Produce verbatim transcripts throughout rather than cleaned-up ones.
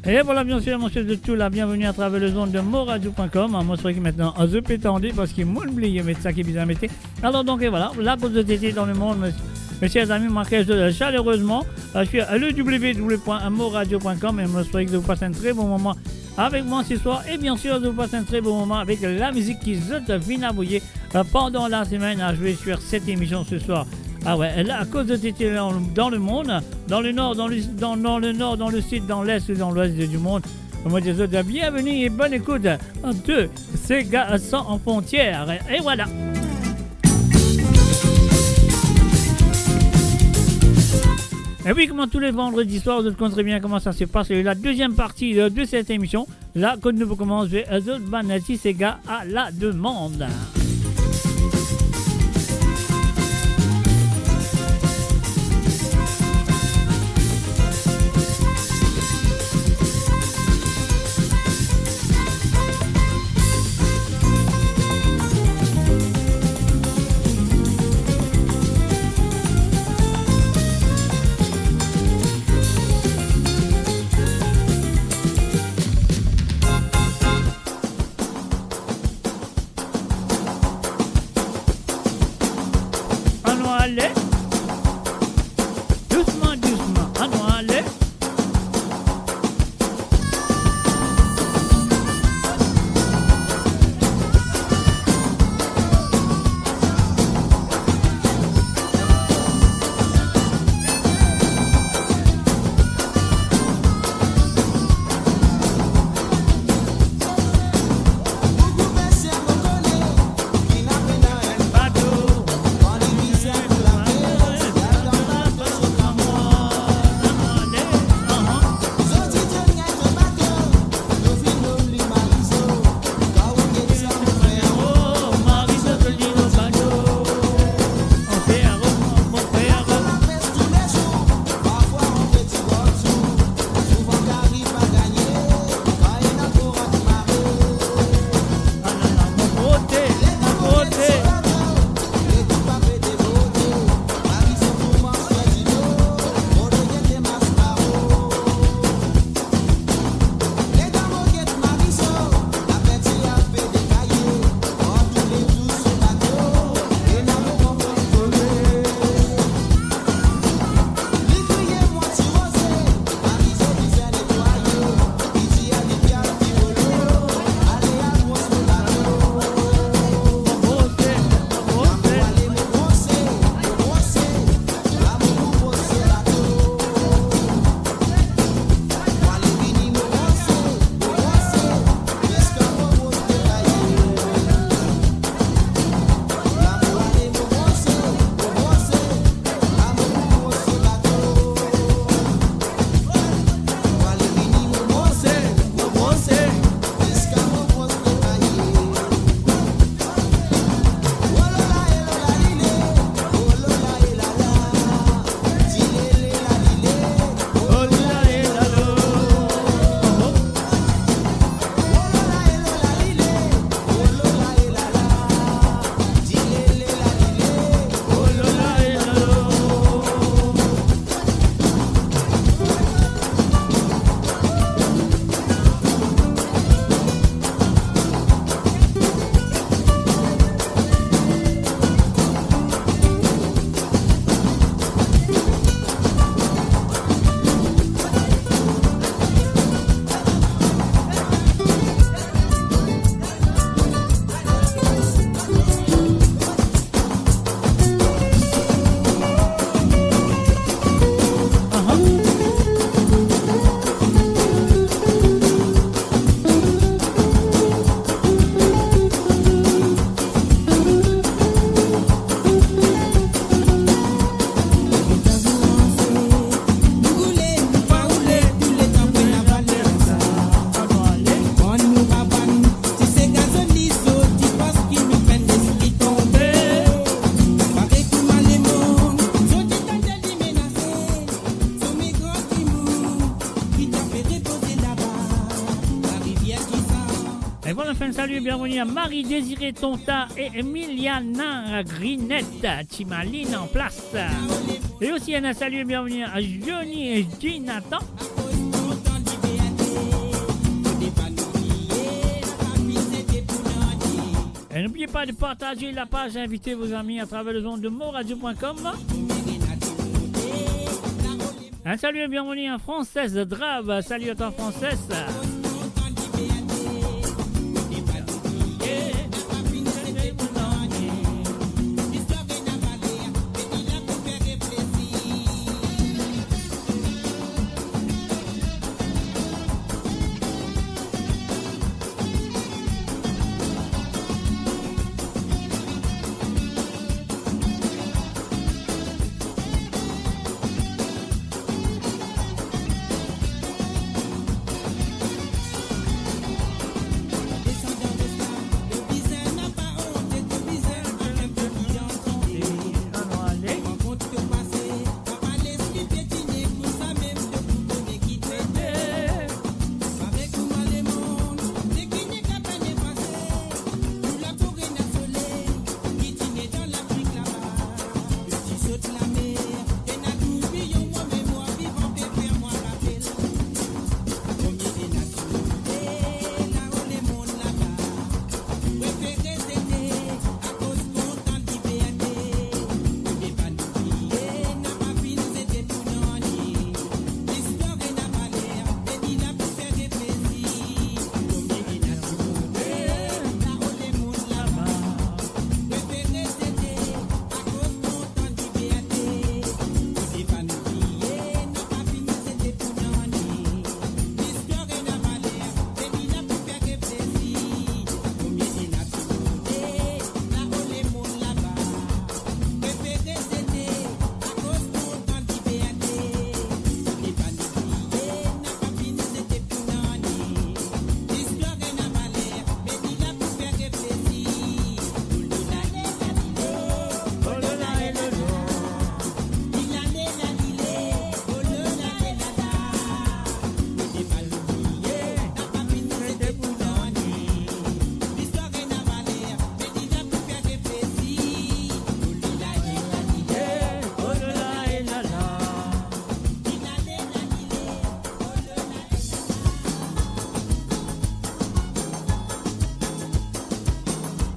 E vwala, bien sir, mo swet zot tou la bienveni atraver lezond de moradio pwin kom. Mo swete ki aster zot pe tande, parski mo'nn bliye met sa ki bizin mete. Alor donk, e vwala, la kot zot ete dan lemond, mes-, mes chers amis, mo akey zot, euh, chalerezman, euh, sur le w w w pwin moradio pwin kom, e mo swete ki zot pas enn tre bon moman avek mwa se swar, e bien sir, zot pas enn tre bon moman avek lamizik ki zot finn avoye, euh, pandan lasemenn a zwe sur set emision se swar. Ah ouais, la, kot zot ete dan, dan lemond, dan lenor, dan le, dan, dan lenor, dan lesid, dan les ou dan lwes di mond, mo dir zot bienveni e bonn ekout de Sega Sans Frontières. E vwala. E wi, kouma tou le vandredi swar, zot konn tre bien kouma sa se pas, la deziem parti de, de set emision. La, kot nou pou koumans zwe zot bann ti sega a la demann. Anou ale. Dousman, dousman. Anou ale. E vwala, finn salie, bienveni a Marie Désiré Tonta e Emiliana Grinette, Timaline an plas. E osi, enn salie, bienveni a Johnny e Jonathan. Et n'oubliez pas de partager la page, inviter vos amis à travers les ondes de moradio point com. Un salut et bienvenue à Française Drab. Salut à toi, Française.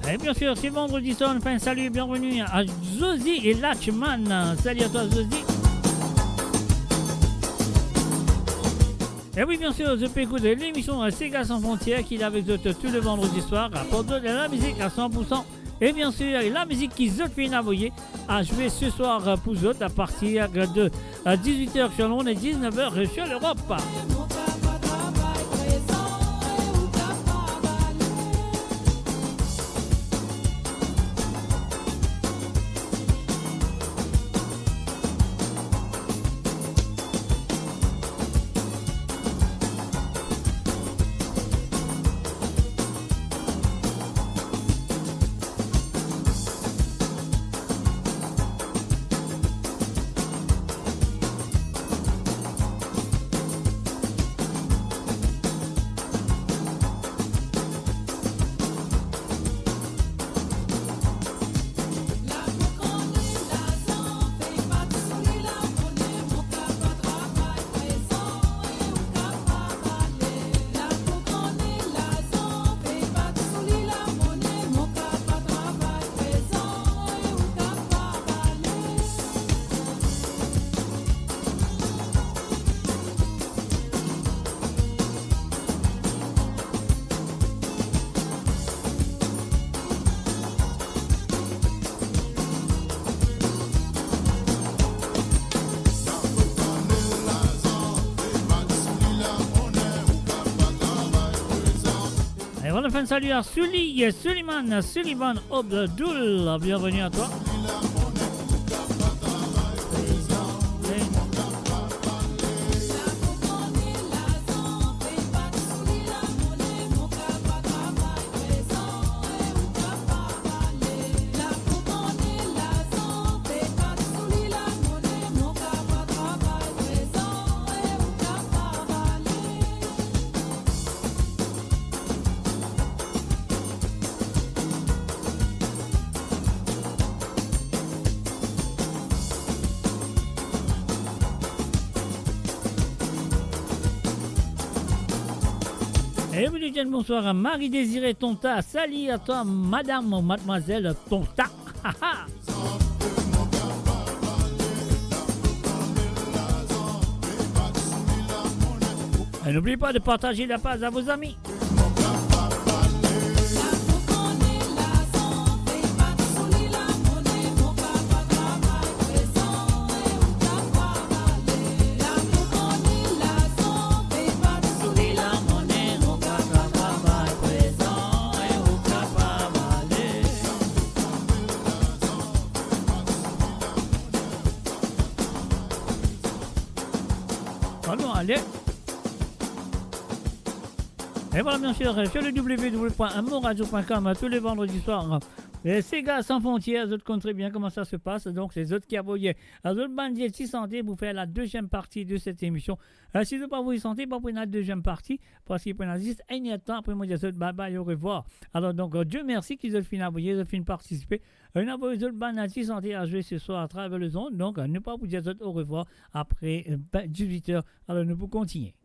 Et bien sûr, c'est vendredi soir, on fait un salut et bienvenue à Zozi et Latchman. Salut à toi, Zozi. Et oui, bien sûr, zot pe ekout l'émission, euh, Sega Sans Frontières, ki la avek zot tous les vendredis soirs, aport zot la mizik à cent pour cent. Et bien sûr, la mizik ki zot finn avoye a zwe ce soir, euh, pou zot à partir de, euh, dix-huit heures sur le monde et dix-neuf heures sur l'Europe. Et voilà, on fait un salut à Sully, Suliman, Sullivan Obdoul. Bienvenue à toi. Et oui, Lucienne, bonsoir à Marie-Désirée Tonta. Salut à toi, madame ou mademoiselle Tonta. Et n'oublie pas de partager la page à vos amis. Allons, allez. Et voilà, bien sûr, sur le w w w point moradio point com, tous les vendredis soirs, euh, Sega Sans Frontières, zot konn tre bien kouma sa se pas. Donk, se zot ki avoy, euh, zot bann ti sante pou fer la deuxième partie de cette émission. Euh, si zot pa avoy sante, pa pou ena deuxième partie, parski pou ena zis enn er tan, apre mo dir zot bye bye, au revoir. Alor, donk, euh, Dieu merci ki zot finn avoy, zot finn partisipe. Euh, nou avoy zot bann ti sante a zwe ce soir à travers les ondes. Donk, euh, nou pa pou dir zot au revoir apre, euh, ben, dix-huit heures. Alor, nou pou kontigne.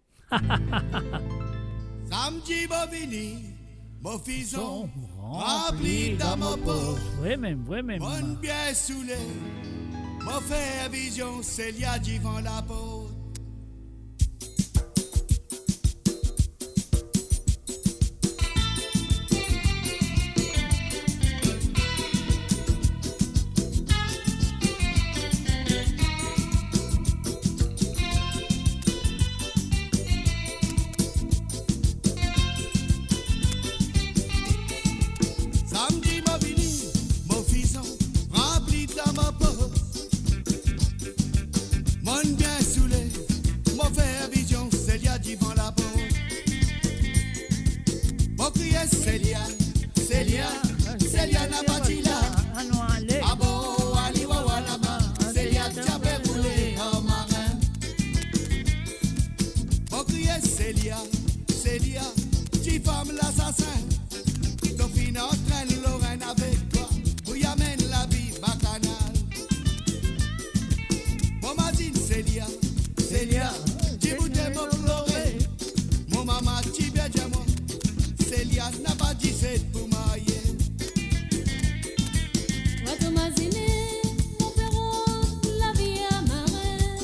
Samdi mo vini, mo fizon ranpli dan mo pos. Vre mem, vre mem. Monn bien soule, mo fer vizion, Selia divan laport. Samdi mo vini, mo fizon ranpli dan mo pos. Monn bien soule, mo fer vizion, Selia divan laport. Mo kriye, Selia, Selia, Selia napa ti la. Abo, ali wawa laba, Selia ti ape boule an marin. Mo kriye, Selia, Selia, tifam lasasin. To finn antrenn Lorraine avek twa, pou amenn lavi bakanal. Mo mazinn Selia, Selia, ti boute mo plore. Mo mama ti bien dir mwa, Selia napa diset pou marye. Twa to mazine, mo pe rod lavi a marin.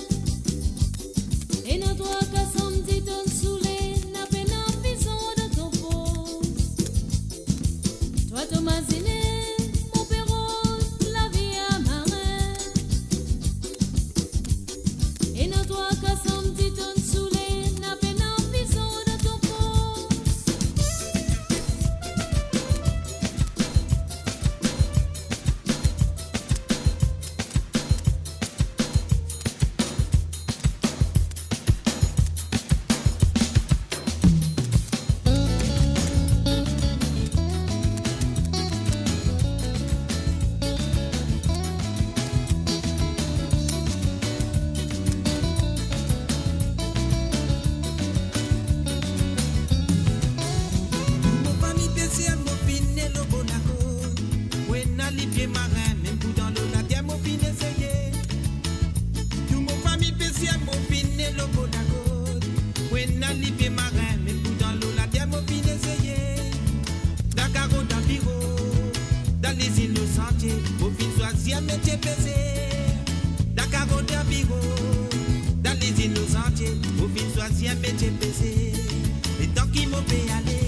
Ena twa ka santi tonn soule, na pena fizon dan to pos. Twa to mazine, mo pe rod lavi a marin. Ena twa ka santi tonn soule, na pena fizon dan to pos. Mo fami pesier, mo finn ena lor lakoz. Mo ena lipie marin, mem pou dan lor later mo finn eseye. Tou mo fami pesier, mo finn ena lor lakoz. Mo ena lipie marin, mem pou dan lor later mo finn eseye. Dan karo, dan biro, dan lizinn, lor santie, mo finn swazir metie pesier. Dan karo, dan biro, dan lizinn, lor santie, mo finn swazir metie pesier. Letan ki mo pe ale,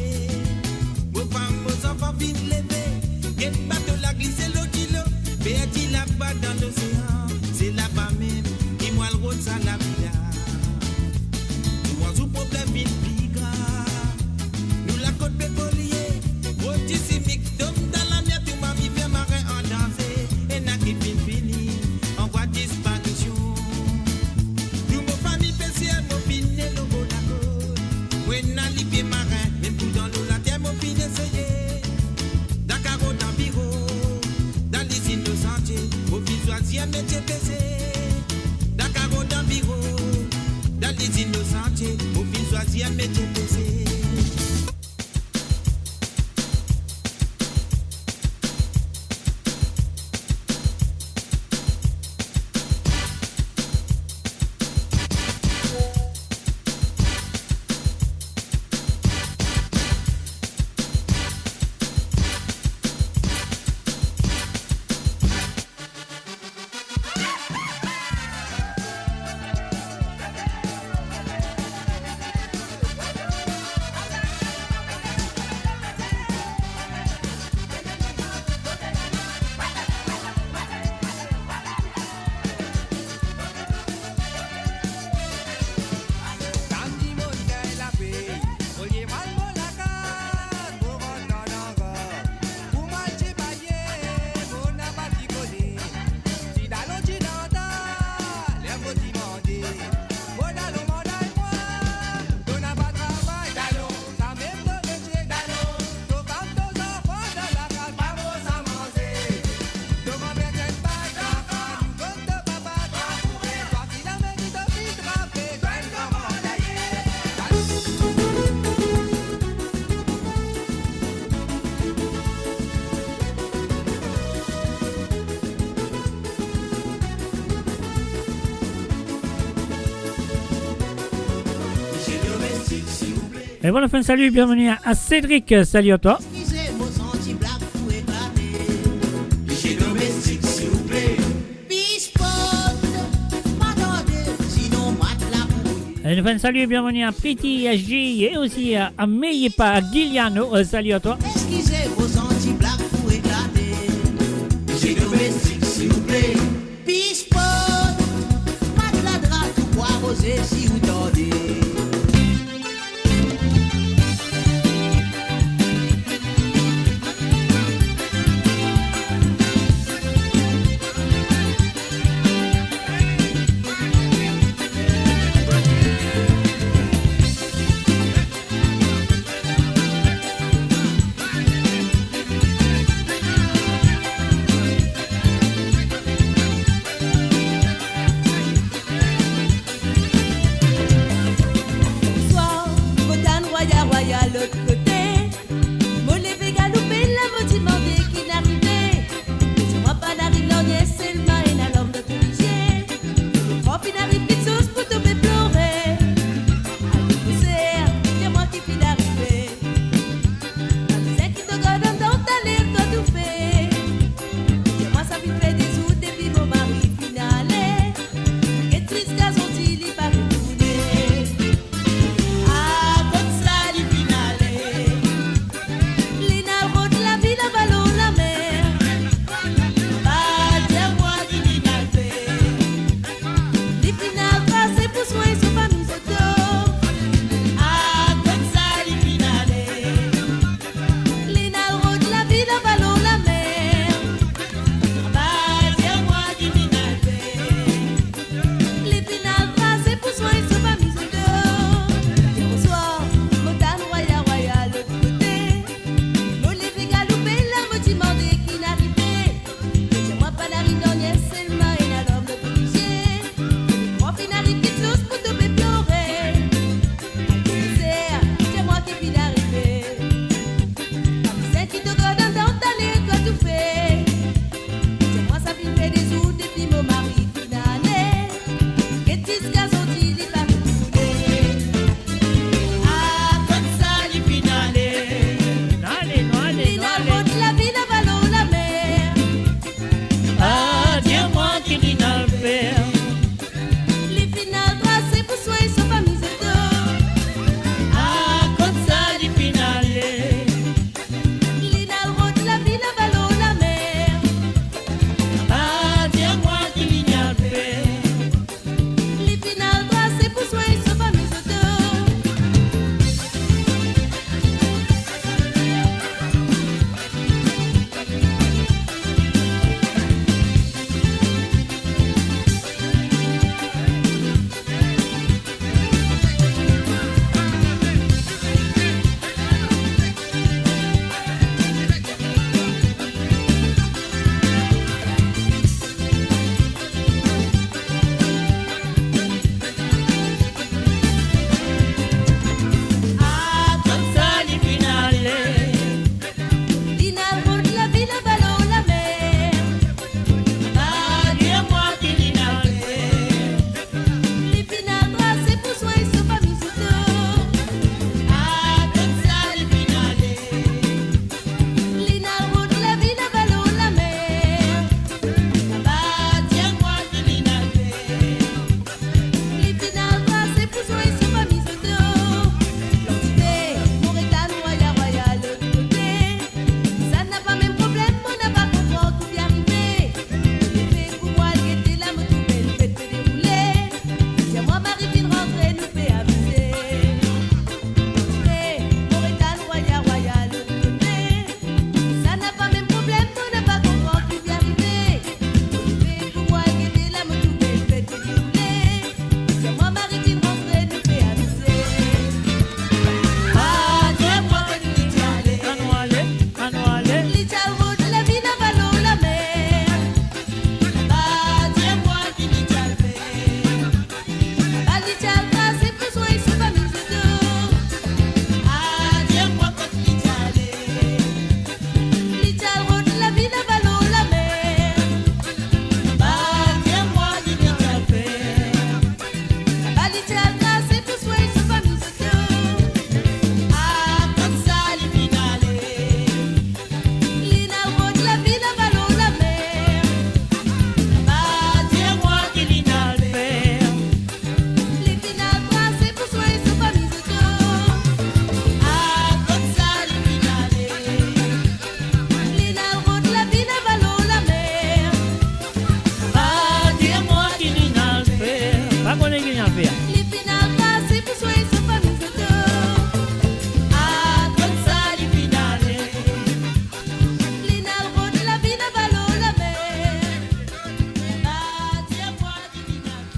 mo fam, mo zanfan finn leve, get bato la glise lor dilo, perdi laba dan losean, se laba mem ki mo al rod sa lavi la. Nou anzour problem vinn pli grav. Nou lakot pe polie, prodwi simik tom dan lamier, tou mami fer marin an danze, ena ki finn fini an vwa disparision. Tou mo fami pesier, mo finn ena lor lakoz. Mo ena lipie marin, mem pou dan lor later mo finn eseye. Dan karo, dan biro, dan lizinn, lor santie, mo finn swazir metie pesier. Dan karo, dan biro, dan lizinn, lor santie, mo finn swazir metie pesier. E bon, nou fer enn sali, bienveni a, a Cédric, sali a twa. Eskize mo, santi blag pou eklate. Lise domestik, silvouple. Pispot, pa tarde, sinon matla pou bouye. E nou fer enn sali, bienveni a Priti, a J, e osi a, a Meyepa, a Giliano, e, sali a twa. Eskize mo, santi blag pou eklate. Lise domestik, silvouple. Pispot, matla, dra, tou pou aroze si ou tarde.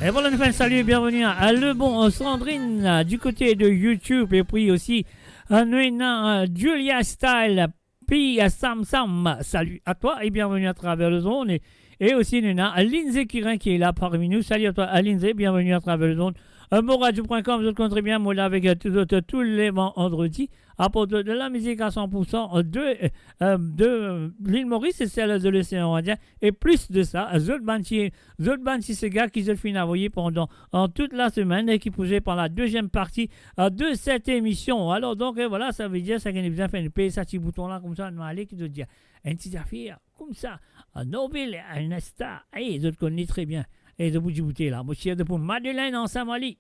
E vwala, nou fer enn sali, bienveni a, a Lebon, a Sandrine, a, du kote de YouTube, epi osi, a, nou ena, a, Julia Style, pi, a, Sam Sam, sali a twa e bienveni atraver lezond. E, e osi, nou ena, a, Lindsay Kirin ki la parmi nou. Sali a twa, a, Lindsay, bienveni atraver lezond. E, mo radio point com, zot konn tre bien, mo la avek, e, tou zot, tou le vandredi, aport de la mizik a san pour san de, e, de Lil Moris e sel de Losean Indien. E plis de sa, zot bann ti, zot bann ti sega ki zot finn avoye pandan, an tout lasemenn e ki pou zwe pandan la deziem parti, a, de set emision. Alor donk, e vwala, savedir, sa ki nou bizin fer, nou pez sa ti bouton la, koumsa nou ale, ki zot dir, enn ti zafer, koumsa, a, Norvil, enn star, e zot konn li tre bien. E zot pou diboute la, mo ti ede pou Madeleine ansam ali.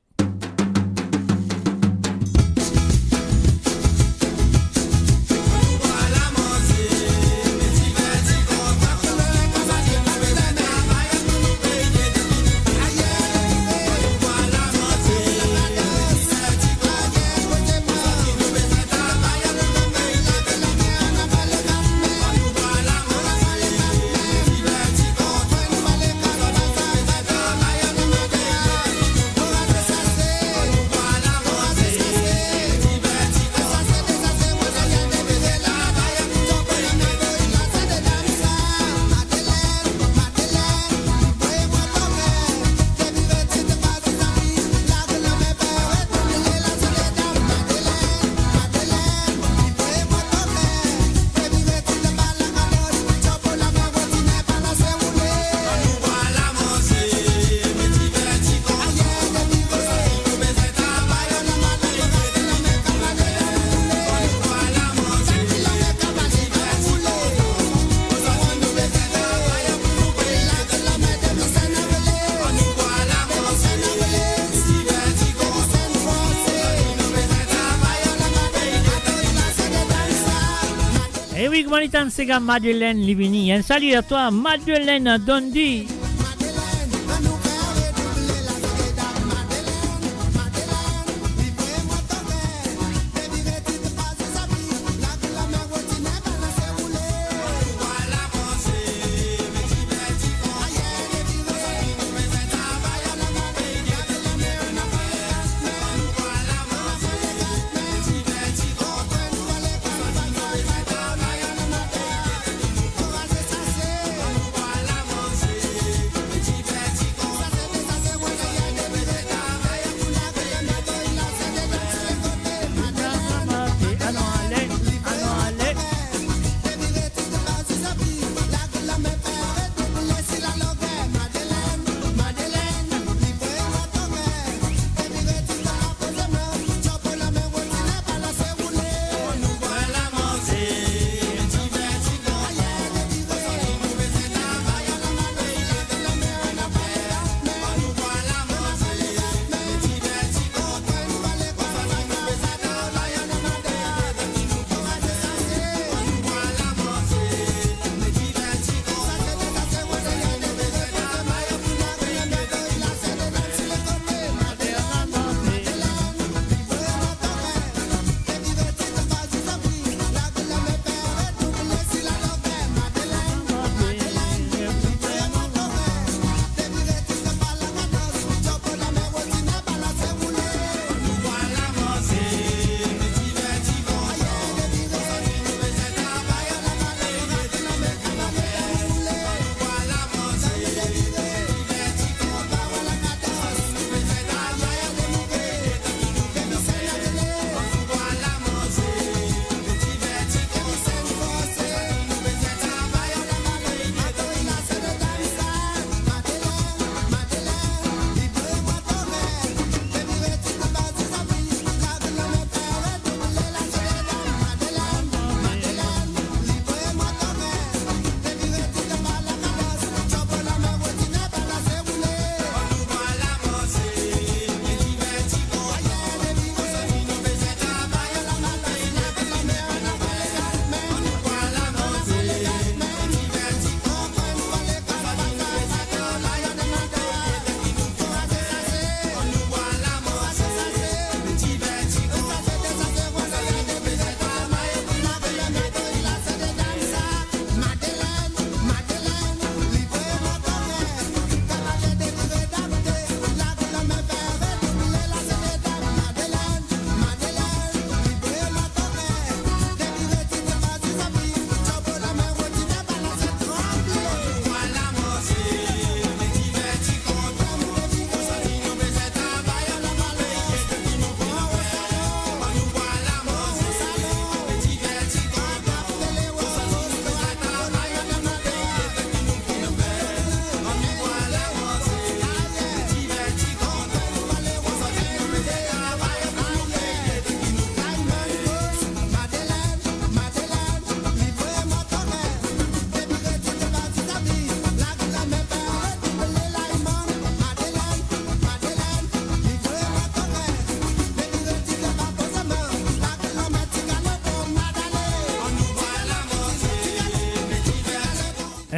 E wi, kouma li tann sega Madeleine, li vini. Enn sali a twa, Madeleine Dondi.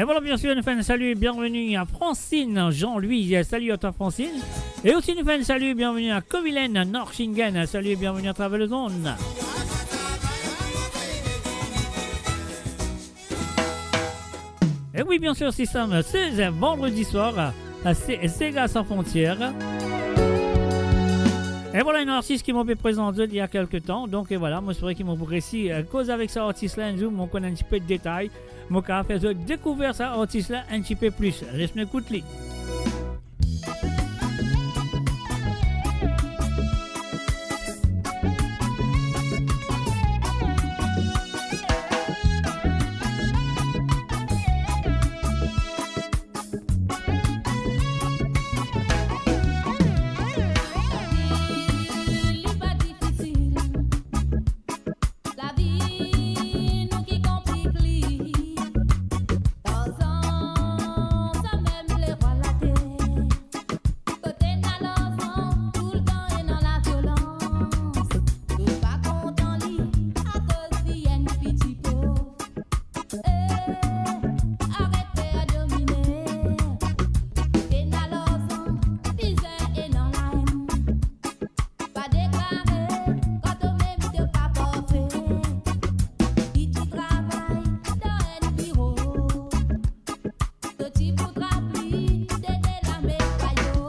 E vwala, bien sir, nou fer enn sali, bienveni a Francine Jean-Louis, sali a twa Francine. E osi nou fer enn sali, bienveni a Covilène Norchingen, sali, bienveni a travers le monde. E wi, bien sir, Système seize, vandredi soir, se Sega Sans Frontières. E vwala enn artis ki mo pe prezant zot il y a quelque temps. Donk, e vwala, mo espere ki mo pou resi, eh, koz avek sa artis la enn zour, mo konn enn tipe detay. Mo kapav fer zot dekouver sa artis la enn tipe plis. Les nou ekout li. Lavi, li pa difisil. Lavi, nou ki konplik li. Larzan, sa mem lerwa later. Kot ena larzan, toultan ena laviolans. Tou pa kontan li, akoz li enn piti pov. Eh, aret fer domine. Ena larzan, bizin ena laenn. Pa deklare kan to mem to pa parfe. Li ti travay dan enn biro. To ti pou trap li, done lame pa yo.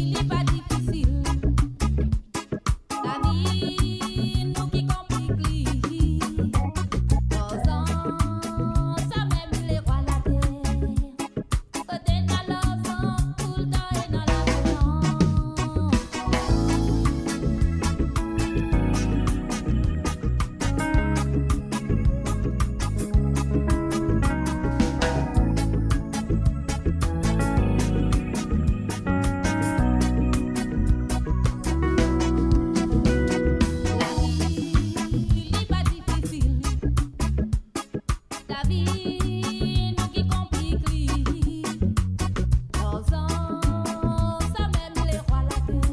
Li pa difisil. Lavi, nou ki konplik li. Larzan, sa mem lerwa later. Kot ena larzan, toultan ena laviolans. Lavi, li pa difisil. Lavi, nou ki konplik li. Larzan, sa mem lerwa later.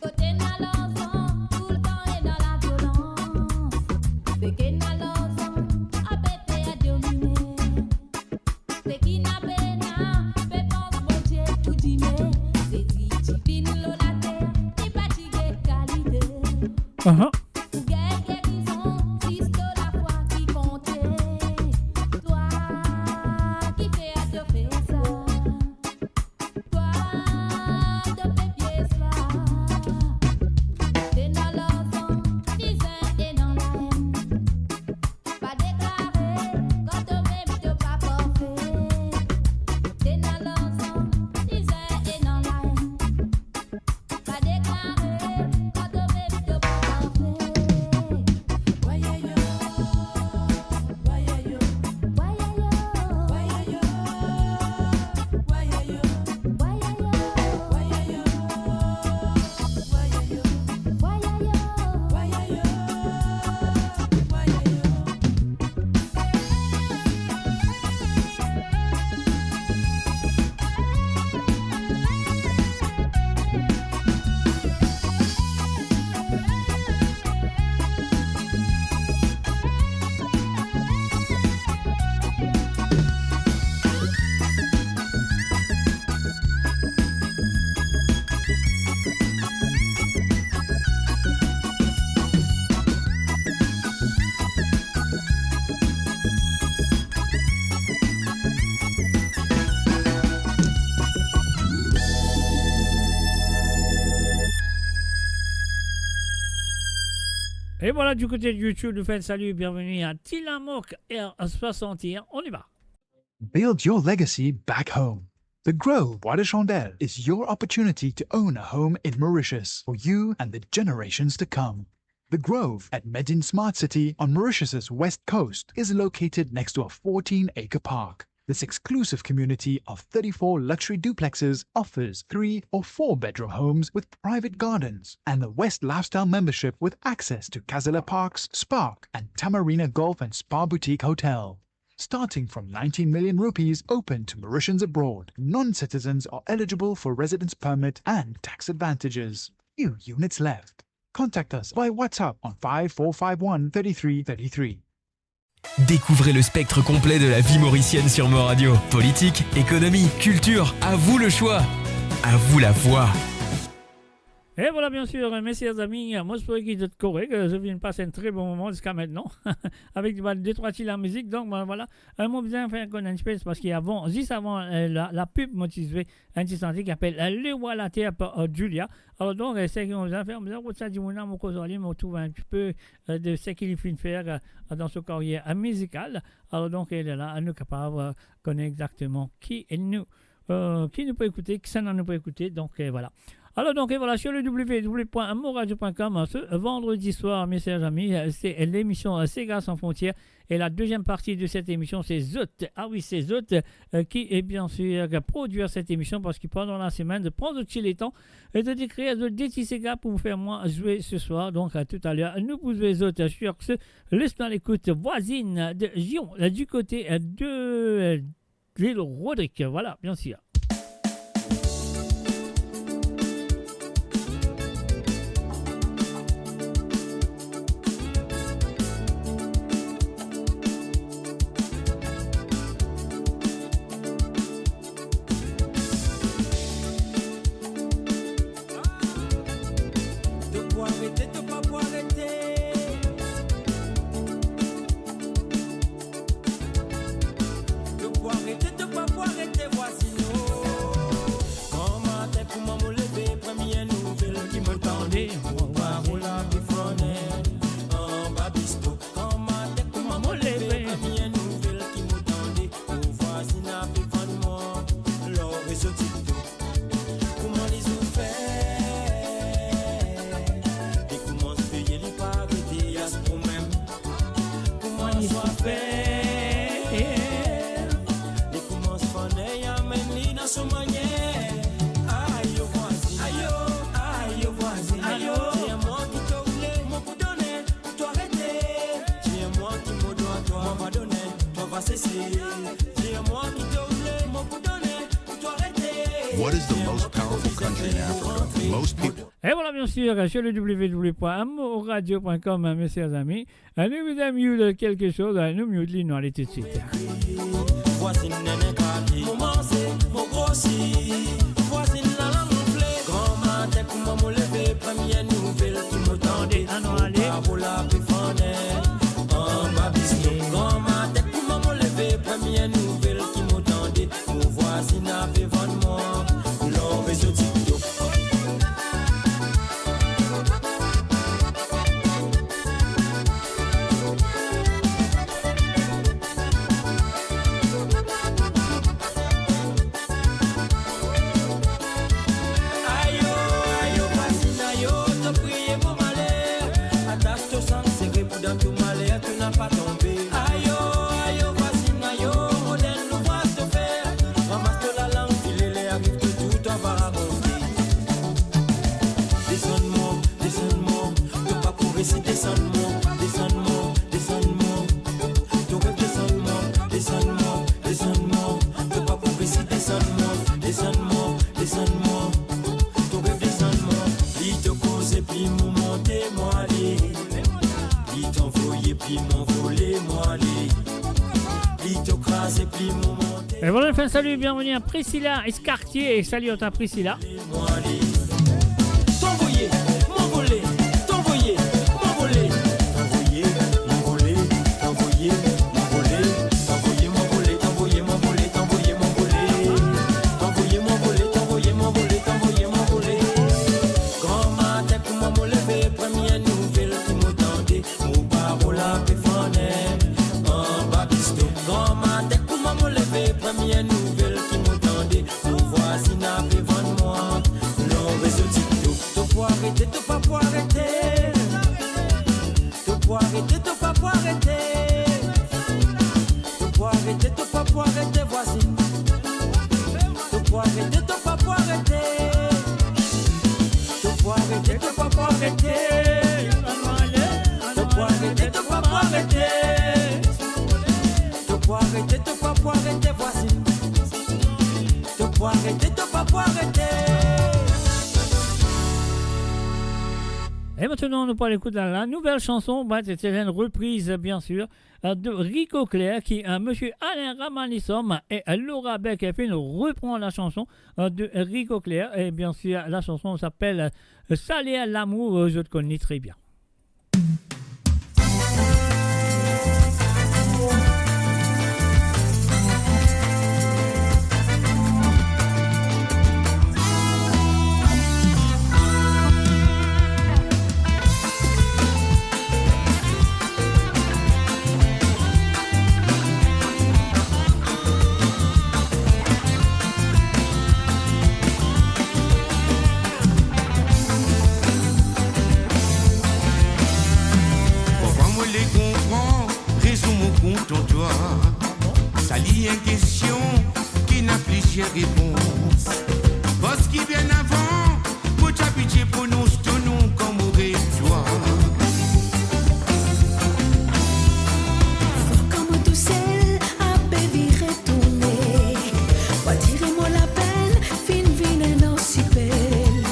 Kot ena larzan, toultan ena laviolans. Deki ena larzan, ape fer domine. Seki napa pena, pe pans Bondie pou dime. Sezi ti vinn lor later, li pa ti get kalite. Aha. Pou gagn gerizon, zis to lafwa ki konte. Twa ki fer to fer sa. Twa, to pe pie sa. Ena larzan, bizin ena laenn. Pa deklare kan to mem to pa parfe. Ena larzan, bizin ena laenn. Pa deklare kan to mem to pa parfe. E vwala, du kote de YouTube, nou fer enn sali, bienveni a Tilamok R soixante et un, on y va. Build your legacy back home. The Grove Bois de Chandelle is your opportunity to own a home in Mauritius for you and the generations to come. The Grove at Medin Smart City on Mauritius's west coast is located next to a fourteen-acre park. This exclusive community of thirty-four luxury duplexes offers three or four bedroom homes with private gardens and the West Lifestyle membership with access to Casala Parks, Spark, and Tamarina Golf and Spa Boutique Hotel. Starting from nineteen million rupees, open to Mauritians abroad. Non-citizens are eligible for residence permit and tax advantages. Few units left. Contact us by WhatsApp on five four five one thirty-three thirty-three. Découvrez le spectre complet de la vie mauricienne sur Mo Radio. Politique, économie, culture, à vous le choix. À vous la voix. E vwala, bien sir, mesier zami, mo espere ki zot korek, zot finn pas enn tre bon moman ziska aster avek bann de trwa ti lamizik. Donk, ben, vwala, eh, mo bizin fer konn enn ti pe, parski avan, zis avan, eh, la, la pib, mo ti zwe enn ti sante ki apel, eh, Le Roi la Terre par, eh, Julia. Alor donk, eh, seki mo bizin fer, mo bizin rod sa dimoun la, mo koz ar li, mo trouv enn ti pe, eh, de seki li finn fer, eh, dan so karyer, eh, mizikal. Alor donk, eh, la, la, nou kapav, eh, kone exakteman ki nou, eh, ki nou pou ekoute, kisannla nou pou ekoute. Donk, eh, vwala. Alor donk, eh, vwala, sur le w w w point moradio point com, eh, ce vendredi soir, mesier zami, eh, c'est l'émission, eh, Sega Sans Frontières. Et la deuxième partie de cette émission, c'est zot. Ah oui, c'est zot, euh, qui est bien sûr, euh, produire cette émission, parski pandan la semenn, zot pran zot ti letan, e zot ekrir zot de ti sega pou fer mwa zwe ce soir. Donk, euh, talaleer, nou pou zwe zot. Sur ce, les nou al ekout Voisine de Gion, euh, du côté, euh, de, euh, l'île Rodrigue. Vwala, bien sir. To pou arete, to pa pou arete. To pou arete, to pa pou arete, vwazin o. Gran matin kouma mo leve, premie nouvel ki mo tande, mo parol la pe fane anba bisto. Gran matin kouma mo leve, premie nouvel ki mo tande, mo vwazin la pe vann mwa lor rezo TikTok. Kouma li zoufer? Li koumans veye, li pa arete, as problèm. Kouma li zoufer? Li koumans fane, amenn li dan so manier. Ayo vwazin, ayo, ayo vwazin, ayo. Dir mwa ki to oule, mo pou done, pou to arete. Dir mwa ki mo dwa twa, mo va done, twa va sese. Dir mwa ki to oule, mo pou done, What is the most powerful country in Africa? Most people. E vwala, bien sir, sur le w w w point moradio point com, mesier zami. Nou bizin mute kelke soz, nou mute li, nou ale toutswit. Vwazin nene kati, mo manze, mo grosi. Vwazin la, la mo fle. Gran matin kouma mo leve, premie nouvel ki mo tande, anou ale. Mo parol la pe fane anba bisto. Gran matin kouma mo leve, premie nouvel ki mo tande, mo vwazin la pe vann mwa lor rezo TikTok. Ayo, ayo, vwazin, ayo, to priye mo maler. Atas to sang sere pou dan to maler, to napa tonbe. Ayo, ayo, vwazin, ayo, rod enn louvraz to fer. Ramas to lalang, file ler ariv to tour, to ava rakonte. Desann mwa, desann mwa, to pa pou resi, desann mwa, desann mwa, desann mwa. To rev desann mwa, desann mwa, desann mwa. To pa pou resi, desann mwa, desann mwa, desann mwa. To rev desann mwa. Pli to koze, pli mo monte, mo ale. Pli to anvoye, pli mo anvole, mo ale. Pli to kraze, pli mo monte. E vwala, nou fer enn sali, bienveni a Priscilla Escartier, e sali a twa Priscilla. Mo ale. To anvoye, mo anvole, to anvoye, mo anvole. To anvoye, mo anvole, to anvoye, mo anvole. To anvoye, mo anvole, to anvoye, mo anvole, to anvoye, mo anvole. To anvoye, mo anvole, to anvoye, mo anvole, to anvoye, mo anvole. Gran matin kouma mo leve, premie nouvel ki mo tande, mo parol la pe fane anba bisto. Gran matin kouma mo leve, premie nouvel ki mo tande, mo vwazin la pe vann mwa lor rezo TikTok. To pou arete, to pa pou arete. To pou arete, to pa pou arete. To pou Arete to papa, arete vwazinn. To pou arete to papa, arete. To pou arete to papa, arete. To pou arete to papa, arete. To pou arete to papa, arete vwazinn. To pou arete to papa, arete. E aster nou pou al ekout la, la nouvel chanson, ba, se, se enn repriz, bien sir, euh, de Rico Clair, ki, euh, Monsieur Alain Ramanisum e, euh, Laura Beck finn repran la chanson, euh, de Rico Clair. E bien sir, la chanson s'appelle, euh, Saler Lamour, euh, zot konn li tre bien. Parfwa mo le konpran rezon mo kontan twa. Sa li enn kestion ki ena plizier repons. Parski bien avan, mo ti abitie pronons to nom kan mo ret twa. Fwa kan mo tousel, ape vire tourne, mo dire mo lapenn finn vinn enn ansipel.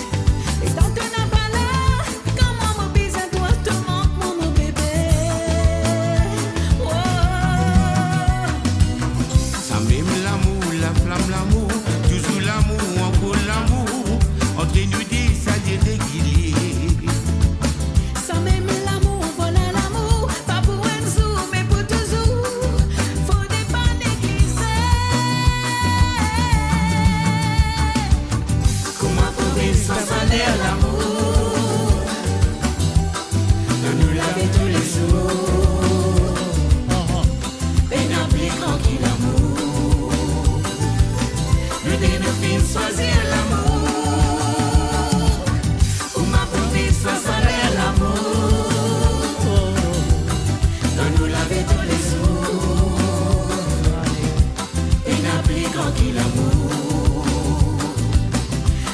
E kan to napa la, kouma mo bizin twa, to mank mwa, mo bebe. Oh. Samem lamour, laflam lamour, touzour lamour, ankor lamour, antre nou de sa li regilie. Samem lamour, vwala lamour, pa pou enn zour, me pou touzour, fode pa neglize. Kouma pou viv san saler lamour? Dan nou lavi toulezour, pena pli gran ki lamour. Nou de nou finn swazir lamour. Kouma pou viv san saler lamour? Dan nou lavi toulezour, pena pli gran ki lamour.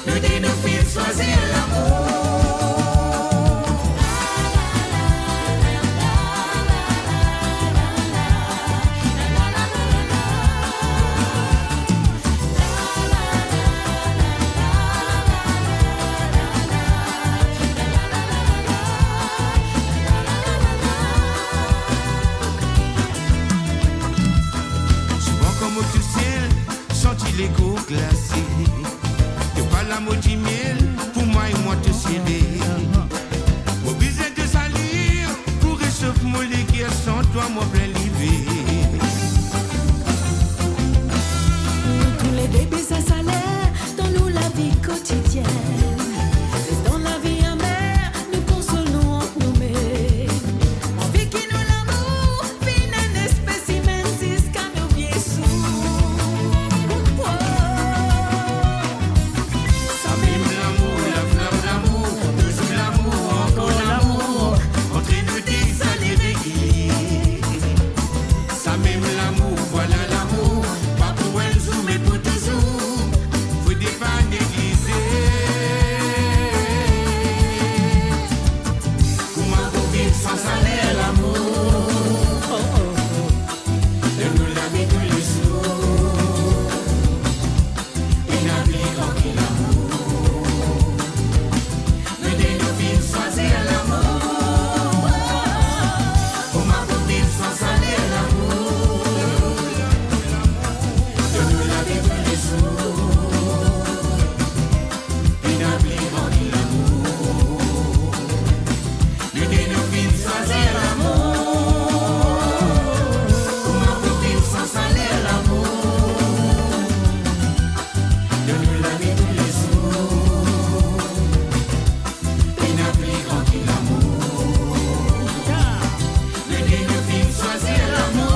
Nou de nou finn swazir lamour. Souvan kan mo tousel, santi lekor glase. To pa la mo dimiel, pou mwa e mwa to sere. Mo bizin to salir pou resof mo leker, san twa mo plen live. Nou toulede bizin saler dan nou lavi kotidienn. E dan lavi amer, nou konsol nou ant noumem. Anvi ki nou lamour vinn enn espesimenn ziska nou vie zour. Samem lamour, laflam lamour, touzour lamour, ankor lamour, antre nou de sa li regilie. Samem lamour, vwala lamour, pa pou enn zour, me pou touzour, fode pa neglize. Kouma pou viv san saler lamour? Dan nou lavi toulezour, pena pli gran ki lamour. Nou de nou finn swazir lamour. Kouma pou viv san saler lamour? Dan nou lavi toulezour, pena pli gran ki lamour. Nou de nou finn swazir lamour. Kouma pou viv san saler lamour? Dan nou lavi toulezour, pena pli gran ki lamour. Nou de nou finn swazir lamour.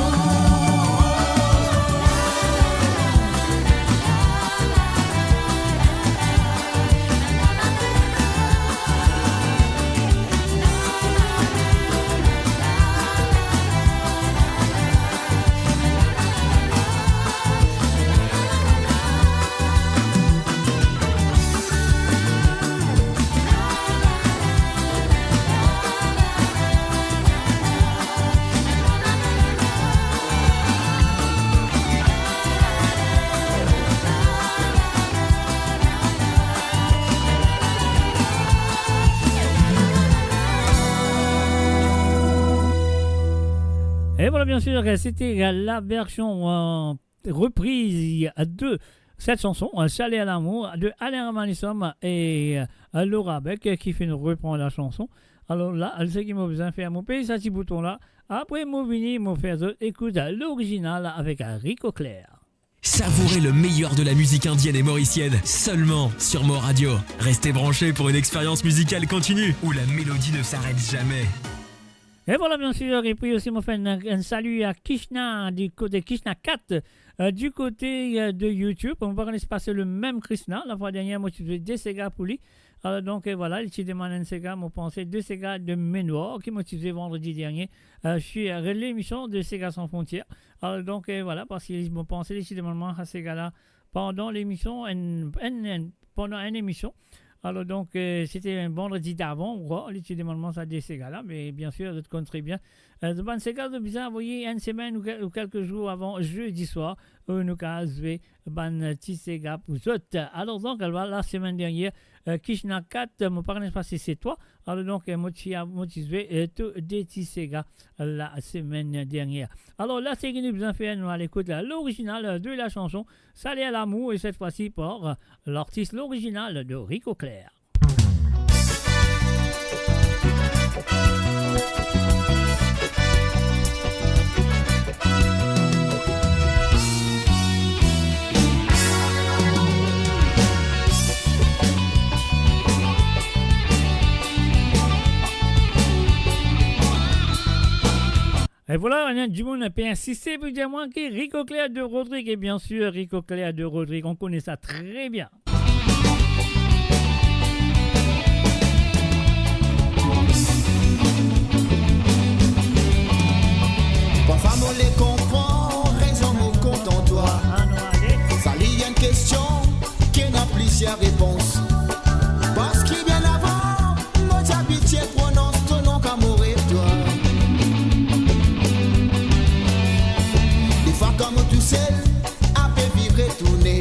Voilà, bien sûr, c'était la version, euh, reprise de cette chanson, euh, Saler lamour, de Alain Ramanisum et, euh, Laura Beck, euh, ki finn repran la chanson. Alor la, seki mo bizin fer, mo pey sa ti bouton la. Apre, mo vini, mo fer zot ekout lorizinal avek Rico Clair. Savourez le meilleur de la musique indienne et mauricienne seulement sur Mo Radio. Restez branchés pour une expérience musicale continue où la mélodie ne s'arrête jamais. E vwala, bien sûr, epi osi mo fer enn, enn sali a Krishna, di kote Krishna Kat, euh, di kote, euh, de YouTube. Mo pa kone si se pa le mem Krishna, lafwa dernier mo ti finn de sega pou li. Alor donk, euh, vwala, li ti demann enn sega, mo panse de sega de Menwar, ki mo ti finn vandredi dernier, euh, sur lemision de Sega Sans Frontières. Alor donk, euh, vwala, parski mo panse li ti demann mwa sa sega la pandan lemision, enn, enn, enn, pandan enn emision. Alor donk, euh, se ti enn vandredi davan, ou krwar, li ti demann mwa sa de sega la, me bien sûr, zot konn tre bien. Euh, bann sega, zot bizin avoy enn semenn ou ke-, ou kelke zour avan, zedi swar, euh, nou kapav zwe bann ti sega pou zot. Alor donk, la, la semenn dernier, euh, Krishna Kat, mo pa kone si se twa. Alor donk, euh, mo ti a-, mo ti zwe, euh, tou de ti sega la semenn dernier. Alor la, seki nou bizin fer, nou al ekout la, lorizinal, euh, de la chanson Saler lamour, et cette fois-ci par, euh, l'artiste, l'original de Rico Clair. E vwala, ena dimoun pe insiste pou dir mwa ki Rico Clair de Rodrigue. E bien sûr, Rico Clair de Rodrigue, on connaît ça très bien. Parfwa mo le konpran rezon mo kontan twa. Sa li enn kestion ki ena plizier repons. Parski bien avan, mo ti abitie pronons to nom kan mo rev twa. Defwa kan mo tousel, ape vire tourne,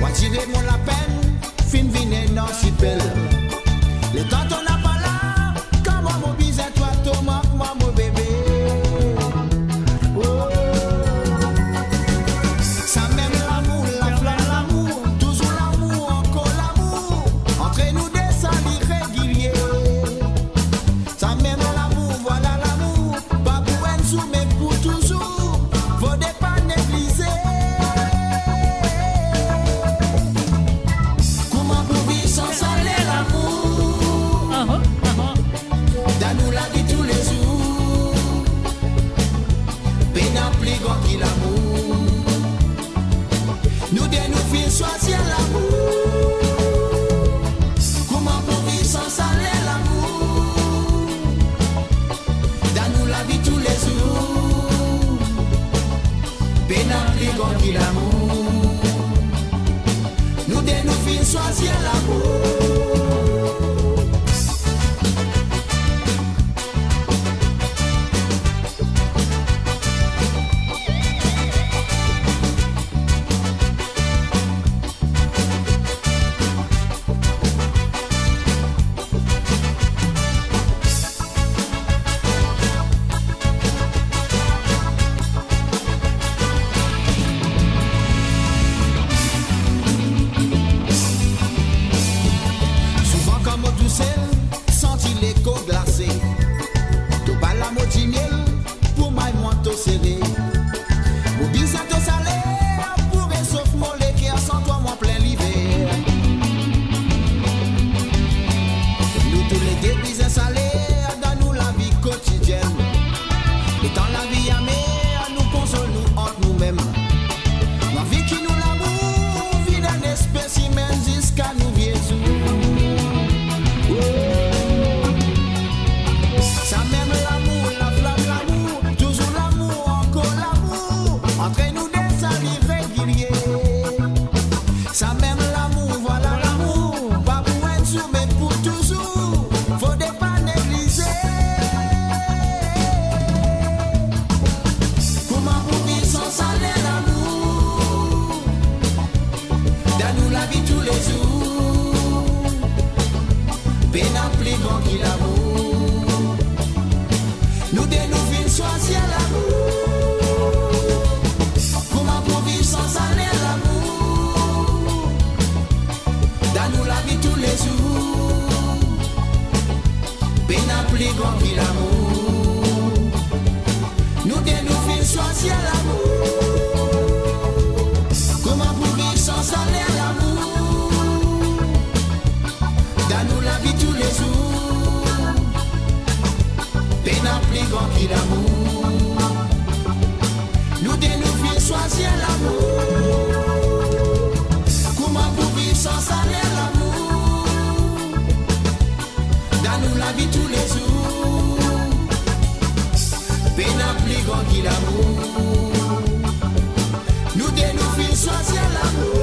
mo dire mo lapenn finn vinn enn ansipel. Letan to napa la, kan mwa mo bizin twa, to mank mwa, mo bebe. Oh. Sa mem lamour, laflam lamour, touzour lamour, ankor lamour. Antre nou de sa li regilie. Sa mem lamour, vwala lamour, pa pou enn zour, me pou touzour. Fode pa neglize. Kouma pou viv san saler lamour? Aha, aha. Dan nou lavi toulezour, pena pli gran ki lamour. Nou de nou finn swazir lamour. Kouma pou viv san saler lamour? Dan nou lavi toulezour, pena pli gran ki lamour. Nou de nou finn swazir lamour. Souvan kan mo tousel, santi lekor glase. To pa la mo dimiel, pou may mwa to sere. Mo bizin to saler pou resof mo leker, san twa mwa plin liver. Nou toulede bizin saler dan nou lavi kotidienn. Letan lavi amer, nou konsol nou ant noumem. Nou anvi ki nou lamour vinn enn espesimenn ziska nou vie zour. Oh. Sa mem lamour, laflam lamour, touzour lamour, ankor lamour. Antre nou de sa li regilie. Sa mem lamour, vwala lamour, pa pou enn zour, me pou touzour. Fode pa neglize. Kouma pou viv san saler lamour? Dan nou lavi toulezour, pena pli gran ki lamour. Nou de nou finn swazir lamour. Lamour. Kouma pou viv san saler lamour? Dan nou lavi toulezour, pena pli gran ki lamour. Nou de nou finn swazir lamour. Kouma pou viv san saler lamour? Dan nou lavi toulezour, pena pli gran ki lamour. Nou de nou finn swazir lamour.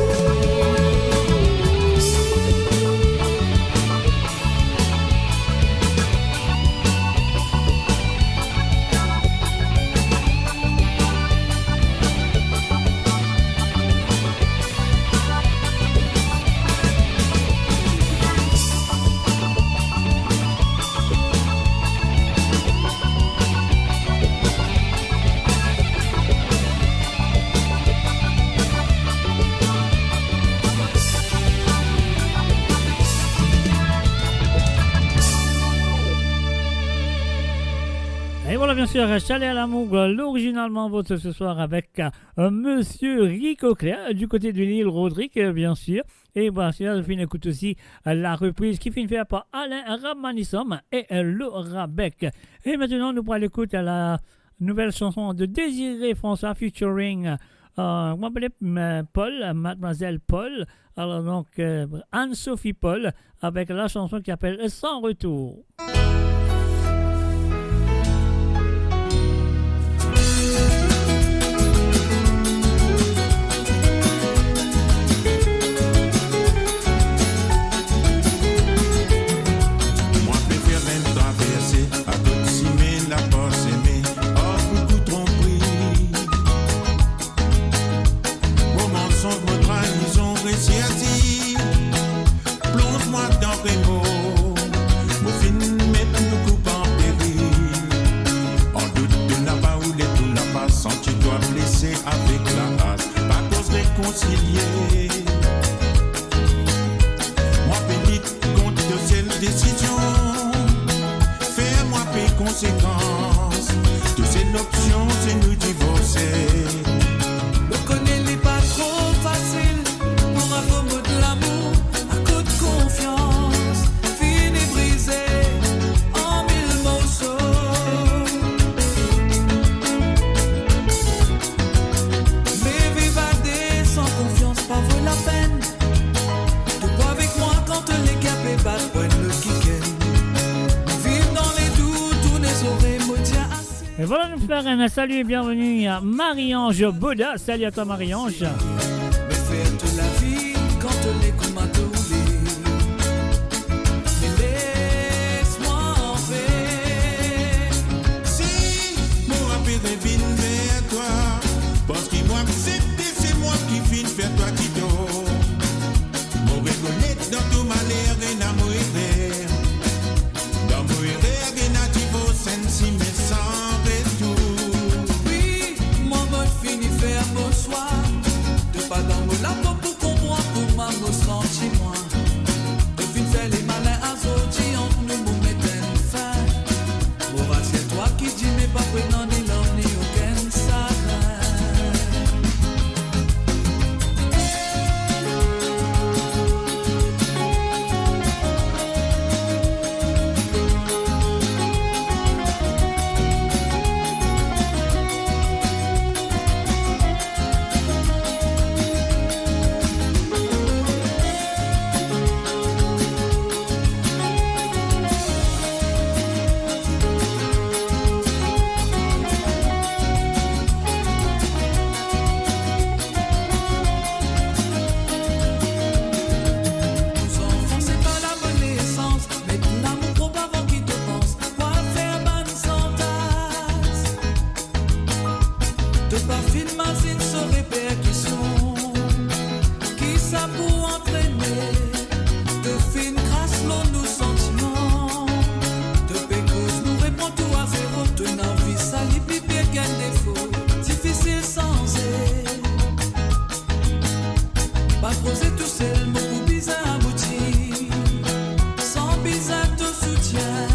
Et voilà, bien sûr, Saler Lamour, l'original Mambo ce soir avec, euh, Monsieur Rico Clair, du côté de l'île Rodrigue, euh, bien sûr. E bien sûr, nou finn ekout osi, euh, la repriz ki finn fer par Alain Ramanisum e, euh, Laura Beck. E aster, nou pou al ekout la nouvel sanson de Désiré François featuring, euh, kouma apel, euh, Paul, Mademoiselle Paul. Alors donc, euh, Anne-Sophie Paul avec la chanson qui s'appelle Sans retour. Mwa pe fer enn traverse a kot sime lapar seme, ar boukou tronpri. Mo mansonz, mo trayizon, reserti. Plonz mwa dan remor, mo finn met nou koup an peri. An dout, to napa oule, to napa santi twa blese avek laras, pa koz rekonsilie. Mwa pe lit kont to sel desizion, fer mwa pe konsekans. To sel opsion, se nou divorse. Mo kone li pa tro fasil, pou akoz mo lamour, akoz konfians fini brize an mil morso. Me viv a de san konfians pa vo lapenn. To pou avek mwa kan to leker pe bat pou enn lot kikenn. Mo viv dan ledout, tourn zore, mo dir ase. Et voilà, nous faire un salut et bienvenue à Marie-Ange Boda. Salut à toi, Marie-Ange. Me fer to lavi kan to le kouma to oule. Me les mwa anpe. Si mo ape revinn ver twa, parski mo aksepte se mwa ki finn fer twa ditor. Mo rekonet dan to maler ena mo erer. Dan mo erer ena divors, enn simin san retour. Wi, mwa mo fini fer mo swa. To pa dan mo lapo pou konpran kouma mo santi mwa. To finn fer lemalin azordi, ant nou mo met enn fin. Mo rasir twa ki dime pa pou ena ni larm ni okenn sagrin. Zanfan, se pa lakonesans, met lamour prop avan ki to pans, pa fer bann santas. To pa finn mazinn so reperkision, ki sa pou antrene. To finn kras lor nou santiman. To pe koz nou repran tou a zero. To ena vi, sa li pli pir ki enn defo. Difisil sanze. Pa koze tousel, mo pou bizin abouti. San bizin to soutien,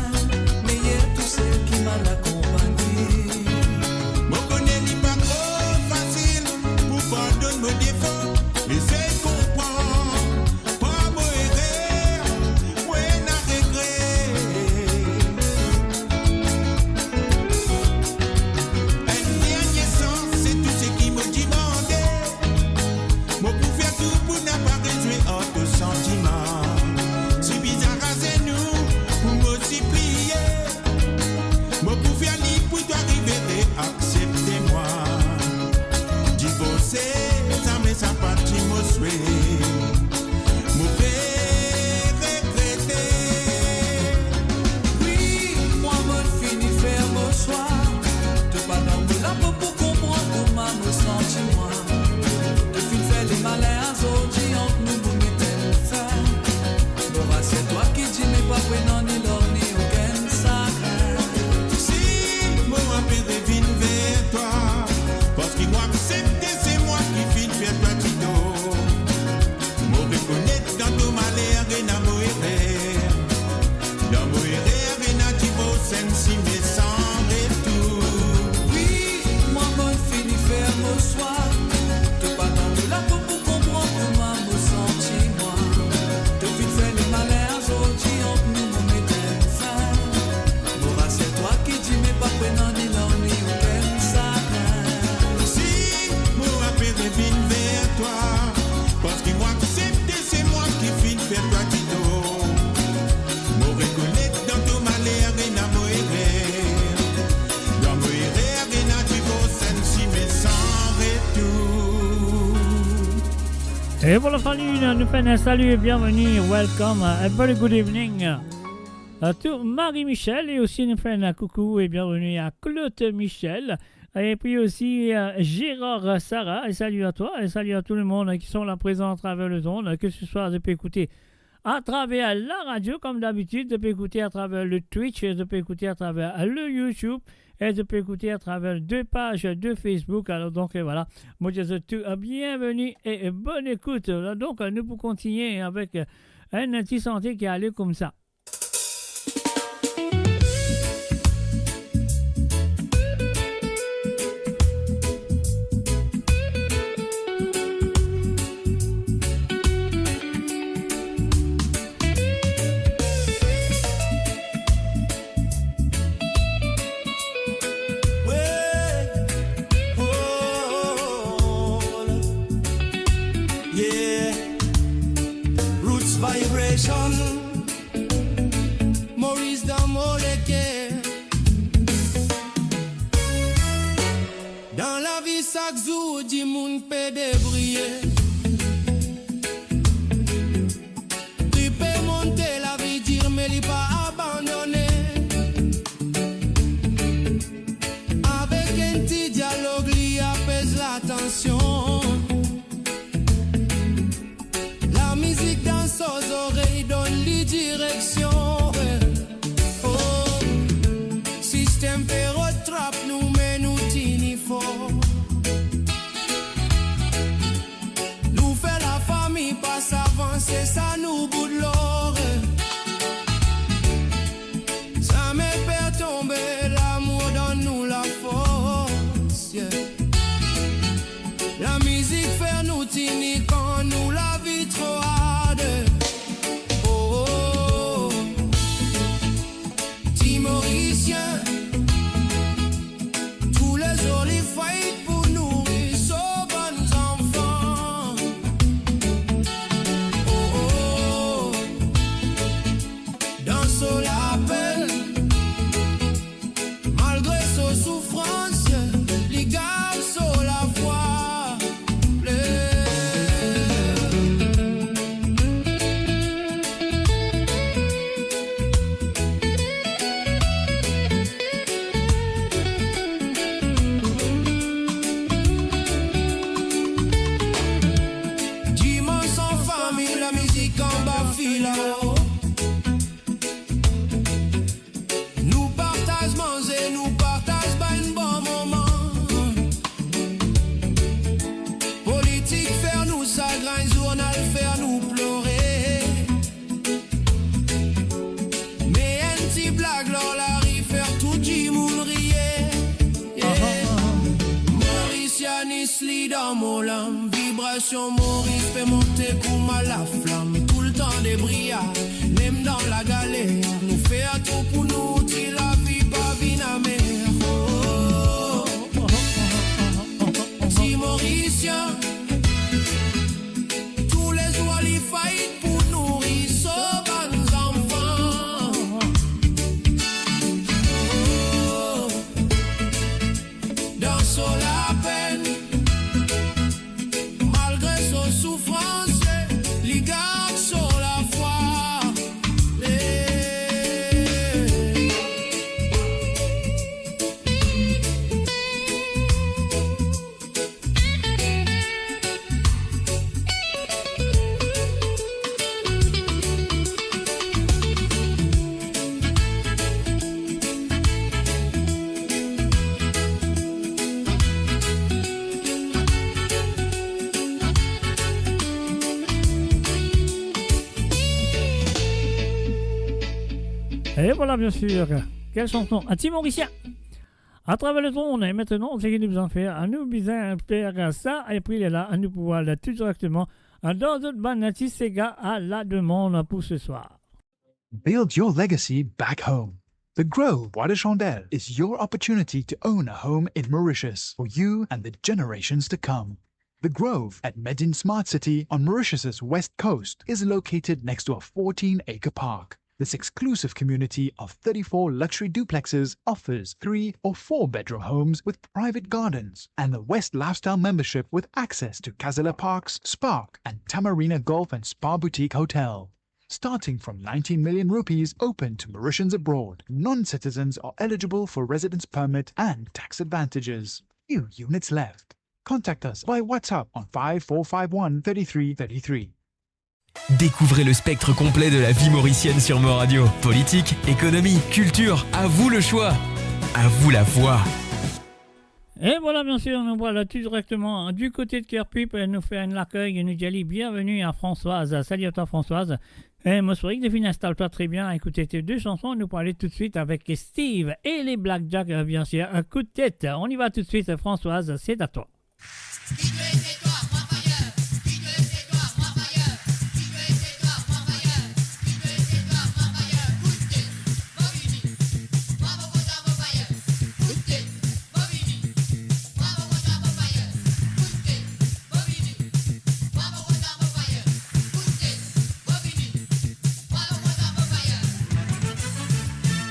meyer tousel ki mal akonpagne. Mo kone li pa tro E vwala fami, nou fer enn salu e bienveni, welcome, uh, a very good evening, uh, to Marie Michel, e osi nou fer enn koukou e bienveni a Claude Michel, e pi osi, uh, Gérard Sarah, e salu a twa, e salu a tou lemonn ki sont la prezan atraver le zonn, ke se swa zot pe ekoute atraver la radio, kom dabitid, zot pe ekoute atraver le Twitch, zot pe ekoute atraver le YouTube, e zot pe ekoute atraver de paz de Facebook. Alor donk, e vwala, mo dir zot tou, eh, bienveni e, e bonn ekout. La donk, nou pou kontigne avek, eh, enn ti sante ki ale koumsa. Yeah. Roots Vibration. Maurice dan mo leker. Dan lavi sak zour dimoun pe debriye. Li pe monte lavi dir me li pa abandone. Avek enn ti dialog li apez latansion. Lamizik dan so zorey donn li direksion. Oh, sistem pe rod trap nou, me nou tini for. Nou fer lafami pas avan, se sa nou bout lor. Zame per tonbe, lamour donn nou lafors, yeah. Lamizik fer nou tini kan nou lavi tro hard. Oh, oh, oh. Ti Morisien, toulezour li fight pou nouri so bann zanfan. Oh, oh, oh. Dan so lapenn, malgre so soufrans, li gard so lafwa. Dimann san fami, lamizik anba filao. Nou partaz manze, nou partaz bann bon moman. Politik fer nou sagrin, zournal fer nou plore. Me enn ti blag lor lari fer tou dimoun riye. Yeah. Morisianis li dan mo lam, vibrasion Moris pe monte kouma laflam. Toultan debriye, mem dan lagaler, nou fer tou pou nou ti lavi pa vinn amer. Oh, ti Morisien, toulezour li fight pou nouri so bann zanfan. Oh, dan so lapenn, malgre so soufrans, li gard so lafwa. Eh. E vwala, biensir, kel sanson, a ti Morisien. Atraver le zonn, e aster, seki nou bizin fer, nou bizin fer sa, e apre lerla, nou pou al tou direkteman dan zot bann ti sega a la demann pou se swar. Build your legacy back home. The Grove Bois de Chandelle is your opportunity to own a home in Mauritius for you and the generations to come. The Grove at Medin Smart City on Mauritius's west coast is located next to a fourteen-acre park. This exclusive community of thirty-four luxury duplexes offers three or four bedroom homes with private gardens and the West Lifestyle membership with access to Casala Parks, Spark, and Tamarina Golf and Spa Boutique Hotel. Starting from nineteen million rupees, open to Mauritians abroad. Non-citizens are eligible for residence permit and tax advantages. Few units left. Contact us by WhatsApp on five four five one thirty-three thirty-three. Découvrez le spectre complet de la vie mauricienne sur Mo Radio. Politique, économie, culture, à vous le choix. À vous la voix. E vwala, biensir, nou vwala tou direkteman du kote de Kerpip, nou fer enn lakey e nou dir li bienveni a Françoise. Sali a twa, Françoise. E mo swete ki to finn instal twa tre bien, ekoute tes deux chansons, nou pou ale toutswit avek Steve e les Black Jack, biensir, Coup de tête. On y va tout de suite, Françoise, c'est à toi.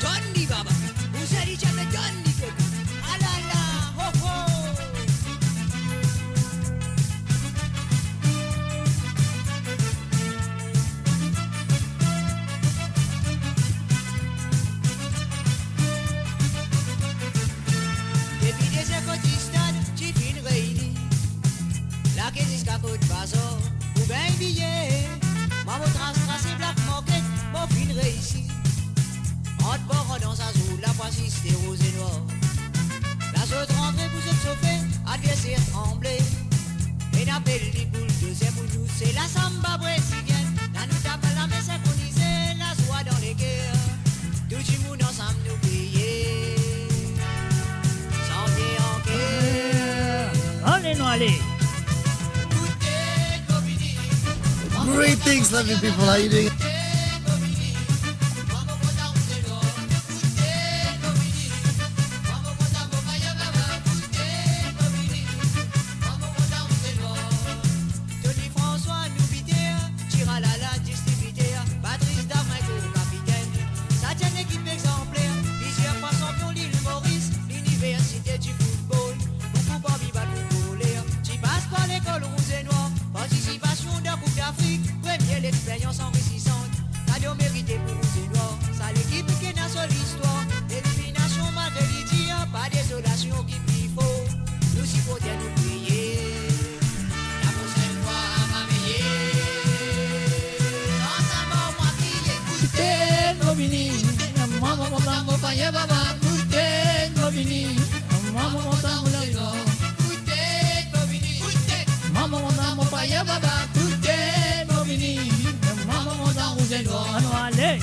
Donn li, baba. Ou sali, ti ape donn li, koko. Alala, ho, ho. Depi dezer kot stad, ti finn reyni. Lake ziska kot bazar, pou gagn biye. Mwa mo tras, trase black market, mo finn reysi. Ant bor dan sa zour la pou asiste Roze Nwar. La zot rantre pou zot sofe, adverser tranble. Ena apel li bouldozer pou nou, se la samba brezilienn. La nou tap lame sinkronize, lazwa dan leker. Tou dimoun ansam nou kriye, sante an ker. Ale, nou ale. Greetings, lovely people. How you doing? Tony François, nou biter, Tiralala, distribiter, Patrice Damain, gro kapitenn. Sa ti enn ekip exanpler, plizier fwa sanpion Lil Moris, liniversite di foutbol. Boukou parmi bann foutboler ti pas par lekol Rouz e Nwar. Partisipasion dan Koup Dafrik, premie lexperyans anrisisan. Kado merite pou Rouz e Nwar, sa lekip ki ena so listwar. Eliminasion malgre li dir, pa dezolasion ki pli for. Nou siporter, nou priye. La prosenn fwa va meye. Kan sa mor, mwa kriye, koute mo vini. Mwa mo kontan mo paye baba, koute mo vini. Mwa mo kontan mo lezor, koute mo vini. Mwa mo kontan mo paye baba, koute mo vini. Mwa mo kontan Rouz e Nwar. Anou ale.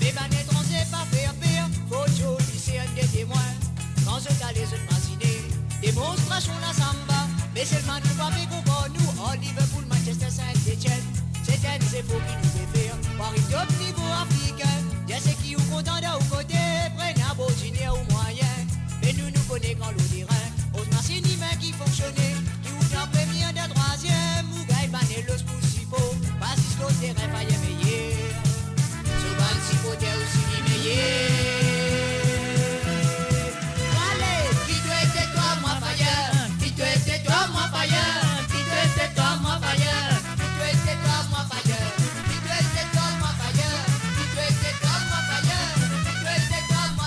Me bann etranze pa fer per, fo zot disern de temwin. Kan zot ale, zot mazine demonstrasion lasamba. Me selman nou pa pe konpran nou, ar Liverpool, Manchester, Saint-Etienne. Se enn zefor ki nou pe fer pou ariv top nivo afrikin. Dir seki ou kontan dan ou kote, pran abor diner ou mwayin. Me nou, nou kone kan lor terin, oz masinn imin ki fonksione, ki ou dan premie, dan trwaziem, ou gagn bann elos pou sipor. Pa zis lor terin, faye meyer. So bann siporter osi li meyer. Ale, ki to ete twa mwa fayer, ki to ete twa mwa fayer, ki to ete twa mwa fayer, ki to ete twa mwa fayer, ki to ete twa mwa fayer, ki to ete twa mwa fayer, ki to ete twa mwa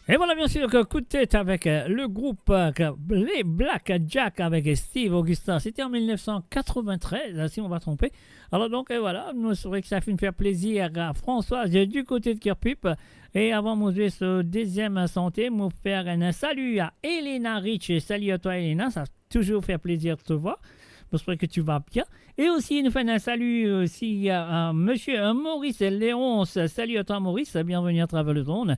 Et voilà, bien sûr, que Coup de tête avec, euh, le groupe, euh, que les Black Jack avec Steve Augustin. C'était en mille neuf cent quatre-vingt-treize, hein, si on va tromper. Alors donc, euh, voilà, nou espere ki sa finn fer plezir a Françoise, euh, du côté de Kerpip. E avan mo zwe so deziem sante, mo fer enn salu a Elena Rich. Salut à toi, Elena. Ça toujours fait plaisir de te voir. J'espère que tu vas bien. Et aussi, nous faisons un salut aussi à, à monsieur, euh, Maurice Léonce. Salut à toi, Maurice. Bienvenue à travers le monde.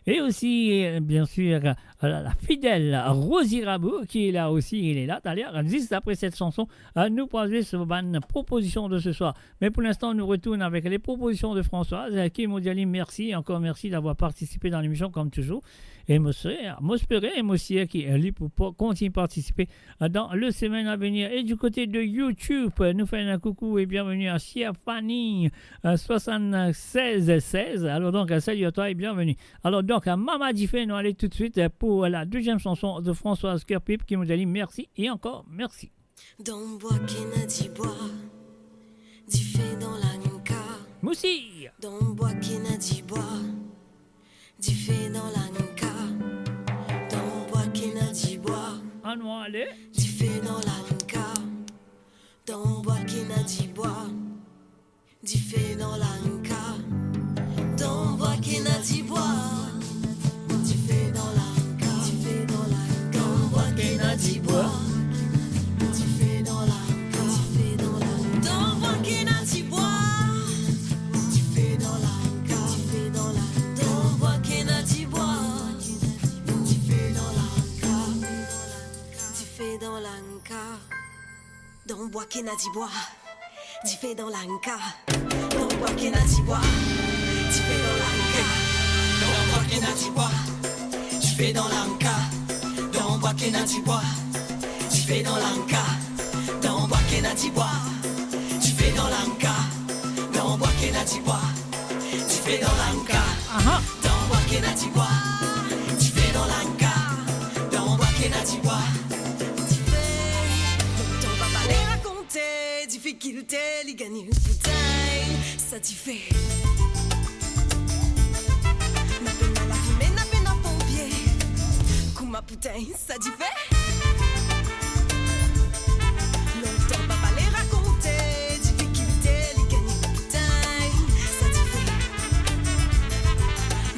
Et aussi, euh, bien sûr, euh, la, la fidèle Rosie Rabou qui est là aussi. Il est là. D'ailleurs, juste après cette chanson, euh, nou pou zwe so bann proposition de ce soir. Me pou linstan, nou retourn avek les propositions de Françoise, euh, ki mo dir ali mersi, ankor mersi d'avoir participe dan lemision, comme toujours. E mo espere, mo espere, e mo sir ki, euh, li pou, pou kontign participe, euh, dan le semaine à venir. Et du côté de YouTube, euh, nou fer un coucou et bienvenue à Siafani, euh, soixante-seize seize. Alors donc, euh, salut à toi et bienvenue. Alors donc, euh, Mama Dife, nou ale tout de suite, euh, pour la deuxième chanson de Françoise Kerpip, ki mo dir ali mersi e ankor mersi. Dan bwa ki ena dibwa, dife dan lanka. Mosi. Dan bwa ki ena dibwa, dife dan lanka. Dan bwa ki ena dibwa, ann ale. Dife dan lanka. Dan bwa ki ena dibwa, dife dan lanka. Dan bwa ki ena dibwa, dife dan lanka. Dife dan lanka. Dan bwa ki ena dibwa, dife dan lanka. Dife dan lanka. Dan bwa ki ena dibwa, dife dan lanka. Dife dan lanka. Dan bwa ki ena dibwa, dife dan lanka. Dife dan lanka. Dan bwa ki ena dibwa, dife dan lanka. Dan bwa ki ena dibwa, dife dan lanka. Dan bwa ki ena dibwa, dife dan lanka. Dan bwa ki ena dibwa, dife dan lanka. Dan bwa ki ena dibwa, dife dan lanka. Dan bwa ki ena dibwa, dife dan lanka. Aha. Dan bwa ki ena dibwa, dife dan lanka. Dan bwa ki ena dibwa, dife. Tonton papa li rakonte difikilte li gagne pou tegn sa dife. Na pena lafime, na pena ponpie. Kouma pou tegn sa dife? Lontan papa li rakonte difikilte li gagne pou tegn sa dife.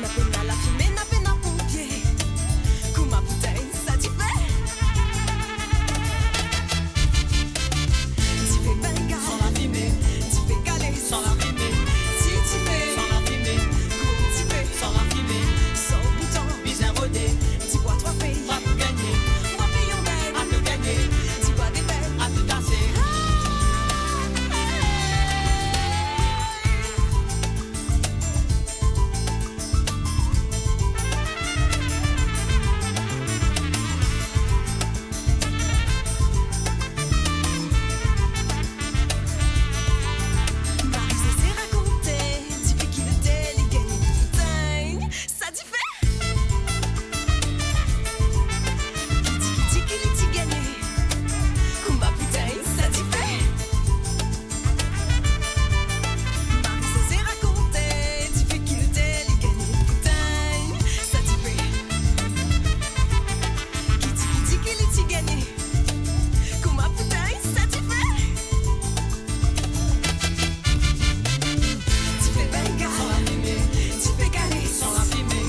Na pena lafime, na pena ponpie. Kouma pou tegn sa dife? Dife bengal, san lafime. Dife kale, san lafime. Ti dife, san lafime. Gro dife, san lafime. San bouton, bizin rode. Dibwa trwa fey, pa pou gagne. Mwa pe yon bel, a to gagne. Dibwa de bel, a to kase. Marie-José rakonte difikilte li gagne pou tegn sa dife. Ki ti, ki ti ki li ti gagne, kouma pou tegn sa dife. Marie-José rakonte difikilte li gagne pou tegn sa dife. Ki ti, ki ti ki li ti gagne, kouma pou tegn sa dife. Dife bengal, san lafime. Dife kale, san lafime.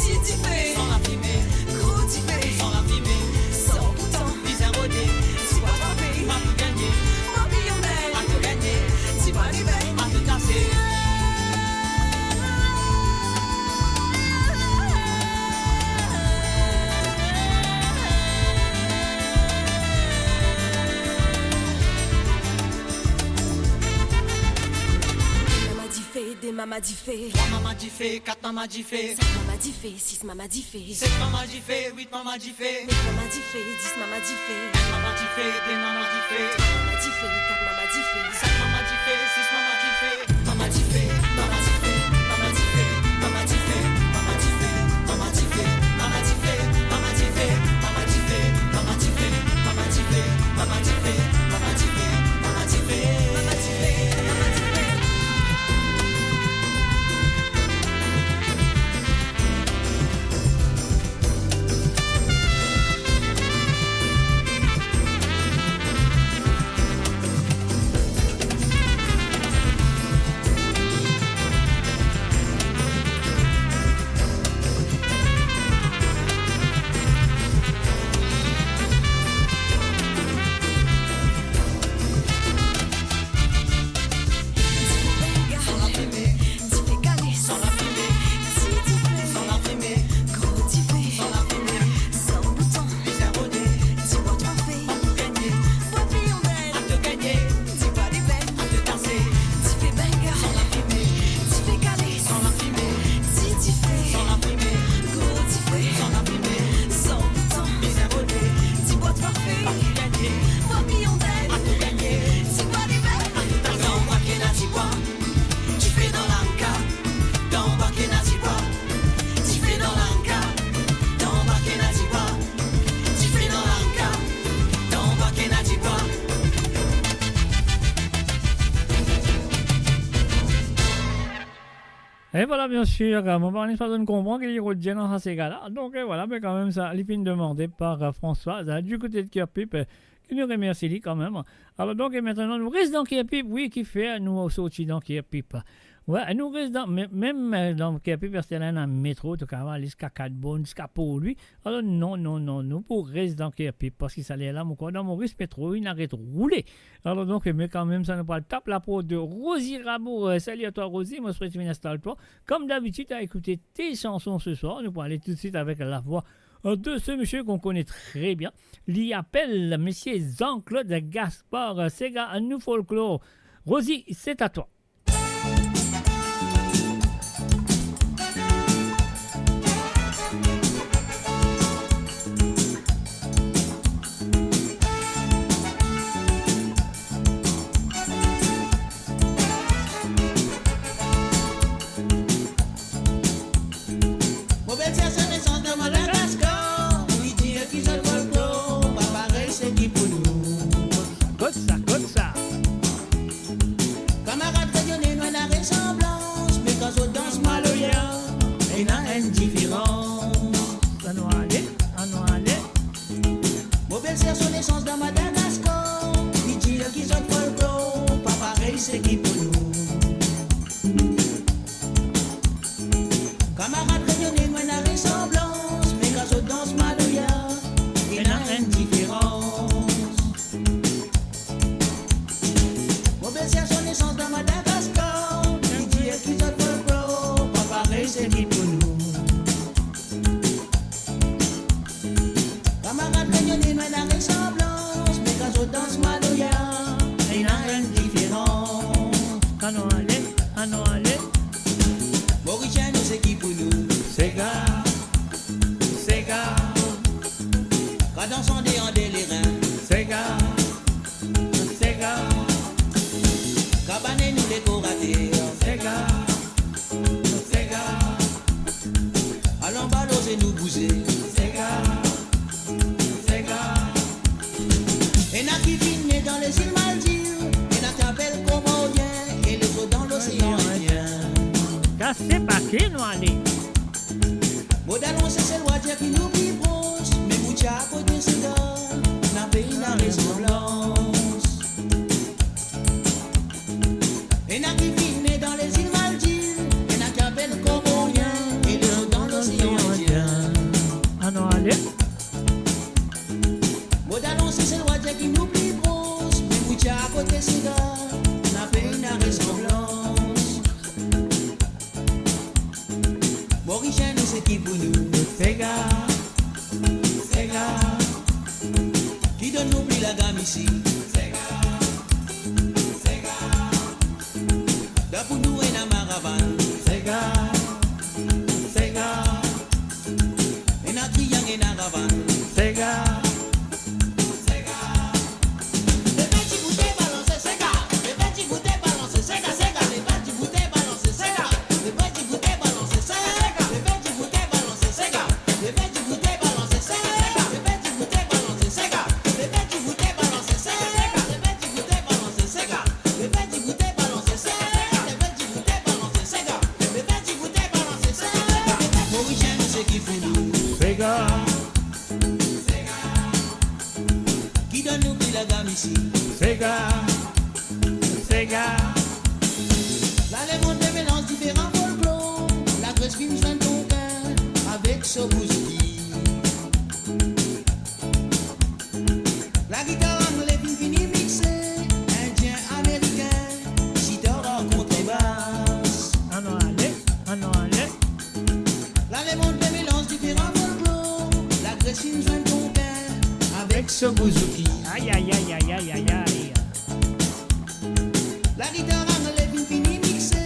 Ti dife, san lafime. Gro dife, san lafime. San bouton, bizin rode. Dibwa trwa fey, pa pou gagne. Mwa pe yon bel, a to gagne. Dibwa de bel, a to kase. Mama dife, de mama dife. Trwa mama dife, kat mama dife. Senk mama dife, sis mama dife. Set mama dife, wit mama dife. Net mama dife, dis mama dife. Enn mama dife, de mama dife. Trwa mama dife, kat mama dife. Senk mama dife, sis mama dife. Mama dife, mama dife, mama dife, mama dife, mama dife, mama dife, mama dife, mama dife, mama dife, mama dife, mama dife, mama dife, mama dife, mama dife. E vwala, bien sir, mo pa kone si zot konpran ki li rod dir dan sa sega la. Donk, e vwala, me kanmem sa, li finn demande par, e, Françoise, e, du kote de Kerpip, e, ki nou remersie li kanmem. Alor, donk, e, aster la nou res dan Kerpip, wi, kifer nou sorti dan Kerpip. Wi, nou res dan, me-, mem, e, dan Kerpip, aster la ena metro, to kapav al ziska Kat Bonn, ziska Porlwi. Alor, non, non, non, nou pou res dan Kerpip, parski sa ler la, mo krwar dan Moris, metro inn aret roule. Alor donk, me kanmem sa, nou pou al tap laport de Rosie Rabault. E, salut à toi, Rosie, mo swete vinn instal twa. Comme d'habitude, à écouter tes chansons ce soir. Nou pou ale toutswit avek lavwa, e, de ce monsieur qu'on connaît très bien. Li apel Monsieur Jean-Claude Gaspard, e, sega nou folklor. Rosie, c'est à toi. Mo bel ser so nesans dan Madagaskar, li dir ki zot folklor pa parey seki pou nou. Kot sa, kot sa. Kamarad reyone nou ena resanblans, me kan zot dans maloya, ena enn diferans. Anou ale, anou ale. Mo bel ser so nesans dan Madagaskar, li dir ki zot folklor pa parey seki pou nou. Kamarad reyone nou ena resanblans, me kan zot dans maloya, ena enn diferans. Mo bel ser so nesans dan Madagaskar, li dir ki zot folklor pa parey seki pou nou. Kamarad reyone nou ena resanblans, me kan zot dans maloya, ena enn diferans. Anou ale, anou ale. Morisien nou seki pou nou. Sega, sega. Kan dans ande ande lerin. Sega, sega. Kan bane nou lekor ater. Sega, sega. Al anba loze nou bouze. Sega, sega. Ena ki finn ne dan lezil Maldiv, ena ki apel Komorien, e lezot dan losean Indien. Sa se pa ki nou ale. Mo dalon Seselwa dir ki nou pli pros, me mo ti akote sega, na pena resanblans. Ena ki finn ne dan lezil Maldiv, ena ki apel Komorien, e lezot dan losean Indien. Anou ale. Mo dalon Seselwa dir ki nou pli pros, me mo ti akote sega, na pena resanblans. Morisien nou seki pou nou. Sega, sega. Ki donn nou pli lagam isi. Sega, sega. Dan pou nou ena maravann. Sega, sega. Ena triyang, ena ravann. Sega, sega. Morisien nou seki pou nou. Sega, ki donn nou pli lagam isi. Sega, sega. Lalemond pe melanz diferan folklor. Lagres finn zwenn tonkin avek so bouzouki. Lagitar angle finn fini mixe, indien, amerikin, sitar ar kontrebas. Anou ale, anou ale. Lalemond pe melanz diferan folklor. Lagres finn zwenn tonkin avek so bouzouki. Ay, ay, ay. Lagitar angle finn fini mixe,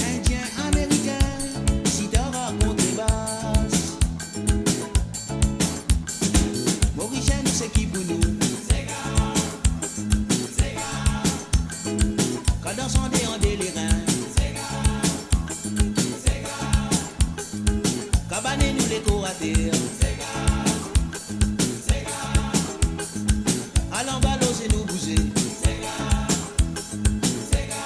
indien, amerikin, sitar ar kontrebas. Morisien nou seki pou nou. Sega, sega. Kan dans ande ande lerin. Sega, sega. Kan bane nou lekor ater. Sega, sega. Al anba loze nou bouze. Sega, sega.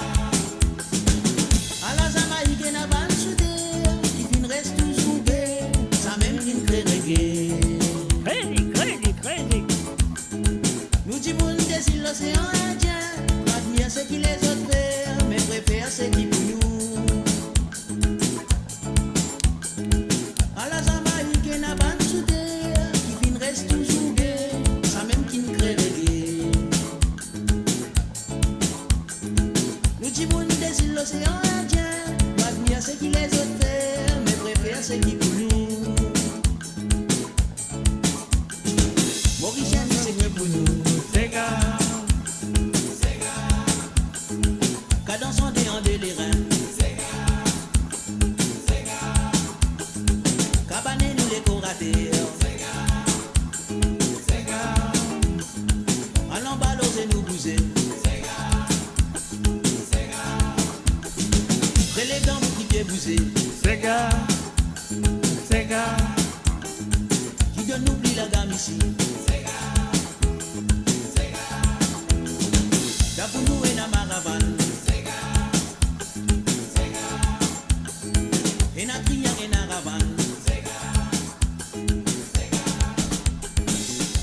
Nou dimoun de zil losean Indien, nou admir seki lezot fer, me prefer seki pou nou. Ala Zamaik ena bann souter ki finn res touzour ge, samem kinn kre rege. Nou dimoun de zil losean Indien, nou admir seki lezot fer, me prefer seki pou nou. Morisien, nou seki pou nou. Sega. Kadans ande ande lerin. Kabane nou lekorater. Al anba lor zenou bouze. Relev dan nou ki pie bouze. Sega, sega. Ki donn nou pli lagam isi. Dan pou nou ena maravann. Ena triang, ena ravann.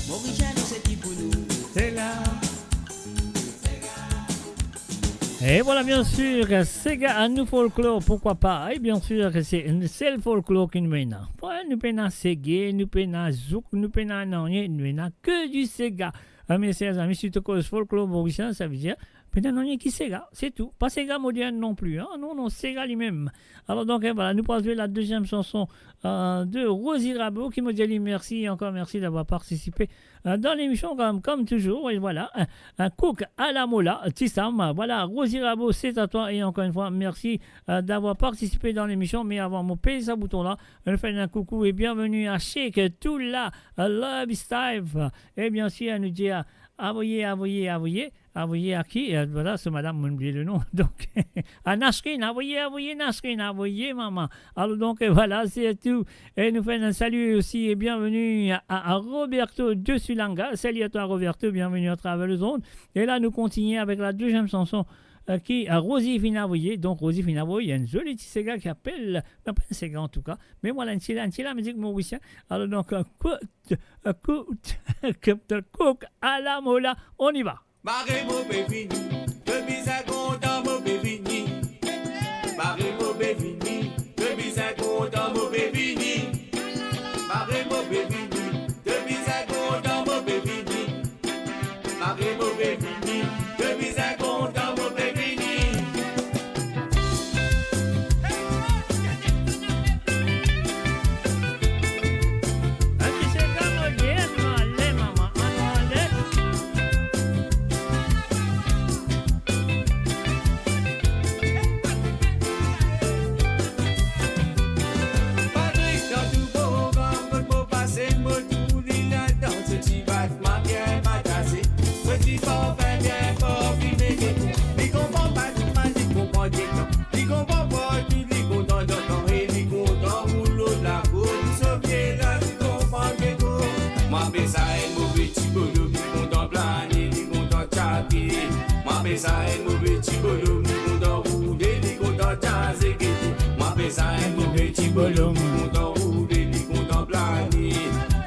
Morisien, nou seki pou nou. Sega. Et voilà, bien sûr, sega a nou folklor, pourquoi pas ? Et bien sûr, c'est le seul folklore ki nou ena. Pwin nou pena sege, nou pena zouk, nou pena nanye, nou ena ke di sega. Ah, mes chers amis, si to koz folklor morisien, sa ve dir pena nanye ki sega, c'est tout. Pa sega modern non pli, hein ? Non, non, sega limem. Alors donc, eh, voilà, nou pou zwe la deuxième chanson, euh, de Rosie Rabo, ki mo dir li mersi, ankor mersi d'avoir participé, euh, dans l'émission, comme, comme toujours. Et voilà, un, un cook à la mola, ti Sam, voilà, Rosie Rabo, c'est à toi, et encore une fois, merci, euh, d'avoir participé dans l'émission. Mais avant mo pez sa bouton la, nou fer un coucou et bienvenue à Sheikh Toula, euh, Love Style. Et bien sûr, nou dir, avoye, avoye, avoye. Avoye a ki ? Eh, voilà, se madam, mo bliye le nom. Donc, a Nasrine, avoye, avoye Nasrine, avoye mama. Alors donc, eh, voilà, c'est tout. Et nou fer un salut aussi et bienvenue à, à, à Roberto de Sulanga. Salut à toi, Roberto, bienvenue à travers les ondes. Et là, nou kontigne avec la deuxième chanson, euh, ki, euh, Rosie finn avoye. Donc, Rosie finn avoye, il y a une jolie petite séga qui appelle, non, pas une séga en tout cas, mais voilà, une séga, une séga musique mauricienne. Alors donc, euh, écoute, écoute, cook à la mola, on y va. Mare mo pe vini, to bizin kontan mo pe vini. Mare mo pe vini, to bizin kontan mo pe vini. Mare mo pe vini, to bizin kontan mo pe vini. Mare mo pe vini, to bizin kontan mo pe vini. Patrik dan tou bogan, kot mo pase, mo trouv li ladan, so ti bat, ma bien batase, so ti parfin bien parfime, li konpran pa tou, ma li konpran detan, li konpran partou, li kontan dantan, e li kontan roul lor lakour, so vie la, li konpran detan. Mwa pe sa enn move ti bolo, li kontan plane, li kontan tyake. Mwa pe sa enn move ti bolo, li kontan roule, li kontan tyase gete. Mwa pe sa enn move ti bolo, li kontan roule, li kontan plane.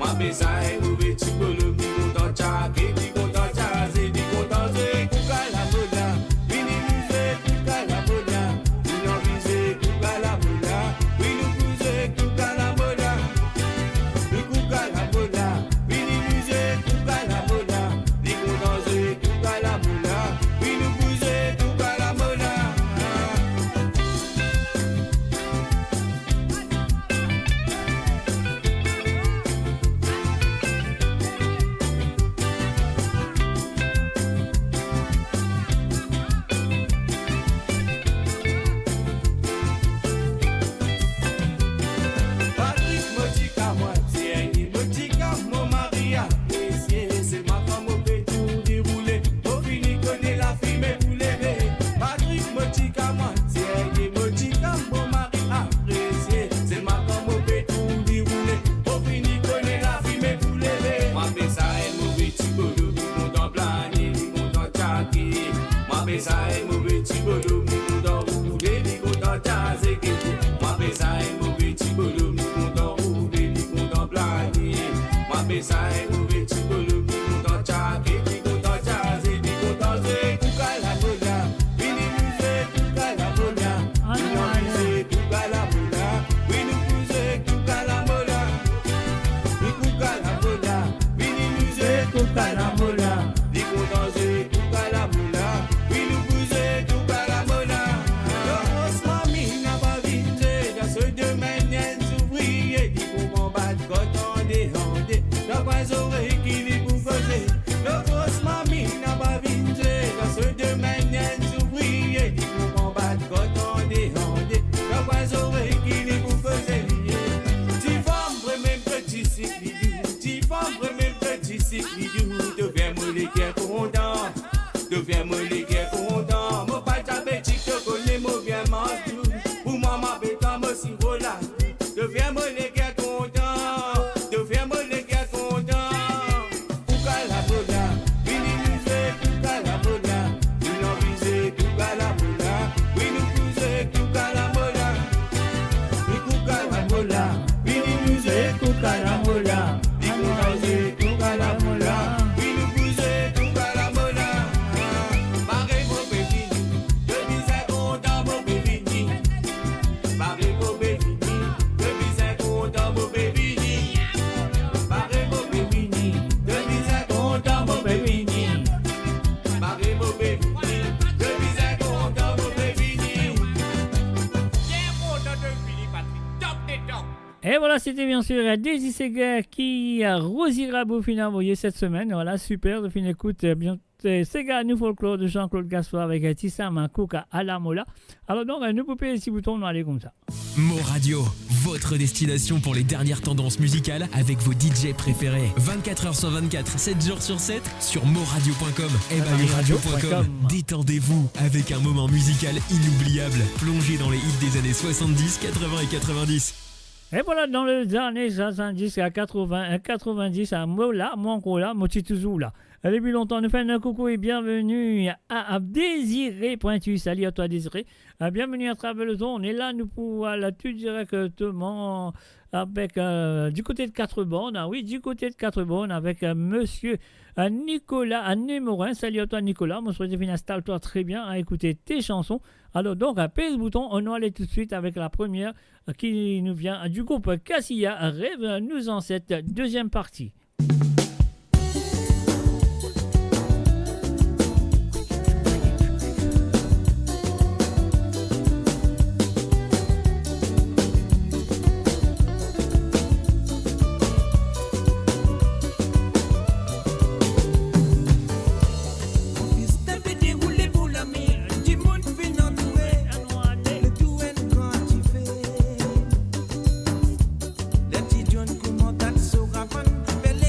Mwa pe sa enn move ti bolo, li kontan tyake, li kontan tyase, li kontan zwe kouk a la mola. Vini nou zwe kouk a la mola. Vini nou zwe kouk a la mola. Wi, nou pou zwe kouk a la mola. Wi, kouk a la mola. Vini nou zwe kouk a la mola. Li kontan zwe kouk a la mola. Wi, nou pou zwe kouk a la mola. Patrik, mo ti ka mwa, ti Ernie, mo ti ka mo mari apresie, selman kan mo pe tourn li roule, mo fini kone lafime pou leve. Patrik, mo ti ka mwa, ti Ernie, mo ti ka mo mari apresie, selman kan mo pe tourn li roule, mo fini kone lafime pou leve. Mwa pe sa enn move ti bolo, li kontan plane, li kontan tyake. Mwa pe sa enn move ti bolo, li kontan roule, li kontan tyase gete. Mwa pe sa enn move ti bolo, li kontan roule, li kontan plane. Mwa pe sa enn move ti bolo, li kontan tyake, li kontan To fer mo leker kontan, mo pa diabetik, to kone mo bien manz tou. Pou mwa, mwa beton, mo siro la. To fer mo leker kontan, to fer mo leker kontan. Kouka lamola, vini nou zwe kouka lamola. Nou anvi zwe kouka lamola. Wi, nou pou zwe kouka lamola. Wi, kouka lamola, vini nou zwe kouka lamola. Wi, nou pou zwe kouka lamola. Wi, nou pou zwe kouka lamola. Pare mo pe vini, to bizin kontan mo pe vini. Pare mo pe vini, to bizin kontan mo pe vini. Pare mo pe vini, to bizin kontan mo pe vini. Pare mo pe vini, to bizin kontan mo pe vini. Bien kontan to vini, Patrick. Top de top. Et voilà, c'était bien sûr, euh, Désir Séga ki, euh, Rosie Rabou finn avoye cette semaine. Voilà, super, finn ekout, euh, bien, euh, Séga, nou folklor de Jean-Claude Gaspard avec, euh, ti sam, hein, Kouka Alamola. Alors donc, euh, nou pou pez ti bouton, nou ale koumsa. Mo Radio, votre destination pour les dernières tendances musicales avec vos D J préférés. Vingt-quatre heures sur vingt-quatre, sept jours sur sept, sur moradio point com, M A U radio point com. Détendez-vous avec un moment musical inoubliable, plongé dans les hits des années soixante-dix, quatre-vingts et quatre-vingt-dix. Et voilà, dans les années soixante-dix à quatre-vingts, euh, quatre-vingt-dix, à Mola, mwa ankor la, mo ti touzour la. Depi lontan, nou fer enn koukou e bienveni a, a Désiré Pointu. Salut à toi, Désiré. Euh, bienvenue à Travel Zone. E la, nou pou al tou direkteman avek, euh, du côté de Quatre-Bornes. Ah oui, du côté de Quatre-Bornes avec, euh, monsieur, euh, Nicolas, euh, Némorin. Salut à toi, Nicolas. Mo swete finn instal twa tre bien, hein, écouter tes chansons. Alors donc, euh, pez bouton, nou ale tout de suite avec la première, euh, qui nous vient, euh, du groupe Cassia, Rêve nos ancêtres, deuxième partie. Mo fis ti pe deroule pou lame, dimoun finn antoure, letou enn gran dife. Ler ti John koumans atak so ravann, bel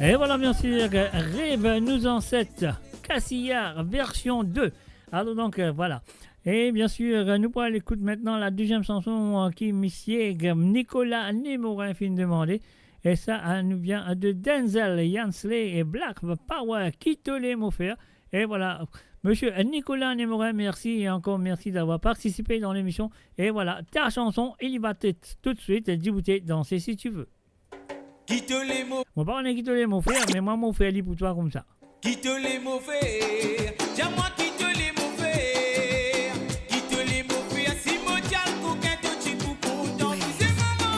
E vwala, bien sir, Rêve nos ancêtres, Cassiya, version deux. Alor donk, euh, vwala. E bien sir, euh, nou pou al ekout aster la deziem sanson, euh, ki misie, euh, Nicolas Nemorin finn demande. E sa, euh, nou vien de Denzel Yansley e Black Power, Ki to le mo fer. E vwala, misie Nicolas Nemorin, mersi e ankor mersi d'avoir partisipe dan lemision. E vwala, ta chanson, il va tout, tout de suite, Debout et danse si tu veux. Ki to le mo... Mo pa kone ki to le mo fer, me mwa mo fer li pou twa koumsa. Ki to le mo fer, dir mwa ki to le mo fer. Ki to le mo fer, si mo dir al kokin to ti pou kontan. Wi. Se mama.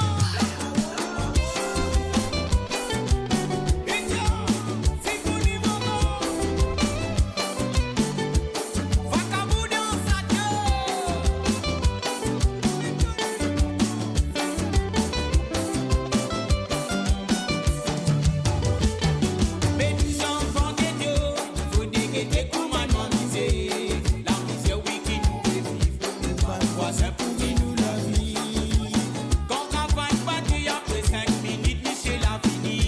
Me nou zanfan geto, fode gete kouma nou amize. Lamizer wi ki nou pe viv, nou bann vwazin pouri nou lavi. Kan kavann bate, apre sink minit, misie la vini.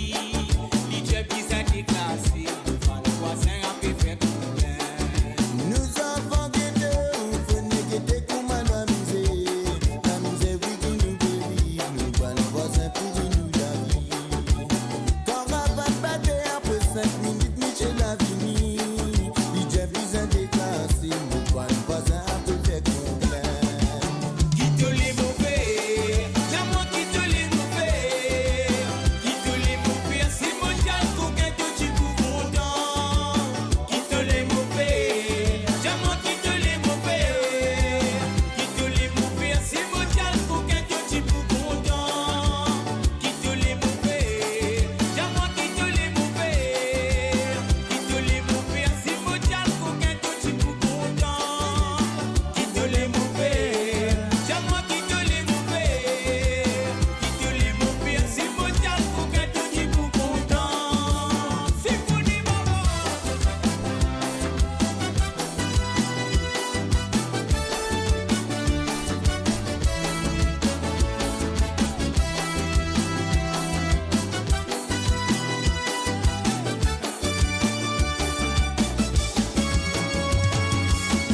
Li dir bizin deklase, nou bann vwazin ape fer konplint. Nou zanfan geto, fode gete kouma nou amize. Lamizer wi ki nou pe viv, nou bann vwazin pouri nou lavi. Kan kavann bate, apre sink minit, misie la vini. Li dir bizin deklase, nou bann vwazin ape fer konplint. Ki to le mo fer, dir mwa ki to le mo fer. Ki to le mo fer, si mo dir al kokin to ti pou kontan. Ki to le mo fer, dir mwa ki to le mo fer. Ki to le mo fer, si mo dir al kokin to ti pou kontan. Ki to le mo fer, dir mwa ki to le mo fer. Ki to le mo fer, si mo dir al kokin to ti pou kontan. Ki to le mo fer, dir mwa ki to le mo fer. Ki to le mo fer, si mo dir al kokin to ti pou kontan. Sinfoni mama.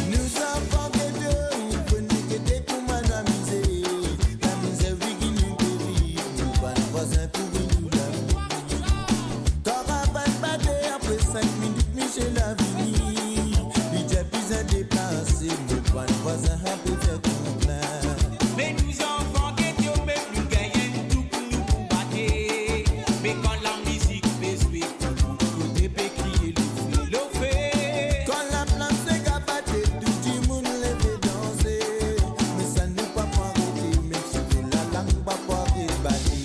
Nou zanfan geto, fode gete kouma nou amize. Lamizer wi ki nou pe viv, nou bann vwazin pouri nou lavi. Kan kavann bate, apre sink minit, misie la vini. Li dir bizin deplase, nou bann vwazin ape fer konplint. Me nou zanfan geto, mem nou gagn enn tou pou nou pou bate. Me kan lamizik pe zwe, tou kote pe kriye lofe, lofe. Kan laplans pe gabate, tou dimoun leve danse. Me sa nou pa pou arete, mem si nou lalang pa pou aret bate.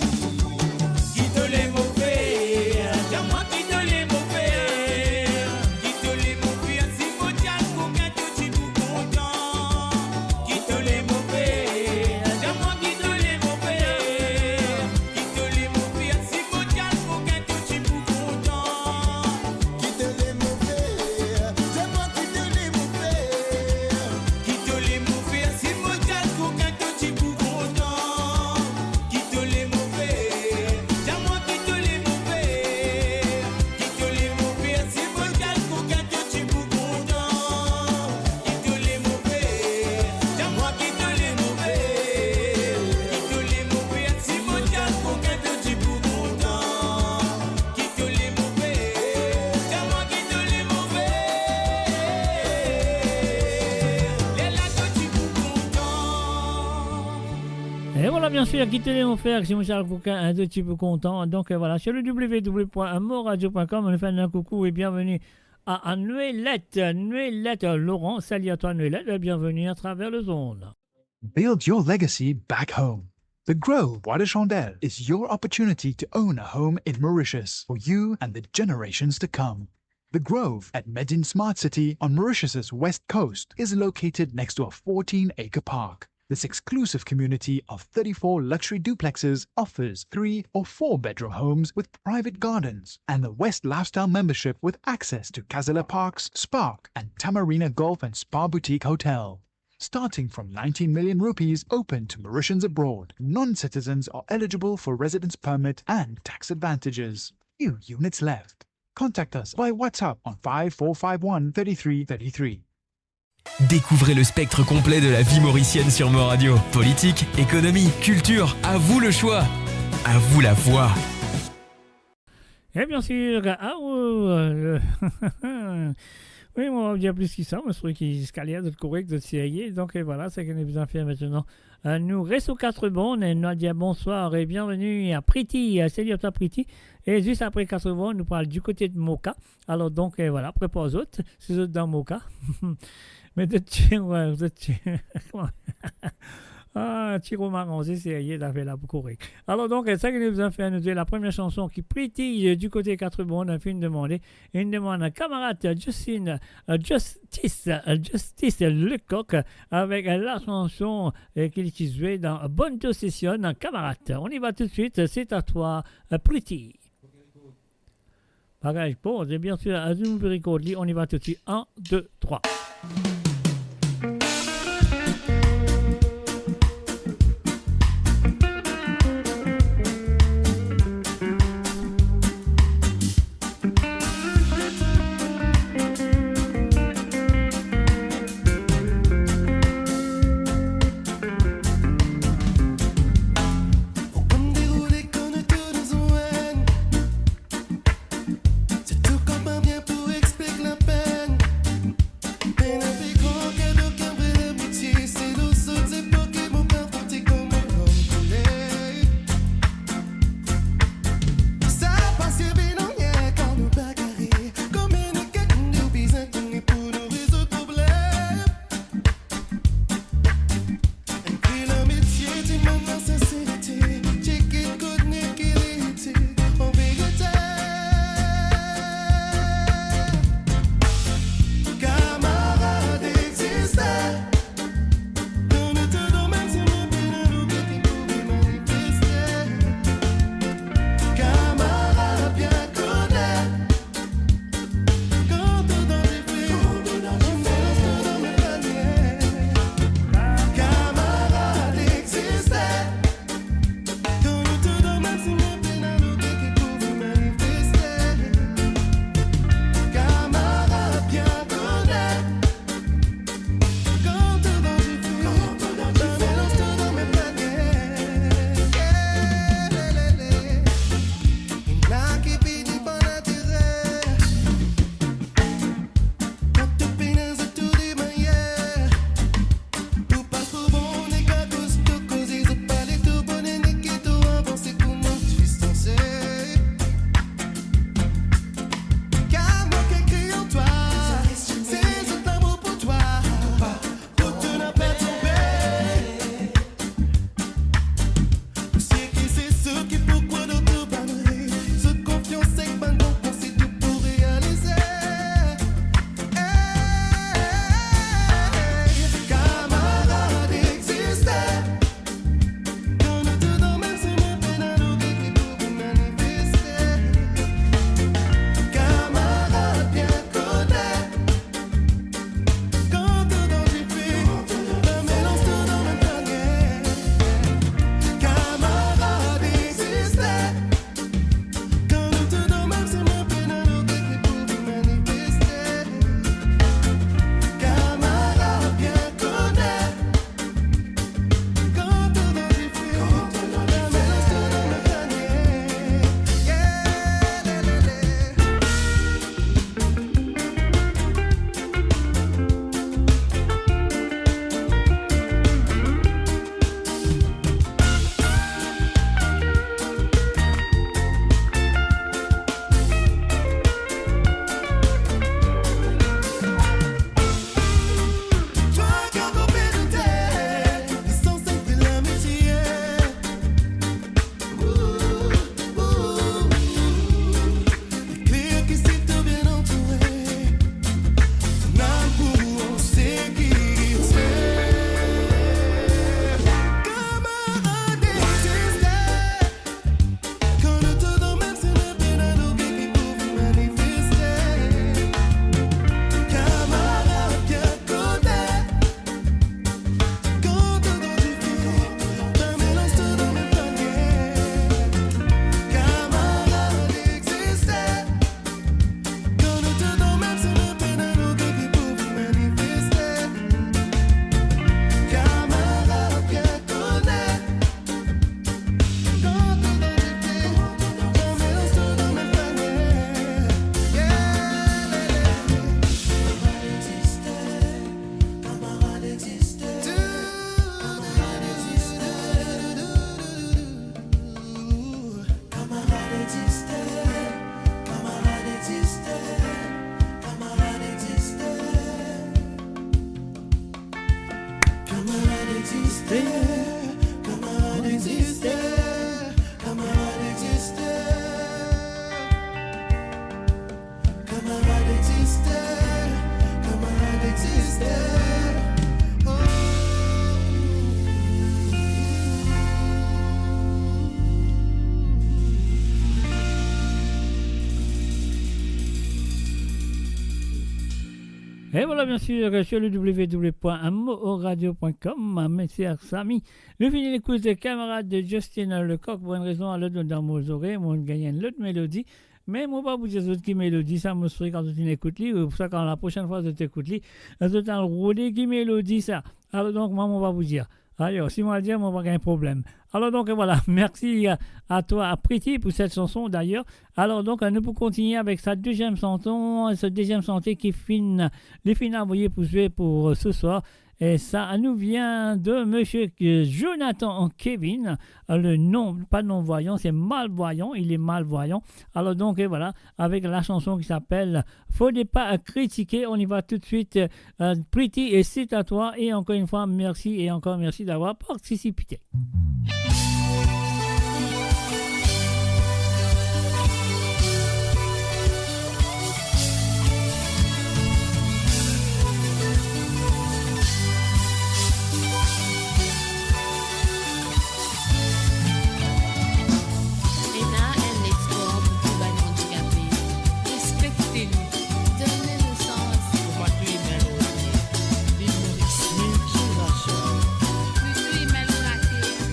Ki to le mo fer, dir mwa ki to le mo fer. Ki to le mo fer, si mo dir al kokin to ti pou kontan. Ki to le mo fer, dir mwa ki to le mo fer. Ki to le mo fer, si mo dir al kokin to ti pou kontan. Ki to le mo fer, dir mwa ki to le mo fer. Ki to le mo fer, si mo dir al kokin to ti pou kontan. Ki to le mo fer, dir mwa ki to le mo fer. Ki to le mo fer, si mo dir al kokin to ti pou kontan. Ki to le mo fer, dir mwa ki to le mo fer. Ki to le mo fer, si mo dir al kokin to ti pou kontan. Ki to le mo fer, dir mwa ki to le mo fer. Lerla to ti pou kontan. E vwala, bien sir, Ki to le mo fer, si mo dir al kokin to ti pou kontan. Donk, euh, vwala, sur le w w w point moradio point com, nou fer enn koukou e bienveni a, a Noelette, Noelette Laurent. Salut à toi, Noelette, et bienvenue à travers les ondes. Build your legacy back home. The Grove Bois de Chandelle is your opportunity to own a home in Mauritius for you and the generations to come. The Grove at Medin Smart City on Mauritius's west coast is located next to a fourteen-acre park. This exclusive community of thirty-four luxury duplexes offers three or four bedroom homes with private gardens and the West Lifestyle membership with access to Casella Parks, Spark, and Tamarina Golf and Spa Boutique Hotel. Starting from nineteen million rupees, open to Mauritians abroad, non-citizens are eligible for residence permit and tax advantages. Few units left. Contact us by WhatsApp on five four five one thirty-three thirty-three. Découvrez le spectre complet de la vie mauricienne sur Mo Radio. Politique, économie, culture, à vous le choix. À vous la voix. Et bien sûr, ah, oh, euh, le oui, mo pa dir plis ki sa, mo trouv ki ziska la, zot korek, zot serye. Donk, euh, vwala, seki nou bizin fer aster, euh, nou res o kat bann, e nou al dir bonswar e bienveni a Priti, euh, salut à toi Priti. E zis apre kat bann, nou pou al di kote de Moka. Alor donk, euh, vwala, prepar zot, si zot dan Moka. Me zot ti, ouais, zot ti, kouma? Ah, ti Roma ranze, serye, zafer la pou korek. Alor donk, euh, seki nou bizin fer, nou dir la première chanson ki Priti, euh, di kote kat bann, finn demande, inn demann kamarad, euh, Justin, euh, Justice, euh, Justice Lecoq, euh, avek, euh, la chanson, euh, ki, ki zwe dan Bonne Session, euh, kamarad. On y va tout de suite, c'est à toi, euh, Priti. Bagay, bon, c'est bien sûr, Azim Record, li, on y va tout de suite. Un, deux, trois. Kamarad Existe, Kamarad Existe, Kamarad Existe, Kamarad Existe. Oh. E vwala, biensir, sur le w w w point m o radio point com, mesi a Sami. Nou fini ekout kamarad Justin Lecoq, pou enn rezon, alor, dan mo zorey, mo gagn enn lot melodi. Me mo pa pou dir zot ki melodi sa, mo swete kan zot inn ekout li, ou pou sa, kan laprosinn fwa zot ekout li, zot al rode ki melodi sa. Alor, donk, mwa, mo pa pou dir. Alor, si mo al dir, mo pa gagn problem. Alor, donk, vwala, mesi a, a twa, a Pretty, pou set sanson, dayer. Alor, donk, nou pou kontigne avek sa deziem sanson, se deziem sanson ki finn, li finn avoye pou zwe pou, euh, se swar. E sa nou vien de misie, euh, Jonathan Kevin, euh, le nom, pa non vwayan, se malvwayan, il est malvoyant. Alor donk, e vwala, avek la sanson ki apel Faudrait pas critiquer, on y va tout de suite, euh, Pretty, et c'est à toi, et encore une fois, merci, et encore merci d'avoir participé. Ena enn lespwar pou tou bann andikape. Respekte nou. Donn nou nou sans. Pou pa touy mem nou rate. Lil Moris, nou tou inn rate. Nou tou inn rate.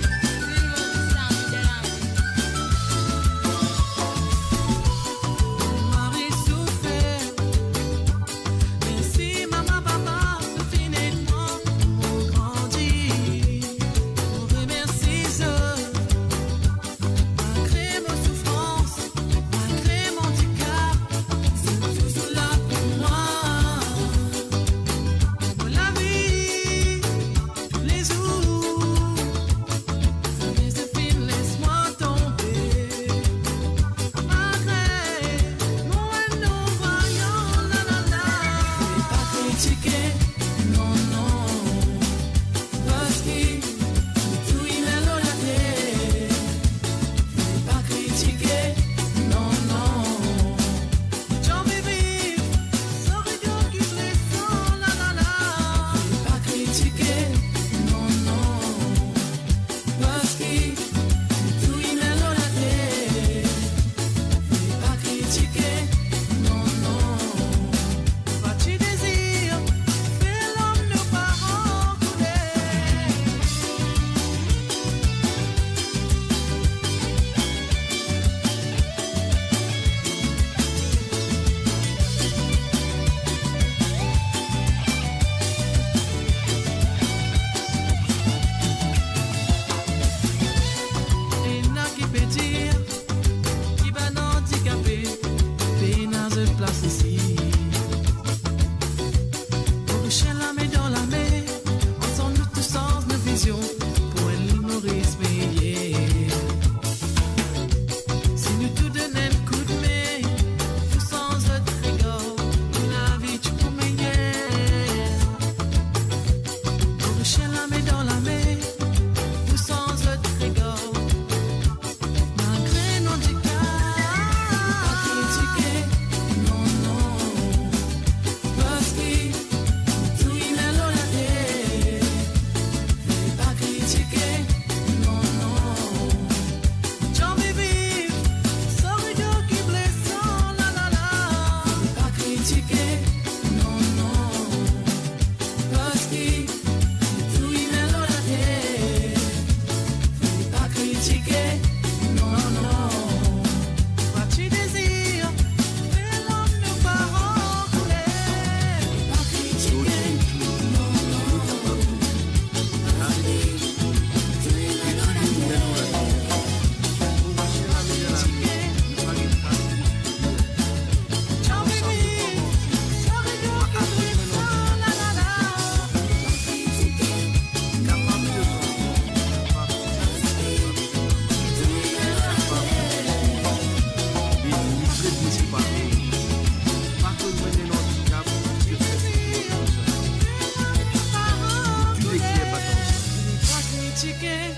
Kritike,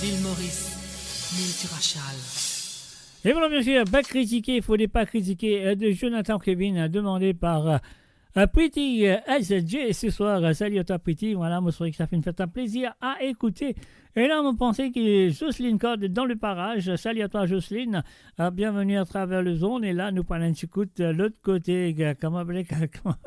Lil Moris, Miltirashal. Et voilà, bien sûr, pas critiquer, faut pas critiquer, euh, de Jonathan Kevin, euh, demandé par, euh, euh, Pretty, euh, S J ce soir. Euh, salut à toi, Pretty. Voilà, moi, c'est vrai que ça fait une fête à plaisir à écouter. Et là, on pensait que Jocelyne Corde dans le parage. Salut à toi, Jocelyne. Euh, bienvenue à travers le zone. Et là, nou pran enn ti kout, euh, lot kote, euh, kouma apel, kouma,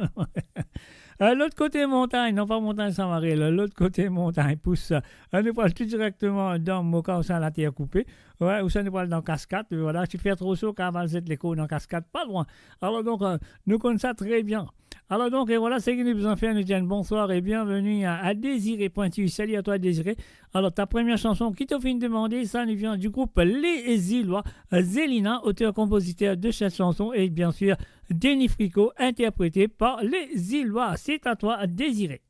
euh, lot kote montagn, non, pa Montagn Samarel, lot kote montagn pous. Euh, nou pral tou direkteman dan Moka, ousa later koupe. Wi, ousa nou pral dan Kaskad, me vwala, si fer tro so, kapav al zet lekor dan Kaskad, pa lwin. Alor donk, euh, nou konn sa tre bien. Alor donk, e vwala seki nou bizin fer, nou dir bonswar e bienveni a, a Désiré Pointu. Salut à toi, Désiré. Alor, ta première chanson ki to finn demande, sa li vien du groupe Les Îlois, Zelina, auteur-compositeur de cette chanson, et bien sûr, Denis Fricot, interprété par Les Îlois. C'est à toi, Désiré.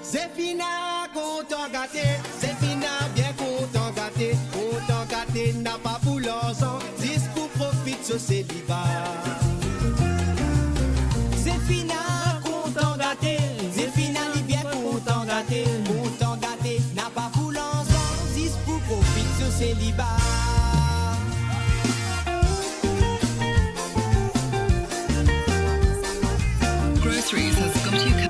Zefina kontan gate, Zefina bien kontan gate, kontan gate napa pou larzan, zis pou profit so seliba. Zefina kontan gate, Zefina li bien kontan gate, kontan gate napa pou larzan, zis pou profit so seliba. Groceries has come to you.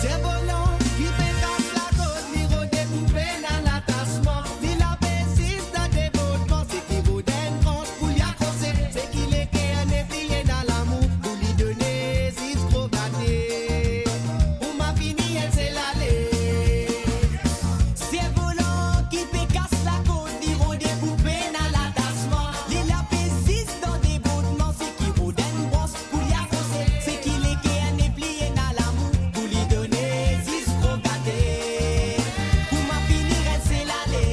Servolan ki pe kas lakot, li rode pou pena latasman, li lape zis dan debordman, seki rod enn brans pou li akose, seki leker nepli ena lamour pou li done, zis tro gate. Kouma fini, enn sel ale. Servolan ki pe kas lakot, li rode pou pena latasman, li lape zis dan debordman, seki rod enn brans pou li akose, seki leker nepli ena lamour pou li done, zis tro gate. Kouma fini, enn sel ale.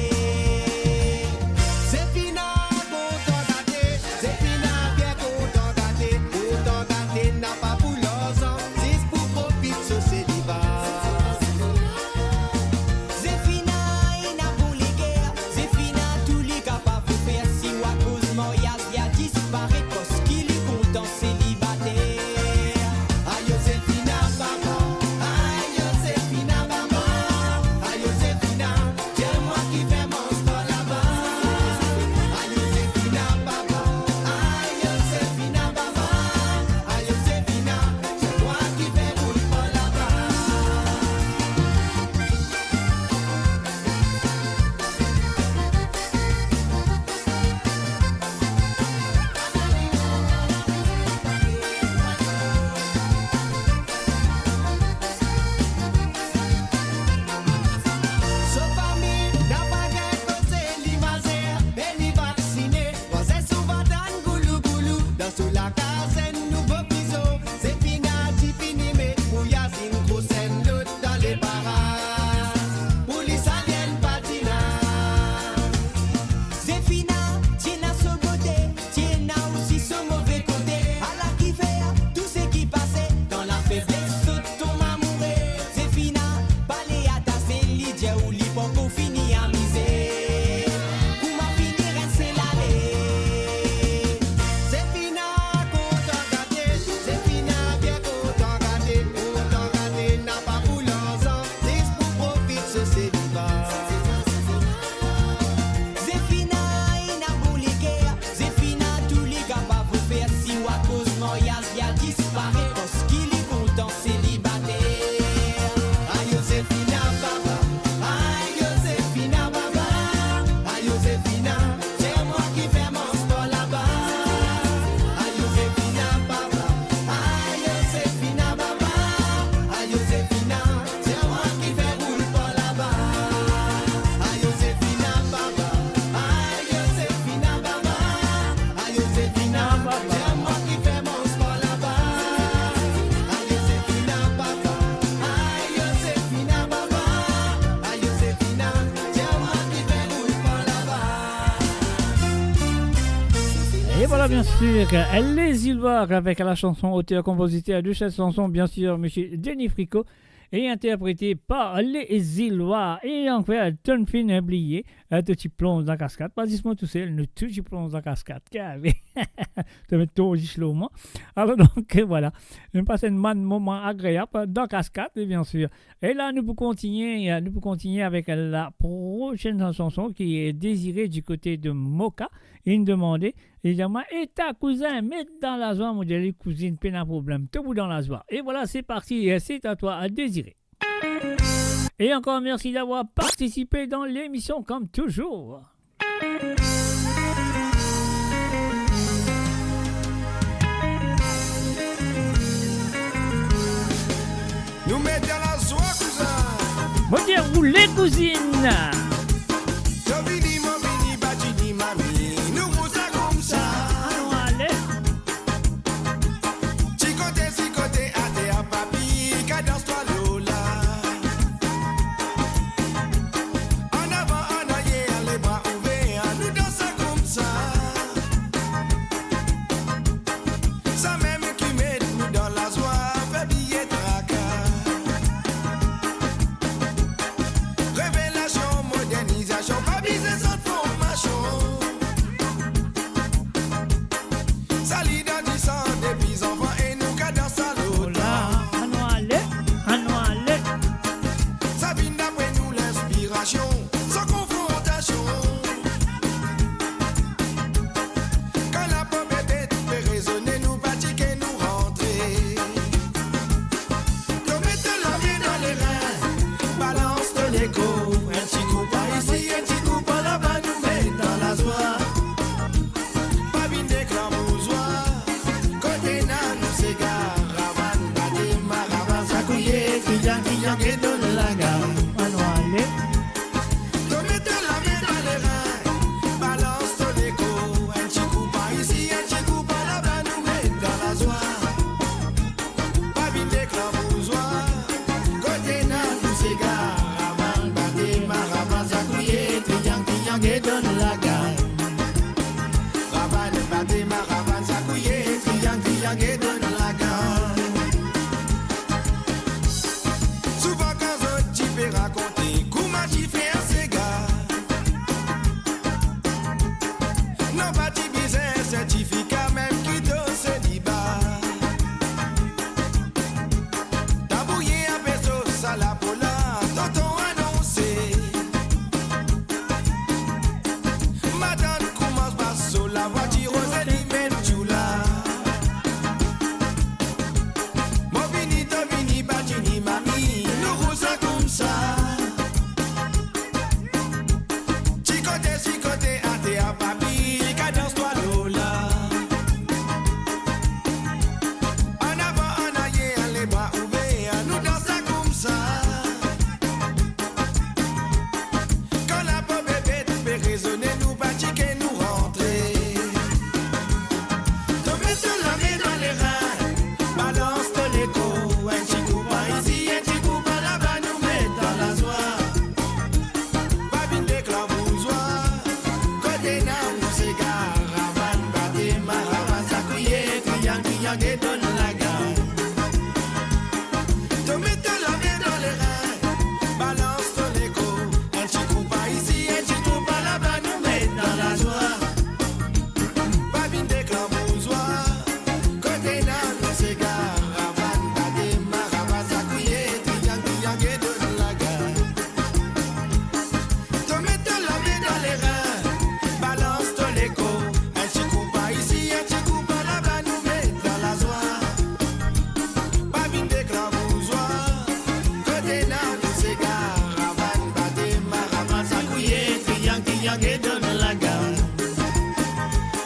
Zefina kontan gate, Zefina bien kontan gate, kontan gate napa pou larzan, zis pou profit so seliba. Zefina ena bon leker, Zefina tou li kapav pou fer, si ou akoz maryaz li a disparet, parski li kontan selibater. Ayo Zefina papa, ayo Zefina mama, ayo Zefina, dir mwa ki fer manz par laba. Ayo Zefina papa, ayo Zefina mama, ayo Zefina, dir mwa ki fer boul par laba. So fami napa gagn koze, li mazer e li vaksine. Vwazin souvan tann goulou goulou, dan so lakaz enn nouvo pizo. Zefina ti fini met mouyaz, inn gros enn lot dan leparaz. Pou li sali enn patina. Zefina ti ena so bote, ti ena osi so move kote. Ala kifer tou seki pase, dan lafebles zot tonm amoure. Zefina pale a ta zel, li dir ou li pankor fini amize. Kouma fini, enn sel ale. Zefina kontan gate, Zefina bien kontan gate, kontan gate napa pou larzan, zis pou profit so seliba. Zefina ena bon leker, Zefina tou li kapav pou fer, si ou akoz maryaz li a disparet, parski li kontan selibater. Ayo Zefina papa, ayo Zefina mama, ayo Zefina, dir mwa ki fer manz par laba. Ayo Zefina papa, ayo Zefina mama, ayo Zefina, dir mwa ki fer boul par laba. Ayo Zefina papa, ayo Zefina mama, ayo Zefina, dir mwa ki fer manz par laba. Ayo Zefina papa, ayo Zefina mama, ayo Zefina, dir mwa ki fer boul par laba. Et voilà, bien sûr, les Îlois avec la chanson, auteur-compositeur de cette chanson, bien sûr, monsieur Denis Fricot. e interprete par les Ilois. E ankor, tonn finn bliye, eh, to ti plonz dan kaskad, pa zis mwa tousel, nou tou ti plonz dan kaskad. Kare. To met to zis lor mwa. Alor donk, vwala. Nou pas enn bann moman agreab dan kaskad, e bien sir. E la, nou pou kontigne, nou pou kontigne avek la prosenn sanson ki Désiré du côté de Moka. Inn demande, li dir mwa, "E ta kouzin, met dan lazwa." Mo dir li, "Kouzinn, pena problem, to pou dan lazwa." E vwala, se parti, c'est à toi, Désiré. Et encore merci d'avoir participé dans l'émission comme toujours. Nou met dan lazwa, kouzin. Mo dir, roule, kouzinn. To vini, mo vini, pa ti ni mami, nou roule sa koumsa. Anou ale. Ti kote, ti kote, ater, papi, kadans twa, Lola. An avan, an aryer, lebra ouver, nou dans sa koumsa. Samem ki met nou dan lazwa, fer bliye traka. Revelasion, modernizasion, pa bizin sort formasion. Sa li dan disan depi zanfan e nou kadans sa lontan. Anou ale, anou ale. Sa vinn dapre nou linspirasion, san konfrontasion. Kan lapom bebet pe rezone, nou pa tike, nou rantre. To met to lame dan lerin, balans to lekor, enn ti kou par isi, enn ti kou par laba, nou met dan lazwa. Pa vinn deklan bouzwa, kote ena nou sega, ravann, bate, maravann, sakouye, kriyan, kriyan, get donn laga. Anou ale. To met to lame dan lerin, balans to lekor, enn ti kou par isi, enn ti kou par laba, nou met dan lazwa. Pa vinn deklan bouzwa, kote ena nou sega, ravann, bate, maravann, sakouye, kriyan, kriyan, get donn laga. Ravann, bate, maravann, sakouye, kriyan, kriyan, get donn laga. Souvan kan zot ti pe rakonte kouma ti fer sega, nou pa ti bizin sertifika, mem ki to seliba. Tabouye inpe sos, sa lapo la, tonton anonse. Matant koumans pas so lavwa, ti roze li met djoula. Mo vini, to vini, pa ti ni mami, nou roule sa koumsa. Ti kote, ti kote, ater, papi, kadans twa, Lola. An avan, an aryer, lebra ouver, nou dans sa koumsa. Kan lapom bebet pe rezone, nou pa tike, nou rantre. To met to lame dan lerin, balans to lekor, enn ti kou par isi, enn ti kou par laba, nou met dan lazwa. Pa vinn deklan bouzwa, kote ena nou sega, ravann, bate, maravann, sakouye, kriyan, kriyan, get donn laga. To met to lame dan lerin, balans to lekor, enn ti kou par isi, enn ti kou par laba, nou met dan lazwa. Pa vinn deklan bouzwa, kote ena nou sega, ravann, bate, maravann, sakouye, kriyan, kriyan, get donn laga. To met to lame dan lerin, balans to lekor, enn ti kou par isi, enn ti kou par laba, nou met dan lazwa. Pa vinn deklan bouzwa, kote ena nou sega, ravann, bate, maravann, sakouye, kriyan, kriyan, get donn laga.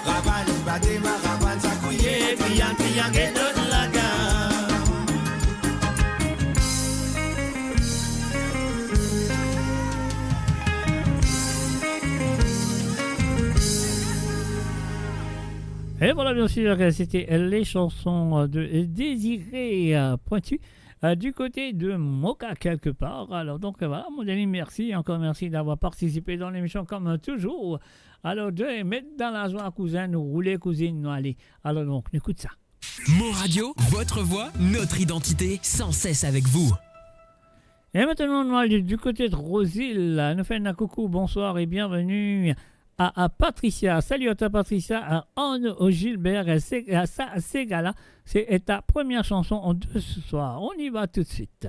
Ravann, bate, maravann, sakouye, kriyan, kriyan, get donn laga. Et voilà, bien sûr, c'était les chansons de Désiré, euh, Pointu, euh, du côté de Moka quelque part. Alors donc, euh, voilà, mon ami, merci, encore merci d'avoir participé dans l'émission comme toujours. Alors, de met dan lazwa, kouzin, nou roule, kouzinn, nou ale. Alors donc, nou ekout sa. Mon Radio, votre voix, notre identité, sans cesse avec vous. Et maintenant, nous allons du côté de Rosil. Nous faisons un coucou, bonsoir et bienvenue à, à Patricia. Salut à toi, Patricia. À Arnaud Gilbert, c'est, à ça, ces gars-là. C'est ta première chanson de ce soir. On y va tout de suite.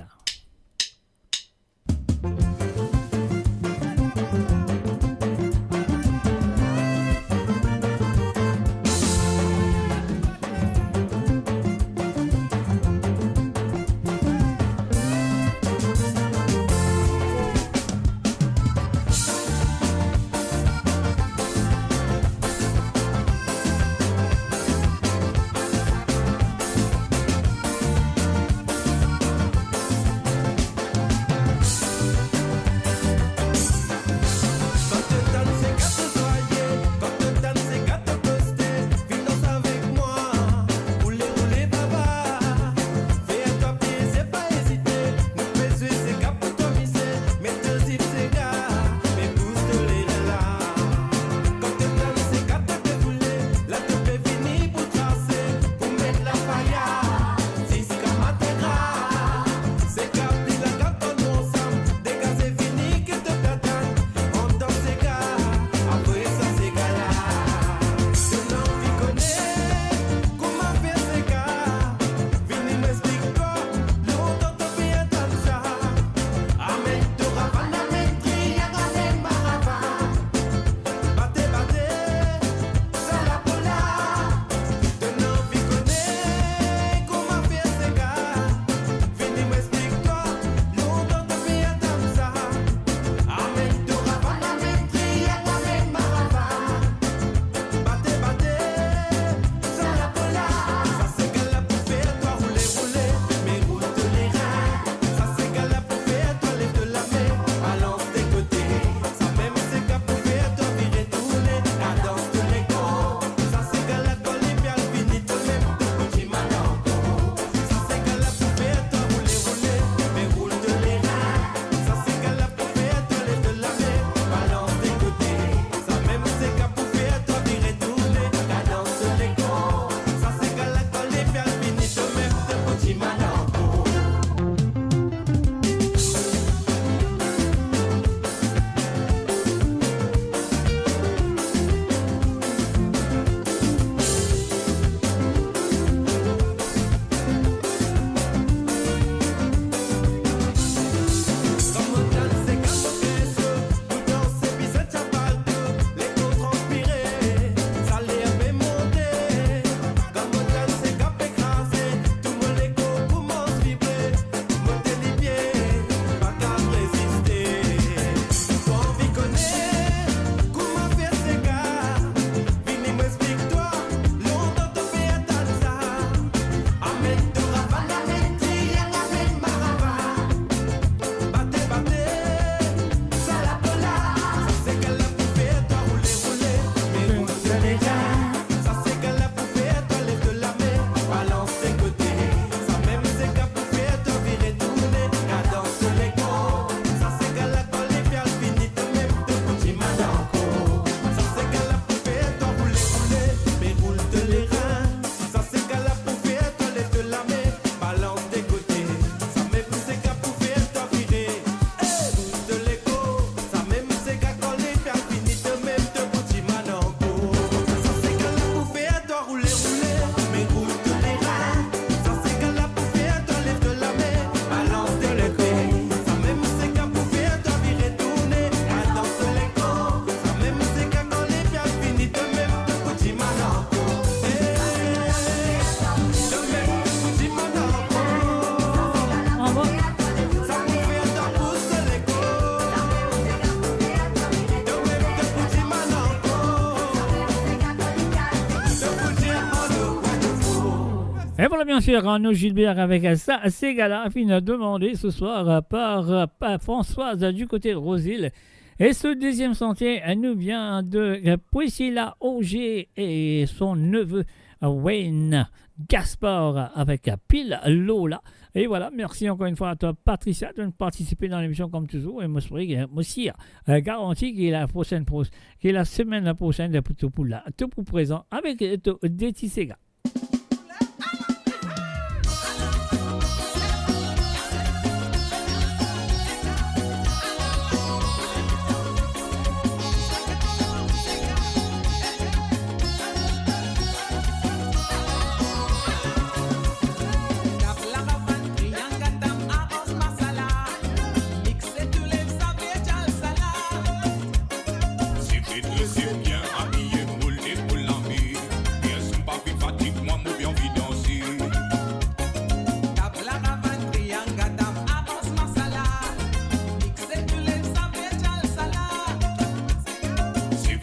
Et voilà, bien sûr, Arnaud Gilbert avec sa, ces gars-là, finn demandé ce soir, euh, par, euh, par Françoise du côté de Rosil. Et ce deuxième santé, euh, nous vient de, euh, Priscilla Auger et son neveu, euh, Wayne Gaspard avec, euh, Pil Lola. Et voilà, merci encore une fois à toi, Patricia, de participer dans l'émission comme toujours. Et moi, je pourrais, euh, moi aussi, euh, garantir que la prochaine pro-, que la semaine prochaine, pour tout pour là, tout pour présent, avec, euh, tout, des petits ségas.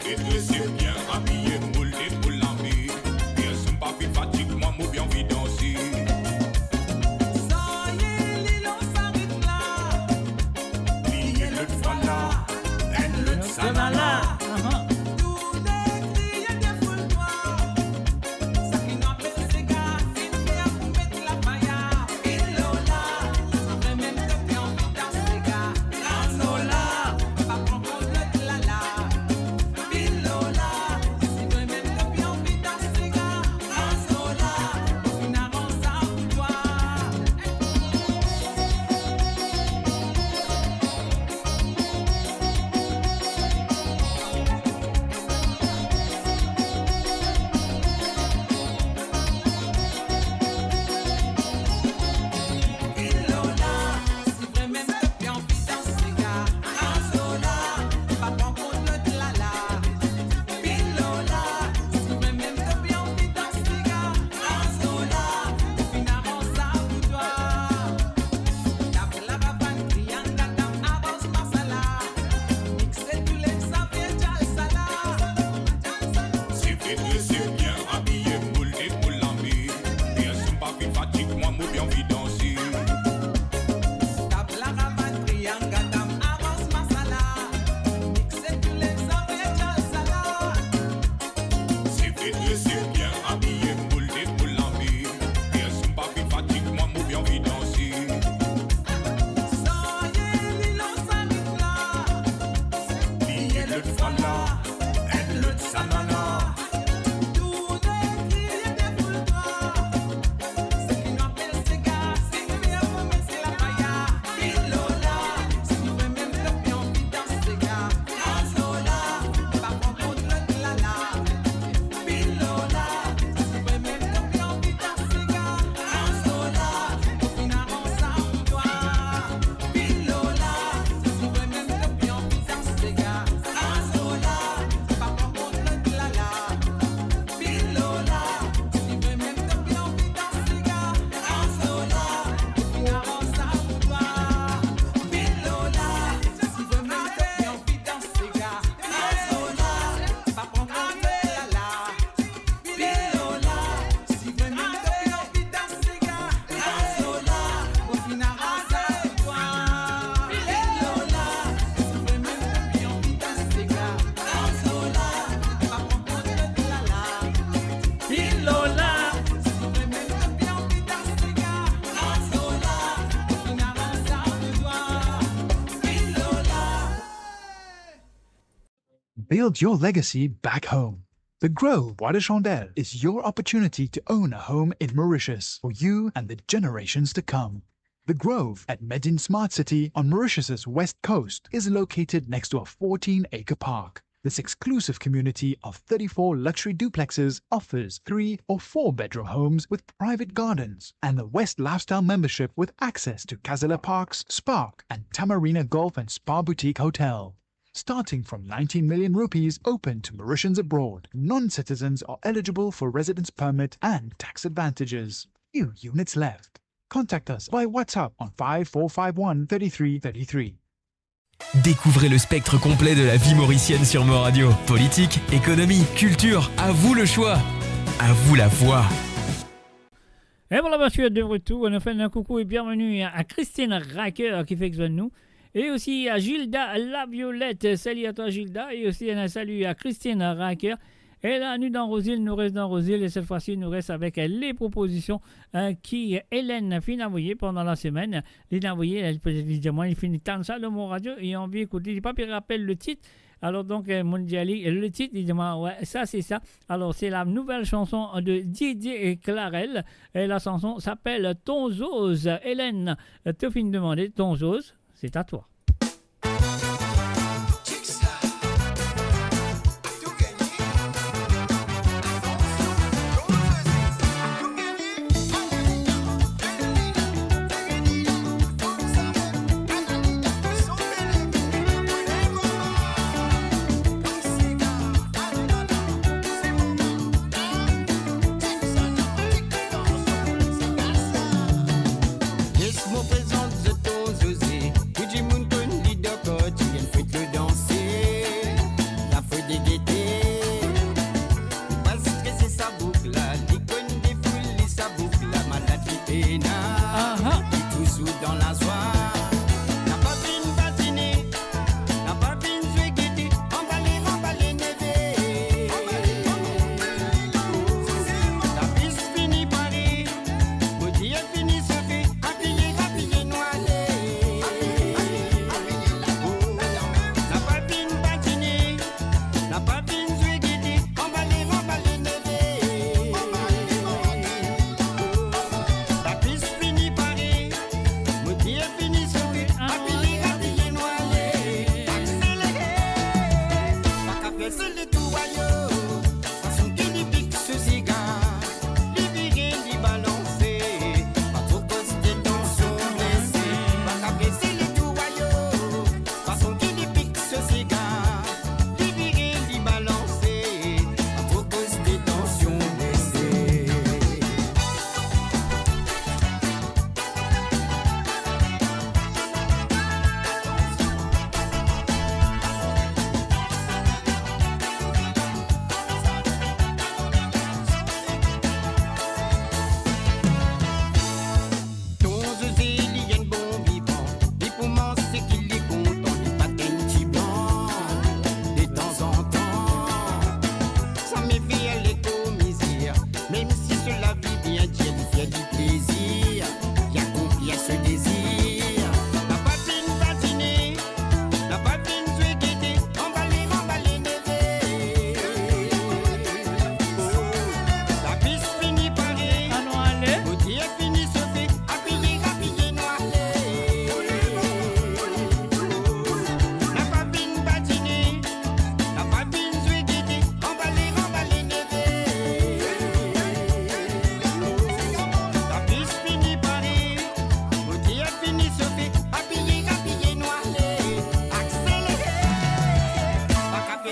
Drese, bien abiye, moule pou lame. Personn pa finn fatig mwa, mo bien anvi danse. Sa ye li lor sa ritm la. Li ye lot fwa la, enn lot sa la la. Tourne, kriye, defoul twa. Sa ki nou apel sega, finn fer pou met lafaya. Pil lor la, si vremem to pe anvi dans sega. Gras lor la, pa pran kont lot la la. Pil lor la, si vremem to pe anvi dans sega. Gras lor la, finn aranz sa pou twa. Se fete, se bien abiye, moule pou lame. Personn pa finn fatig mwa, mo bien anvi danse. Tab la rabat, triang, gadam, avans, masala. Mixe tou les affaires, djal sala. Se fete, se bien abiye, moule pou lame. Personn pa finn fatig mwa, mo bien anvi danse. Sa ye li lor sa ritm la. Li ye lot fwa la, enn lot sa la la. Tourne, kriye, defoul twa. Seki nou apel sega, seki nou apel sega, pil lor la. Si vremem to pe anvi dans sega, gras lor la, pa pran kont lot la la. Pil lor la, si vremem to pe anvi dans sega, gras lor la, mo finn aranz sa pou twa. Pil lor la, si vremem to pe anvi dans sega, gras lor la, pa pran kont lot la la. Pil lor la, si vremem to pe anvi dans sega, gras lor la, mo finn aranz sa pou twa. Pil lor la, si vremem to pe anvi dans sega, gras lor la, pa pran kont lot la la. Pil lor la, si vremem to pe anvi dans sega, gras lor la, mo finn aranz sa pou twa. Pil lor la, si vremem to pe anvi dans sega, gras lor la, pa pran kont lot la la. Pil lor la, si vremem to pe anvi dans sega, gras lor la, mo finn aranz sa pou twa. Pil lor la. Build your legacy back home. The Grove, Bois de Chandelle, is your opportunity to own a home in Mauritius for you and the generations to come. The Grove at Medin Smart City on Mauritius's west coast is located next to a fourteen-acre park. This exclusive community of thirty-four luxury duplexes offers three or four-bedroom homes with private gardens and the West Lifestyle membership with access to Casella Parks, Spark, and Tamarina Golf and Spa Boutique Hotel. Starting from nineteen million rupees, open to Mauritians abroad, non-citizens are eligible for residence permit and tax advantages. Few units left. Contact us by WhatsApp on five four five one thirty-three thirty-three. Découvrez le spectre complet de la vie mauricienne sur Mo Radio. Politique, économie, culture, à vous le choix. À vous la voix. Et voilà, bien sûr, de retour. Nou fer enn koukou e bienvenue à, à Christine Racker qui fait que nous. Et aussi à Gilda Laviolette. Salut à toi, Gilda. Et aussi un salut à Christine Racker. E la, nou dan Rosil, nou res dan Rosil, e set fwa si, nou res avek, euh, le propozisyon, euh, ki Hélène finn avoye pandan lasemenn. Li finn avoye, li, li dir mwa, li finn tann sa dan Mo Radio, li anvi ekoute, li pa pe rapel le tit. Alor donk, euh, monn dir li le tit, li dir mwa, "Wi, sa se sa." Alor, se la nouvel shanson de Didier Clarel. E la shanson s'appelle Ton Zoz. Hélène, euh, to finn demande Ton Zoz, c'est à toi. Les mo prezant zot Ton Zoze, tou dimoun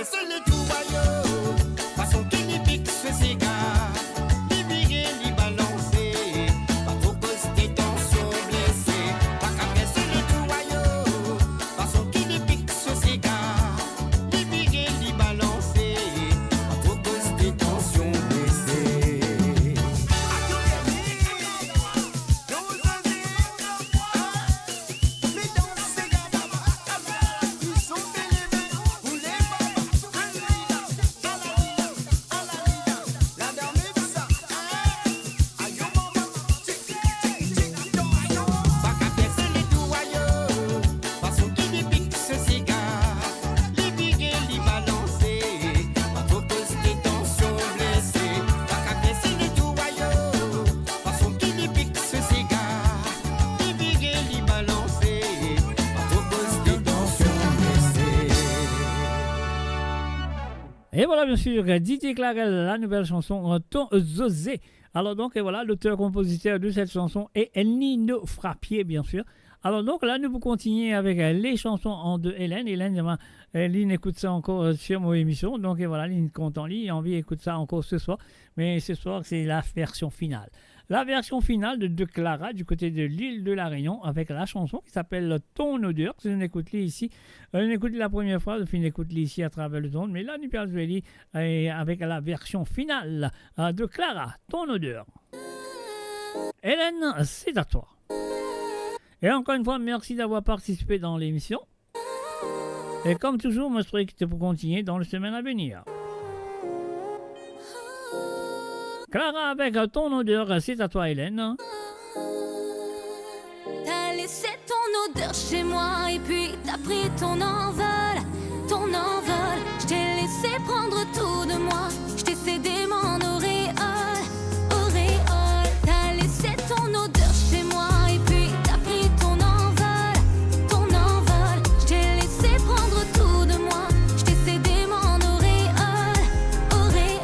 Sel tou ayo, fason ki li pik so siga, li vire, li balanse, pa tro koz tansion blese, pa kape sel tou ayo, fason ki li pik so siga, li vire, li balanse, pa tro koz tansion blese. Et voilà, bien sûr, Didier Clarel, la nouvelle chanson, euh, Ton Zozé. Alors donc, et voilà, l'auteur-compositeur de cette chanson est Nino Frappier, bien sûr. Alors donc, la, nou pou kontinie avek, euh, les chansons en de Hélène. Hélène, eh ben, euh, li inn ekout sa ankor, euh, sur mon émission. Donc, et voilà, li inn kontan, li anvi ekout sa ankor ce soir. Mais ce soir, c'est la version finale. La version finale de, de Clara du côté de l'île de la Réunion avec la chanson qui s'appelle Ton odeur. Si nou ekout li isi, euh, nou ekout li la première fois, nou finn ekout li isi à travers le monde, mais là, nou pe al zwe li, euh, avec la version finale, euh, de Clara, Ton odeur. Hélène, c'est à toi. Et encore une fois, merci d'avoir participé dans l'émission. Et comme toujours, mo espere ki to pou kontinie dans les semaines à venir. Clara avec Ton odeur, c'est à toi, Hélène. T'as laissé ton odeur chez moi et puis t'as pris ton envol, ton envol. Je t'ai laissé prendre tout de moi, je t'ai cédé mon auréole, auréole. T'as laissé ton odeur chez moi et puis t'as pris ton envol, ton envol. Je t'ai laissé prendre tout de moi, je t'ai cédé mon auréole, auréole.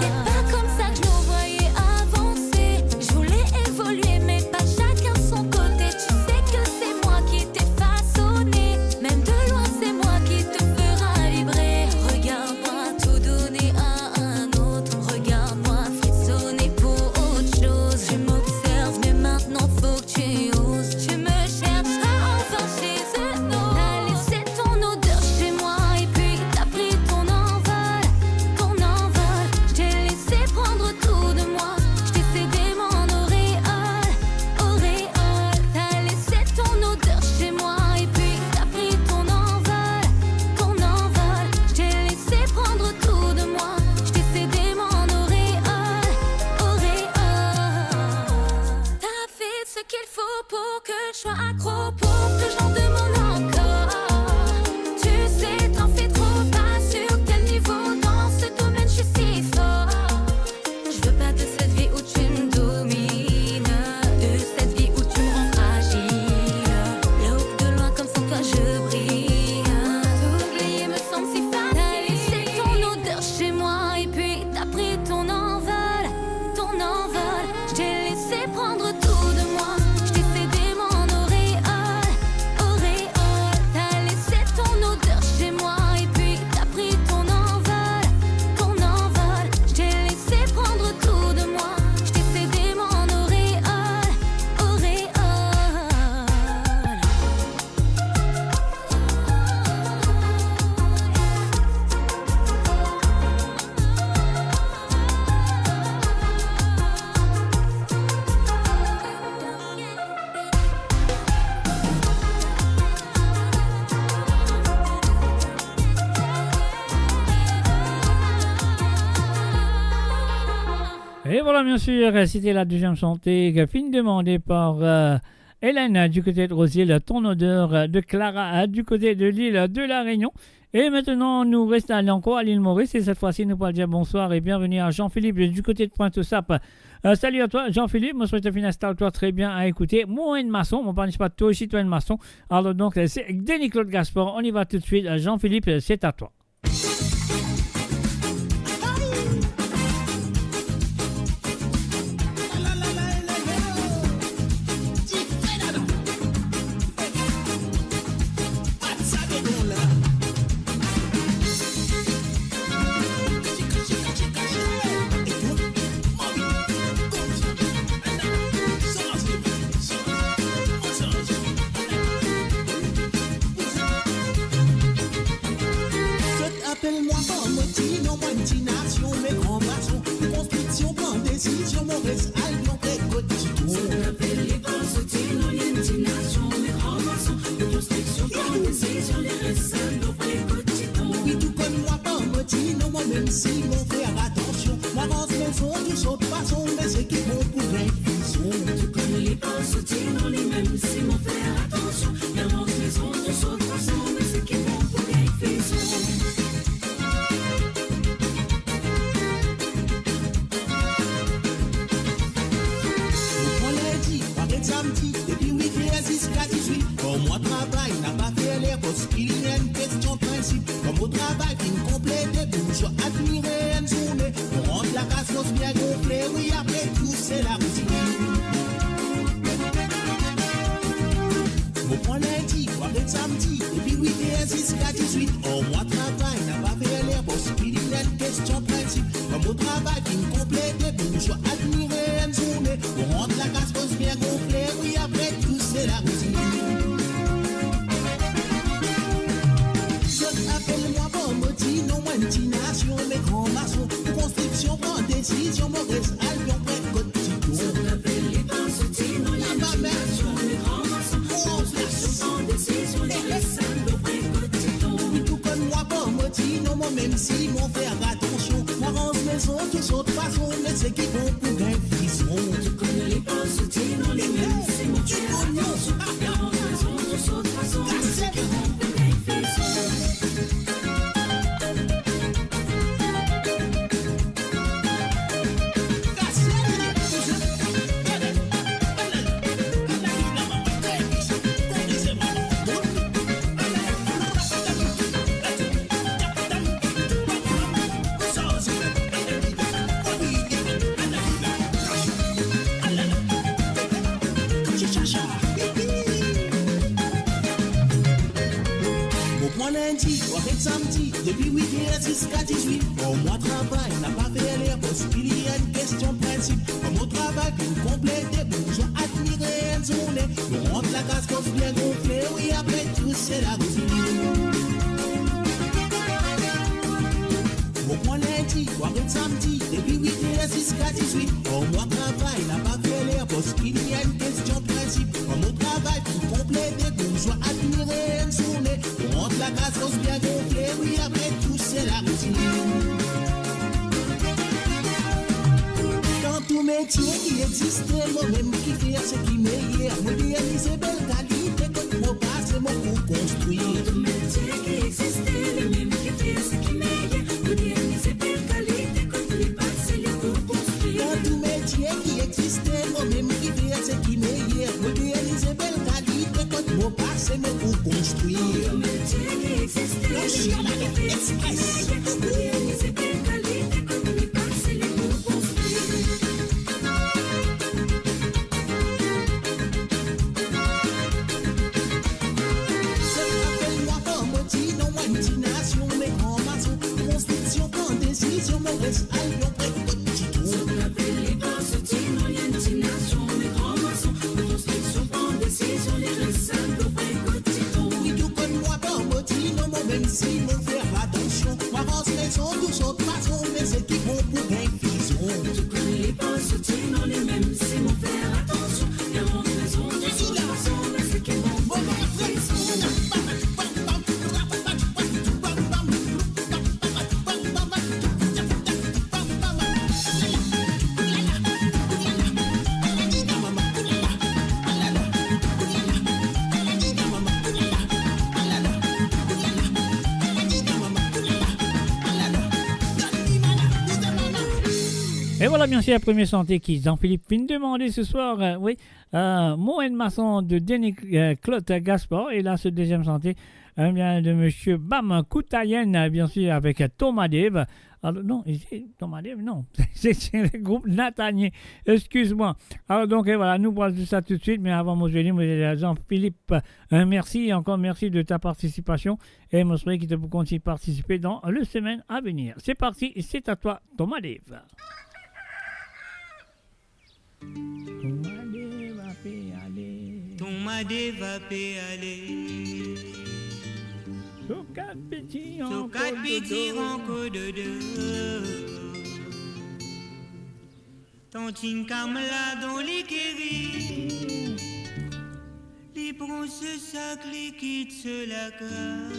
C'était pas comme ça que je nous voyais avancer. Je voulais évoluer, mais pas chacun de son côté. Tu sais que c'est moi qui t'ai façonné. Même de loin, c'est moi qui te fera vibrer. Regarde-moi, tout donner à un autre. Regarde-moi, frissonner pour autre chose. Tu m'observes, mais maintenant, faut que tu oses. Tu me cherches à enfoncer ce nom. T'as laissé ton odeur chez moi et puis t'as pris ton envol, ton envol. Je t'ai laissé prendre tout de moi. Je t'ai cédé mon auréole, auréole. T'as laissé ton odeur chez moi et puis t'as pris ton envol, ton envol. Je t'ai laissé prendre tout de moi. Je t'ai cédé mon auréole, auréole. T'as fait ce qu'il faut pour que je sois accro, pour que j'en demande encore. Tu sais, t'en fais trop, pas sur quel niveau, dans ce domaine je suis si fort. Je veux pas de cette vie où tu me domines, de cette vie où tu me rends fragile. Là où de loin comme sans toi je brille. T'oublier me semble si facile. T'as laissé ton odeur chez moi et puis t'as pris ton envol, ton envol. Je t'ai laissé prendre tout de moi. Je t'ai cédé mon auréole, auréole. T'as laissé ton odeur chez moi et puis t'as pris ton envol, ton envol. Je t'ai laissé prendre tout de moi. Je t'ai cédé mon auréole, auréole. Et voilà, bien sûr, c'était la deuxième chanson qui a fini demandée par, euh, Hélène, euh, du côté de Rose-Île, Ton odeur, euh, de Clara, euh, du côté de l'île de la Réunion. Et maintenant, nou res ale ankor a Lil Moris, e set fwa si nou pou al dir bonswar e bienveni a Jean-Philippe du côté de Pointe-aux-Sapes. Euh, salut à toi, Jean-Philippe. Mo swete finn instal twa tre bien a ekoute. Mo enn mason, mo pa, n'est-ce pas, toi aussi, toi enn mason. Alors donc, euh, c'est Denis Claude Gaspard. On y va tout de suite. Euh, Jean-Philippe, euh, c'est à toi. Apel mwa par mo ti non, mo enn ti nasion, me gran fason. Pou konstriksion, pran desizion, mo res Albion, pre kot Titron. Zot apel li par so ti non, li enn ti nasion, me gran fason. Pou konstriksion, pran desizion, li res Albion, pre kot Titron. Wi, tou konn mwa par mo ti non, mo mem si mo fer atansion. Mo avans mezon tou sort fason, me seki bon pou gagn fizon. Tou konn li par so ti non, li mem si mo fer atansion. Li avans mezon tou sort fason, me seki bon pou gagn fizon. Mo pran lindi, mo aret samdi, depi wit er ziska dizwit. Kan mo travay, napa fer ler, paski li enn kestion prinsip. Kan mo travay finn konplete, bouzou admire enn zourne. Mo rant lakaz, mo bien gonfle, wi, apre tou se laroutinn. Mo pran lindi, mo aret samdi, depi wit er ziska dizwit. Or mo travay, napa fer ler, paski li enn kestion prinsip. Kan mo travay finn konplete, bouzou admire enn zourne. Mo rant lakaz, mo bien gonfle, wi, apre tou se laroutinn. Zot apel mwa par mo ti non, mo enn ti nasion, me gran mason. Pou konstriksion, pran desizion, mo res Albion, pre kot Titron. Zot apel li par so ti non, li enn ti nasion, me gran mason. Pou konstriksion, pran desizion, li res Albion, pre kot Titron. Wi, tou konn mwa par mo ti non, mo mem si mo fer atansion. Mo avans mezon tou sort fason, me seki bon pou gagn fizon. Tou konn li par so ti non, li mem si mo fer atansion. Li avans mezon tou sort fason, me seki bon pou gagn fizon. Mo pran lindi, mo aret samdi, depi wit er ziska dizwit. Or mo travay, napa fer ler, paski li enn kestion prinsip. Kan mo travay finn konplete, bouzou admire enn zourne. Mo rant lakaz, mo bien gonfle, wi, apre tou se laroutinn. Mo pran lindi, mo aret samdi, depi wit er ziska dizwit. Or mo travay, napa fer ler, paski li enn kestion prinsip. Kan mo travay finn konplete, bouzou admire enn zourne. Mo rant lakaz, mo bien gonfle, wi, apre tou se laroutinn. Dan tou metie ki existe, mo mem ki fer seki meyer. Modernize bel kalite kot mo pase, mo pou konstrir. Dan tou metie ki existe, li mem ki fer seki meyer. Modernize bel kalite kot li pase, li pou konstrir. Dan tou metie ki existe, mo mem ki fer seki meyer. Modernize bel kalite kot mo pase, mo pou konstrir. Dan tou metie ki existe, li mem ki fer seki meyer. Modernize bel kalite kot li pase, li pou konstrir. Zot apel mwa par mo ti non, mo enn ti nasion, me gran mason. Konstriksion, pran desizion, mo res Albion, pre kot Titron. Zot apel li par so ti non, li enn ti nasion, me gran mason. Konstriksion, pran desizion, li res Albion, pre kot Titron. Wi, tou konn mwa par mo ti non, mo mem si mo fer atansion. Mo avans mezon tou sort fason, me seki bon pou gagn fizon. Tou konn li par so ti non, li mem si mo fer atansion. Li avans mezon tou sort fason, me seki bon pou gagn fizon. E vwala, biensir, premie sante ki Jean-Philippe finn demande se swar, euh, wi, euh, Mo enn mason de Denis, euh, Claude Gaspard, e la, se deziem sante, eh bien, de Monsieur Bam Koutayen, euh, biensir, avek, euh, Thomas Dave. Alors, non, c'est Thomas Dave, non. C'est, c'est le groupe Natanie. Excuse-moi. Alors, donc, et voilà, nou pral zis sa toutswit, me avan mo zwe li, mo dir Jean-Philippe, euh, mersi, e ankor mersi de ta partisipasion, e mo swete ki to pou kontign partisipe dan le semaine à venir. C'est parti, c'est à toi, Thomas Dave. Thomas Dave pe ale. Thomas Dave pe ale. So kat piti ankor dodo. Tantinn Kamla dan lekeri, li pran so sak, li kit so lakaz.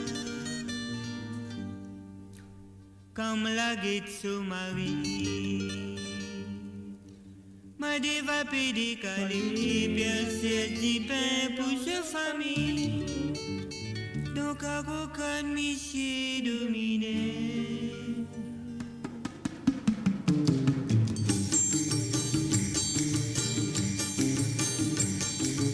Kamla get so mari. Madeva pe dekale, pe al sers dipin pou so fami. Dan karo kann misie domine.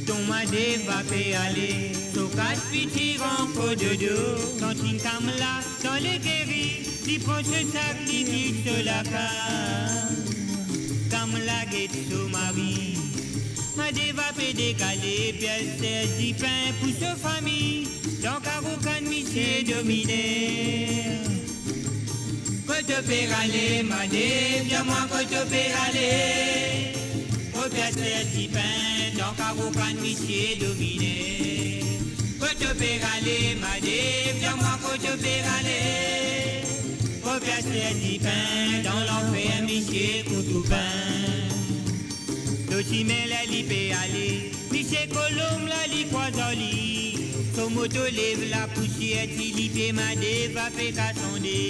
Ton Madeva pe ale, so kat piti ankor dodo. Tantinn Kamla dan lekeri, li pran so sak, li kit so lakaz. Kamla get so mari. Madeva pe dekale, pe al sers dipin pou so fami. Dan karo kann misie domine. Kot to pe ale, Madev, dir mwa kot to pe ale. Mo pe al sers dipin dan karo kann misie domine. Kot to pe ale, Madev, dir mwa kot to pe ale. Mo pe al sers dipin dan lanfer misie kout ou pin. Lor sime la li pe ale, misie Kolonb la li krwaz ar li. So moto lev lapousier, ti lipie Madeva pe kas ande.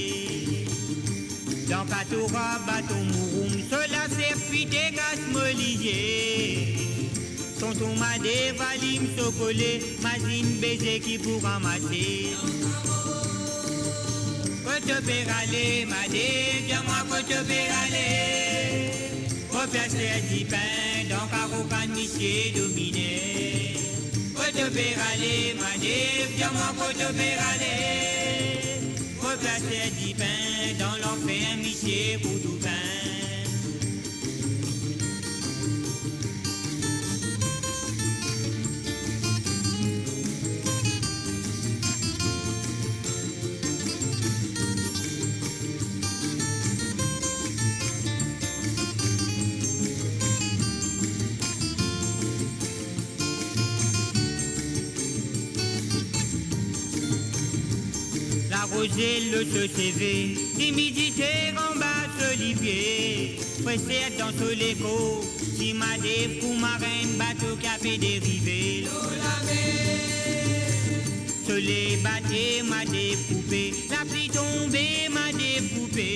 Dan katoura baton mouroum, so laser fite kas mo lizie. Tonton Madeva lim so kole, mazinn beze ki pou ranmase. Kot to pe ale, Madev, dir mwa kot to pe ale. Mo pe al sers dipin dan karo kann misie domine. Kot to pe ale, Madev, dir mwa kot to pe ale. Mo pe al sers dipin dan lanfer misie kout ou pin. Laroze lor so seve, limidite anba so lipie. Preser dan so lekor, ti Madev kouma enn bato ki ape derive lor lamer. Soley bate, Madev koupe, lapli tonbe, Madev koupe.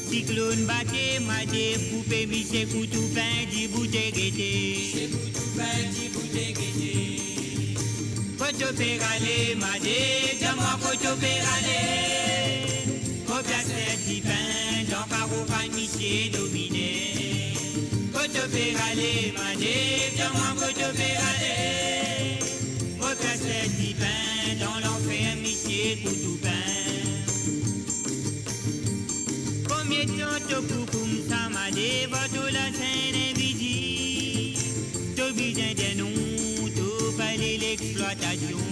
Siklonn bate, Madev koupe, misie kout ou pin dibout e gete. Misie kout ou pin dibout e gete. Kot to pe ale, Madev, dir mwa kot to pe ale. Mo pe al sers dipin dan karo kann misie domine. Kot to pe ale, Madev, dir mwa kot to pe ale. Mo pe al sers dipin dan lanfer misie kout ou pin. Konbien tan to pou koumsa, Madeva, to lasenn invizib? To bizin dir non, to pale lexplwatasion.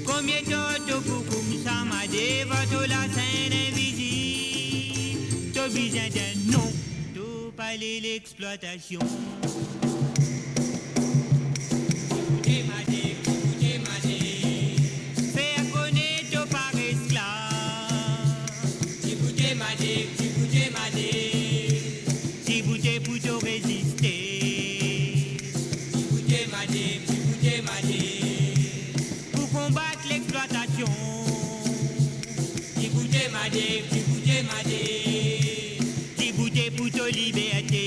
Konbien tan to pou koumsa, Madeva, to lasenn invizib? To bizin dir non, to pale lexplwatasion. Diboute Madev, diboute Madev. Fer kone to pa res la. Diboute Madev, diboute Madev. Diboute pou to reziste. Diboute Madev, diboute Madev. Pou konbat lexplwatasion. Diboute Madev, diboute Madev. Diboute pou to liberte.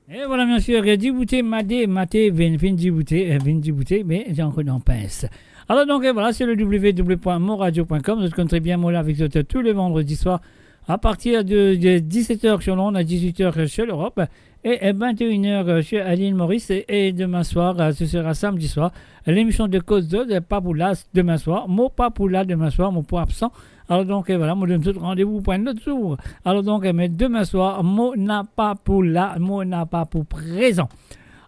E vwala, mesi, diboute Madev, Madev, vinn, vinn diboute, eh, vinn diboute, me li ankor dan pins. Alor, donk, eh, vwala, se le w w w point moradio point com. Zot konn tre bien, mo la avek zot tou le vandredi swar, a partir de, de diset er sur l'onde a dizuit er sur l'Europe. E, e, vinte et une heures, euh, sur, à l'île Maurice. E, e demin swar, euh, ce sera samedi soir, lemision de Koz Zot, euh, pa pou la demin swar. Mo pa pou la demin swar, mo pou absan. Alor donk, euh, vwala, mo donn zot randevou pou enn lot zour. Alor donk, euh, me demin swar, mo napa pou la, mo napa pou prezan.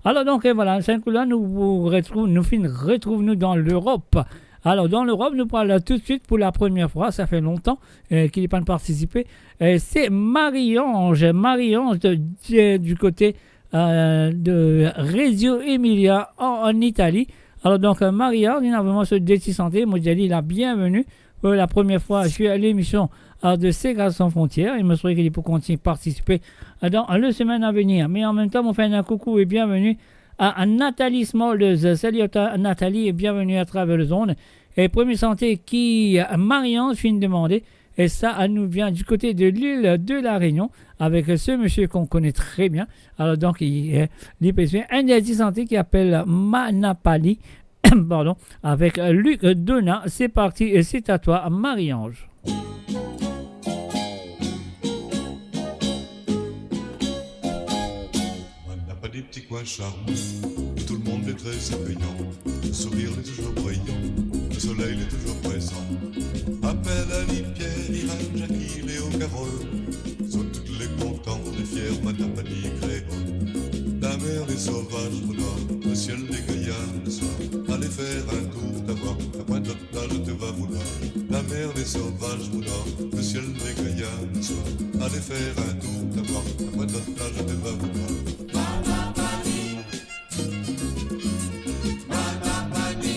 Alor donk, euh, vwala, sa kou la, nou pou retrouv, nou finn retrouv nou dan Lerop. Alor, dan Lerop, nou pou al toutswit pou la premie fwa, sa fer lontan, euh, ki li pa'nn partisipe. Euh, se Marie-Ange, Marie-Ange de, de, du kote euh, de Radio Emilia en, en Italie. Alors donc, euh, Marie-Ange, li ena vremem so de ti sante, mo dir li la bienvenue pour la première fois sur l'émission, euh, de Séga Sans Frontières. E mo swete ke li pou kontign partisipe, euh, dan le semaine à venir. Me an mem tan, mo fer enn koukou e bienvenue à, à Nathalie Smulders. Salut à toi, Nathalie, et bienvenue à travers les ondes. E premie sante ki, euh, Marie-Ange finn demande, e sa, euh, nou vien du côté de l'île de la Réunion avec ce monsieur qu'on connaît très bien. Alors donc, il, euh, li pe zwe enn ti sante ki apel Manapani, pardon, avec, euh, Luc Donat. C'est parti, et c'est à toi, Marie-Ange. Manapani, ti kwin sarman, tou lemonn li tre akeyan. Sourir li touzour briyan, le soley li touzour prezan. Apel Aline, Pierre, Irène, Jackie, Léo, Carole. Zot tou le kontan, le fier Manapani kreol. Lamer li sovaz, mon noir, le siel li gayar, le swar. Ale fer enn tour, ta vwar, ta pwin dot plaz, to va vouloir. Lamer li sovaz, mon noir, le siel li gayar, le swar. Ale fer enn tour, ta vwar, ta pwin dot plaz, to va vouloir. Manapani, Manapani,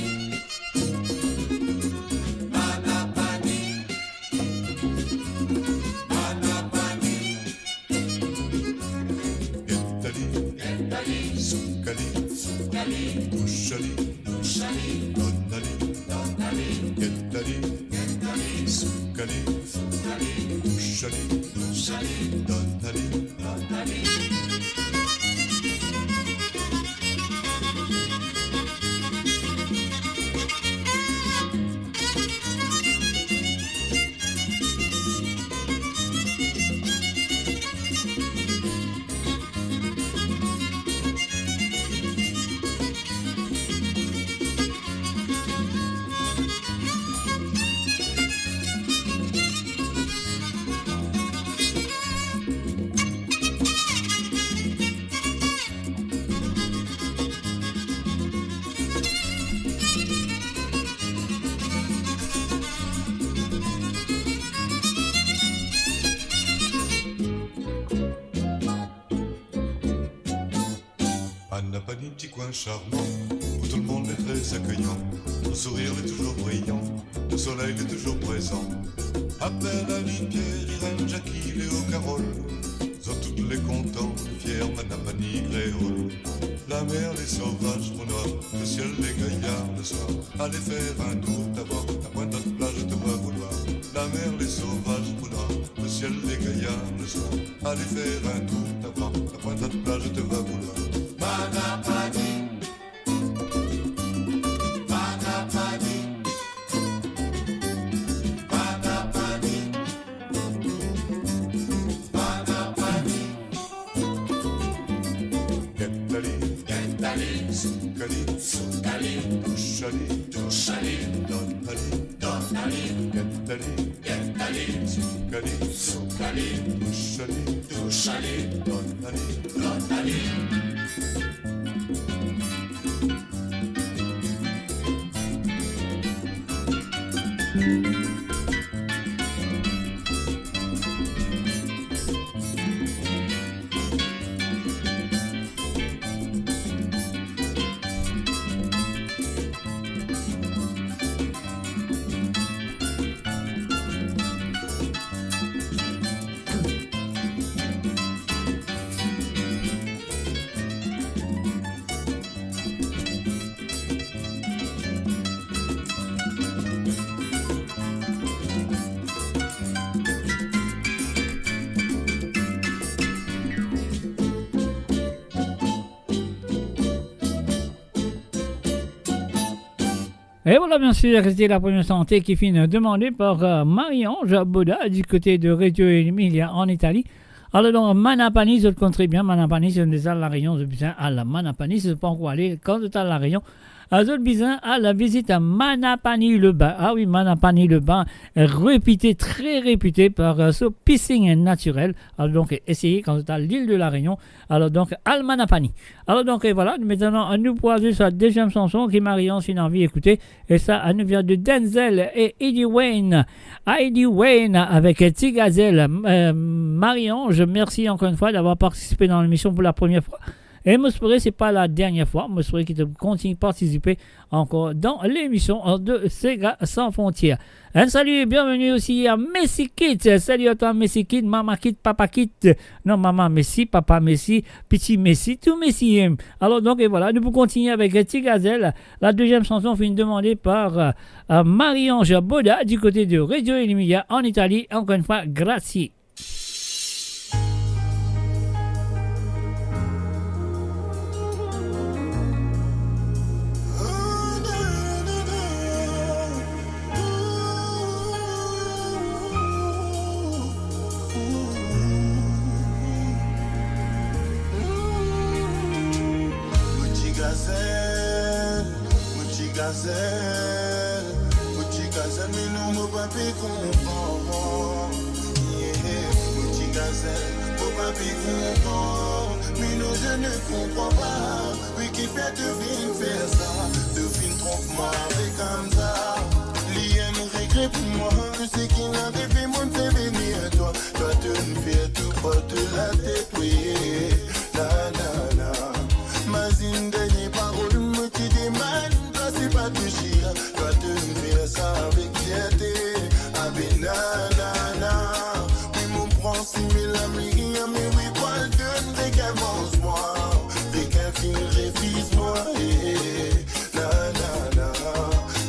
Manapani, Manapani. Get ali, get ali, souk ali, souk ali, touch ali, touch ali, donn ali, donn ali. Get ali, get ali, souk ali, souk ali, touch ali, touch ali, donn ali, donn ali. Manapani, ti kwin sarman, tou lemonn li tre akeyan. Le sourir li touzour briyan, le soley li touzour prezan. Apel Aline, Pierre, Irène, Jackie, Léo, Carole. Zot tou le kontan, fier Manapani kreol. Lamer li sovaz, mon noir, le siel li gayar, le swar. Ale fer enn tour, ta vwar, ta pwin dot plaz, to va vouloir. Lamer li sovaz, mon noir, le siel li gayar, le swar. Ale fer enn tour, ta vwar, ta pwin dot plaz, to va vouloir. Manapani, Manapani, Manapani, Manapani. Get ali, get ali, souk ali, souk ali, touch ali, touch ali, donn ali, donn ali. Get ali, get ali, souk ali, souk ali, touch ali, touch ali, donn ali, donn ali. E vwala, biensir, se ti la premie sante ki finn demande par, euh, Marie-Ange Boda du côté de Reggio Emilia en Italie. Alor, donk, Manapani, zot konn tre bien, Manapani, si zot deza al La Réunion, zot bizin al Manapani, si zot pankor ale, kan zot al La Réunion, euh, zot bizin al vizit Manapani-le-Bain. Ah wi, Manapani-le-Bain, répité, très répité par, euh, so piscine naturelle. Alor, donk, eseye kan zot al lil de La Réunion, alor, donk, al Manapani. Alor, donk, e vwala, nou, aster, nou pou al zis sa deziem sanson ki Marie-Ange ena anvi ekoute. E sa, nou vinn de Denzel e Eddie Wayne. Eddie Wayne avek Ti Gazelle. Euh, Marie-Ange, merci encore une fois d'avoir participé dans l'émission pour la première fois. E mo espere se pa la dernie fwa, mo espere ki to kontign partisipe ankor dan lemision de Sega San Frontier. Enn sali e bienveni osi a Messi Kit. Sali a twa Messi Kit, mama Kit, papa Kit. Non, mama Messi, papa Messi, piti Messi, tou Messi. Alor donk, e vwala, nou pou kontigne avek Ti Gazel. La deziem sanson finn demande par, euh, euh, Marie-Ange Boda du côté de Reggio Emilia en Italie. Encore une fois, grazie. Mo ti gazel, mo ti gazel, mo ti gazel, me non mo pa pe konpran. Yeah, mo ti gazel, mo pa pe konpran, me non je ne comprends pas. Wi, kifer to finn fer sa? To finn tronp mwa avek Hamza. Li enn regre pou mwa. Tou seki inn arive, mo'nn fer vini twa. Twa to'nn fer tou par tou latet, wi. La, la, la. Mazinn dernie parol mo ti demann twa, se pa tou sir. Twa to'nn fer sa avek fierte. Abe na, na, na. Wi, mo pran sime lameri, me wi, pwal donn rekomans mwa. Rekin finn refiz mwa, eh, eh, eh. La, la, la.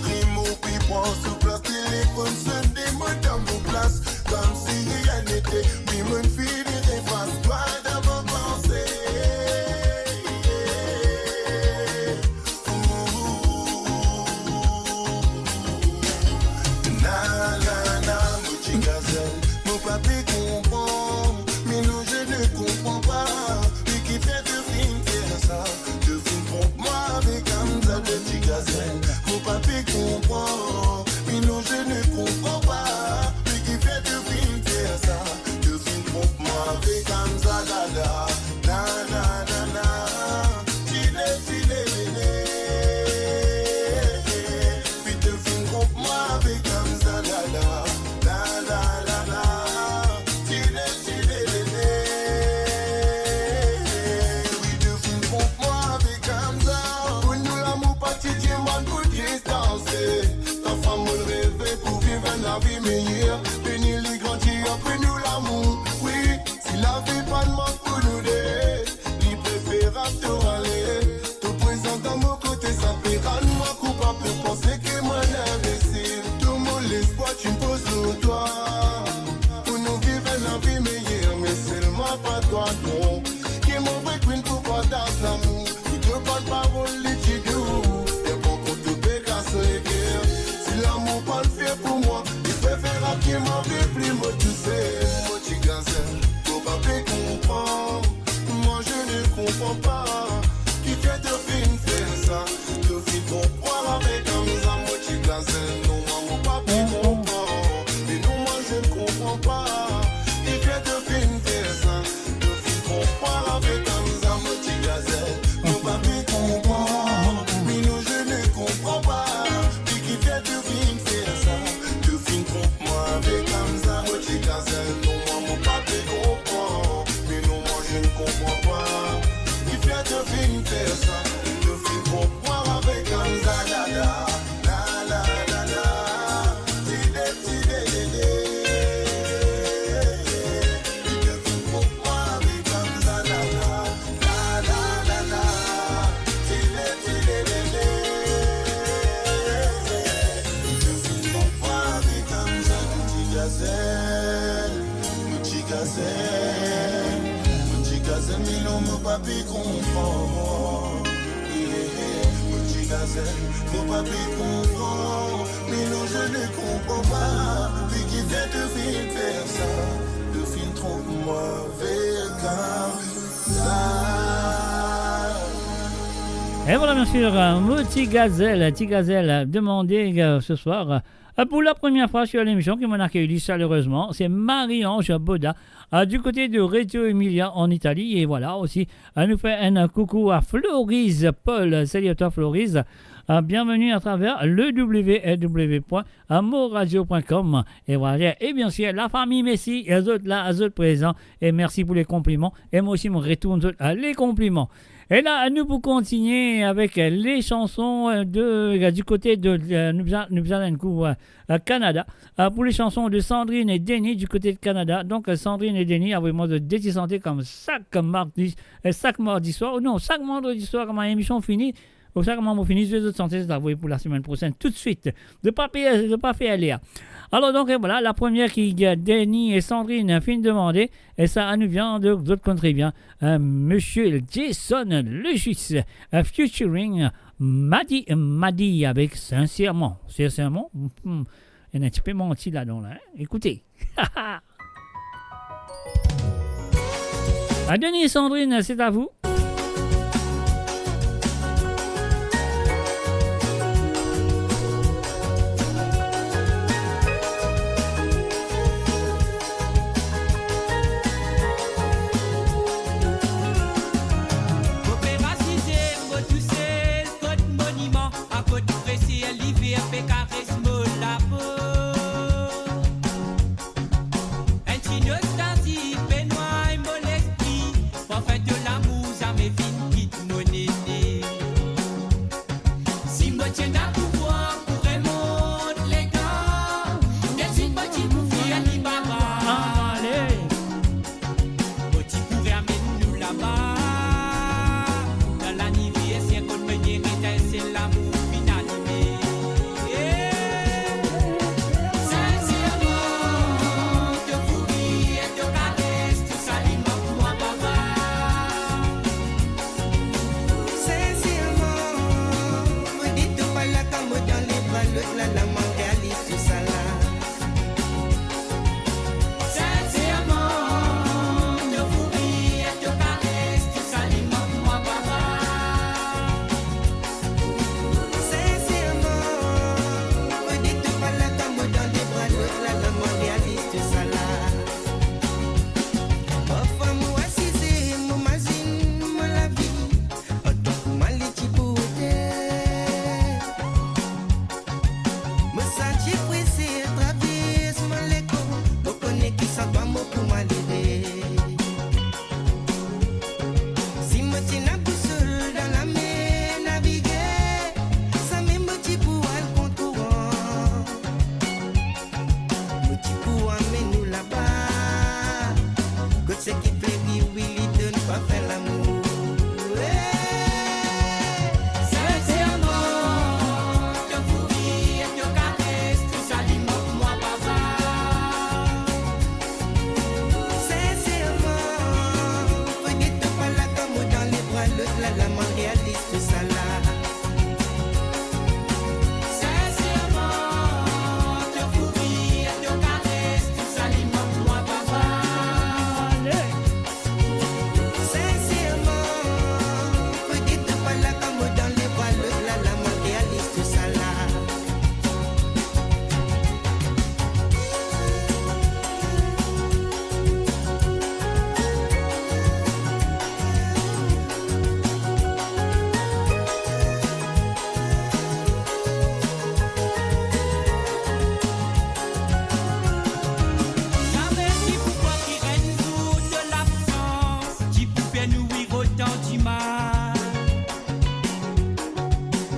Rimo pe pran so plas, telefonn sone, mo dan mo plas. Koumsi rien n'était, wi, mo'nn fini efas twa dan mo panse. Na, na, na, mo ti gazel, mo pa pe konpran. Me non, je ne comprends pas. Wi, kifer to finn fer sa? To finn tronp mwa avek Hamza, mo ti gazel, mo pa pe konpran. Me non, je ne comprends pas. Wi, kifer to finn fer sa? To finn tronp mwa avek Hamza, la, la. Na, na, na, na. Tile, tile, lele. Wi, to finn tronp mwa avek Hamza, la, la. La, la, la, la. Tile, tile, lele. Wi, to finn tronp mwa avek Hamza. Pou nou, lamour pa ti dimann pou distanse. Twa fam mo'nn reve pou viv enn lavi meyer. Beni li, grandi apre nou lamour. Wi, si lavi pa'nn mank pou nou de, li preferab to ale. To prezans dan mo kote, sa pe rann mwa koupab. To panse ki mwa enn inbesil. Tou mo lespwar ti poz lor twa. Pou nou viv enn lavi meyer, me selman pa twa, non. Ki mo vrey queen pou partaz lamour. Ki to bann parol li ti dou. Devan kont to pe kas leker. Si lamour pa'nn fer pou mwa, li preferab ki mo viv li mo tousel. Mo ti gazel, mo pa pe konpran. Moi je ne comprends pas. Kifer to finn fer sa? To finn tronp mwa avek Hamza, mo ti gazel. Non, mwa mo pa pe konpran. E non, moi je ne comprends pas. Kifer to finn fer sa? To finn tronp mwa avek Hamza, mo ti gazel. Mo pa pe konpran. Me non, je ne comprends pas. Kifer to finn fer sa? To finn tronp mwa avek Hamza, mo ti gazel. Non, mwa mo pa pe konpran. Me non, moi je ne comprends pas. Kifer to finn fer sa? To finn tronp mwa avek Hamza, la, la. La, la, la, la. Tide, tide, dede. Li te finn tronp mwa avek Hamza, la, la. La, la, la, la. Tide, tide, dede. Li te finn tronp mwa avek Hamza, mo ti gazel. Mo ti gazel. Mo ti gazel, me non, mo pa pe konpran. Mo ti gazel, mo pa pe konpran. Me non, je ne comprends pas. Wi, kifer to finn fer sa? To finn tronp mwa avek Hamza. Et voilà, bien sûr, euh, mo ti gazel, ti gazel, euh, demandé, euh, ce soir, euh, pour la première fois sur l'émission, ki mo'nn akeyi li chaleureusement, c'est Marie-Ange Boda, euh, du côté de Reggio Emilia en Italie. Et voilà aussi, euh, nou fer enn coucou à Florise Paul. Salut à toi, Florise. Euh, bienvenue à travers le w w w point moradio point com. Et voilà. Et bien sûr, la famille Messi, et zot la, zot prezan. Et merci pour les compliments. Et moi aussi, mo retourn zot, euh, les compliments. E la, nou pou kontigne avek, euh, les chansons, euh, de, euh, du côté de, euh, nou bizin, nou bizin al enn kou, euh, euh, Canada. Euh, pour les chansons de Sandrine et Denis du côté de Canada. Donc, euh, Sandrine et Denis, avoy mwa de, de ti sante kouma sak mardi, euh, sak mardi soir, ou non, sak vandredi soir, kan mo emision fini, ou sa, kan mo fini, zwe zot sante, zot avoy pou la semaine prochaine, tout de suite. De pa pe-, de pa fer ler. Alors donc, euh, voilà, la première ki, euh, Denis et Sandrine finn demande, e sa, nou vinn de, de konnen bien, euh, Monsieur Jason Logis, euh, featuring Madi, Madi avec Sincèrement. Sincèrement, hmm, il y a un petit peu menti là-dedans, là, hein. Écoutez. À Denis et Sandrine, c'est à vous. Mo pe rasize mo tousel kot moniman, akoz preser liver pe kares mo lapo. Enn ti nostalzi pe nway mo lespri, parfin to lamour zame finn kit mo nene. Si mo ti ena pouvwar pou remont letan, mo ti pou fer li baba. Ale. Mo ti pou amenn nou laba. Dan laniverser kot mo ti ena enn sel lamour finn alime. Eh, sinserman, to sourir, to kares, tousala li mank mwa baba. Sinserman, mo di to pa la kan mo dan lebra, lot la, la mank realiz tousala. Sinserman, to sourir, to kares, tousala li mank mwa baba. Sinserman, mo di to pa la kan mo dan lebra, lot la, la mank realiz tousala. Parfwa mo asize, mo mazinn mo lavi, antan kouma li ti pou ete. Mo santi prese travers mo lekor, mo kone ki sa pa mo pou malere. Si mo ti ena bousol dan lamer navige, samem mo ti pou al kont kouran. Mo ti pou amenn nou laba. Kot seki fleri, wi, li donn parfin lamour. Eh, sinserman, to sourir, to kares, tousala li mank mwa baba. Sinserman, mo di to pa la kan mo dan lebra, lot la, la mank realiz tousala. Sinserman, to sourir, to kares, tousala li mank mwa baba. Sinserman, mo di to pa la kan mo dan lebra, lot la, la mank realiz tousala. Zame ti pou krwar ki enn zour to labsans ti pou fer nou vir otan dimal.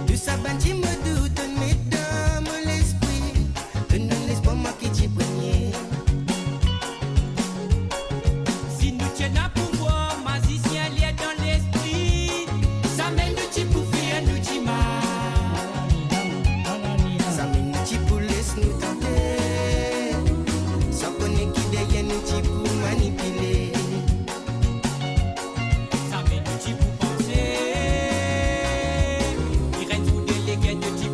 Tou sa bann ti mo dout tonn met dan mo lespri, tonn dan lespri mwa ki ti premie. Si nou ti ena pouvwar mazisien lir dan lespri, zame nou ti pou fer nou dimal. Zame nou ti pou les nou tante, san kone ki deryer nou ti pou manipile. Zame nou ti pou panse, ki enn zour de leker to ti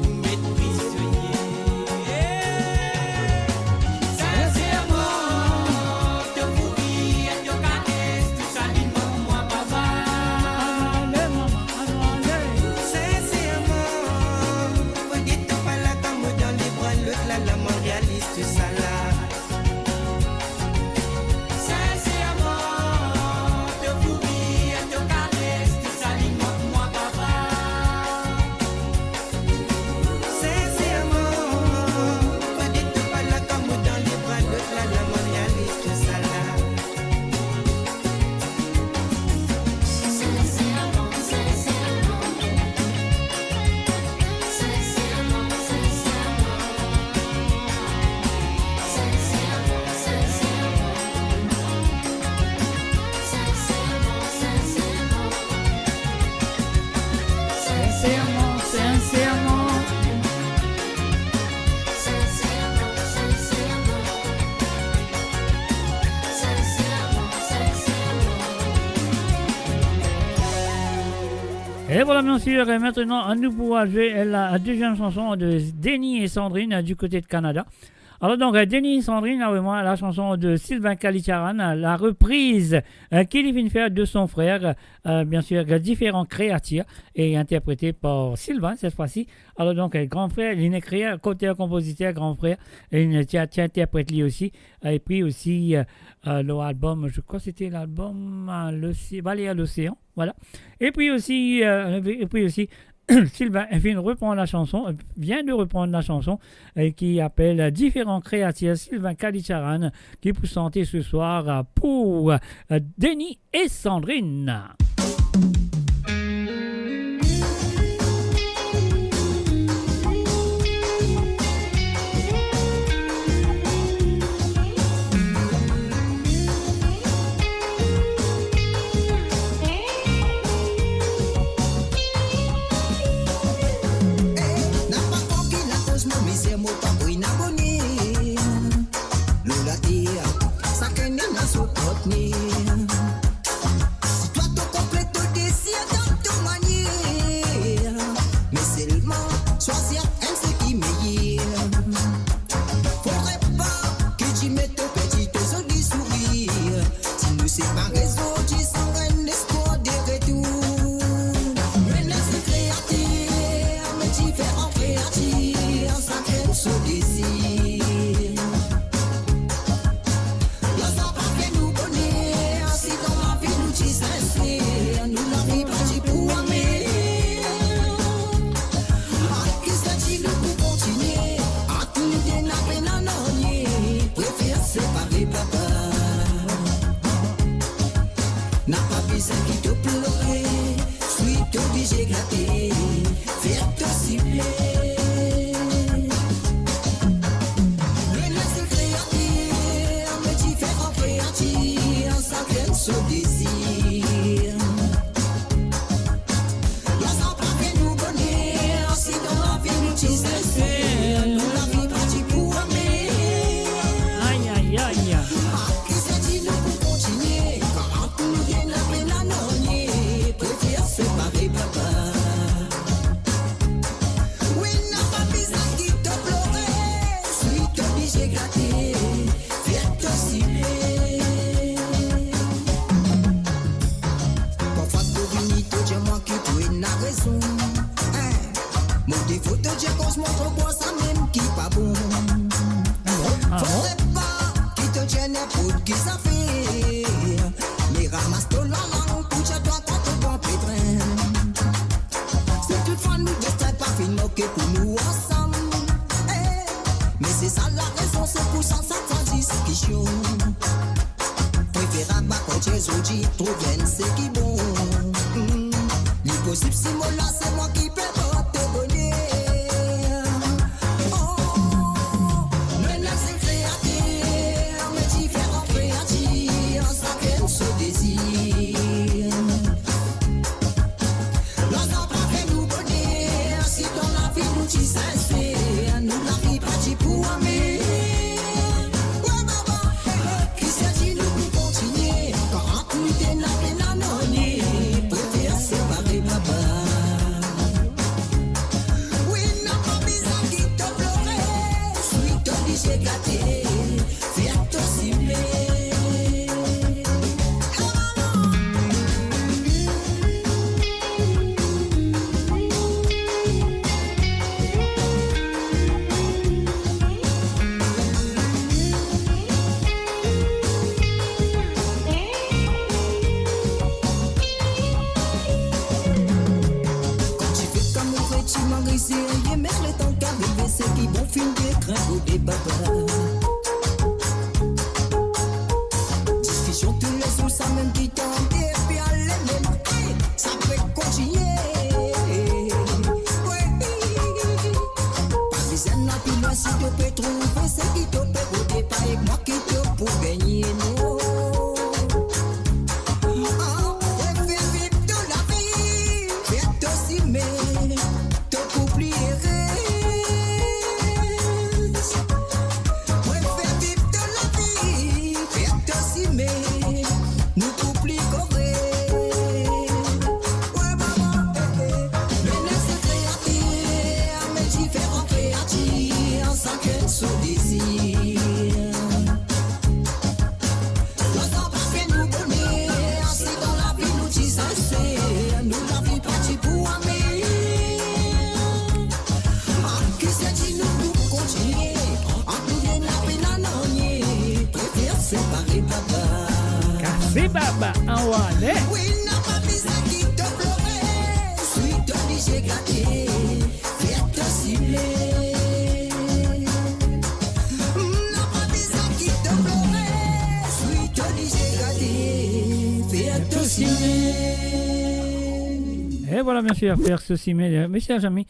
Sincèrement. Sincèrement, sincèrement. Sincèrement, sincèrement. Et voilà, bien sûr, et maintenant, nous pourrons jouer la deuxième chanson de Denis et Sandrine du côté de Canada. Alors donc, euh, Denis Sandrine, ah oui, moi, la chanson de Sylvain Kalicharan, euh, la reprise, euh, qu'il vient faire de son frère, euh, bien sûr, euh, Différentes créatures, et interprétée par Sylvain cette fois-ci. Alors donc, euh, grand frère, il écrit, euh, auteur, compositeur, grand frère, et il tient, tient interprète lui aussi. Et puis aussi, euh, euh, l'album, je crois que c'était l'album, euh, l'Océ-, Balayer l'océan, voilà. Et puis aussi, euh, et puis aussi, Sylvain vient reprendre la chanson, euh, vient de reprendre la chanson, euh, qui appelle Différentes créatures, Sylvain Kalicharan, qui pour chanter ce soir, euh, pour, euh, Denis et Sandrine. Eh, napa kor ki lakoz mo mizer, mo pa pou ena boner. Lor later, sakenn ena so partner. Si twa to konplet to dezir dan to manier, me selman swazir enn seki meyer. Fodre pa ki dime to perdi to zoli sourir. Si nou separe zordi san enn lespwar de retour. Me lezot kreatir, me diferan kreatir, sakenn so dezir. Lazar pa fer nou boner, si dan lavi nou ti sinser, nou lavi pa ti pou amer. Ak ki sa ti nou pou kontinie, ak nou de napa nanye, prefer separe papa. Napa bizin ki to plore, swi to oblize grate, fer to sible. Me lezot kreatir, me diferan kreatir, sakenn so dezir. Lazar pa fer nou boner, si dan lavi nou ti sinser, nou lavi pa ti pou amer. Ay, ay, ay. Ki sa ti nou pou kontinie, kan nou de napa nanye, prefer separe papa. Wi, napa bizin ki to plore, swi to oblize grate, fer to sible. Parfwa to vini to dir mwa ki to ena rezon. Eh, mo defo to dir koz mo tro bwar, samem ki pa bon. Ah bon? Fodre pa ki to dir ninport ki zafer. Me ramas to lalang pou dir twa kan to pran petrin. Si toutfwa nou destin pa finn marke pou nou ansam, eh, me se sa larezon, se pou sa sa diskisyon. Preferab akoz zordi trouv enn seki bon. Hmm. Li posib si mo la se mwa ki pe port to boner. Oh, me lezot kreatir, me diferan kreatir, sakenn so dezir. Lazar pa fer nou boner, si dan lavi nou ti sinser, nou lavi pa ti pou amer. Wi, baba, ki sa ti nou pou kontinie, kan nou de napa nanye, prefer separe papa. Wi, napa bizin ki to plore, swi to oblize grate, fer to sible. Kan ti fek amour ti mank serye, me letan ki arive, seki bon finn degringole, baba. Diskision toulezour, samem ki tande, pe ale mem, ey, sa pe kontinie. Wi. Pa bizin al pli lwin, si to pe trouve seki to pe rode, pa ek mwa ki to pou gagne, non. Ah, prefer viv to lavi, fer to simen, to Bibaba, anwale. Wi, non, pa bizin ki to plore, si to oblize gate, fer to sime. Non, pa bizin ki to plore, si to oblize gate, fer to sime. Et voilà, bien sûr, fer to sime. Mes chers amis,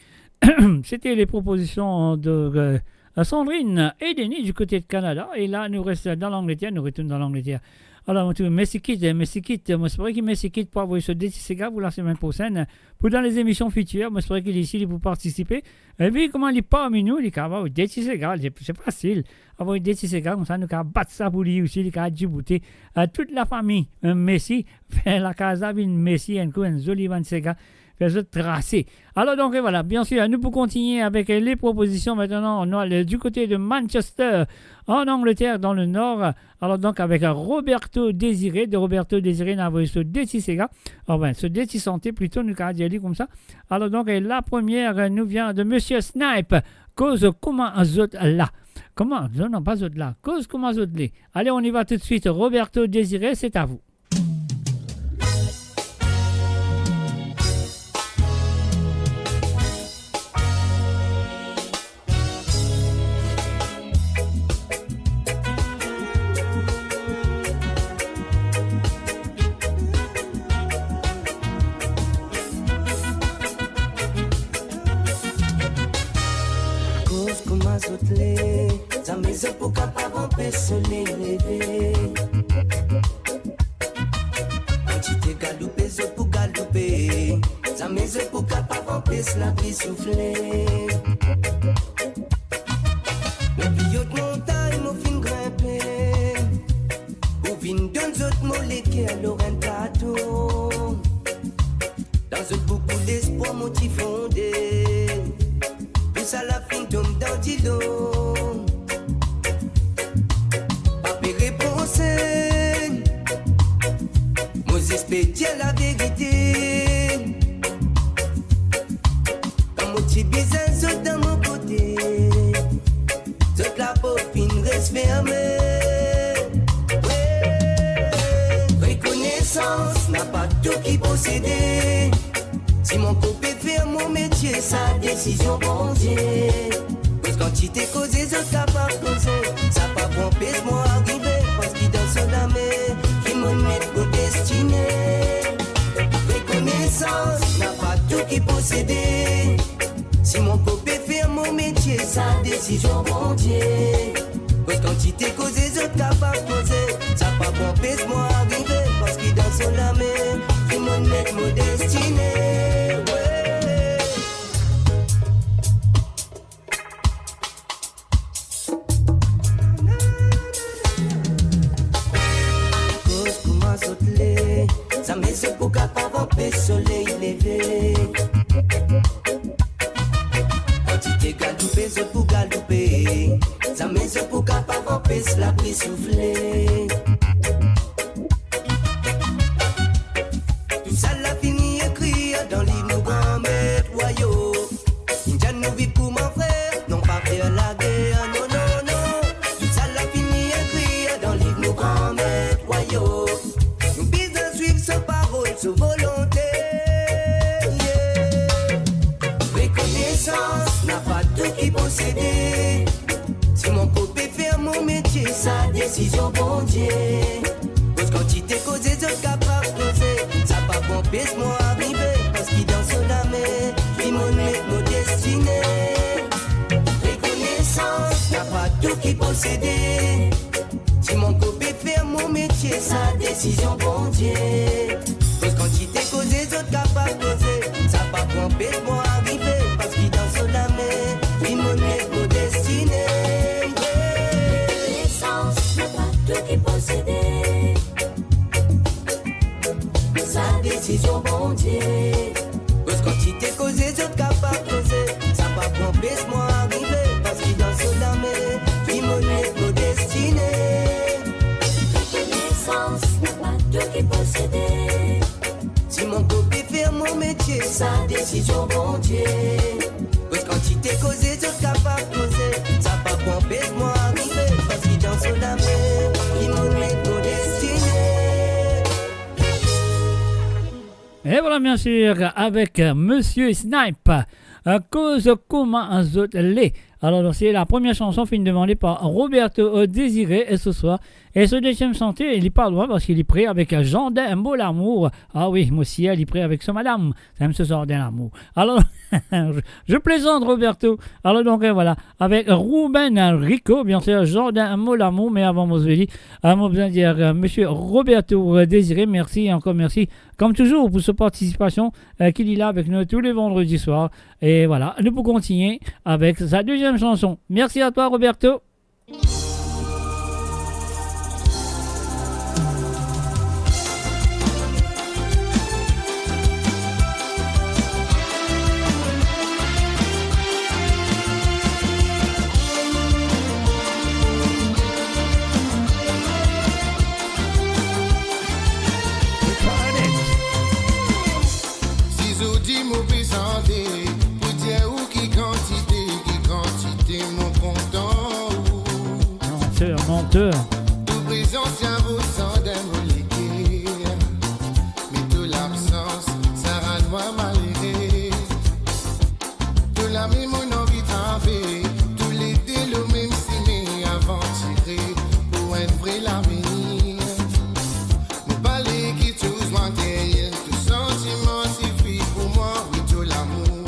c'était les propositions de, euh, Sandrine et Denis du côté de Canada. Et là, nous restons dans l'Angleterre, nous retournons dans l'Angleterre. Alors, on trouve Messi Kit, euh, Messi Kit, euh, mo espere ki Messi Kit pou avoy so de ti sega pou la semaine prochaine, euh, pou dan les émissions futures, mo espere ki li isi, li pou partisipe. E pi, kouma li parmi nou, li kapav avoy de ti sega, se, se fasil. Avoy de ti sega, koumsa nou kapav bat sa pou li isi, li kapav diboute, euh, tout lafami, euh, Messi, fer lakaz la vinn Messi, enn kou, enn zoli bann sega, fer zot trase. Alors donc, et voilà, bien sûr, nous pour continuer avec les propositions maintenant, on a le, du côté de Manchester, en Angleterre, dans le nord. Alors donc, avec Roberto Désiré, de Roberto Désiré, nou avoy so de ti sega, enfin, so de ti sante plito, nou kapav dir li koumsa. Alors donc, et la première, euh, nous vient de Monsieur Snipe, Koz kouma zot la. Kouma? Non, non, pa zot la. Koz kouma zot le. Allez, on y va tout de suite. Roberto Désiré, c'est à vous. Koz kouma zot le, zame zot pou kapav anpes soley leve. Kantite galoupe zot pou galoupe, zame zot pou kapav anpes lapli soufle. Lor pli ot montagn mo finn grinpe, pou vinn donn zot mo leker lor enn plato. Dan zot boukou lespwar mo ti fonde, tousala finn tom dan dilo. Pa pe reprose, mo zis pe dir laverite. Kan mo ti bizin zot dan mo kote, zot laport finn res ferme. Rekonesans napa tou ki posede. Si mo kor pe fer mo metie, sa desizion Bondie. Koz kantite koze zot kapav koze, sa pa pou anpes mwa arive, parski dan so lame, ki mo'nn met mo destine. Rekonesans napa tou ki posede. Si mo kor pe fer mo metie, sa desizion Bondie. Koz kantite koze zot kapav koze, sa pa pou anpes mwa arive, parski dan so lame, ki mo'nn met mo destine. Wi. Koz kouma zot le, zame zot pou kapav anpes soley leve. Kantite galoupe zot pou galoupe, zame zot pou kapav anpes lapli soufle. Tousala fini ekrir dan liv nou Granmet Wayo. India nou viv kouma frer, non pa fer lager, non, non, non. Tousala fini ekrir dan liv nou Granmet Wayo. Nou bizin swiv so parol, so volonte. Yeah. Rekonesans napa tou ki posede. Si mo kor pe fer mo metie, sa desizion Bondie. Koz kantite koze zot kapav koze, sa pa pou anpes mwa arive, parski dan so lame, ki mo'nn met mo destine. Rekonesans napa tou ki posede. Si mo kor pe fer mo metie, sa desizion Bondie. Koz kantite koze zot kapav koze, sa pa pou anpes mwa arive, parski dan so lame, ki mo'nn met mo destine. Rekonesans napa tou ki posede. Sa desizion Bondie. Koz kantite koze zot kapav koze, sa pa pou anpes mwa arive, parski dan so lame, ki mo'nn met mo destine. Rekonesans napa tou ki posede. Si mo kor pe fer mo metie, sa desizion Bondie. Koz kantite koze zot kapav koze, sa pa pou anpes mwa arive, parski dan so lame, ki mo'nn met mo destine. Bien sûr, avec, euh, Monsieur Snipe. Euh, koz kouma zot le. Alors, donc, c'est la première chanson, finn demandée par Roberto, euh, Désiré, et ce soir. Et ce deuxième chantier, il est pas loin parce qu'il est prêt avec, euh, Jardin Mo Lamour. Ah oui, moi aussi, il est prêt avec son madame. C'est même ce Jardin Lamour. Alors, je, je plaisante, Roberto. Alors, donc, euh, voilà. Avec Ruben Rico, bien sûr, Jardin Mo Lamour. Mais avant, moi, je dis, euh, moi, besoin dire, euh, Monsieur Roberto, euh, Désiré, merci, encore merci. Comme toujours, pour sa participation, euh, qu'il est là avec nous tous les vendredis soirs. Et voilà, nous pouvons continuer avec sa deuxième chanson. Merci à toi, Roberto. Si zot dir mo pe sante, pou dir ou ki kantite, ki kantite mo kontan ou. Menteur, menteur. To prezans, sa resan dan mo leker. Me to labsans, sa rann mwa malere. To lame, mo anvi trave, toulede lor mem sime, avantire pou enn vre lavenir. Mo pale ki tou zwa deryer, tou santiman sifi pou mwa, wi, to lamour,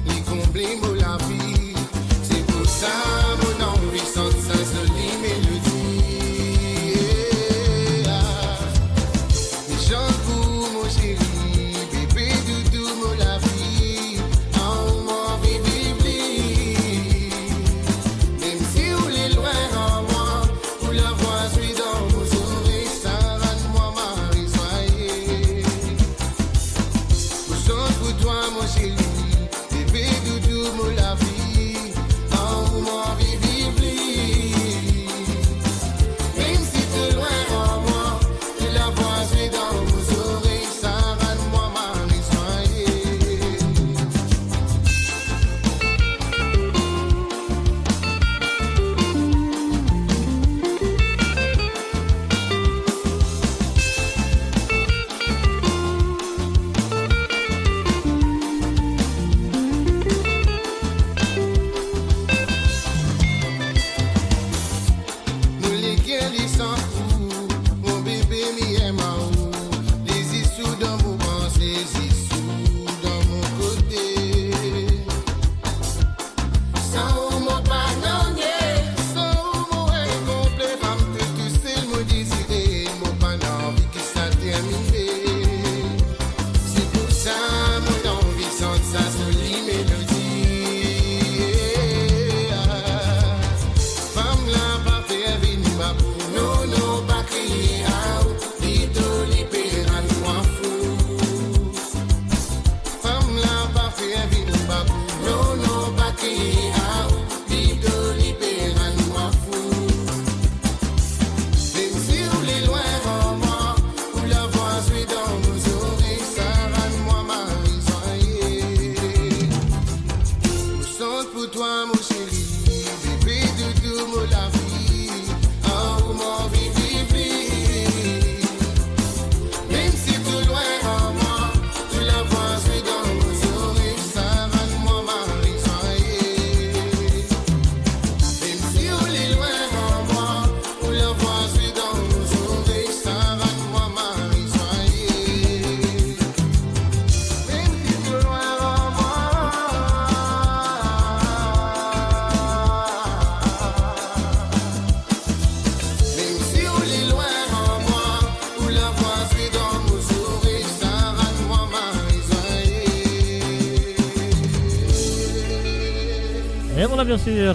li konble mo lavi. Se pou sa mo anvi sant sa zoli melodi. Li sant pou mo seri, bebe doudou mo lavi, a ou mo anvi viv li. Mem si ou le lwin ar mwa, ou lavwa zwe dan mo zorey, sa rann mwa mari zwaye. Mo sant pou twa, mo seri, bebe doudou mo lavi, a ou mo anvi viv li. Mem si to lwin ar mwa, to lavwa zwe dan mo zorey, sa rann mwa mari zwaye. Mo leker li sant pou ou, mo bebe, mi enn ar ou. Li zis ou dan mo panse, zis ou dan mo kote. San ou mo pa nanye, san ou mo inkonple, fam to tousel mo dezire, mo pa anvi ki sa termine. Se pou sa mo anvi sant sa zoli melodi. Fam la pa fer vinn babou, non, non, pa kriye aou, plito li pe rann mwa fou. Fam la pa fer vinn babou, non, non, pa kriye aou, plito li pe rann mwa fou. Mem si ou le lwin ar mwa, ou lavwa zwe dan mo zorey, sa rann mwa mari zwaye. Mo sant pou twa, mo seri, bebe doudou mo lavi, a ou mo anvi viv li. Mem si to lwin ar mwa, to lavwa zwe dan mo zorey, sa rann mwa mari zwaye. Mem si ou le lwin ar mwa, ou lavwa zwe dan mo zorey, sa rann mwa mari zwaye. Mem si to lwin ar mwa, mem si ou le lwin ar mwa, ou lavwa zwe dan mo zorey, sa rann mwa mari zwaye. Et voilà, bien sûr,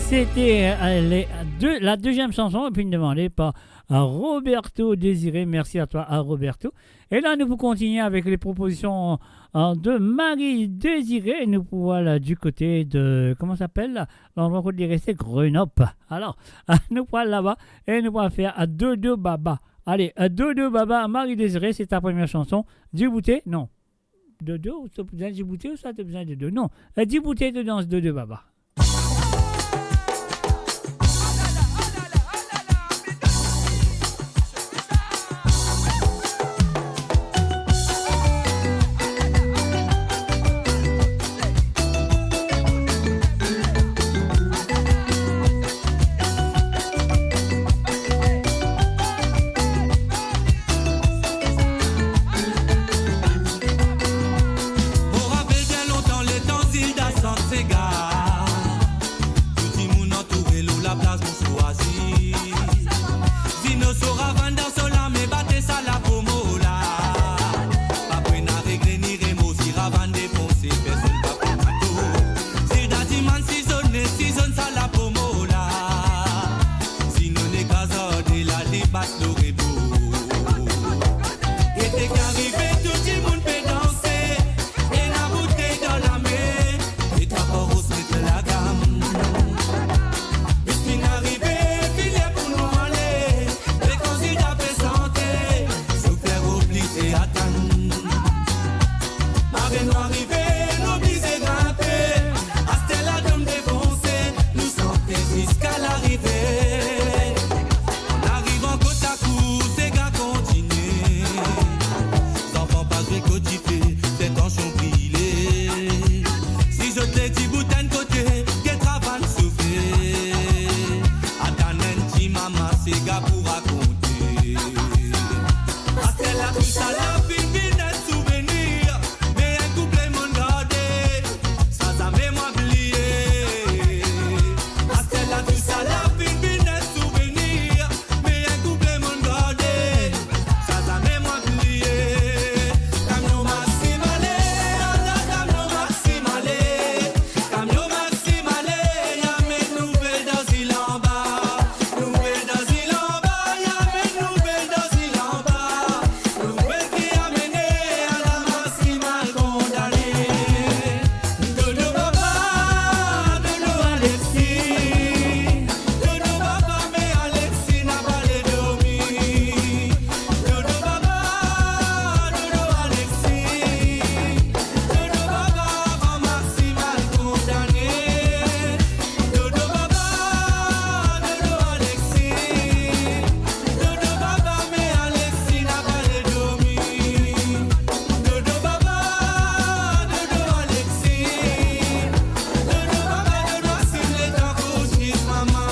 c'était, euh, les deux, la deuxième chanson, et puis demandée par, euh, Roberto Désiré. Merci à toi, euh, Roberto. Et là, nous pouvons continuer avec les propositions, euh, de Marie Désiré. Nous pouvons aller du côté de, comment ça s'appelle, là ? L'endroit où il est resté, Grenoble. Alors, nous pouvons aller là-bas et nous pouvons faire à Dodo Baba. Allez, à Dodo Baba, Marie Désiré, c'est ta première chanson. Dibouté ? Non. Dodo, ou to bizin dibouté ou sa to bizin Dodo ? Non. Euh, dibouté, to dans Dodo Baba. Bann sizone, sizone sa lapomo la. Si nou nek azar de la, li bat lor rebor. E te ki arive, tou dimoun pe danse, ena boutey dan lame, e trwa paros met lagam. Finn arive, finn ler pou nou ale. Letan zida pe sante, sofer oblize atann. Marenn nou arive, nou oblize grinpe. Aster la dom defonse, nou sante ziska larive. An arivan kot lakour, sega kontinie. Zanfan pa zwe kot dife, fer tansion brile. Si zot le dibout enn kote, get ravann sofe. Atann enn ti mama, sega pou rakonte. Aster la tou sa la finn vinn enn souvenir, me enn koup lemonn garde, sa zame mwa bliye. Aster la tou sa la finn vinn enn souvenir, me enn koup lemonn garde, sa zame mwa bliye. Kamion Maxime ale, ala kamion Maxime ale. Kamion Maxime ale, amenn nouvel dan zil anba. Nouvel dan zil anba, amenn nouvel dan zil anba. Nouvel ki amene, ala Maxime al kondane. Dodo papa, dodo Alexis. Dodo papa, me Alexis napa le dormi. Dodo papa, dodo Alexis. Dodo papa, avan Maxime al kondane. Dodo papa, dodo Alexis. Dodo papa, me Alexis napa le dormi. Dodo papa, dodo Alexis. Dodo papa, dodo Maxime, letan kouch mama.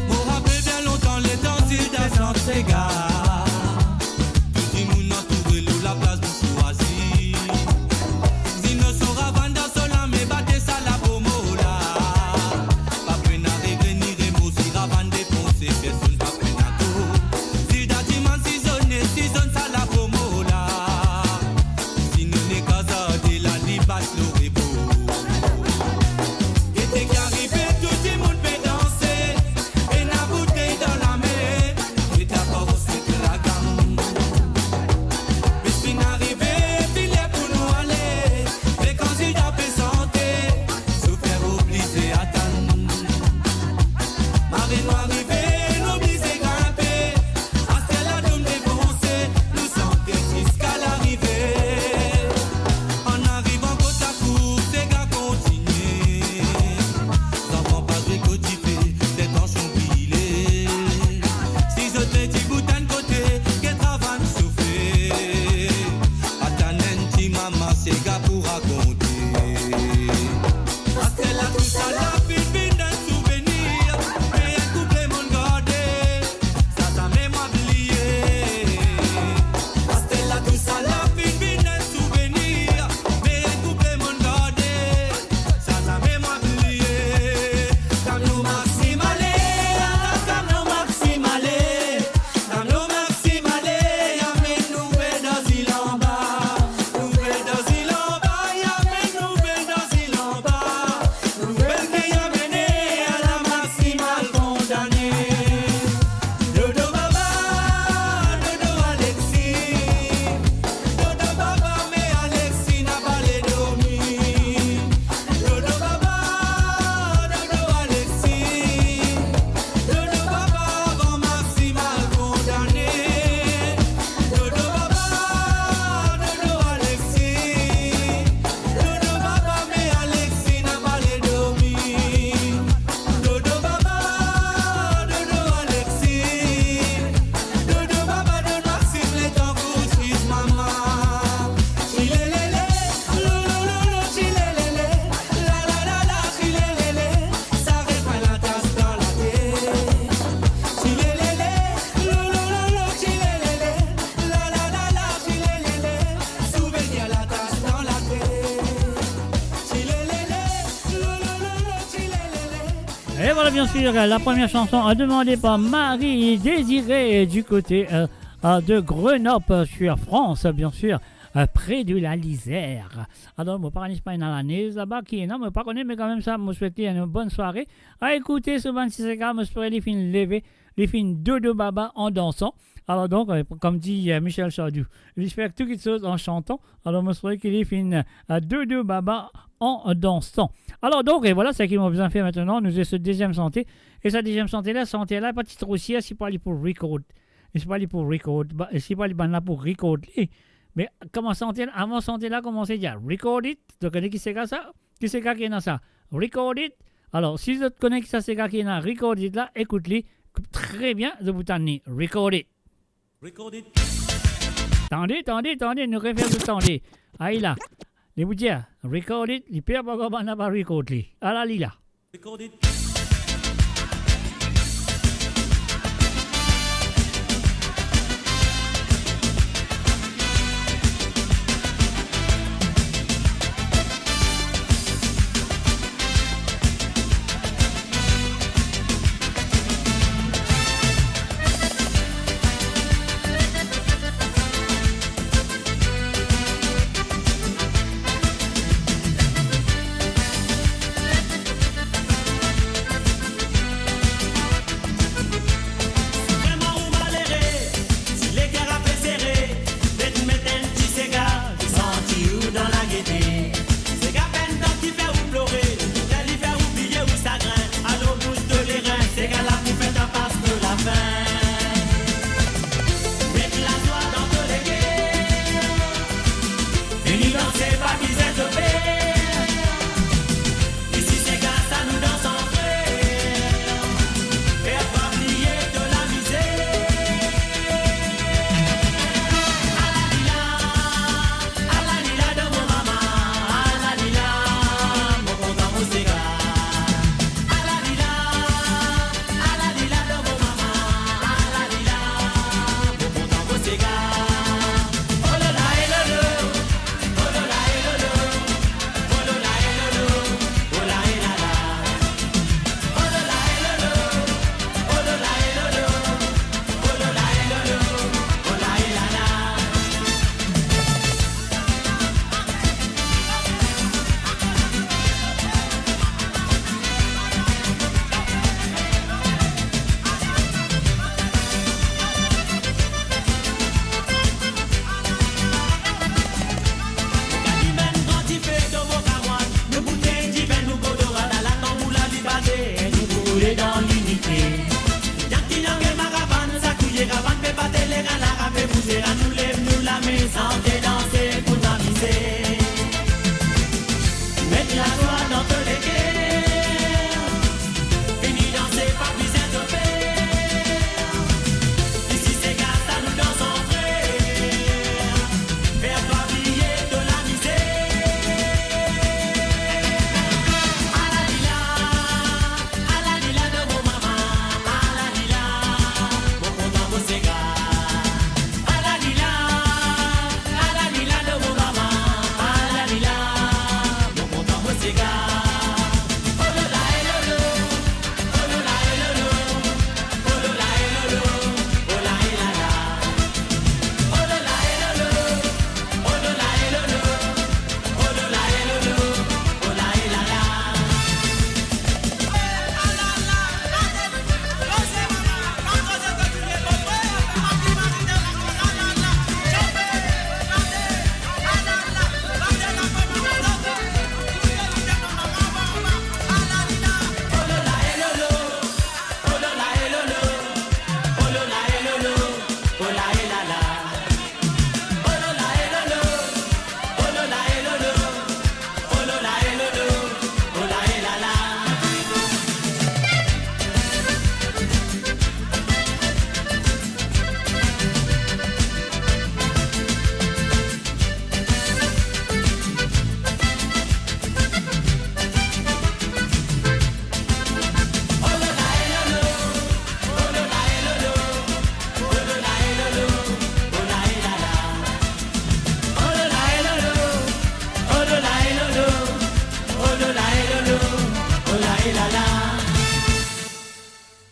Mo rapel bien lontan letan Zilda sant sega. Tou dimoun antoure lor laplas pou swazir. Zino so ravann dan so lame, bate sa lapomo la. Pa pena regreni remo si ravann defonse, personn pa pena koz. Zilda dimann sizone, sizone sa lapomo la. Si nou nek azar de la, li bat lor rebor. Ete ki arive, tou dimoun pe danse, ena boutey dan lame, e ta pa rosek lagam. Finn arive, finn ler pou nou ale. Me kan Zilda pe sante, sofer oblize atann. Marenn nou arive, nou oblize grinpe. Aster la dom defonse, nou sante ziska larive. An arivan kot lakour, sega kontinie. Zanfan pa zwe kot dife, fer tansion brile. Si zot pe dibout enn kote, get ravann sofe. Atann enn ti mama, sega pou rakonte. Aster la tou sa la finn vinn enn souvenir, me enn koup lemonn garde, sa zame mwa bliye. Aster la tou sa la finn vinn enn souvenir, me enn koup lemonn garde, sa zame mwa bliye. Kamion Maxime ale, ala kamion Maxime ale. Kamion Maxime ale, amenn nouvel dan Zil Anba. Nouvel dan Zil Anba, Voilà, bien sûr, la première chanson, euh, demandée par Marie Désirée, euh, du côté, euh, euh, de Grenoble, euh, sur France, bien sûr, euh, près de la Lisière. Alors, mo pa kone si ena lanez laba, ki ena, mo pa kone, me kanmem sa, mo swet li enn bonn sware. A ekoute, so bann ti seka, mo espere li finn leve, li finn dodo baba an dansan. Alors donc, euh, comme dit, euh, Michel Sardou, il fait toutes choses en chantant. Alors, mo espere ki li finn, euh, dodo baba an dansan. Alors donc, et voilà, seki mo bizin fer aster, nou ariv so deziem sante. E sa deziem sante la, sante la, pa ti tro sir, si pa li pou record. E si pa li pou record, ba, si pa li bann la pou record li. Me kouma sante la, avan sante la koumans dir, "Record it." Donk, kone ki seka sa? Ki seka ki ena sa? "Record it." Alors, si zot kone ki sa seka ki ena "Record it" la, ekout li tre bien, zot pou tann li. "Record it." Record it. Tande, tande, tande, nou refer zot tande. Ay la. Li pou dir, "Record it", li per pa ankor bann la pa record li. Ala li la. Record it.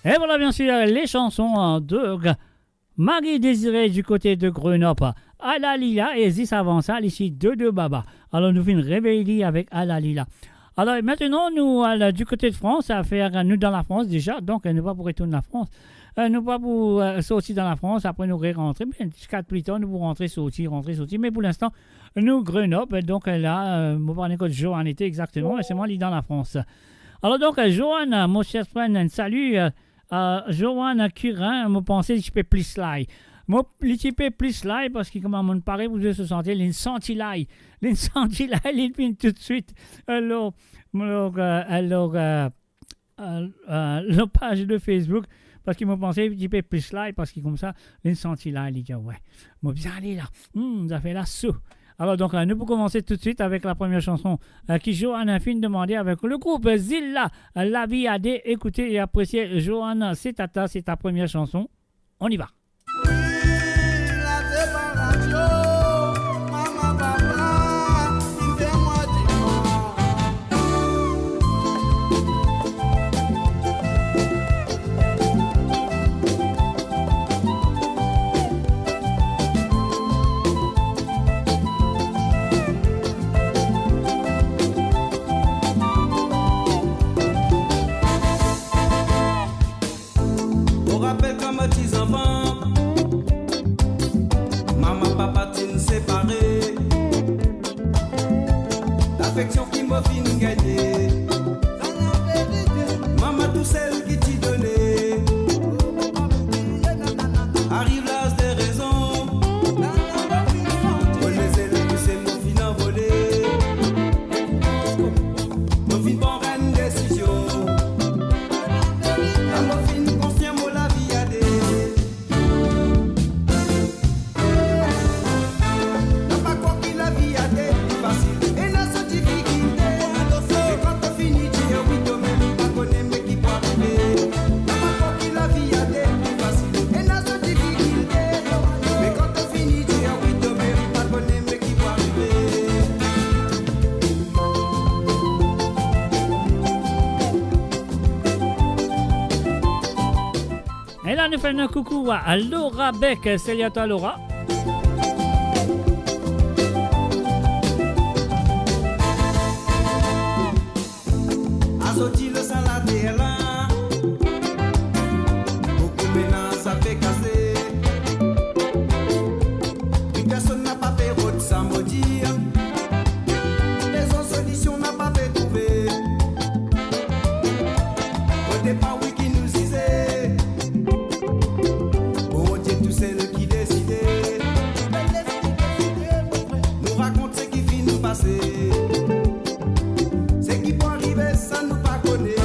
Et voilà, bien sûr, les chansons, euh, de Marie Désirée du côté de Grenoble. Alalila, e zis avan sa, li ti Dodo Baba. Alor, nou finn revey li avek Alalila. Alor, aster nou al du côté de France, a fer, nou dan Lafrans deza, donk, nou pa pou retourn Lafrans. Euh, nou pa pou, euh, sorti dan Lafrans, apre nou re-rantre, me ziska pli tar, nou pou rantre, sorti, rantre, sorti. Me pou linstan, nou Grenoble, donk, la, euh, mo pa kone kot Joanne ete exakteman, me selman li dan Lafrans. Alor donk, euh, Joanne, euh, mo ti fer enn sali, euh, euh, Joanne Curin, mo panse li ti pe plis lay. Mo, li ti pe plis lay parski kouma mo pare pou zwe so sante, linn santi lay. Linn santi lay, linn vinn toutswit. Alor, alor, euh, alor, euh, euh, euh, lor paz de Facebook, parski mo panse li ti pe plis lay, parski koumsa, linn santi lay, li dir, "Wey, mo bizin ale la. Hmm, zafer la so." Alor donk, euh, nou pou koumans toutswit avek la premie sanson, euh, ki Joanne finn demande avek le group Zila, euh, Lavi a de. Ekoute e apresie, Joanne, se ta, ta, se ta premie sanson. On y va. Wi, la separasion, mama, papa, finn fer mwa dimal. Mo rapel kan mo ti zanfan, mama papa ti'nn separe. Lafeksion ki mo finn gagne, mama tousel ki ti done. Ariv laz de rezon, mo leze li tousel, mo finn anvole. Mo finn pran enn desizion. Kan mo finn konsian mo lavi a de. Napa krwar ki lavi a de pli fasil. Ena so difikilte. Me kan to fini dir wi, to mem pa kone me ki pou arive. Napa krwar ki lavi a de pli fasil. Ena so difikilte. Me kan to fini dir wi, to mem pa kone me ki pou arive. E la, nou fer enn koukou a Laura Beck. Salut à toi, Laura. Azordi lor sa later la, boukou menaz pe kase. Pli personn napa pe rod sa mo dir. Rezon, solision napa pe trouve. Kote pa wi ki nou zize. Bondie tousel ki deside. Nou rakont seki finn pase. Seki pou arive, sa nou pa kone.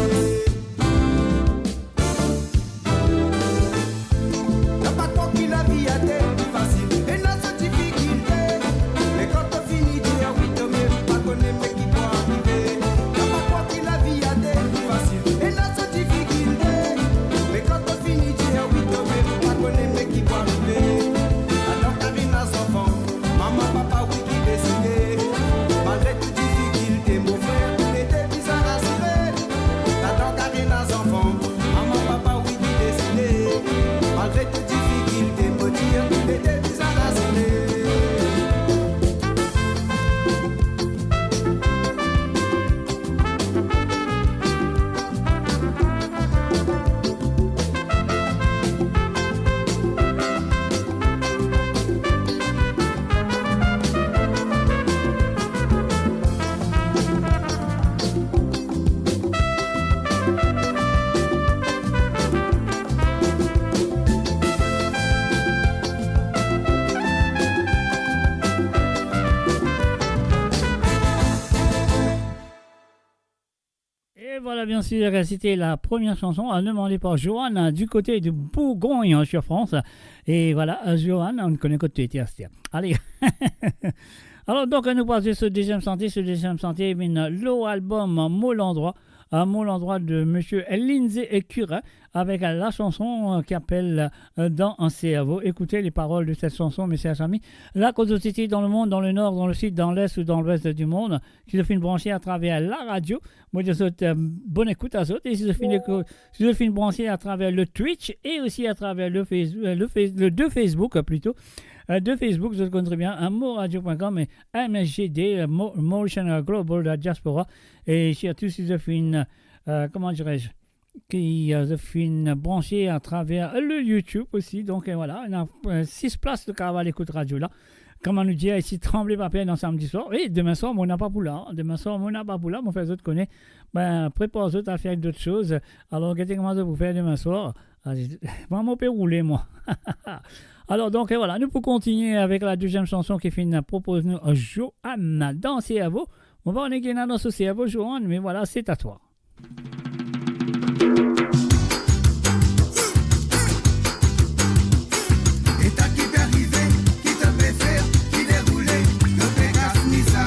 Napa krwar ki lavi a de pli fasil. Ena so difikilte. Me kan to fini dir wi, to mem pa kone me ki pou arive. Napa krwar ki lavi a de pli fasil. Ena so difikilte. Me kan to fini dir wi, to mem pa kone me ki pou arive. Adan kari na zanfan, mama papa wi ki deside. Malgre tou difikilte, mo frer, toulede bizin rasire. Adan kari na zanfan, mama papa wi ki deside. Malgre tou difikilte, mo dir, toulede bizin rasire. Et voilà, bien sûr, c'était la première chanson, euh, demandée par Joanne, euh, du côté de Bourgogne, hein, sur France. Et voilà, euh, Joanne, nou kone kot to ete aster. Allez. Alor, donk, nou pase so deziem sante, so deziem sante, vinn lor album Mo Landrwa. à mon endroit de monsieur Lindsay Currin avec la chanson, euh, qui appelle, euh, Dans un cerveau. Écoutez les paroles de cette chanson, mes chers amis. Là, quand vous étiez dans le monde, dans le nord, dans le sud, dans l'est ou dans l'ouest du monde, ki zot finn branche atraver la radio, mo dir zot, euh, bonn ekout a zot. E si zot finn, si zot finn branche atraver le Twitch e osi atraver le Face-, euh, le Face-, le de Facebook, euh, plito, euh, de Facebook, zot konn tre bien, hein, moradio point com e M S G D, euh, Mo-, Mauritian, euh, Global, euh, Diaspora. E sirtou si zot finn, euh, koman dirais-je, ki, euh, zot finn branche atraver le YouTube osi. Donk, euh, voilà, ena, euh, sis plas zot kapav al ekout radio la. Kouma nou dir isi, tranble pa per dan samdi swar. E demin swar, mo napa pou la. Demin swar, mo napa pou la. Mo fer zot kone, ben, prepar zot al fer dot soz. Alor, gete kouma zot pou fer demin swar. Ah, mwa, mo pe roule, mwa. Alor, donk, e voilà, nou pou kontigne avek la deziem sanson ki finn propoz nou, euh, Joanne, Dans cerveau. Mo pa kone ki ena dan so servo, Joanne, me voilà, c'est à toi. Eta ki pe arive, ki to pe fer, ki deroule, to pe kas ni sa.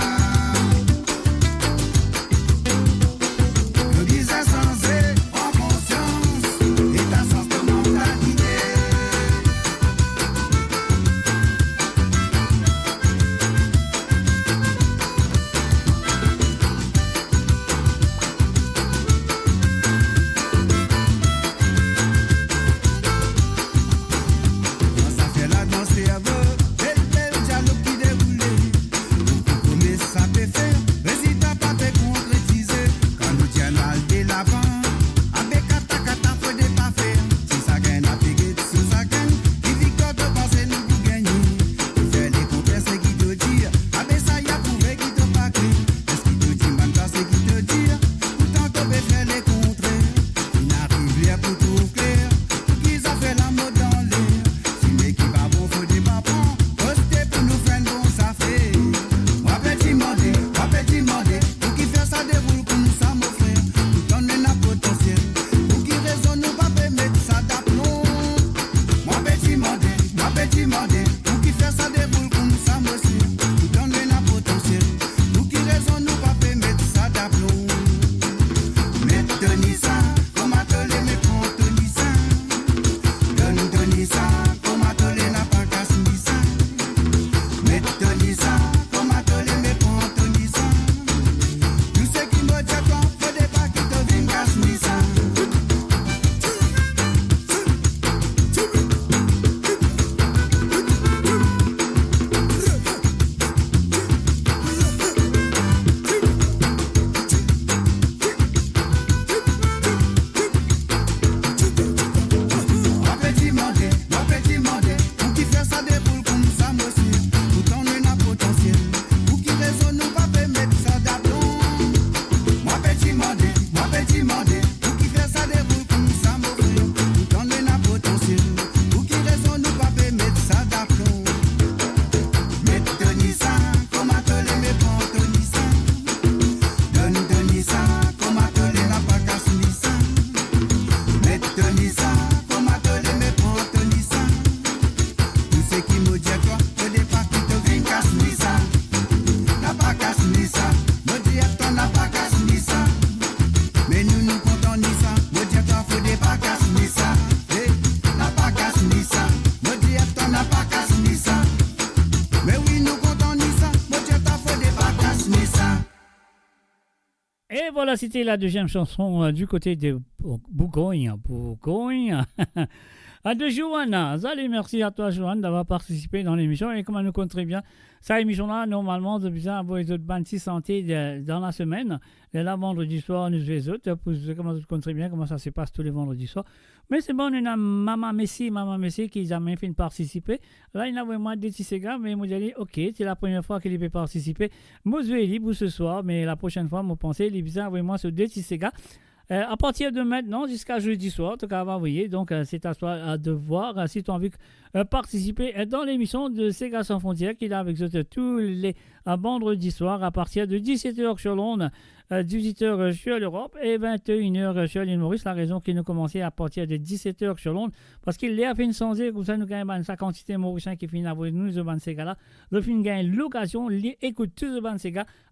To bizin sanze, pran konsians, e ta sanz to mantalite. Kan zafer la dan servo, bel, bel dialog ki deroule. Boukou promès sa pe fer, rezilta pa pe konkretize. Kan nou dir nou al delavan, abe kata, kata, fode pa fer. Si sakenn ape get so sakenn, ki viktwar to panse nou pou gagne? Pou fer lekontrer seki to dir, abe sa ya prouve ki to pa kre. Eski to dimann twa seki to dir? Pourtan to pe fer lekontrer. Finn ariv ler pou trouv kler, pou ki zafer la mot dan ler. Sime ki pa bon, fode pa pran, koste pou nou fer enn bon zafer. Mwa pe dimande, mwa pe dimande, pou ki fer sa deroul koumsa, mo frer? Pourtan nou ena potansiel, pou ki rezon nou pa pe met sa daplon? Mwa pe dimande, mwa pe dimande, pou ki fer sa deroul koumsa, mo frer? Pourtan nou ena potansiel, pou ki rezon nou pa pe met sa daplon? Met to ni sa, kouma to le, me pran to ni sa. Donn to ni sa, kouma to le, napa kas ni sa. Met to ni sa, kouma to le, me pran to ni sa. Tou seki mo dir twa, fode pa ki to vinn kas ni sa. Mwa pe dimande, mwa pe dimande, pou ki fer sa deroul koumsa, mo frer? Pourtan nou ena potansiel, pou ki rezon nou pa pe met sa daplon? Mwa pe dimande, mwa pe dimande, pou ki fer sa deroul koumsa, mo frer? Pourtan nou ena potansiel, pou ki rezon nou pa pe met sa daplon? Met to ni sa, kouma to le, me pran to ni sa. Donn to ni sa, kouma to le, napa kas ni sa. Met to ni sa, kouma to le, me pran to ni sa. Tou seki mo dir twa, fode pa ki to vinn kas ni sa. Napa kas ni sa, mo dir twa napa kas ni sa. Me nou, nou kontan ni sa, mo dir twa fode pa kas ni sa. Eh, napa kas ni sa, mo dir twa napa kas ni sa. Me wi, nou kontan ni sa, mo dir twa fode pa kas ni sa. Et voilà, c'était la deuxième chanson, euh, du côté de Bou-, Bourgogne, Bourgogne. Ah, de Johanna. Allez, merci à toi, Johanna, d'avoir participé dans l'émission. Et comme nous compte très bien, sa émission la, normalman, zot bizin avoy zot bann ti sante de, dan la semenn. Le la vandredi swar, nou zwe zot, pou zot, kouma zot konn tre bien kouma sa se pas tou le vandredi swar. Me se bon, nou ena Mama Messi, Mama Messi ki zame finn partisipe. La, li ena avoy mwa de ti sega, me mo dir li, ok, se la premie fwa ki li pe partisipe. Mo zwe li pou se swar, me la prosenn fwa, mo panse, li bizin avoy mwa so de ti sega. Euh, à partir de maintenant, jusqu'à jeudi soir, to kapav avoye. Donc, euh, c'est à toi, euh, de voir, euh, si tu as envie, euh, participer, euh, dans l'émission de Sega Sans Frontières, qui est là avec zot, euh, tous les, euh, vendredis soirs à partir de dix-sept heures sur l'onde, euh, dix-huit heures, euh, sur l'Europe et vingt et une heures, euh, sur l'île Maurice. La rezon ki nou koumans à partir de dix-sept heures sur l'onde, parski ler finn sanze, koumsa nou gagn bann sa kantite Morisien ki finn avoy nou zot bann sega la. Zot finn gagn lokazion li ekout tou zot bann sega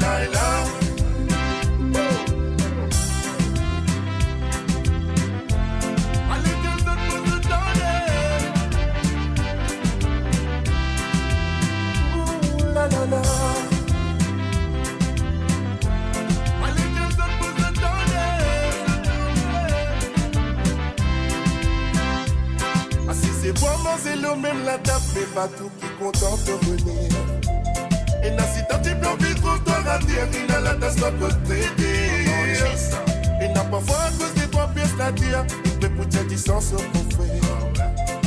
la, la. Ale, get zot pou zot tande. Ooh, la, la, la. Ale, get zot pou zot tande. Asi, se pou manze lor mem latab, me pa tou ki kontan to boner. Ena sitan ki pe anvi trouv twa ater, ena latas twa kot trete. Ena parfwa akoz de trwa pies later, li pe pou dir disan so konfrer.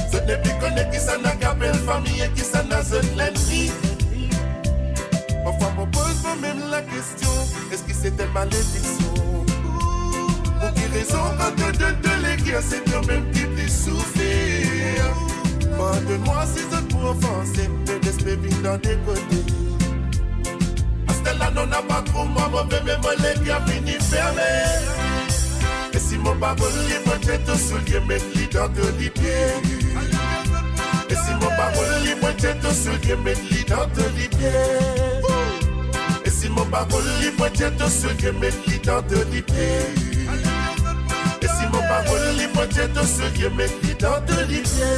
Zot nepli kone kisannla ki apel fami e kisannla zot lennmi. Parfwa mo poz mwa mem lakestion, eski se enn malediksion? Pou ki rezon kan to donn to leker, se twa mem ki pli soufer? Pardonn mwa si zot pou ofanse, me respe vinn dan de kote. Aster la non, napa tro mwa, mo ve me mo leker fini ferme. E si mo pa rod li, mo tir to soulie, met li dan to lipie. E si mo pa rod li, mo tir to soulie, met li dan to lipie. E si mo pa rod li, mo tir to soulie, met li dan to lipie. E si mo pa rod li, mo tir to soulie, met li dan to lipie.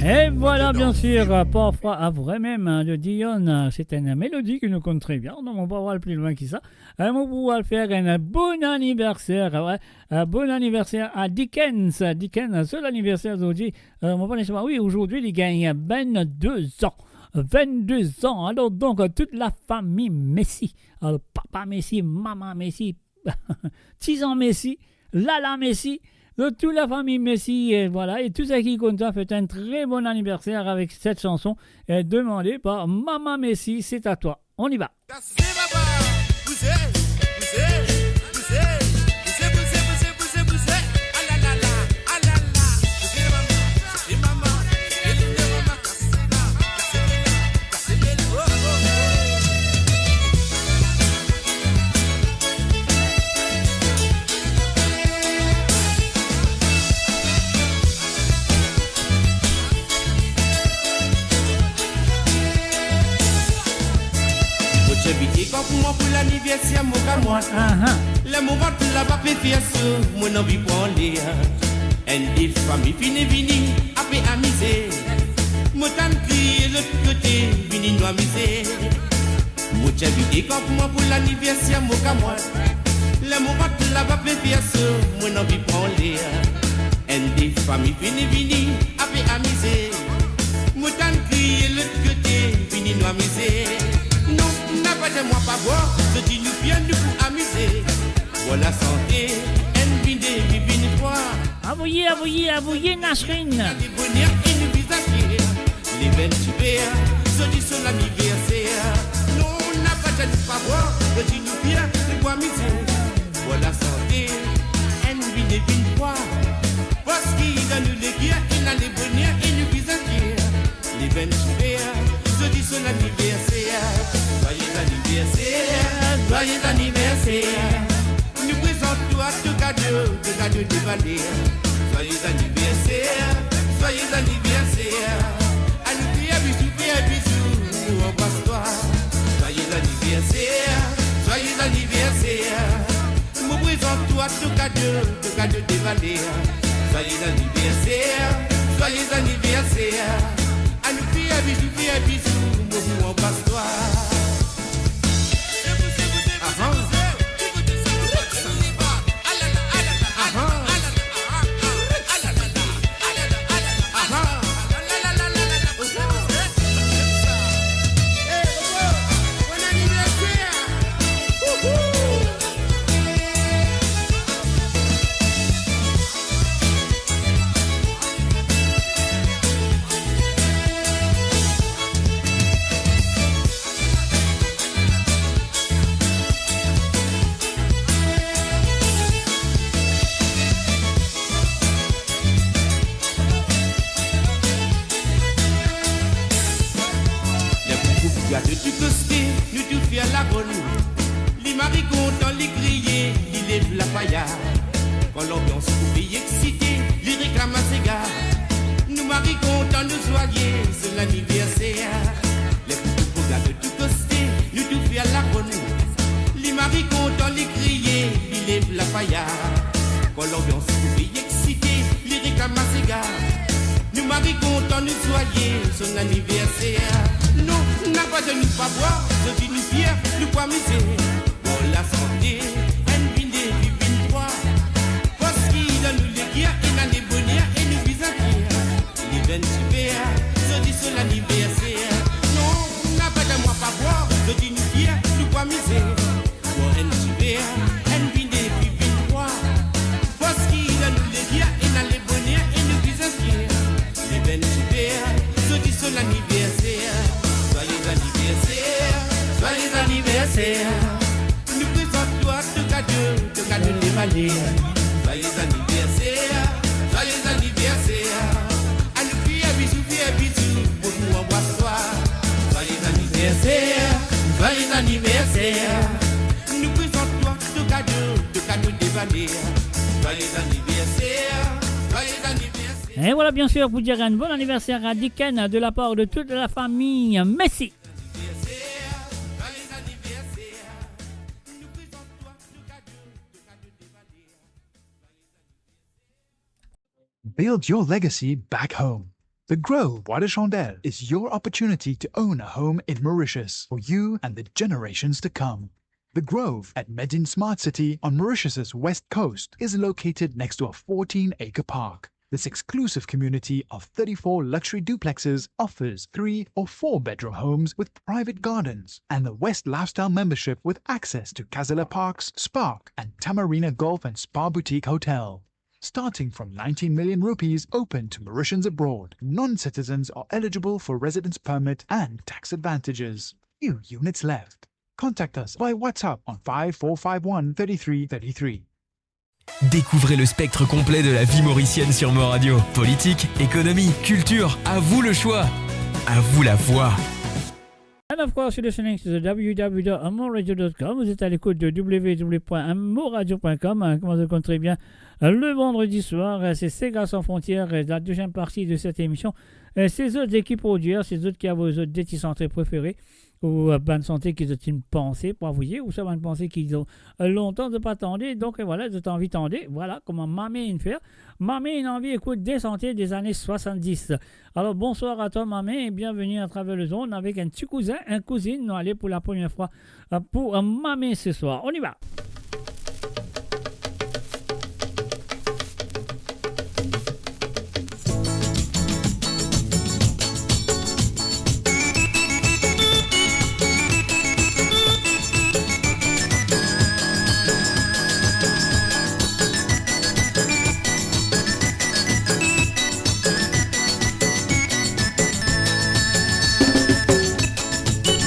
Et voilà, bien sûr, euh, parfwa, ah, vremem, hein, de Dion, euh, c'est une mélodie que nous connaissons très bien, donc on va voir plus loin que ça. Euh, mo pou al fer enn bon aniverser, ouais. Euh, bon aniverser à Dickens. Dickens, so laniverser zordi. Euh, mo pa net, oui, zordi li gagn vennde zan. Vennde zan. Alors donc, euh, toute la famille Messi. Alors, papa Messi, maman Messi, tizan Messi, lala Messi, donc toute la famille Messi, et voilà, et tous ceux qui comptent, faites un très bon anniversaire avec cette chanson, euh, demandée par Maman Messi, c'est à toi. On y va. Aniverser mo kamwad. Aha. Ler mo rant laba pe fer so, mo anvi pran ler. Enn de fami finn vini, ape amize. Mo tann kriye lot kote, vini nou amize. Mo ti invite kanpman pou laniverser mo kamwad. Ler mo rant laba pe fer so, mo anvi pran ler. Enn de fami finn vini, ape amize. Mo tann kriye lot kote, vini nou amize. Non, napa dir mwa pa bwar, zot dir nou fier, nou pou amize. Bwar lasante, enn vinn de, vinn trwa. Avoye, avoye, avoye, Nasrine. Gade boner e nou vizaz fier. Leven ti fer, zot dir so laniverser. Non, napa dir nou pa bwar, zot dir nou fier, nou pou amize. Bwar lasante, enn vinn de, vinn trwa. Parski dan nou leker, ena leboner e nou vizaz fier. Leven ti fer, zot dir so laniverser. Zwaye laniverser, zwaye laniverser. Nou prezant twa to kado, to kado de valer. Zwaye laniverser, zwaye laniverser. Anou fer bizou, fer bizou, nou anbras twa. Zwaye laniverser, zwaye laniverser. Mo prezant twa to kado, to kado de valer. Zwaye laniverser, zwaye laniverser. Anou fer bizou, fer bizou, mo pou anbras twa. Aha. Aha. Aha. Ler pou koup gate tou koste, nou tou fer laronn. Li mari kontan, li kriye, li lev lapaya. Kan lanbians trouve li eksite, li reklam sega. Nou mari kontan, nou zwaye, so laniverser. Ler pou koup gate tou koste, nou tou fer laronn. Li mari kontan, li kriye, li lev lapaya. Kan lanbians trouve li eksite, li reklam sega. Nou mari kontan, nou zwaye, so laniverser. Non, napa dir nou pa bwar, zot dir nou fier, nou pou amize. Bwar lasante, enn vinn de, vinn trwa. Parski dan nou leker, ena leboner e nou vizaz fier. Leven ti fer, zot dir so laniverser. Non, napa dir mwa pa bwar, zot dir nou fier, nou pou amize. Bwar enn ti ver, enn vinn de, vinn trwa. Parski dan nou leker, ena leboner e nou vizaz fier. Leven ti fer, zot dir so laniverser. Zwaye laniverser, zwaye laniverser. Nou prezant twa to kado, to kado de valer. Zwaye laniverser, zwaye laniverser. Anou fer bizou, fer bizou, mo pou anbras twa. Zwaye laniverser, zwaye laniverser. Nou prezant twa to kado, to kado de valer. Zwaye laniverser, zwaye laniverser. Et voilà, bien sûr, pour dire un bon anniversaire à Dicken de la part de toute la famille. Merci. Build your legacy back home. The Grove Bois de Chandelle is your opportunity to own a home in Mauritius for you and the generations to come. The Grove at Medin Smart City on Mauritius's west coast is located next to a fourteen-acre park. This exclusive community of thirty-four luxury duplexes offers three or four bedroom homes with private gardens and the West Lifestyle membership with access to Casella Parks, Spark, and Tamarina Golf and Spa Boutique Hotel. Starting from nineteen million rupees, open to Mauritians abroad. Non-citizens are eligible for residence permit and tax advantages. Few units left. Contact us by WhatsApp on five four five one thirty-three thirty-three. Découvrez le spectre complet de la vie mauricienne sur Mo Radio. Politique, économie, culture, à vous le choix. À vous la voix. And of course, you're listening to the w w w dot moradio dot com. Vous êtes à l'écoute de w w w point moradio point com, hein, comme vous le connaissez très bien. Le vendredi soir, euh, c'est Sega Sans Frontières, euh, la deuxième partie de cette émission. Euh, c'est zot ki produir, c'est zot ki avoy zot de ti santre préféré. Ou, euh, bann sante ki zot inn panse pou avoye, ouswa bann sante ki zot, euh, lontan zot pa tande, donk, euh, vwala, zot anvi tande, vwala kouma Mame inn fer. Mame inn anvi ekout de sante de zane swasanndis. Alor, bonswar a twa, Mame, e bienveni à travers les ondes avek enn ti kouzin, enn kouzinn. Nou ale pou la première fois, euh, pou, euh, Mame ce soir. On y va.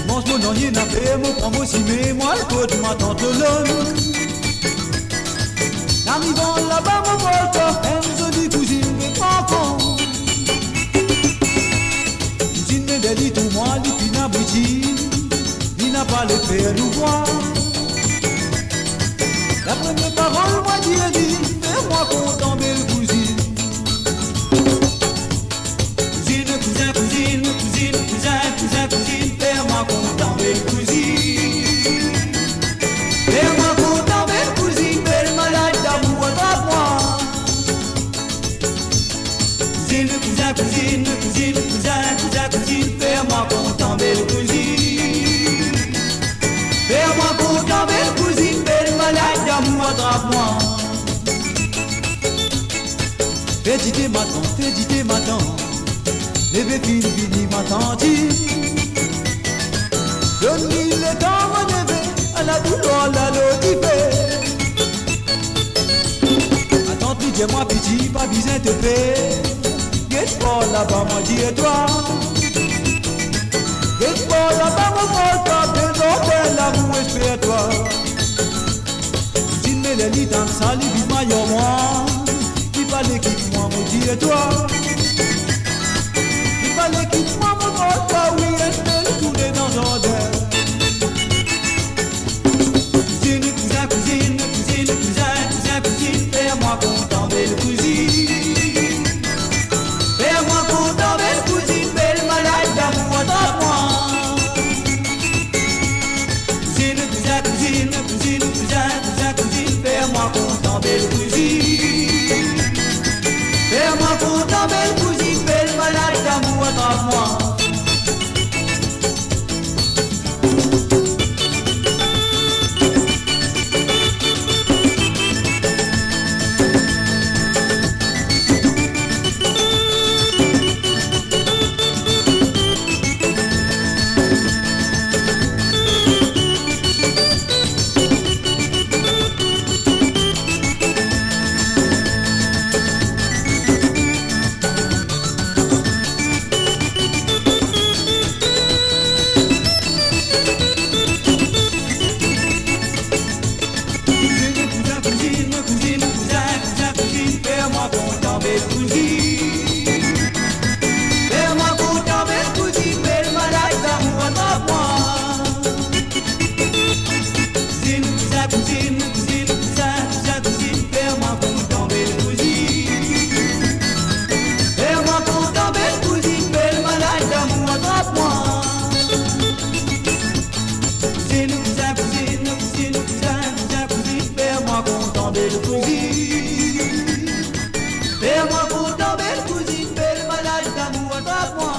Dimann mo nanye nape, mo pran mo sime, mo al kot matant Lolonn. Arivan laba mo koltan, enn zoli kouzinn pe pran kont. Kouzinn met li tou mwa, li finn abriti, li napa le fer nou vwar. La premie parol mwa dir li, fer mwa kontan bel kouzinn. Kouzinn, kouzin, kouzinn, kouzinn, kouzin, kouzin, kouzinn, fer mwa kontan bel kouzinn. Fer mwa kontan bel kouzinn, bel malad damour atrap mwa. Kouzinn, kouzin, kouzinn, kouzinn, kouzin, kouzin, kouzinn, fer mwa kontan bel kouzinn. Fer mwa kontan bel kouzinn, bel malad damour atrap mwa. Fer dite matant, fer dite matant, neve finn vini matant. Donn li letan mo neve, ala doulwar la lor dife. Matant li dir mwa piti, pa bizin to per. Get par laba, mwa dir twa. Get par laba, mo koltan, dezormem lamour esper twa. Kouzinn met li dan sa, li vinn mayor mwa. Li pa le kit mwa, mo dir twa. Li pa le kit mwa, mo koltan, wi, enn bel tourne dan zardin. Kouzinn, kouzin, kouzinn, kouzinn, kouzin, kouzin, kouzinn, fer mwa kontan bel kouzinn. Fer mwa kontan bel kouzinn, bel malad damour atrap mwa. Kouzinn, kouzin, kouzinn, kouzinn, kouzin, kouzin, kouzinn, fer mwa kontan bel kouzinn. Fer mwa kontan bel kouzinn, bel malad damour atrap mwa. Kouzinn, kouzin, kouzinn, kouzin, kouzin, kouzinn, fer mwa kontan bel kouzinn. Fer mwa kontan bel kouzinn, bel malad damour atrap mwa. Kouzinn, kouzin, kouzinn, kouzinn, kouzin, kouzin, kouzinn, fer mwa kontan bel kouzinn. Fer mwa kontan bel kouzinn, bel malad damour atrap mwa. Kouzinn, kouzin, kouzinn, kouzinn, kouzin, kouzin, kouzinn, fer mwa kontan bel kouzinn. Fer mwa kontan bel kouzinn, bel malad damour atrap mwa.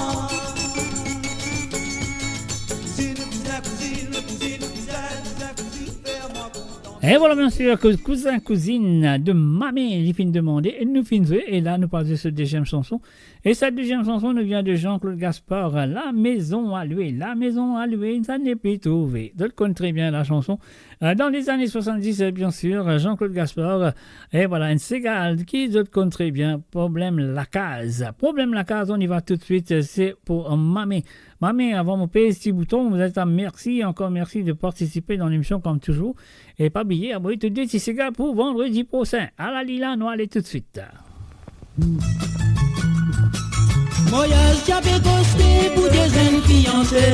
Kouzinn, kouzin, kouzinn, kouzinn, kouzin, kouzin, kouzinn, fer mwa kontan. E vwala, biensir, ke kouzin, kouzinn de Mame, li finn demande, e nou finn zwe, e la, nou pase so deziem sanson. E sa deziem sanson nous vient de Jean-Claude Gaspard, La maison à louer, la maison à louer, ça n'est plus trouvé. Zot konn tre bien la sanson. Euh, dans les années soixante-dix, euh, bien sûr, euh, Jean-Claude Gaspard, euh, e vwala, enn sega ki zot konn tre bien, Problem Lakaz. Problem Lakaz, on y va tout de suite, euh, c'est pour, euh, Mame. Mame, avan mo pez ti bouton, vous êtes à merci, encore merci de participer dans l'émission comme toujours. E pa bliye, abone tou de ti sega pou vandredi prosin. Ala li la, nou ale tout de suite. Maryaz ti ape koste pou de zenn fianse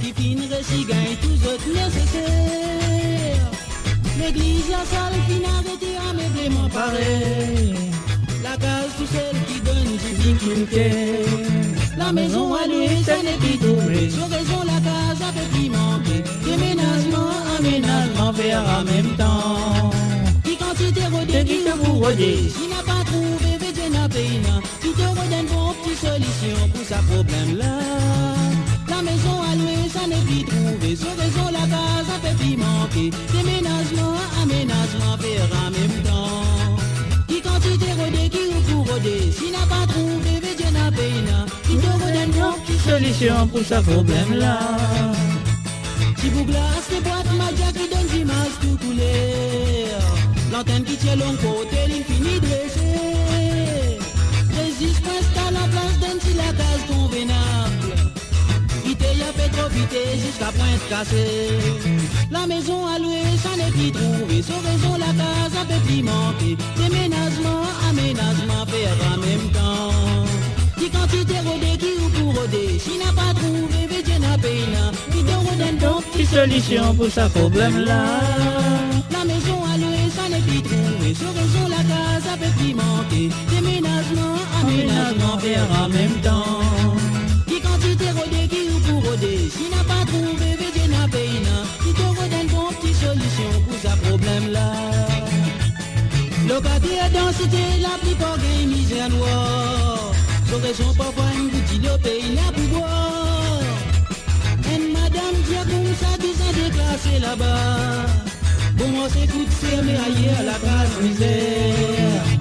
ki finn resi gagn tou zot neseser. Legliz lasal finn arete, amebleman pare. Lakaz tousel ki donn difikilite. Lamezon a lwe, sa nepli trouve. So rezon lakaz a pe pli manke. Demenazman, amenazman, fer an mem tan. Ki kantite rode ki ou pou rode. Si napa trouve, vedir napa ena. Pito rod enn bon ti solision pou sa problem la. Lamezon a lwe, sa nepli trouve. So rezon lakaz a pe pli manke. Demenazman, amenazman, fer an mem tan. Ki kantite rode ki ou pou rode. Si napa trouve, vedir napa ena. Pito rod enn bon ti solision pou sa problem la. Ti boug la, se bwat madia ki donn zimaz tou kouler. Lantenn ki tir long kote, li fini drese. Rezis pou instal anplas dan enn ti lakaz konvenab. Kite li pe tro vite ziska pwint kase. Lamezon a lwe, sa nepli trouve. So rezon lakaz a pe pli manke. Demenazman, amenazman, fer an mem tan. Ki kantite rode ki ou pou rode. Si napa trouve, vedir napa ena. Pito rod enn bon ti solision pou sa problem la. Lamezon a lwe, sa nepli trouve. So rezon lakaz a pe pli manke. Demenazman, amenazman, fer an mem tan. Ki kantite rode ki ou pou rode. Si napa trouve, vedir napa ena. Pito rod enn bon ti solision pou sa problem la. Lokate dan site, laplipar gagn mizer nwar. So rezon parfwa enn gout dilo pena pou bwar. Enn madam dir koumsa bizin deplase laba. Bon, mo se kout ferme ayer lakaz mizer.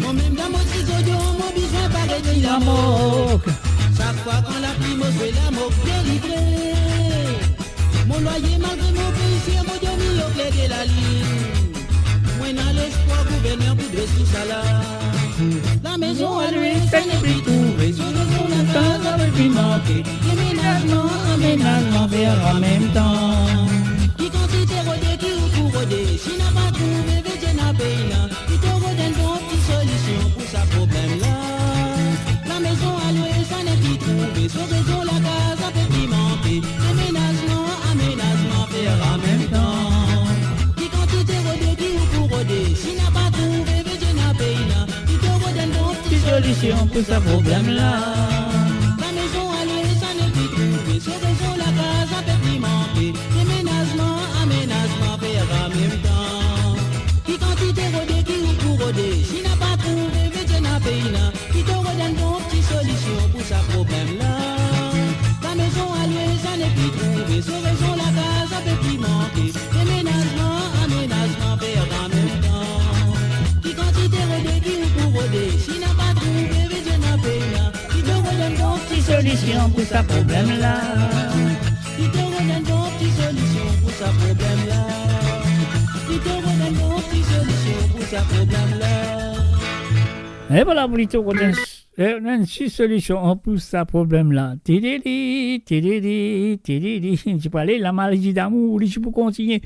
Mo mem dan mo ti zozo, mo bizin paret ki lamor. Sak fwa kan lapli mo swe la, mo delivre. Mo lwaye malgre mo pe iser, mo dormi okler de lalinn. Mo ena lespwar gouverner pou dres tousala. Lamezon a lwe, sa nepli trouve. So rezon lakaz a pe pli manke. Demenazman, amenazman, fer an mem tan. Ki kantite rode ki ou pou rode. Si napa trouve, vedir napa ena. Pito rod enn bon ti solision pou sa problem la. Lamezon a lwe, sa nepli trouve. So rezon lakaz a pe pli manke. Demenazman, amenazman, fer an mem tan. Ki kantite rode ki ou pou rode. Si napa trouve, vedir napa ena. Pito rod enn bon ti solision pou sa problem la. Lamezon a lwe, sa nepli trouve. So rezon lakaz a pe pli manke. Demenazman, amenazman, fer an mem tan. Ki kantite rode ki ou pou rode. Si napa trouve, vedir napa ena. Pito rod enn bon ti solision pou sa problem la. Lamezon a lwe, sa nepli trouve. So rezon lakaz a pe pli manke. Demenazman, amenazman, fer an mem tan. Ki kantite rode ki ou pou rode. Si napa trouve, vedir napa ena. Pito rod enn bon ti solision pou sa problem la. Pito rod enn bon ti solision pou sa problem la. Pito rod enn bon ti solision pou sa problem la. E vwala, pito rod enn, eh, enn ti solision pou sa problem la. Tididi, tididi, tididi. Ti pou ale, la maladie d'amour, li ti pou kontigne.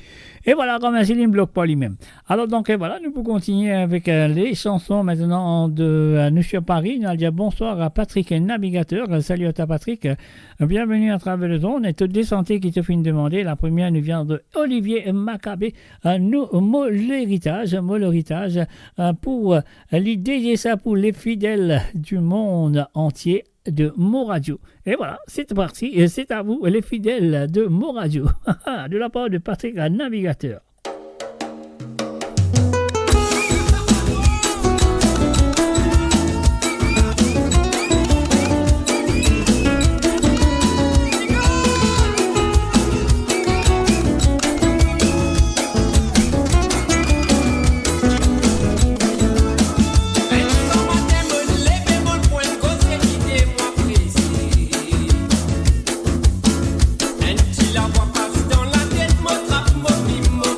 E vwala, kouma li blok pa limem. Alor donk, e vwala, nou pou kontigne avek, euh, les chansons maintenant de, euh, nou sur Paris. Nou al dir bonswar a Patrick Navigateur. Salut à toi, Patrick. Bienvenue à travers les ondes. E to de sante ki to finn demande. La première nous vient de Olivier Macabé. Euh, nou, Mo Leritaj, Mo Leritaj, euh, pou, euh, li dedie sa pou les fidèles du monde entier de Mo Radio. Et voilà, c'est parti, et c'est à vous, les fidèles de Mo Radio, de la part de Patrick Navigateur. Enn ti lavwa pas dan latet mo, trap mo, fim mo,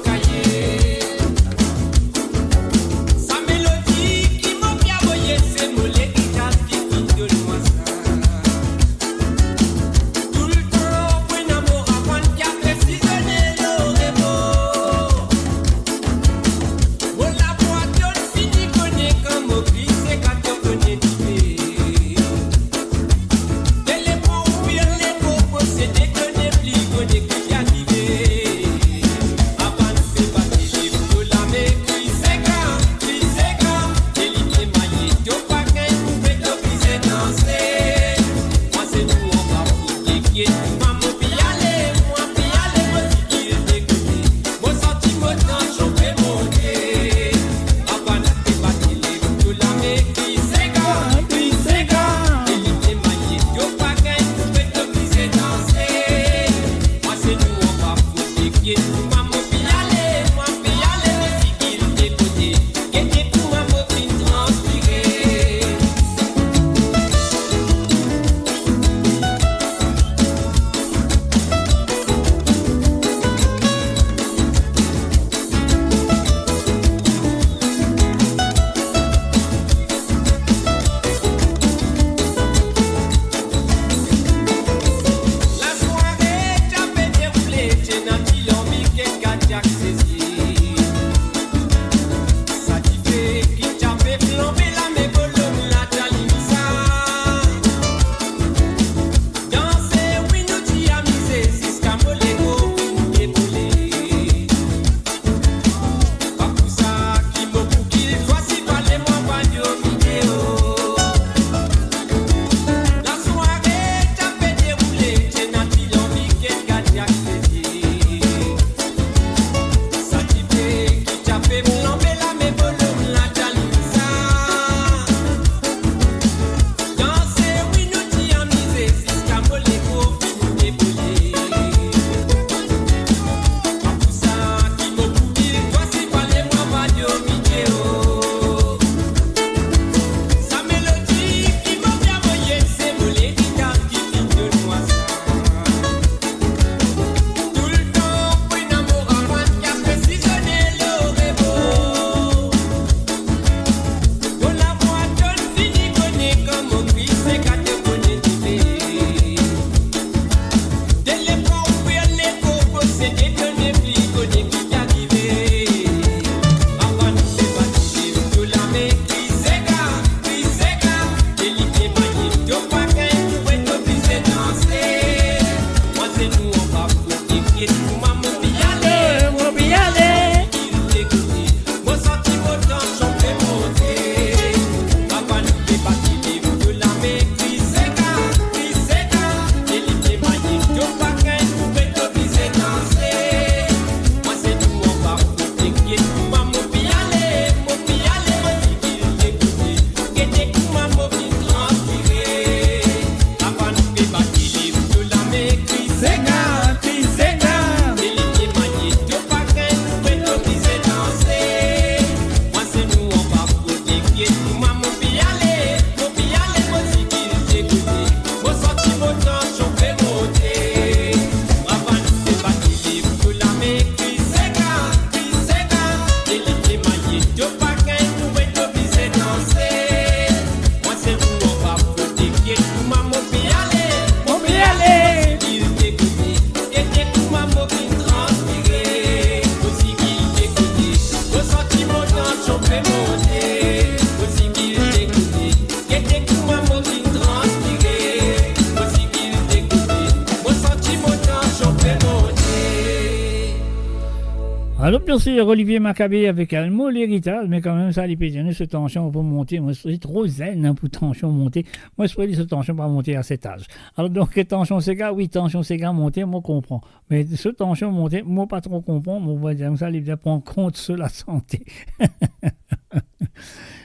Alor, biensir, Olivier Macabé avek, euh, Mo Leritas, me kanmem sa, li pe dir nou so tansion pou monte. Mwa, se tro zenn, hein, pou tansion monte. Mwa, se pou dir so tansion pa monte a set az. Alor, donk, tansion sega, wi, tansion sega monte, mo konpran. Me so tansion monte, mo pa tro konpran, mo pa dir sa, li bizin pran kont so lasante.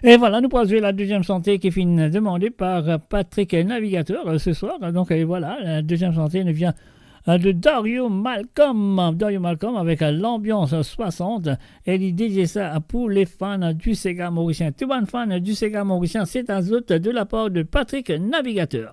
E vwala, nou pou al zwe la deziem sante ki finn demande par, euh, Patrick Navigateur, euh, se swar. Donk, e vwala, la deziem sante nou vien, euh, de Dario Malcolm. Dario Malcolm avek, euh, Lanbians swasant. E li dedie sa pou le fan di sega morisien. Tou bann fan di sega morisien, se a zot de la par de Patrick Navigateur.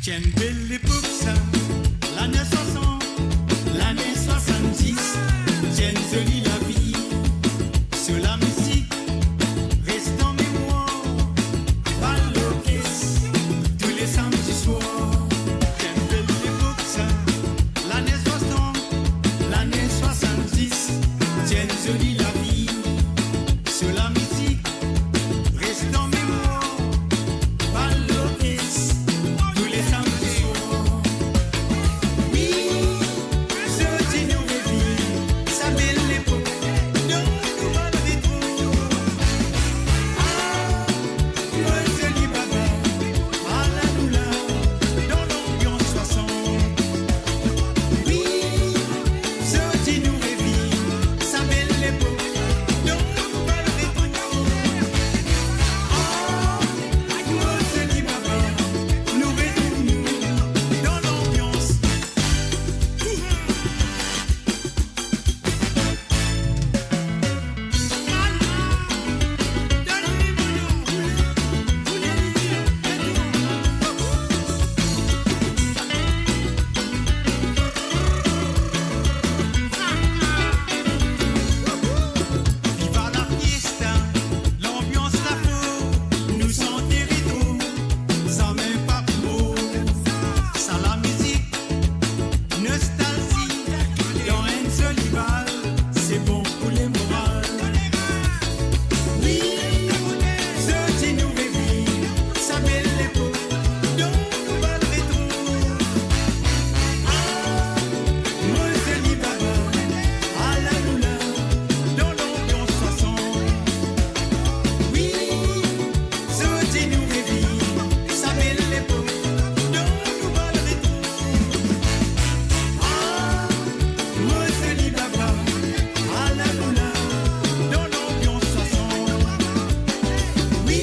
Ti enn bel lepok sa, lane swasant, lane swasanndis. Ti enn zoli lavi, so lamizik res dan memwar. Bal lorkes tou le samdi swar. Ti enn bel lepok sa, lane swasant, lane swasanndis. Ti enn zoli lavi, so lamizik res dan memwar. Bal lorkes tou le samdi swar. Wi, zordi nou reviv sa bel lepok, donk nou bal retro. Ah, mo zoli baba, ala nou la, dan lanbians swasant. Wi, zordi nou reviv sa bel lepok, donk nou bal retro. Ah, mo zoli baba, nou retrouv nou dan lanbians. Viva la fiesta, lanbians la for, nou sante retro, zame pa pou mor. Sa lamizik nostalzi, dan enn zoli bal, se bon pou lemoral. Wi, zordi nou reviv sa bel lepok, donk nou bal retro. Ah, mo zoli baba, ala nou la, dan lanbians swasant. Wi, zordi nou reviv sa bel lepok, donk nou bal retro. Ah, mo zoli baba, ala nou la, dan lanbians swasant. Wi,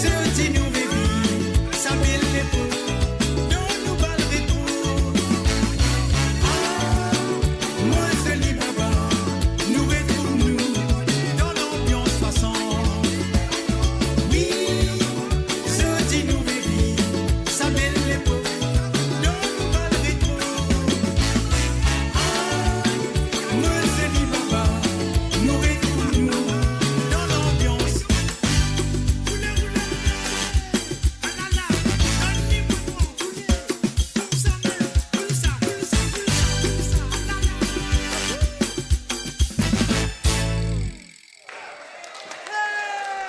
zordi nou reviv sa bel lepok, donk nou bal retro. Ah, mo zoli baba, nou retrouv nou dan lanbians swasant. Wi, zordi nou reviv sa bel lepok, donk nou bal retro. Ah, mo zoli baba, nou retrouv nou dan lanbians.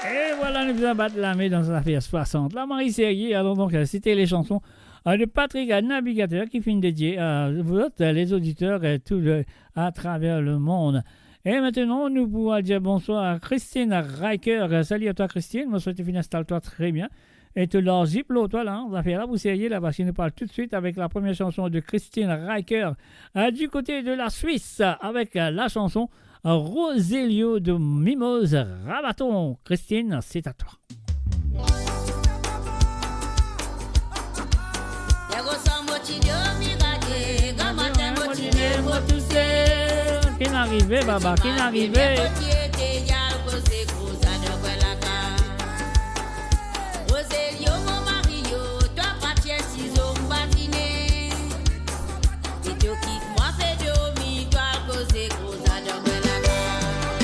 E vwala, nou bizin bat lame dan zafer swasant la. Marie Serrier, alor donk, euh, sete le sanson, euh, de Patrick Navigateur ki finn dedie a zot, euh, les auditeurs, euh, tout, euh, à travers le monde. E aster, nou pou al dir bonswar a Christine Riker. Euh, salut à toi, Christine. Mo swete finn instal twa tre bien. E to larzi pou twa la, hein, zafer la pou serye la, parski nou pral toutswit avek la première chanson de Christine Riker, euh, du côté de la Suisse, avec, euh, la chanson, euh, Roselio de Mimose Rabaton. Christine, c'est à toi. Ki'nn arive, baba, ki'nn arive? Roselio, mon mari, yo, twa pa ti enn sizo, m pa tine. Si to kit mwa pe dormi, to al koze koza dan mwa lakaz.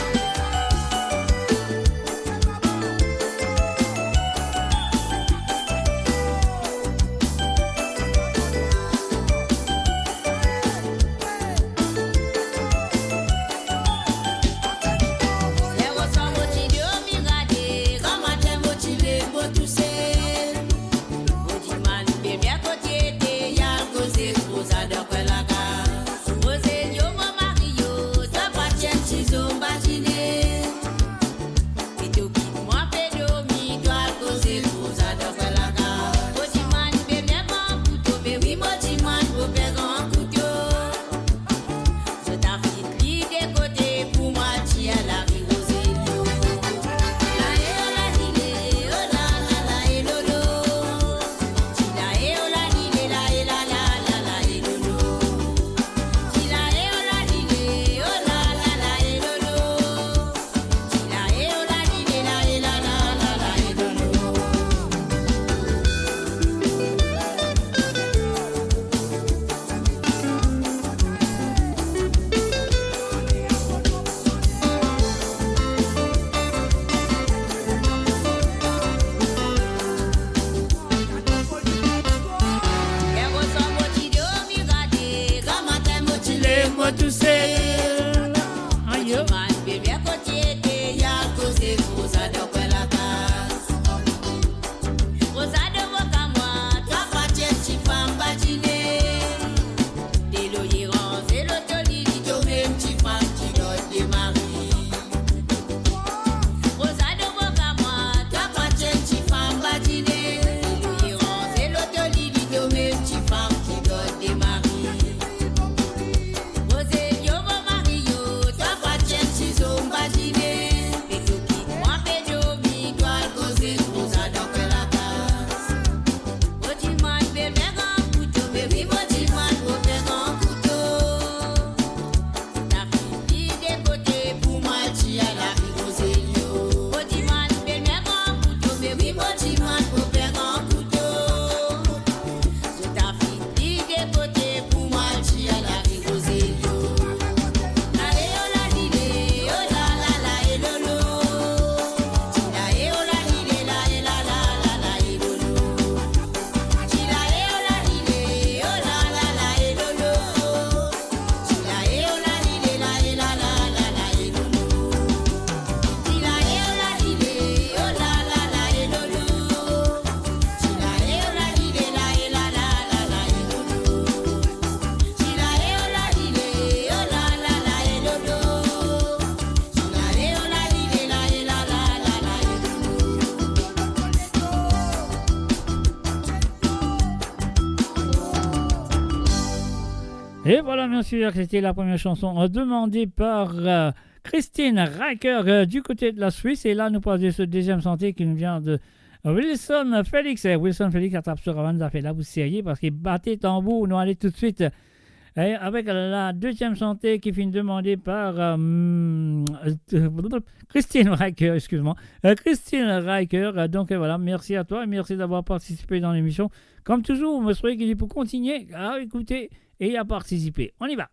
Et voilà, bien sûr, c'était la première chanson, euh, demandée par, euh, Christine Riker, euh, du côté de la Suisse. Et là, nous passons sur le deuxième santé qui nous vient de Wilson Félix. Eh, Wilson Félix, atrap so ravan, zafè la pou serye, parski bat tanbour, nou ale tout de suite. Et avec la deuxième santé qui fini demandée par, euh, euh, Christine Riker, excuse-moi. Euh, Christine Riker, euh, donc, euh, voilà, merci à toi et merci d'avoir participé dans l'émission. Comme toujours, mo swete ki li pou kontigne a ekoute e a partisipe. On y va.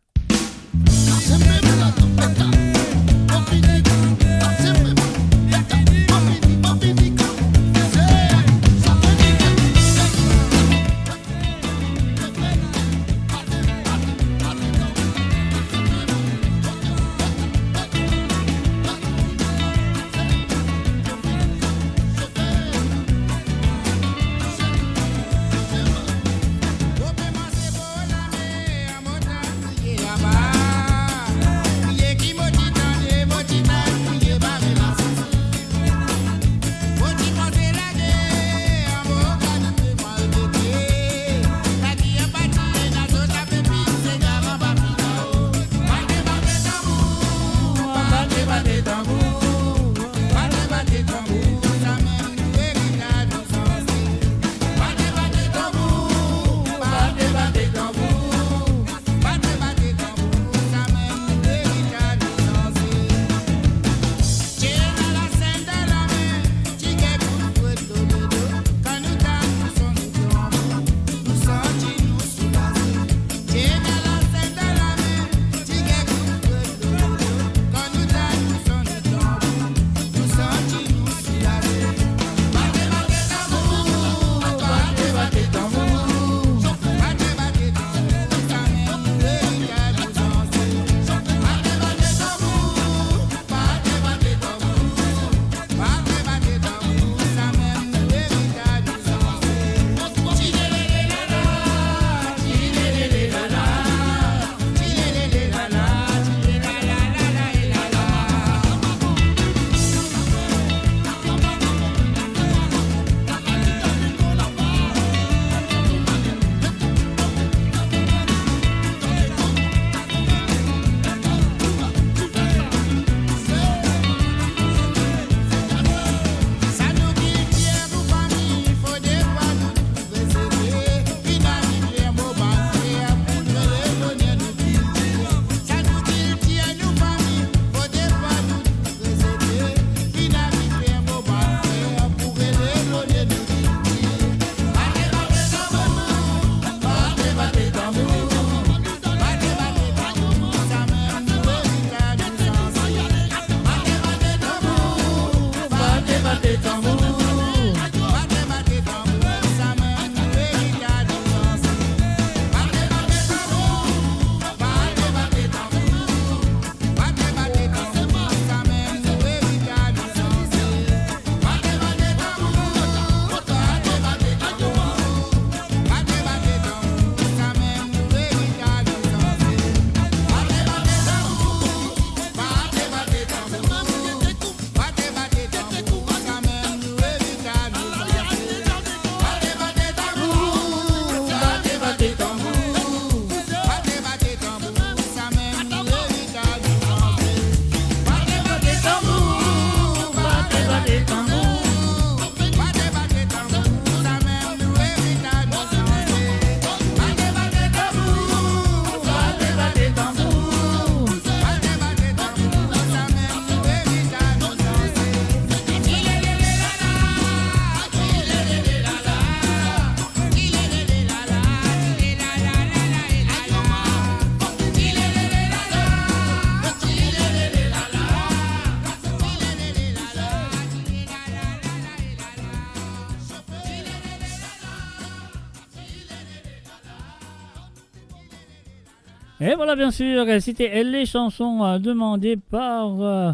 Et voilà, bien sûr, c'était les chansons, euh, demandées par, euh,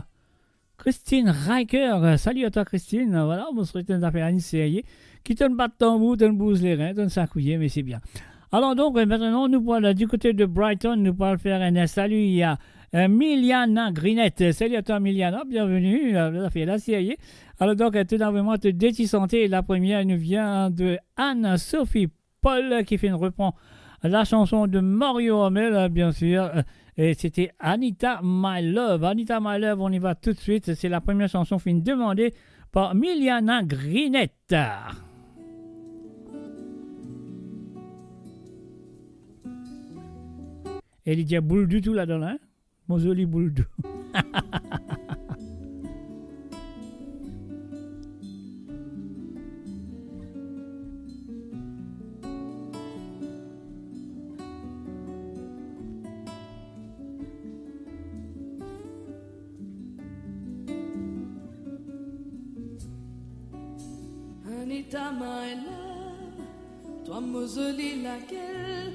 Christine Riker. Salut à toi, Christine. Voilà, mo swete zafè la inn serye. Kit enn bat tanbour, kit enn bouz lerin, kit enn sakouye, mais c'est bien. Alors donc, euh, maintenant, nous voilà du côté de Brighton. Nous allons faire un salut à, euh, Miliana Grinette. Salut à toi, Miliana. Bienvenue. Euh, zafè la serye. Alors donc, euh, tout d'abord, deux ti santé. La première nous vient de Anne-Sophie Paul ki finn repran la chanson de Mario Armel, euh, bien sûr. Euh, et c'était Anita My Love. Anita My Love, on y va tout de suite. C'est la première chanson fine demandée par Miliana Grinette. E li dir boul ditou ladan la, hein? Mo zoli boul dou. Anita, my love, twa mo zoli lakel?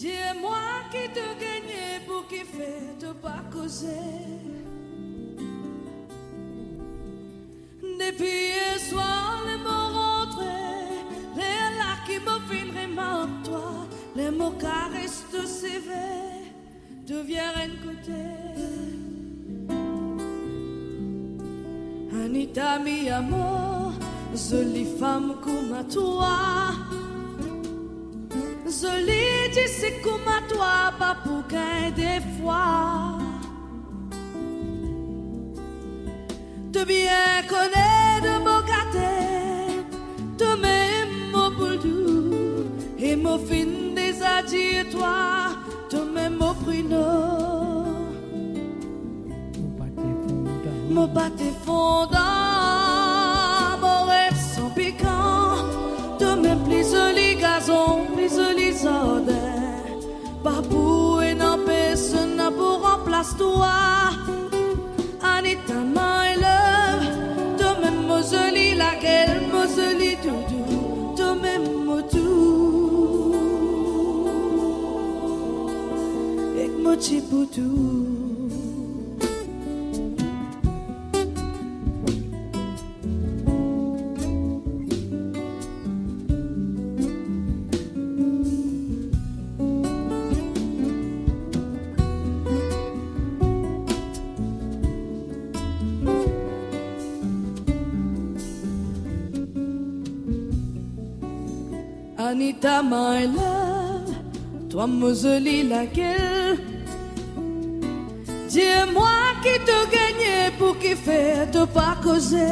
Dir mwa ki to gagne, pou kifer to pa koze. Depi yer swar ler mo rantre, lerla ki mo finn remark twa, ler mo kares to seve, to vinn enn kote. Anita mi amor, zoli fam kouma twa, zoli disi kouma twa, pa pou gagn de fwa. To bien kone de mo gate, to mem mo boul dou, e mo finn deza dir twa, to mem mo Bruno. Mo pa te fondan. Mo pa te fondan, mo rev san pikan, to mem pli zoli gazon, pli zoli zardin. Pa pou ena personn pou ranplas twa. Anita, my love, to mem mo zoli lakel, mo zoli doudou, to mem mo tou, ek mo ti pou tou. Anita, my love, twa mo zoli lakel? Dir mwa ki to gagne, pou kifer to pa koze.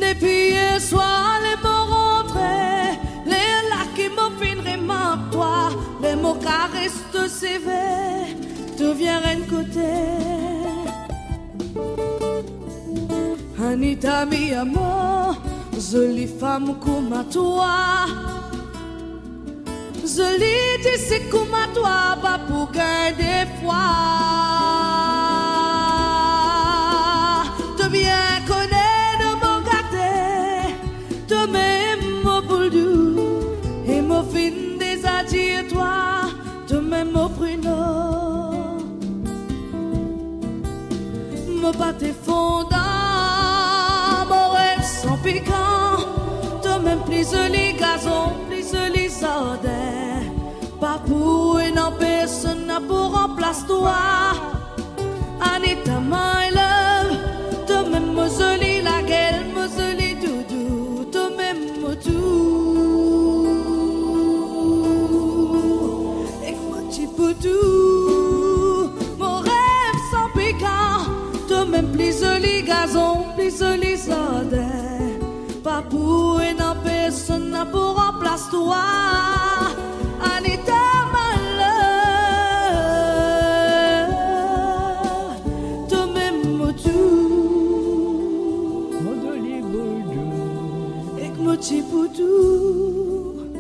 Depi yer swar ler mo rantre, lerla ki mo finn remark twa, ler mo kares to seve, to vinn enn kote. Anita mi amor, zoli fam kouma twa, zoli disi kouma twa, pa pou gagn de fwa. To bien kone de mo gate, to mem mo boul dou, e mo finn deza dir twa, to mem mo Bruno. Mo pa te fondan, mo rev san pikan, to mem pli zoli gazon, pli zoli zardin. Pa pou ena personn pou ranplas twa. Anita, my love, to mem mo zoli lakel, mo zoli doudou, to mem mo tou, ek mo ti pou tou. Mo rev san pikan, to mem pli zoli gazon, pli zoli zardin. Pa pou ena personn pou ranplas twa. Anita, my love, to mem mo tou, mo zoli boul dou, ek mo ti pou tou.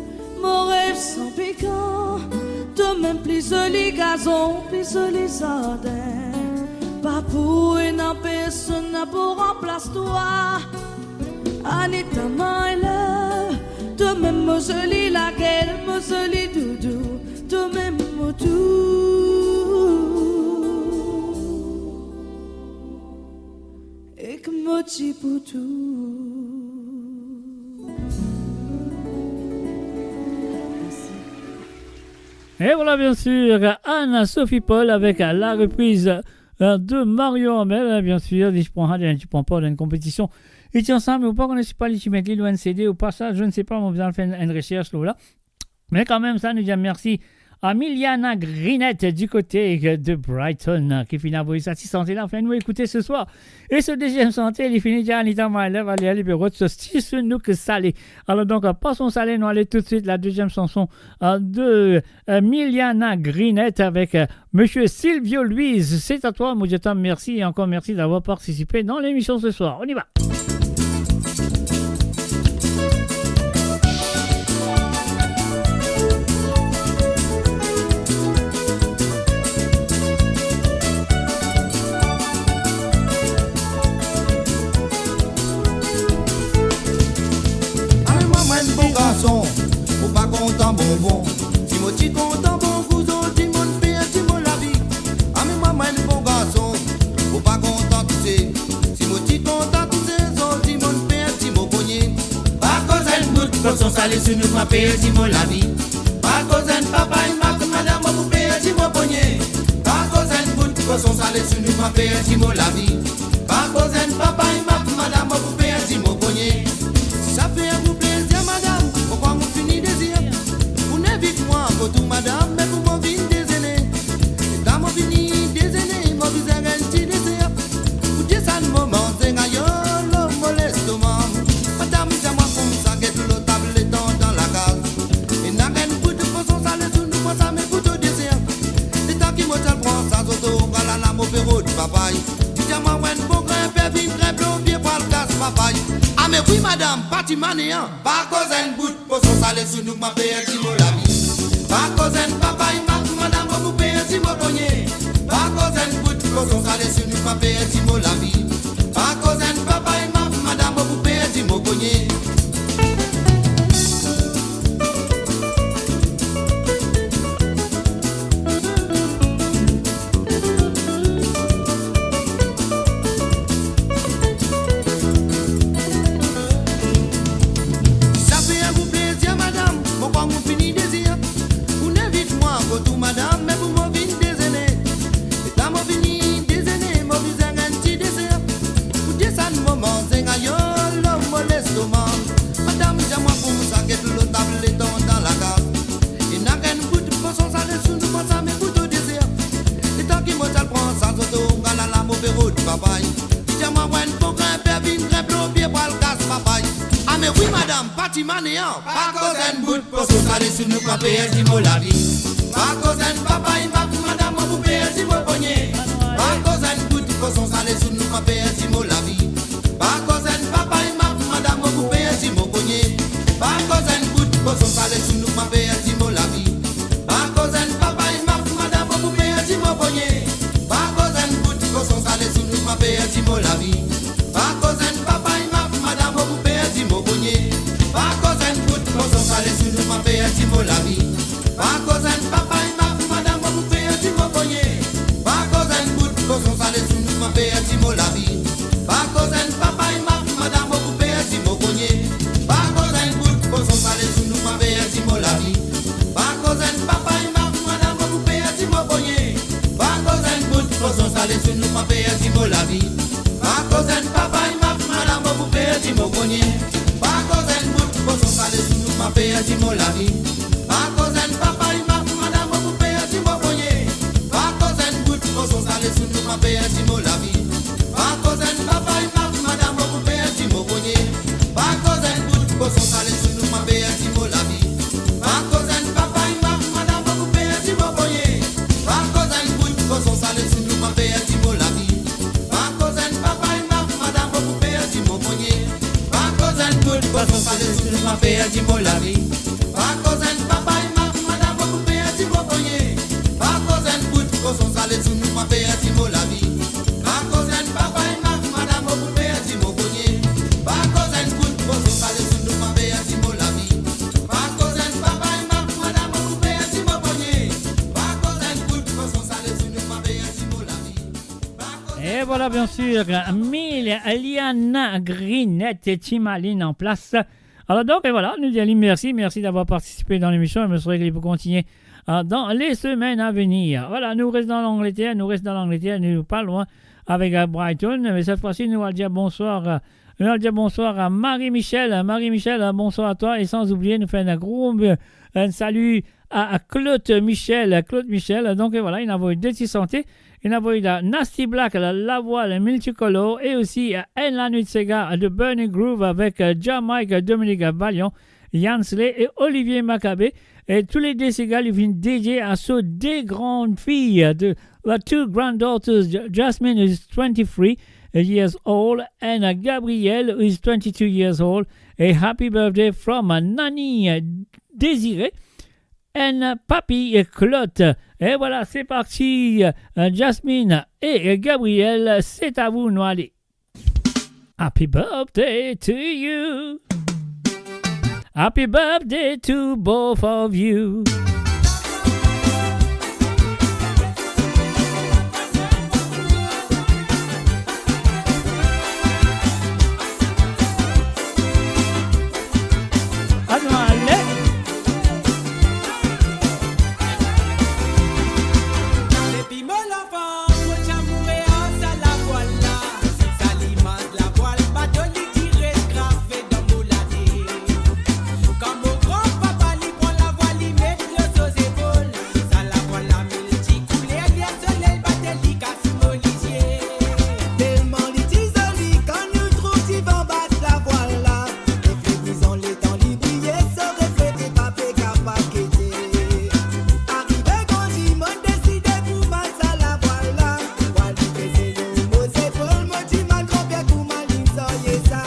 Mo rev san pikan, to mem pli zoli gazon, pli zoli zardin. Pa pou ena personn pou ranplas twa. Anita, my love, to mem mo zoli lakel, mo zoli doudou, to mem mo tou, ek mo ti pou tou. Et voilà, bien sûr, Anne-Sophie Paul avec la reprise, euh, de Mario Armel, bien sûr, li pran, li pran par dan enn konpetision. Li ti ansam, ou pa kone si pa li ti met li lor enn C D ou pa sa, je ne sais pas, mo bizin fer enn, enn resers lor la. Me kanmem sa, nou dir mersi a Miliana Grinette du côté de Brighton, ki finn avoy sa ti sante la fer nou ekoute se swar. E so deziem sante, li fini dir Anita My Love, ale, ale, pe rod so ti sounouk sale. Alor donk, pa son sale, nou ale toutswit la deziem sanson, euh, de, euh, Miliana Grinette avek, euh, Monsieur Silvio Luiz. C'est à toi, mo dir twa mersi e ankor mersi d'avoir participé dans l'émission ce soir. On y va. Ame mwa, mwa enn bon garson, mo pa kontan bonbon. Si mo ti kontan bonbon, zot dimoun perdi mo lavi. Ame mwa, mwa enn bon garson, mo pa kontan touse. Si mo ti kontan touse, zot dimoun perdi mo pogne. Pa koz enn bout koson sale sounouk, mwa perdi mo lavi. Pa koz enn papay, ma madam, mo pou perdi mo pogne. Pa koz enn bout koson sale sounouk, mwa perdi mo lavi. Pa koz enn papay, ma madam, mo pou perdi mo pogne. Si sa fer ou plezir, madam, mo krwar mo fini dezir. Ou invit mwa kot ou, madam, me pou mo vinn dezene. Letan mo vini dezene, mo bizin enn ti deser. Pou desann mo manze, gayolo, mo lestoma. Madam, dir mwa koumsa, get lor tab, letan dan lakaz. Ena enn bout koson sale sounouk, mwa sa me pou to deser. Letan ki mo ti al pran sa, zot galala, mo pe rod papay. Li dir mwa enn bon grin per vinn grinp lor pie pou al kas papay. Ame wi madam, pa ti mane an. Pa koz enn bout koson sale sounouk, mwa perdi mo lavi. Pa koz enn papay, ma madam, mo pou perdi mo pogne. Pa koz enn bout koson sale sounouk, mwa perdi mo lavi. Pa koz enn papay, ma madam, mo pou perdi mo pogne. Si sa fer ou plezir, madam, mo krwar mo fini dezir. Ou invit mwa kot ou, madam, me pou mo vinn dezene. Letan mo vini dezene, mo bizin enn ti deser. Pou desann mo manze, gayolo, mo lestoma. Madam, dir mwa koumsa, get lor tab, letan dan lakaz. Ena enn bout koson sale sounouk, mwa sa me pou to deser. Letan ki mo ti al pran sa, zot galala, mo pe rod papay. Li dir mwa enn bon grin per vinn grinp lor pie pou al kas papay. Ame wi madam, pa ti mane an. Pa koz enn bout koson sale sounouk, mwa perdi mo lavi. Pa koz enn papay, ma madam, mo pou perdi mo pogne. Pa koz enn bout koson sale sounouk, mwa perdi mo lavi. Pa koz enn papay, ma madam, mo pou perdi mo pogne. Pa koz enn bout koson sale sounouk, mwa perdi mo lavi. Pa koz enn papay, ma madam, mo pou perdi mo pogne. Pa koz enn bout koson sale sounouk, mwa perdi mo lavi. Pa koz enn papay, ma madam, mo pou perdi mo pogne. Pa koz enn bout koson sale sounouk, mwa perdi mo lavi. Pa koz enn papay, ma madam, mo pou perdi mo pogne. Pa koz enn bout koson sale sounouk, mwa perdi mo lavi. Pa koz enn papay, ma madam, mo pou perdi mo pogne. Pa koz enn bout koson sale sounouk, mwa perdi mo lavi. Pa koz enn papay, ma madam, mo pou perdi mo pogne. Pa koz enn bout koson sale sounouk, mwa perdi mo lavi. Pa koz enn papay, ma madam, mo pou perdi mo pogne. Pa koz enn bout koson sale sounouk, mwa perdi mo lavi. Pa koz enn papay, ma madam, mo pou perdi mo pogne. Pa koz enn bout koson sale sounouk, mwa perdi mo lavi. Pa koz enn papay, ma madam, mo pou perdi mo pogne. Pa koz enn bout koson sale sounouk, mwa perdi mo lavi. Pa koz enn papay, ma madam, mo pou perdi mo pogne. Pa koz enn bout koson sale sounouk, mwa perdi mo lavi. Pa koz enn papay, ma madam, mo pou perdi mo pogne. Pa koz enn bout koson sale sounouk, mwa perdi mo lavi. Pa koz enn papay, ma madam, mo pou perdi mo pogne. Pa koz enn bout koson sale sounouk, mwa perdi mo lavi. Pa koz enn papay, ma madam, mo pou perdi mo pogne. Pa koz enn bout koson sale sounouk, mwa perdi mo lavi. Pa koz enn papay, ma madam, mo pou perdi mo pogne. Pa koz enn bout koson sale sounouk, mwa perdi mo lavi. E vwala, bien sir, Miliana Grinette ti malinn an plas. Alor donk, e vwala, nou dir li mersi, mersi d'avoir participe dan lemision, e mo swete ki li pou kontigne, euh, dan le semenn a venir. Vwala, nou res dan Langleter, nou res dan Langleter, nou pa lwin avek, euh, Brighton, me set fwa si nou al dir bonswar, euh, Nou al dir bonswar a Marie Michel. Marie Michel, bonswar a twa. E san oubliye, nou fer enn gro, euh, enn sali a, a Claude Michel. Claude Michel, donk, euh, vwala, inn avoy de ti sante. Inn avoy la Nasty Black, la, Lavwal Multicolor, e osi, euh, Enn Lanwit Sega, The Burning Groove avek, euh, Jamaica, Dominique Valiant, Yansley e Olivier Maccabé. E toule de sega li vinn dedie a so de grann fiy, the, the two granddaughters, Ja-, Jasmine is twenty-three years old and, uh, Gabrielle is twenty-two years old. A happy birthday from, uh, Nani, uh, Désiré and, uh, Papi, uh, Claude. E vwala, se parti, uh, Jasmine e, uh, Gabrielle, se a vou, nou ale. Happy birthday to you. Happy birthday to both of you. Anou ale. Depi mo lanfans, mo ti amoure ar sa lavwal la. Sa limaz lavwal bato, li ti res grave dan mo late. Kan mo gran papa li pran lavwal, li met lor so zepol. Sa lavwal la miltikouler, ler soley bat li kas mo lizie. Telman li ti zoli, kan nou trouv divan bat lavwal la. Refle brizan letan li briye, so refle ti pa pe kapav gete. Arive grandi, mo deside pou mark sa lavwal la. Vwal li peze lor mo zepol, mo dimann gran pie kouma linn sarye sa.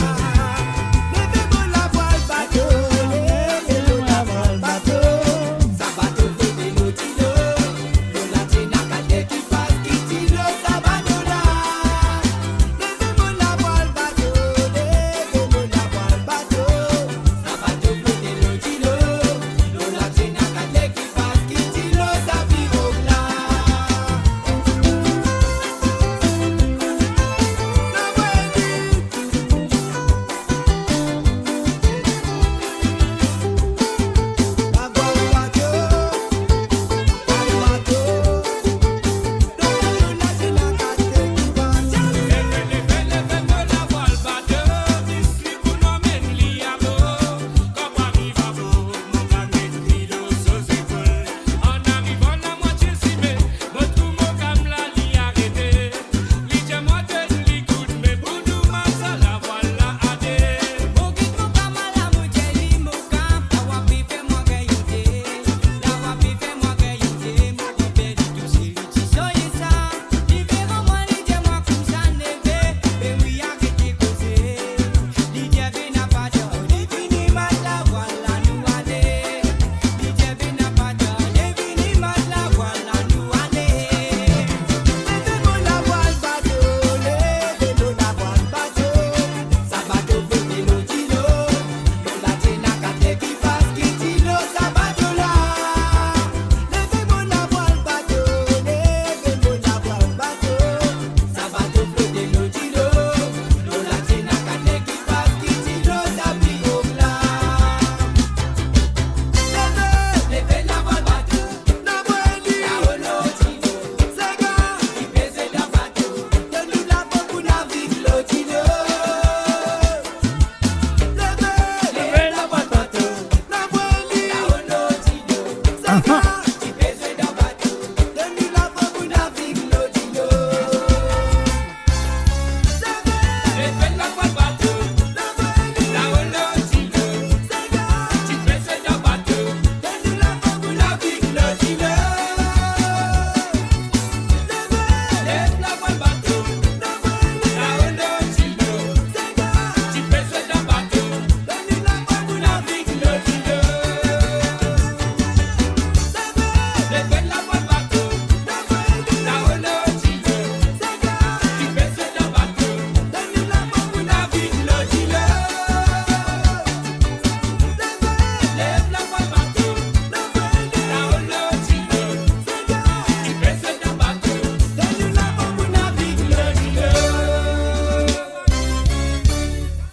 Leve mo lavwal bato, leve mo lavwal bato. Sa bato flote lor dilo, lor la ti ena kat ekipaz ki ti lor sa bato la. Leve mo lavwal bato, leve mo lavwal bato. Sa bato flote lor dilo, lor la ti ena kat ekipaz ki ti lor sa pirog la.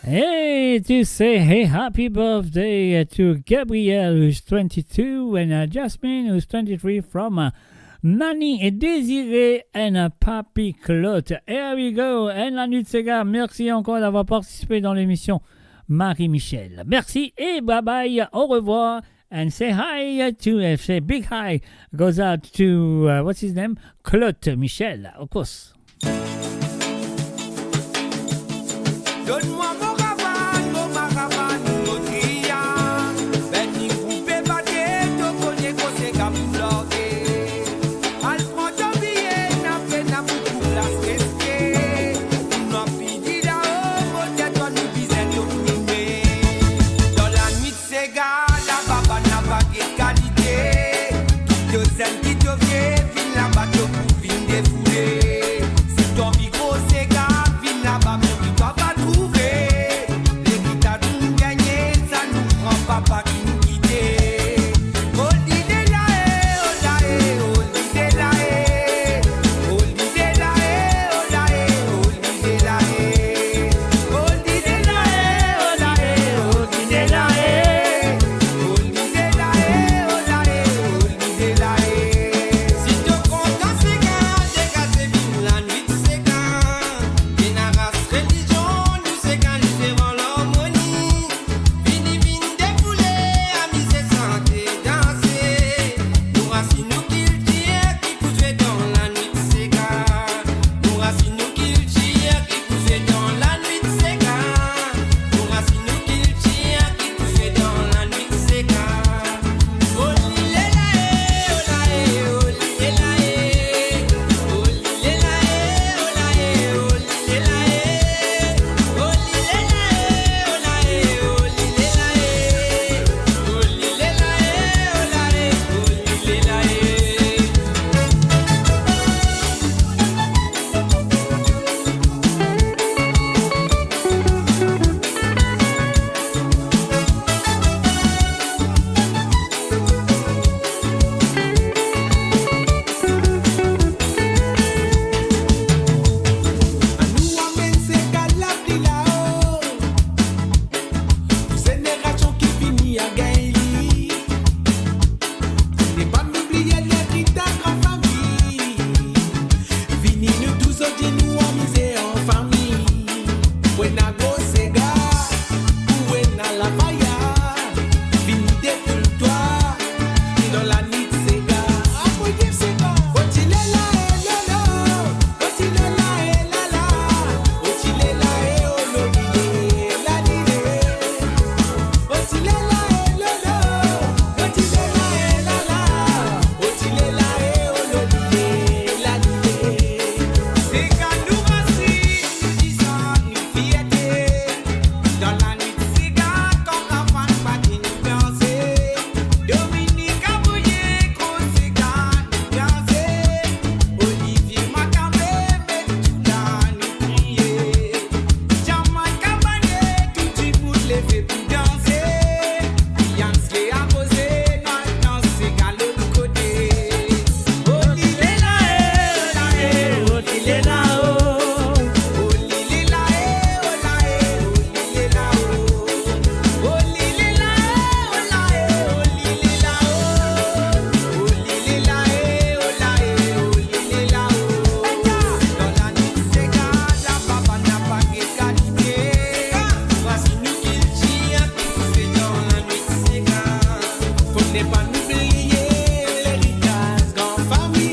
Hey, to say, hey, happy birthday to Gabrielle, who's twenty-two, and, uh, Jasmine, who's twenty-three, from, uh, Nani et Désiré and Papy Claude. Here we go. And la nuit sega, merci encore d'avoir participé dans l'émission, Marie-Michel. Merci et bye bye. Au revoir. And say hi to, uh, say big hi goes out to, uh, what's his name? Claude Michel, of course. Donn mwa mo ravann, mo maravann, mo triya. Benn inn koupe bate, to kone kote sega pou large. Al pran to biye, na pena boukou plas reste. Nou api di lao, mo dir twa nou bizin to prime. Dan lanwit sega, laba bann laba get kalite. Ki to zenn, ki to vie, vinn laba to pou vinn defoule. Si to anvi gro sega, vinn laba, mo ki twa va trouve. Lerita tourn gagne, sa nou pran papa ki nou kite. Oldie de la e, ola e, oldie de la e. Oldie de la e, ola e, oldie de la e. Oldie de la e, ola e, oldie de la e. Oldie de la e, ola e, oldie de la e. Si to kontan sega, degaze vinn lanwit sega. Pena ras, relizion, nou sega nou fer an larmoni. Vini, vinn defoule, amize, sante, danse. Nou rasinn, nou kiltir ki pou zwe dan lanwit sega. Nou rasinn, nou kiltir ki pou zwe dan lanwit sega. Nou rasinn, nou kiltir ki pou zwe dan lanwit sega. Oli lela e, ola e, oli lela e. Oli lela e, ola e, oli lela e. Oli lela e, ola e, oli lela e. Oli lela e, ola e, oli lela e. Anou amenn sega la pli lao, pou zenerasion ki vini a gagn li. Ne pa oubliye lerita gran fami. Vini nou tou zordi nou amize an fami. Pou ena gro sega, pou ena lafaya. Vini defoul twa dan lanwit sega. Apoye sega. Oti lela e lolo, oti lela e lala, oti lela e olobile, lalile. Oti lela e lolo, oti lela e lala, oti lela e olobile, lalile. Sega nou rasinn, nou dizan, nou fierte. Dan lanwit sega, kan karavane pa vinn danse. Dominique Aboye, gro sega, nou danse. Olivier Makambe, met tou la, nou kriye. Jamaica Banye, tou dimoun leve pou danse. Beyoncé apoze, nou al dans sega lot kote. Oli lela e, ola e, oli lela o. Oli lela e, ola e, oli lela o. Oli lela e, ola e, oli lela o. Oli lela e, ola e, oli lela o. Dan lanwit sega, laba bann laba get kalite. Vwasi nou kiltir ki pou zwe dan lanwit sega. Fode pa nou bliye leritaz gran fami.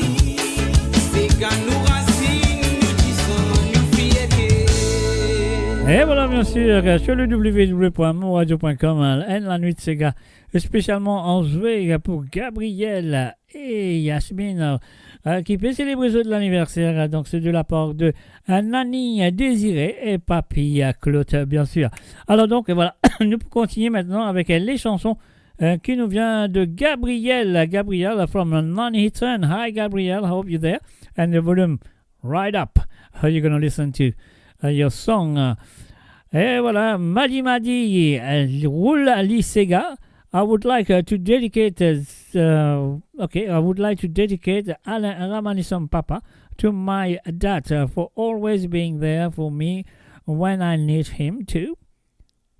Sega nou rasinn, nou dizan, nou fierte. Et voilà, bien sûr, sur le w w w point moradio point com, hein, and la nuit sega, spécialement envoyé pour Gabriel et Yasmine, euh, qui peut célébrer zot l'anniversaire, donc c'est de la part de, euh, Nani, euh, Désiré et Papy, euh, Claude, euh, bien sûr. Alors donc, voilà, nous continuons maintenant avec, euh, les chansons, euh, qui nous vient de Gabriel. Gabriel from Nani Hits. Hi Gabriel, I hope you're there. And the volume right up. How you gonna listen to, uh, your song? Uh, et voilà, Madi Madi, euh, roule Ali Sega. I would like, uh, to dedicate, uh, s-, uh, okay, I would like to dedicate Alain Ramanisum Papa to my dad, uh, for always being there for me when I need him to,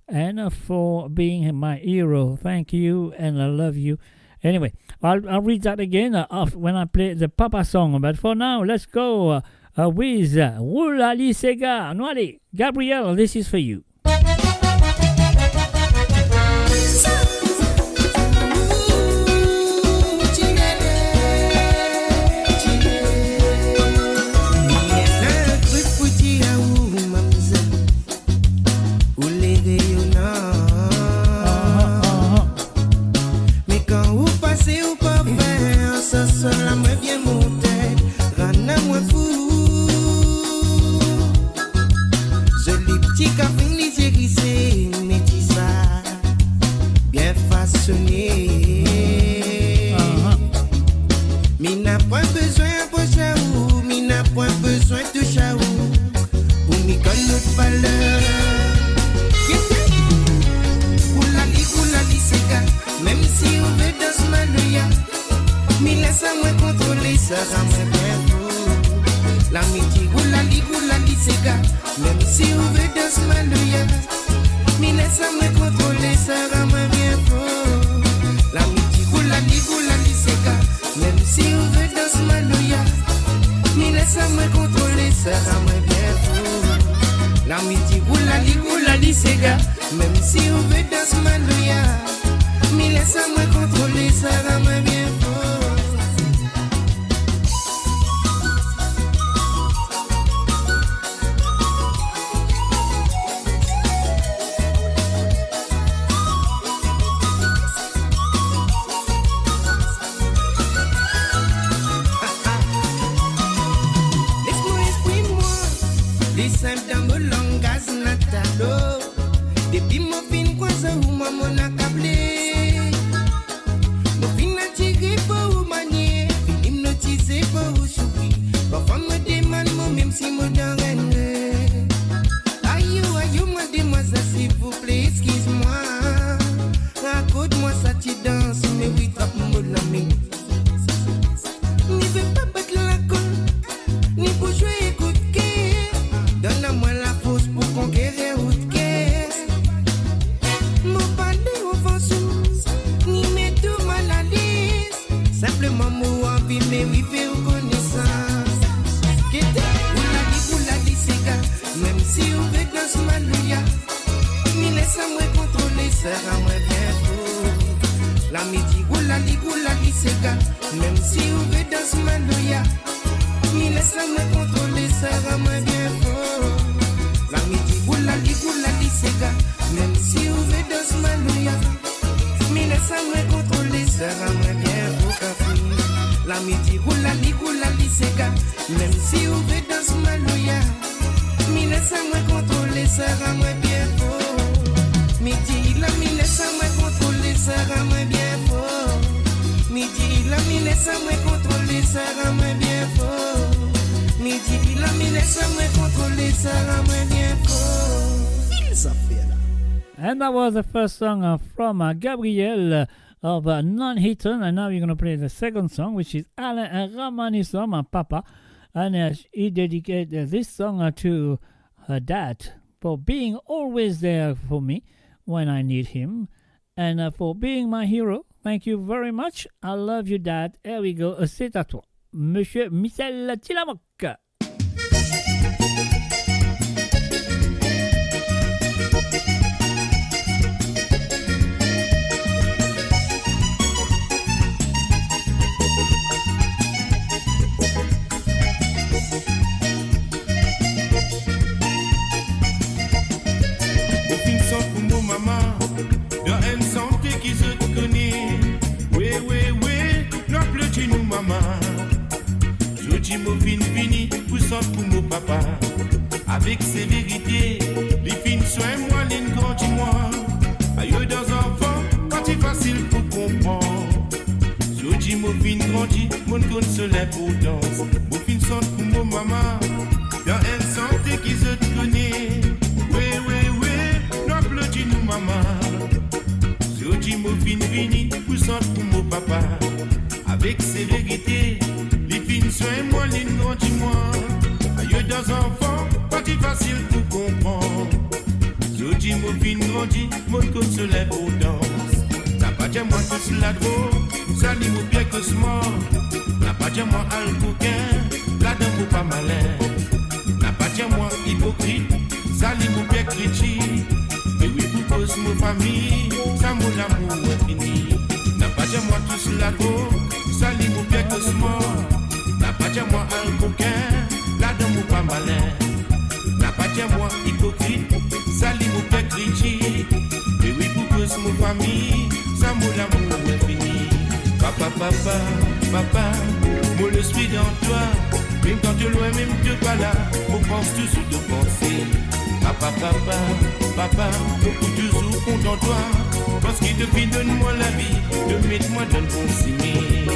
and, uh, for being my hero. Thank you and I love you. Anyway, I'll, I'll read that again, uh, af-, when I play the Papa song. But for now, let's go, uh, uh, with, uh, Roulali Sega. Nou ale, Gabriel, this is for you. Ou le reyonnan. Me kan ou pase, ou parfin, an sanson la mwa bien monte, rann mwa fou. Zoli pti kafrin, lizie grise, me ti sa bien fasone. Mi napa bizin apros ou, mi napa bizin tous ou, pou mi konn nou valer. Gete! Roulali, roulali, sega, mem si ou ve dans maloya, mi les mwa kontrole, sa rann mwa bien fou. La mi dir roulali, roulali, sega, mem si ou ve dans maloya, mi les mwa kontrole, sa rann mwa bien fou. La mi dir roulali, roulali, sega, mem si ou ve dans maloya, mi les mwa kontrole, sa rann mwa bien fou. La mi dir roulali, roulali, sega, mem si ou ve dans maloya, mi les mwa kontrole, sa rann mwa bien fou. Les mo exprim mwa, li sinp dan mo langaz natal. Depi mo finn krwaz ou, mwa mo akable. Mo finn atire par ou manier, finn ipnotize par ou sourir. Parfwa mo demann mwa mem si mo dan enn rev. Ayo, ayo, mwa demwazel, silvouple, exkiz mwa. Rakont mwa sa ti dans, me wi, trap mo lame. Mi pe pa bat lakol, ni pou zwe kout ker. Donn mwa lafors pou konkerir ou ker. Mo pa le ofans ou, ni met ou malalez. Sinpleman mo anvi, me wi, fer ou konesans. Gete, roulali, roulali, sega, mem si ou ve dans maloya, mi les mwa kontrole, sa rann mwa bien fou. La mi dir roulali, roulali, sega, mem si ou ve dans maloya, mi les mwa kontrole, sa rann mwa bien fou. La mi dir roulali, roulali, sega, mem si ou ve dans maloya, mi les mwa kontrole, sa rann mwa bien fou, kafrin. La mi dir roulali, roulali, sega, mem si ou ve dans maloya, mi les mwa kontrole, sa rann mwa bien fou. Mi dir la, mi les mwa kontrole, sa rann mwa bien fou. Mi dir la, mi les mwa kontrole, sa rann mwa bien fou. Mi dir la, mi les mwa kontrole, sa rann mwa bien fou. Fil zafer la. And that was the first song, uh, from, uh, Gabriel, uh, of, uh, Non Hiton. And now you're gonna play the second song, which is Alain Ramanisum, uh, Papa. And, uh, he dedicated, uh, this song, uh, to her dad for being always there for me when I need him and, uh, for being my hero. Thank you very much. I love you, Dad. Here we go. Uh, c'est à toi, Monsieur Michel Tilamoc. Mo finn sant pou mo mama, dan enn sante ki zot kone. We, we, we, nou aplodi nou mama. Zordi mo finn vini pou sant pou mo papa. Avek severite, li finn swegn mwa, li'nn grandi mwa. Ayo dan zanfan, pa ti fasil pou konpran. Zordi mo finn grandi, mo'nn konn so linportans. Mo finn sant pou mo mama, dan enn sante ki zot kone. We, we, we, nou aplodi nou mama. Zordi mo finn vini pou sant pou mo papa. Avek severite, li finn swegn mwa, li'nn grandi mwa. Ayo dan zanfan, pa ti fasil pou konpran. Zordi mo finn grandi, mo'nn konn so linportans. Sa pa dir mwa tous ladrol, Sa li mo pie kosmor, napa dir mwa al kokin, ladan mo pa malin. Napa dir mwa ipokrit, sa li mo pie kritik. Me wi, pou koz mo fami, sa mo lamour infini. Napa dir mwa tous ladrog, sa li mo pie kosmor. Napa dir mwa al kokin, ladan mo pa malin. Napa dir mwa ipokrit, sa li mo pie kritik. Me wi, pou koz mo fami, sa mo lamour infini. Papa, papa, papa, mo lespri dan twa. Mem kan to lwin, mem to pa la, mo pans touzour to panse. Papa, papa, papa, mo pou touzour kontan twa. Parski to finn donn mwa lavi, to met mwa dan bon simin.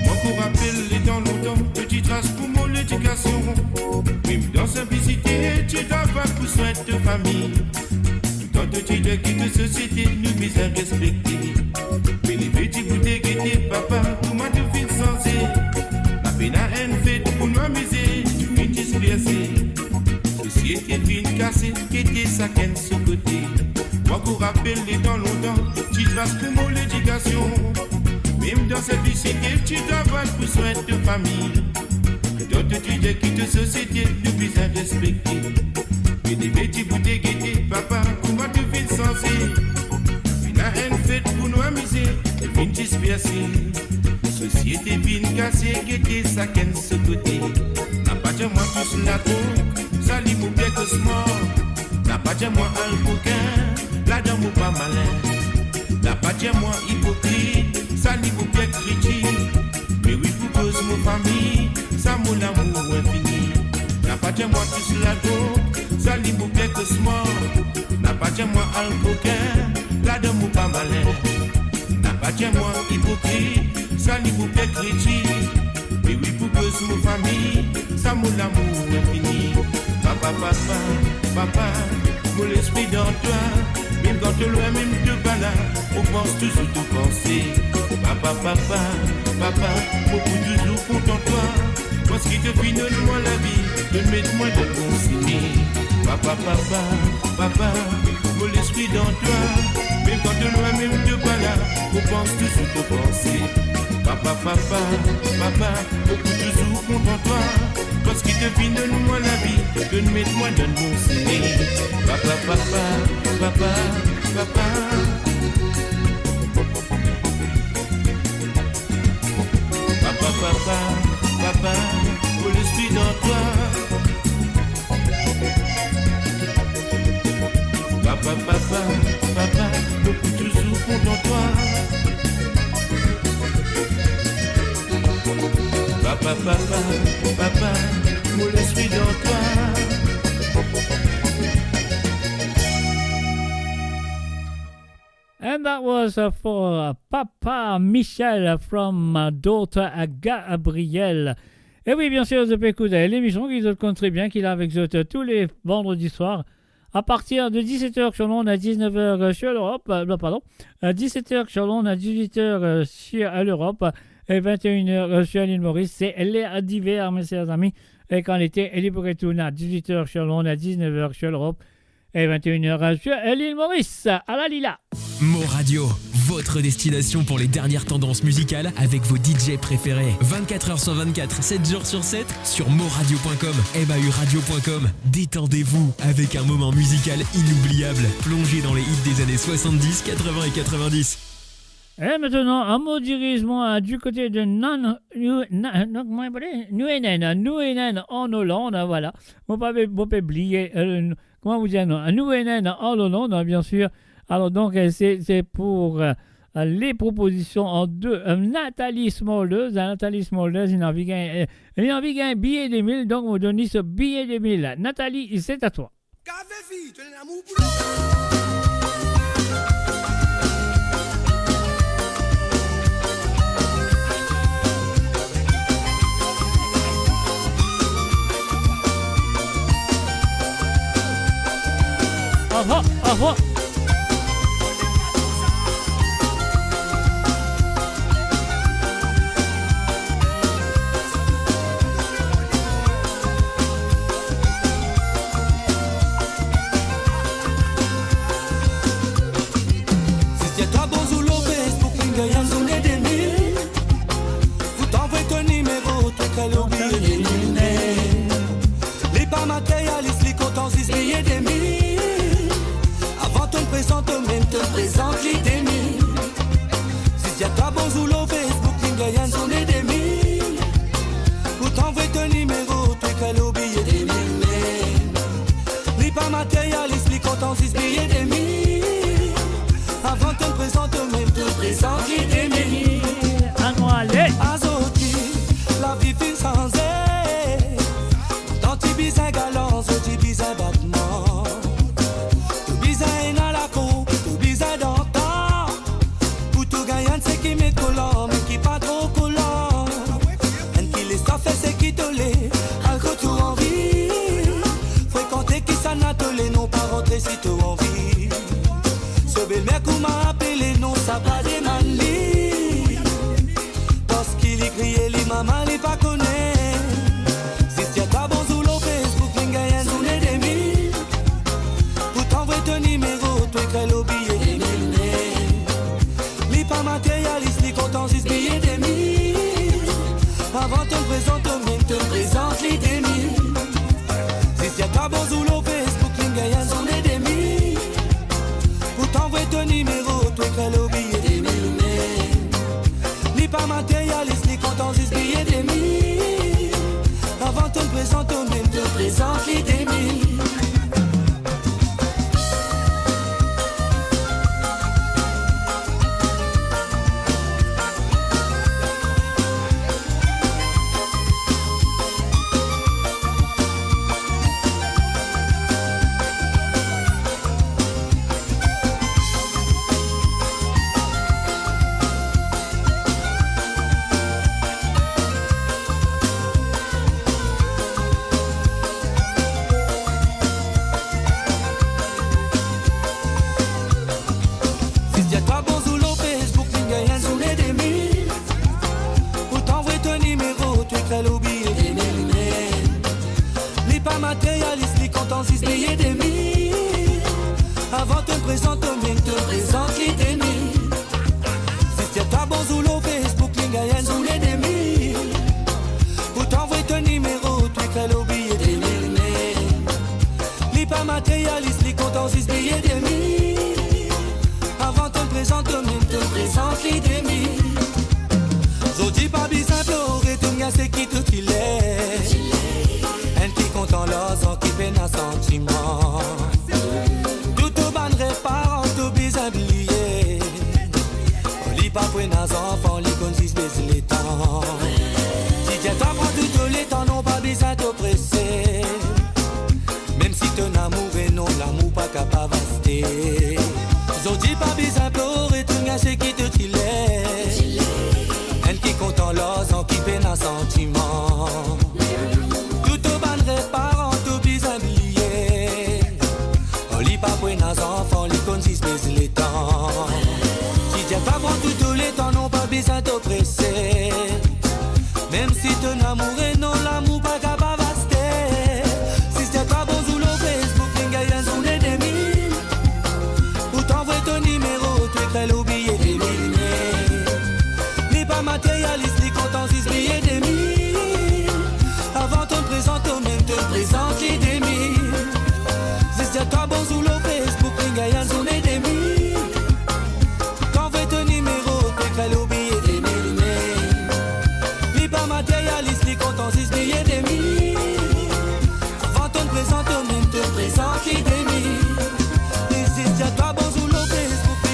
Mo ankor rapel letan lontan, to ti tras pou mo ledikasion. Mem dan sinplisite, ti travay pou swin to fami. Toutan to ti dir ki to sosiete nou bizin respekte. Me leve dibout e gete papa, kouma to finn sanze. Lapena enn fet pou nou amize, to finn disperse. Sosiete finn kase, gete sakenn so kote. Mo ankor rapel letan lontan, ti tras pou mo ledikasion. Mem dan sinplisite, ti travay pou swin to fami. Toutan to ti dir ki to sosiete nou bizin respekte. Me leve dibout e gete papa, kouma to finn sanze. Finn enn fet pou nou amize, to finn disperse. Sosiete finn kase, gete sakenn so kote. Napa dir mwa tous ladrog, sa li mo pie kosmor. Napa dir mwa al kokin, ladan mo pa malin. Napa dir mwa ipokrit, sa li mo pie kritik. Me wi, pou koz mo fami, sa mo lamour infini. Napa dir mwa tous ladrog, sa li mo pie kosmor. Napa dir mwa al kokin, ladan mo pa malin. Napa dir mwa ipokrit, sa li mo pie kritik. Me wi, pou koz mo fami, sa mo lamour infini. Papa, papa, papa, mo lespri dan twa. Mem kan to lwin, mem to pa la, mo pans touzour to panse. Papa, papa, papa, mo pou touzour kontan twa. Parski to finn donn mwa lavi, to met mwa dan bon simin. Papa, papa, papa, mo lespri dan twa. Mem kan to lwin, mem to pa la, mo pans touzour to panse. Papa, papa, papa, mo pou touzour kontan twa. Parski to finn donn mwa lavi, to met mwa dan bon simin. Papa, papa, papa, papa. Papa, papa, papa, mo lespri dan twa. Papa, papa, papa, mo pou touzour kontan twa. Papa, papa, papa, mo lespri dan twa. And that was, uh, for, uh, Papa Michel from, uh, Daughter, uh, Gabriel. E wi, bien sir, zot pe ekout, uh, lemision ki zot konn tre bien, ki la avek zot, uh, tou le vandredi swar, a partir de diset er sur l'onde, a diznef er, uh, sur l'Europe, uh, non, pardon, a diset er sur l'onde, a dizuit er, uh, sur, uh, l'Europe, e vinte et une er, uh, sur l'île Maurice. Se Ler Diver, mes chers amis. E kan lete, li pou retourn a dizuit er sur l'onde, a diznef er sur l'Europe, e vinte et une er sur l'île Maurice. Ala li la. Mo Radio, votre destination pour les dernières tendances musicales avec vos D J préférés. Vingt-quatre heures sur vingt-quatre, sept jours sur sept, sur moradio point com, M A U radio point com. Détendez-vous avec un moment musical inoubliable, plongé dans les hits des années soixante-dix, quatre-vingts et quatre-vingt-dix. E aster, a, mo diriz mwa, a, du kote de Nan-, Nou-, Na-, non, kouma i apele? Nouenen, a, Nouenen an Oland, a, vwala. Mo pa pe, mo pe bliye, e, Kouma nou dir, non, nou ena an Oland, bien sir. Alor, donk, e, se, se pou, e, euh, les propositions en deux. Euh, Nathalie Smulders, euh, Nathalie Smulders, li anvi gagn, euh, li anvi gagn biye de mil, donk mo donn li so biye de mil. Nathalie, c'est à toi. Kavevi, to ena lamour pou lor. Aha, aha. Si ti a twa bonzour lor Facebook, linn gagn enn zourne de mil. Pou tann voy to nimero, to ekrir lor biye de mil mem. Li pa materialis, li kontan zis biye de mil. Avan to'nn prezant tomem, to'nn prezant li de mil. Si ti a twa bonzour lor Facebook, linn gagn enn zourne de mil. Pou tann voy to nimero, to ekrir lor biye de mil mem. Li pa materialis, li kontan zis biye de mil. Avan to'nn prezant tomem, to'nn prezant li de mil. Anou ale. Azordi, lavi finn sanze. Tan ti bizin galan, zordi bizin batman. To bizin ena lakour, to bizin dantan. Pou to gagn enn seki met kolan, me ki pa tro kolan. Enn ki les twa fer seki to le, al kot to anvi. Frekante kisannla to le, non pa rantre si to anvi. So belmer kouma apele, non sa pa demann li. Parski li kriye li mama, li pa kone. Zis dir twa bonzour lor Facebook, linn gagn enn zourne de mil. Pou tann voy to nimero, to ekrir lor biye de mil mem. Li pa materialis, li kontan zis biye de mil. Avan to'nn prezant tomem, to'nn prezant li de mil. Zis dir twa bonzour lor Facebook, linn gagn enn zourne de mil. Pou tann voy to nimero, to ekrir lor biye de mil mem. Li pa materialis, li kontan zis biye de mil. Avan to'nn prezant tomem, to'nn prezant li de mil. Zis dir twa bonzour lor Facebook, linn gagn enn zourne de mil. Pou tann voy to nimero, to ekrir lor biye de mil mem. Li pa materialis, li kontan zis biye de mil. Avan to'nn prezant tomem, to'nn prezant li de mil. Zis dir twa bonzour lor Facebook, linn gagn enn zourne de mil. Pou tann voy to nimero, to ekrir lor biye de mil mem. Li pa materialis, li kontan zis biye de mil. Avan to'nn prezant tomem, to'nn prezant li de mil. Zordi pa bizin plore, to'nn gagn seki to ti le. Enn ki kontan larzan, ki pena santiman. Tou to bann rev paran, to bizin bliye. Li pa pou ena zanfan, li konn zis bes letan. Ti dir twa pran tou to letan, non pa bizin to prese. Mem si to ena amour, non, lamour pa kapav aste. Zordi pa bizin plore, to'nn gagn seki to ti le. Enn ki kontan larzan, ki pena santiman. Tou to bann rev paran, to bizin bliye. Li pa pou ena zanfan, li konn zis bes letan. Ti dir twa pran tou to letan, non pa bizin to prese. Mem si to ena amour, non, lamour pa kapav aste. Zis dir twa bonzour lor Facebook, linn gagn enn zourne de mil. Pou tann voy to nimero, to ekrir lor biye de mil mem. Li pa materialis, li kontan zis biye de mil. Avan to'nn prezant tomem, to'nn prezant li de mil. Zis dir twa bonzour lor Facebook, linn gagn enn zourne de mil. Pou tann voy to nimero, to ekrir lor biye de mil mem. Li pa materialis, li kontan zis biye de mil. Avan to'nn prezant tomem, to'nn prezant li de mil. Li zis dir twa bonzour lor Facebook,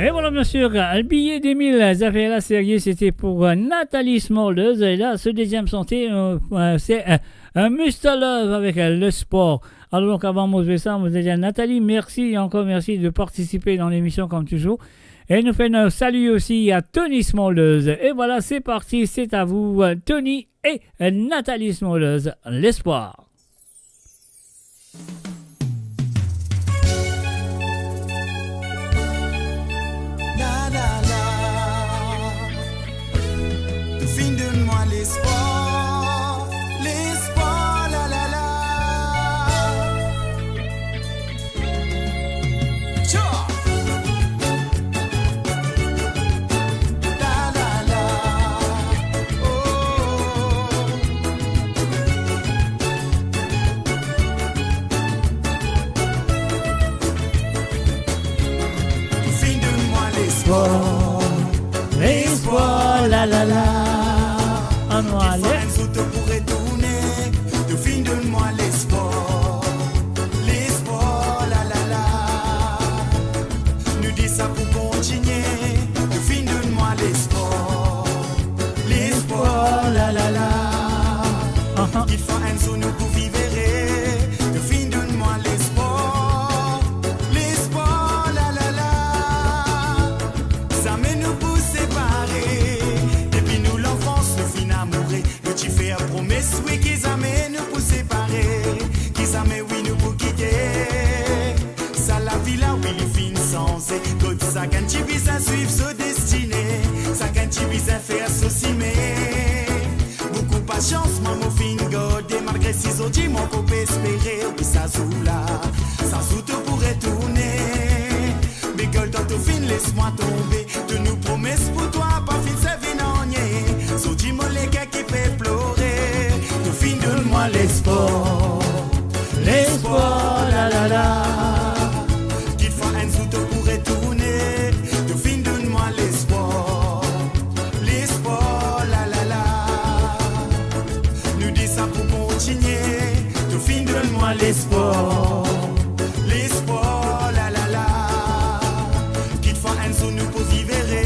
Et voilà, bien sûr, euh, billet deux mille, euh, zafer la serye, c'était pour, euh, Nathalie Smulders. Et là, ce deuxième santé, euh, euh, c'est, euh, euh, Mister Love avec, euh, Lespor. Alors, donc, avant de jouer ça, on vous dit à Nathalie, merci et encore merci de participer dans l'émission comme toujours. Et nous faisons un salut aussi à Tony Smulders. Et voilà, c'est parti, c'est à vous, euh, Tony et, euh, Nathalie Smulders, Lespor. La, la, la. To finn donn mwa lespwar, lespwar, la, la, la. Tcha! La, la, la. Oh. To finn donn mwa lespwar, lespwar, la, la, la. Anou ale. Kikfwa enn zour to pou retourne, to finn donn mwa lespwar, lespwar, la, la, la. Nou de sa pou kontinie, to finn donn mwa lespwar, lespwar, la, la, la. Aha. Kikfwa enn zour nou pou viv ere, to finn donn mwa lespwar, lespwar, la, la, la. Zame nou pou separe, depi nou lanfans nou finn amoure. Nou ti fer promes, wi, ki zame nou pou separe, ki zame, wi, nou pou kite. Sa lavi la, wi, li finn sanze. Kot sakenn ti bizin swiv so destine, sakenn ti bizin fer so sime. Boukou pasians, mwa mo finn garde, malgre si zordi mo ankor pe espere, wi, sa zour la, sa zour to pou retourne. Me gard twa, to finn les mwa tonbe, to nou promes pou twa pa finn servi nanye. Zordi mo leker ki pe plore, to finn donn mwa lespwar, lespwar, la, la, la. Kikfwa enn zour to pou retourne, to finn donn mwa lespwar, lespwar, la, la, la. Nou de sa pou kontinie, to finn donn mwa lespwar, lespwar, la, la, la. Kikfwa enn zour nou pou viv ere,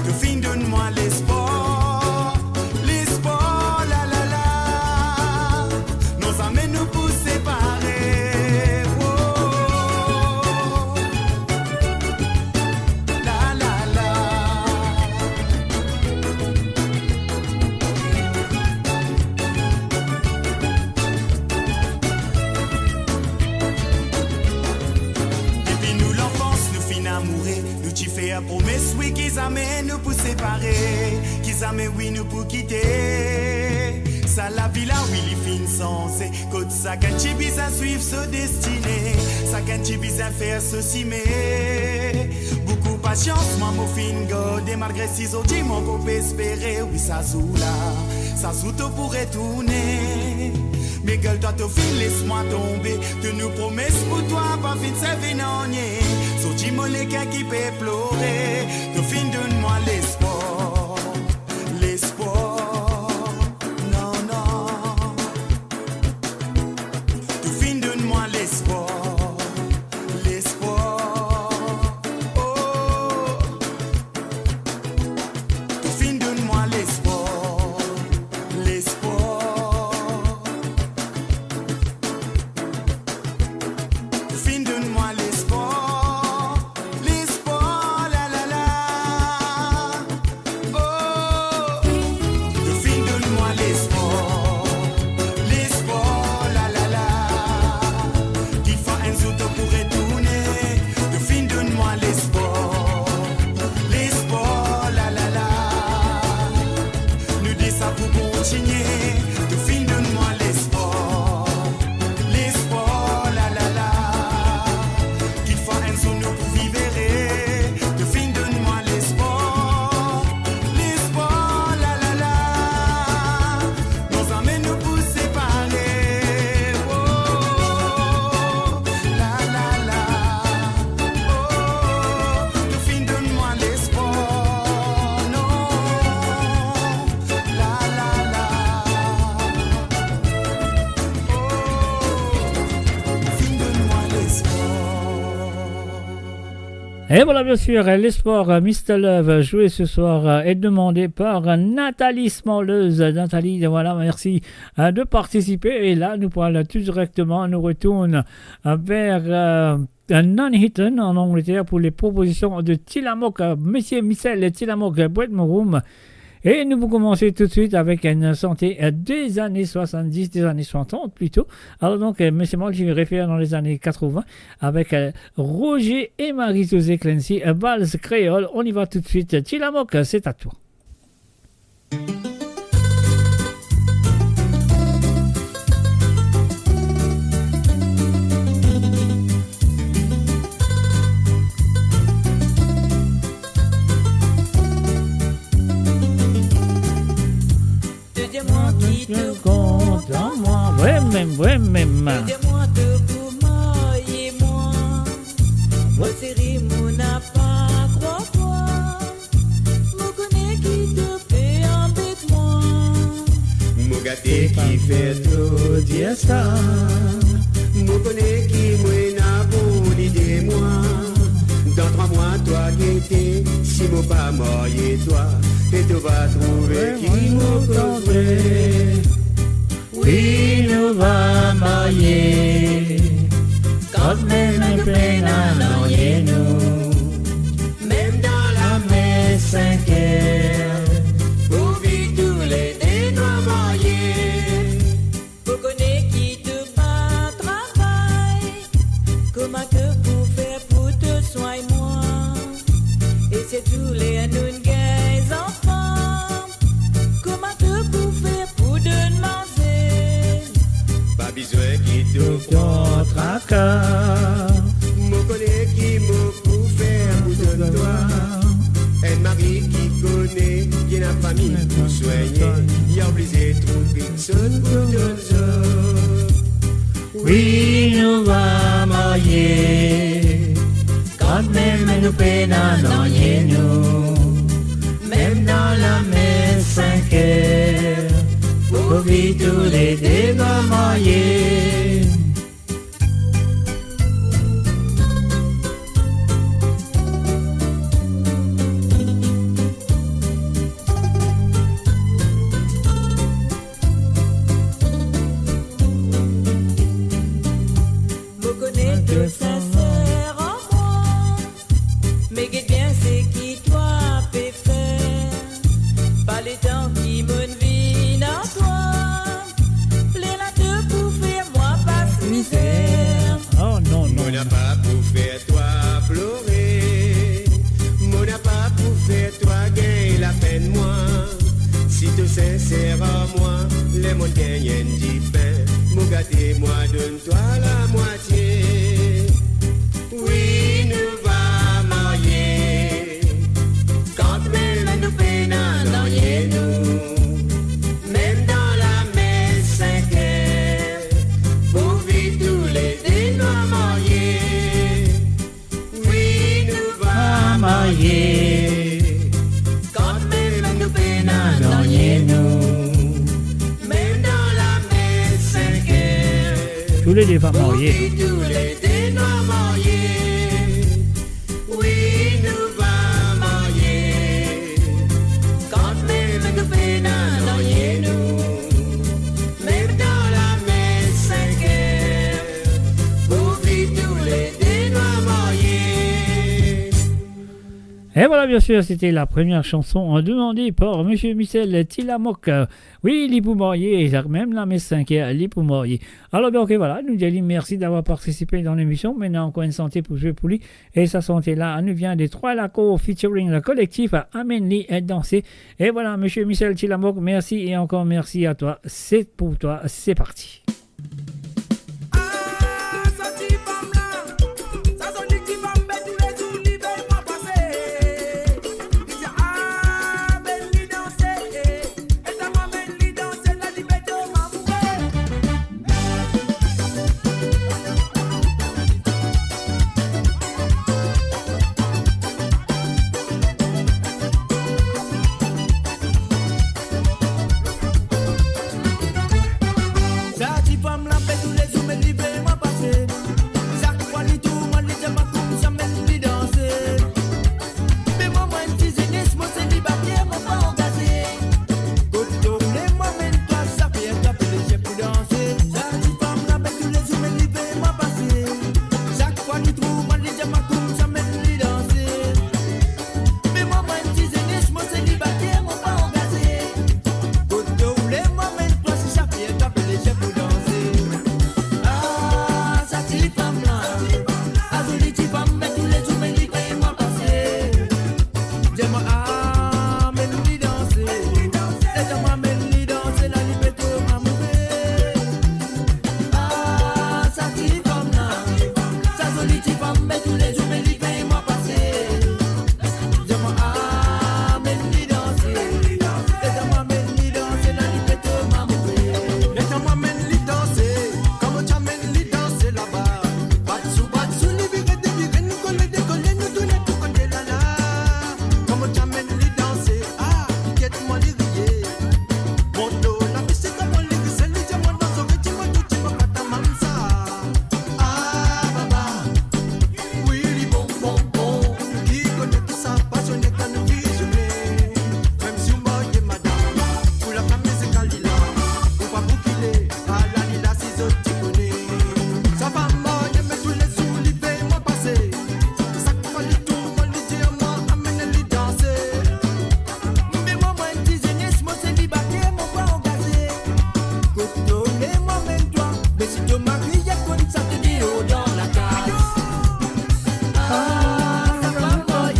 to finn donn mwa lespwar, lespwar, la, la, la. Non, zame nou pou separe. Oh. La, la, la. Depi nou lanfans nou finn amoure, nou ti fer promes, wi, ki zame nou pou separe, ki zame, wi, nou pou kite. Sa lavi la, wi, li finn sanze. Kot sakenn ti bizin swiv so destine, sakenn ti bizin fer so sime. Boukou pasians, mwa mo finn garde, malgre si zordi mo ankor pe espere, wi, sa zour la, sa zour to pou retourne. Me gard twa, to finn les mwa tonbe, to nou promes pou twa pa finn servi nanye. Zordi mo leker ki pe plore, to finn donn mwa lespwar, lespwar, non, non. To finn donn mwa lespwar, lespwar, oh. To finn donn mwa lespwar, lespwar. To finn donn mwa lespwar, lespwar, la, la, la. Et voilà, bien sûr, l'espoir, euh, Mister Love, joué ce soir, euh, est demandé par, euh, Nathalie Smallers. Nathalie, voilà, merci, euh, de participer. Et là, nous pourrons aller tout directement, nous retourne, euh, vers, euh, Nuneaton en Angleterre pour les propositions de Tilamoc, euh, Monsieur Michel Tilamoc, euh, Boîte Mouroum. Et nous pouvons commencer tout de suite avec une santé, euh, des années soixante-dix, des années soixante plutôt. Alors donc, euh, mais c'est moi qui réfère dans les années quatre-vingts avec, euh, Roger et Marie-José Clancy, euh, Vals Créole. On y va tout de suite. Tilamoc, c'est à toi. To dir mwa ki to kontan mwa. Vre mem, vre mem. To dir mwa to pou marye mwa. Mo seri, mo napa krwar twa. Mo kone ki to pe anbet mwa. Mo gate kifer to dir sa. Mo kone ki mo ena bon lide mwa. Dan trwa mwa twa gete, si mo pa marye twa, e to va trouve ki mo koze. Wi, nou va marye, kantmem nou pena nanye nou, mem dan lame sink er, pou vi toulede nou marye. Mo kone ki to pa travay, kouma to pou fer pou to swagn mwa? E sirtou ler nou'nn gagn zanfan, kouma to pou fer pou donn manze? Pa bizin ki to pran traka, mo kone ki mo pou fer pou donn twa. Enn mari ki kone ki ena fami pou swegne, li oblize trouv kiksoz pou donn zot. Wi, nou va marye, kantmem nou pena nanye nou, mem dan lame sink er, pou vi toulede nou marye. Mo kone to sinser ar mwa, me get bien seki twa pe fer. Pa letan ki mo'nn vinn ar twa, lerla to pou fer mwa pas mizer. Oh non, non. Mo napa pou fer twa plore, mo napa pou fer twa gagn lapenn mwa. Si to sinser ar mwa, ler mo'nn gagn enn dipin, mo gate mwa donn twa lamwatie. Wi, nou va marye, kantmem nou pena nanye nou, mem dan lame sink er, pou vi toulede nou marye. Wi, nou va marye, kantmem nou pena nanye nou, mem dan lame sink er. Toulede va marye. Wi, toulede nou marye. Wi, nou va marye, kantmem nou pena nanye nou, mem dan lame sink er, pou vi toulede nou marye. Et voilà, bien sûr, c'était la première chanson, euh, demandée par Monsieur Michel Tilamoc. Euh, oui, li pou marye, mem lame sink er, li pou marye. Alors donc, et voilà, nou dir li mersi d'avoir participé dans l'émission. Maintenant, encore une santé pour jouer pour lui. Et sa santé-là, nou vient de Trois Lacours featuring le collectif Amenn Li Danse. Et voilà, Monsieur Michel Tilamoc, merci et encore merci à toi. C'est pour toi, c'est parti. Sa ti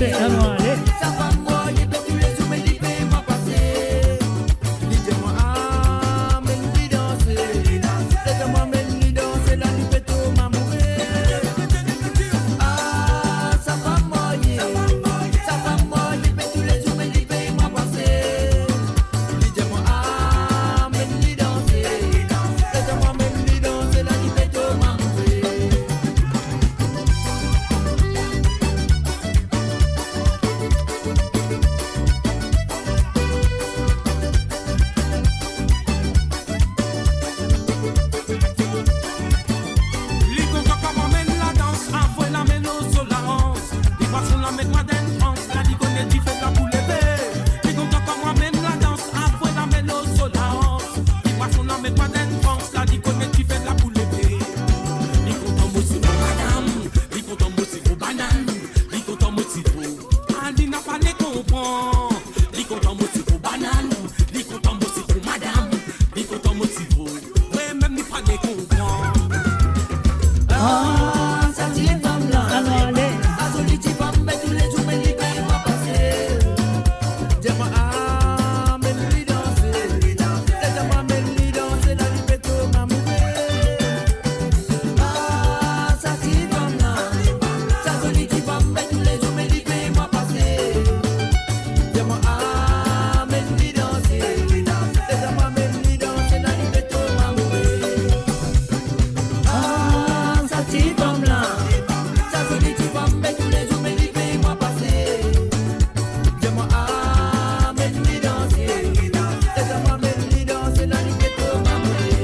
Alon ale. Sa fam mwa, li pe toulezour, me li pe mwa pase. Li dir mwa, amenn li danse. Li dir mwa, amenn li danse, la li pe tourn amoure. Ah, sa fam mwa, sa fam mwa, li pe toulezour, me li pe mwa pase. Li dir mwa, amenn li danse. Li dir mwa, amenn li danse, la li pe tourn amoure. Li kontan kouma mo amenn ladans, avoy lame lor so laans. Li pase lame mwa dan enn trans, la li kone dife la pou leve. Li kontan kouma mo amenn ladans, avoy lame lor so laans. Li pase lame mwa dan enn trans, la li kone dife la pou leve. Li kontan mo siro madam, li kontan mo siro banann, li kontan mo siro. Ah, li napa le konpran. Li kontan mo siro banann, li kontan mo siro madam, li kontan mo siro. Mwa mem li pa le konpran. Ah, sa ti fam la. Alon ale. Sa zoli ti fam, me toulezour, me li pe mwa pase. Dir mwa, amenn li danse. Dir mwa, amenn li danse, la li pe tourn amoure. Ah, sa ti fam la. Sa zoli ti fam, me toulezour, me li pe mwa pase. Dir mwa, amenn li danse. Dir mwa, amenn li danse, la li pe tourn amoure. Ah, sa ti fam la. Sa zoli ti fam, me toulezour, me li pe mwa pase. Dir mwa, amenn li danse. Dir mwa, amenn li danse, la li pe tourn amoure.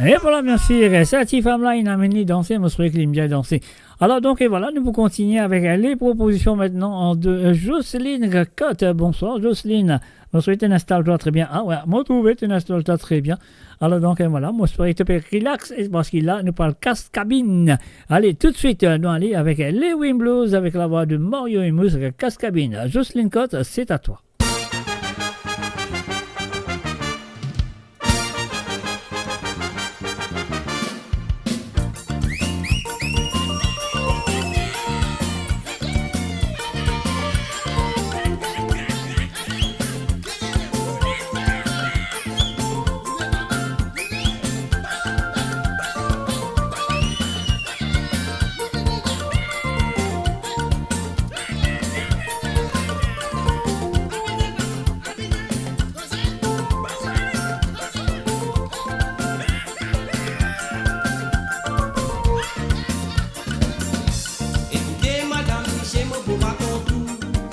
E vwala, mersi. Sa ti fam la, inn amenn li danse, mo swete li bien danse. Alor donk, e vwala, nou pou kontigne avek le propozision aster de, euh, Jocelyne Cotte. Bonswar, Jocelyne. Mo swete inn instal twa tre bien. Ah we, mo trouve inn instal twa tre bien. Alor donk, euh, vwala, mo swete to pe relax, e parski la, nou pral kas kabinn. Ale, toutswit, euh, nou ale avek le Wim Blues avek lavwa de Mario Amos, kas kabinn. Jocelyne Cotte, c'est à toi. Ekoute, madam, misie, mo pou rakont ou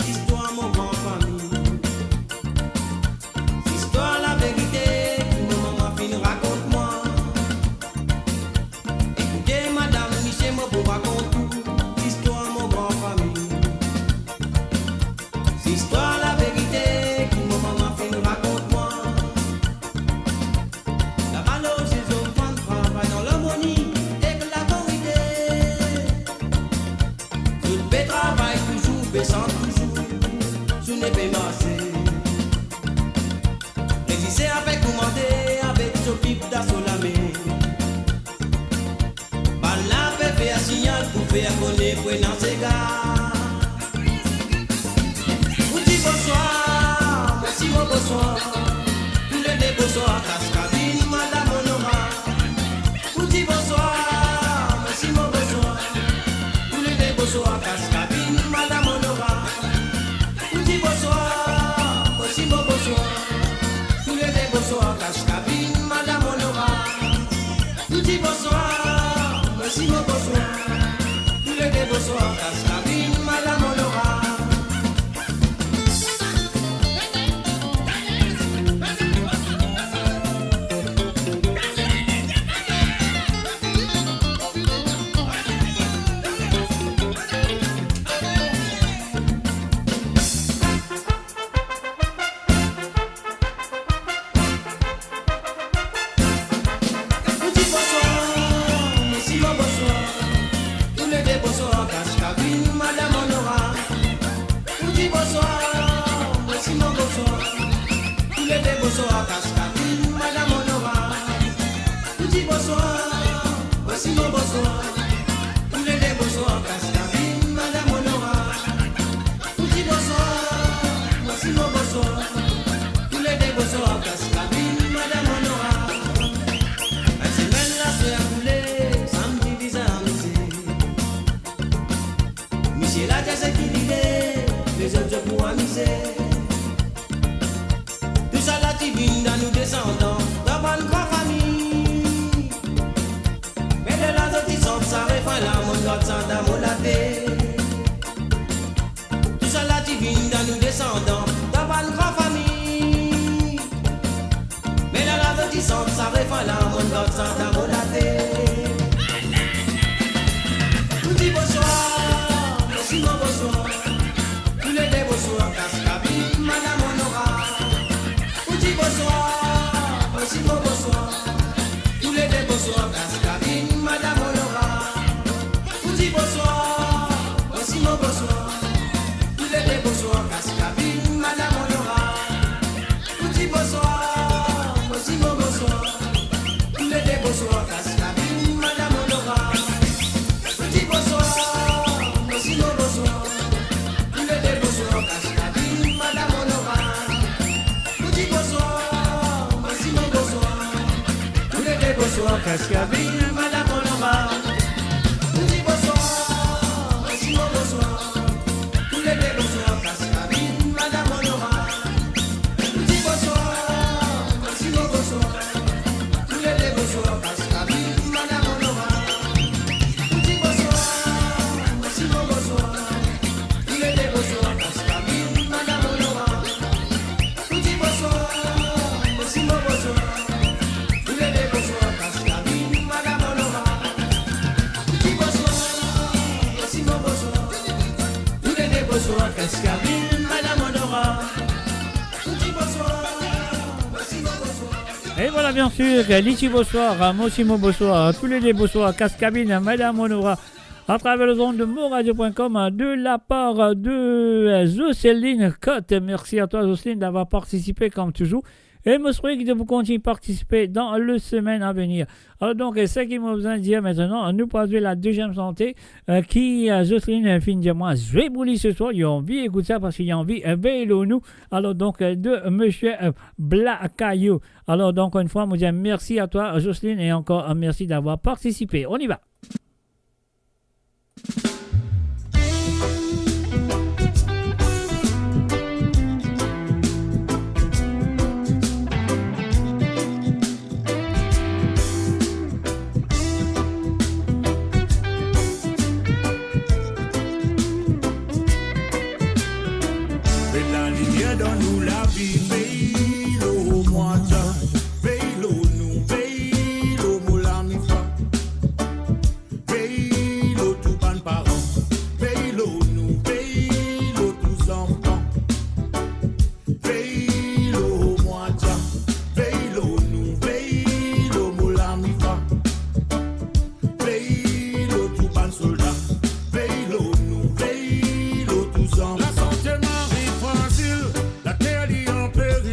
zistwar mo gran fami. Zistwar laverite ki mo mama finn rakont mwa. Ekoute, madam, misie, mo pou rakont ou zistwar mo gran fami. Zistwar laverite ki mo mama finn rakont mwa. Laba lor se zom fann travay dan larmoni ek laverite. Zot pe travay touzour, pe sant touzour, zourne pe marse. Reziser avek koumante, avek so pip dan so lame. Bannla pe fer signal pou fer kone pou ena sega. Ou di bonswar, mo si mo bonswar. Toulede bonswar, kas kabinn, madam Onora. Ou di bonswar, mo si mo bonswar. Toulede bonswar, kas kabinn, madam Onora. Ou di bonswar, mo si mo bonswar. Toulede bonswar, kas kabinn, madam Onora. Ou di bonswar, mo si mo bonswar. Toulede bonswar, kas kabinn, madam Onora. Ki lide, lezot zot pou amize. Tousala ti vinn dan nou desandan, dan bann gran fami. Me lerla zot ti sant sa refren la, monn gard sa dan mo latet. Tousala ti vinn dan nou desandan, dan bann gran fami. Me lerla zot ti sant sa refren la, monn gard sa dan mo latet. Ou di bonswar, Simon, bonswar. Toulede bonswar, kas kabin, madam Onora. Ou di bonswar, Simon, bonswar. Toulede bonswar, kas kabin, madam Onora. Ou di bonswar, Simon, bonswar. Toulede bonswar, kas kabin, madam Onora. Ou di bonswar, Simon, bonswar. Toulede bonswar, kas kabin, madam Onora. Ou di bonswar, Simon, bonswar. Toulede bonswar, kas kabin, madam Onora. Ou di bonswar, Simon, bonswar. Toulede bonswar, kas kabin, madam Onora. Ou di bonswar, Simon, bonswar. Toulede bonswar, kas kabin, madam Onora. Ou di bonswar, Simon, bonswar. Toulede bonswar, kas kabin, madam Onora. Ou di bonswar, Simon, bonswar. Toulede bonswar, kas kabin, madam Onora. Ou di bonswar, Simon, bonswar. Toulede bonswar, kas kabin, madam Onora. Ou di bonswar, Simon, bonswar. Toulede bonswar, kas kabin, madam Onora. Ou di bonswar, Simon, bonswar. Et voilà, bien sûr, Litchi, bonsoir, Mosimo, bonsoir, tous les deux, bonsoir, kas kabin, madam Onora, à travers les ondes de moradio point com, de la part de, euh, Jocelyne Cotte. Merci à toi, Jocelyne, d'avoir participé comme toujours. E mo swete ki to pou kontign partisipe dan le semaine à venir. Alors donc, euh, seki mo bizin dir aster, nou pou al zwe la deuxième santé, euh, ki, euh, Jocelyne, euh, finn dir mwa, zwe pou li ce soir, li anvi ekout sa parski li anvi, euh, vey lor nou. Alors donc, euh, de monsieur, euh, Blakayo. Alors donc, encore une fois, mo dir merci à toi, Jocelyne, et encore, euh, merci d'avoir participé. On y va. Met lalimier dan nou lavi, vey lor mwa Jan, vey lor nou, vey lor mo lami fam. Vey lor tou bann paran, vey lor nou, vey lor tou zanfan. Vey lor mwa Jan, vey lor nou, vey lor mo lami fam. Vey lor tou bann solda, vey lor nou, vey lor tou zanfan. Lasante Marie Francine, later li anpere.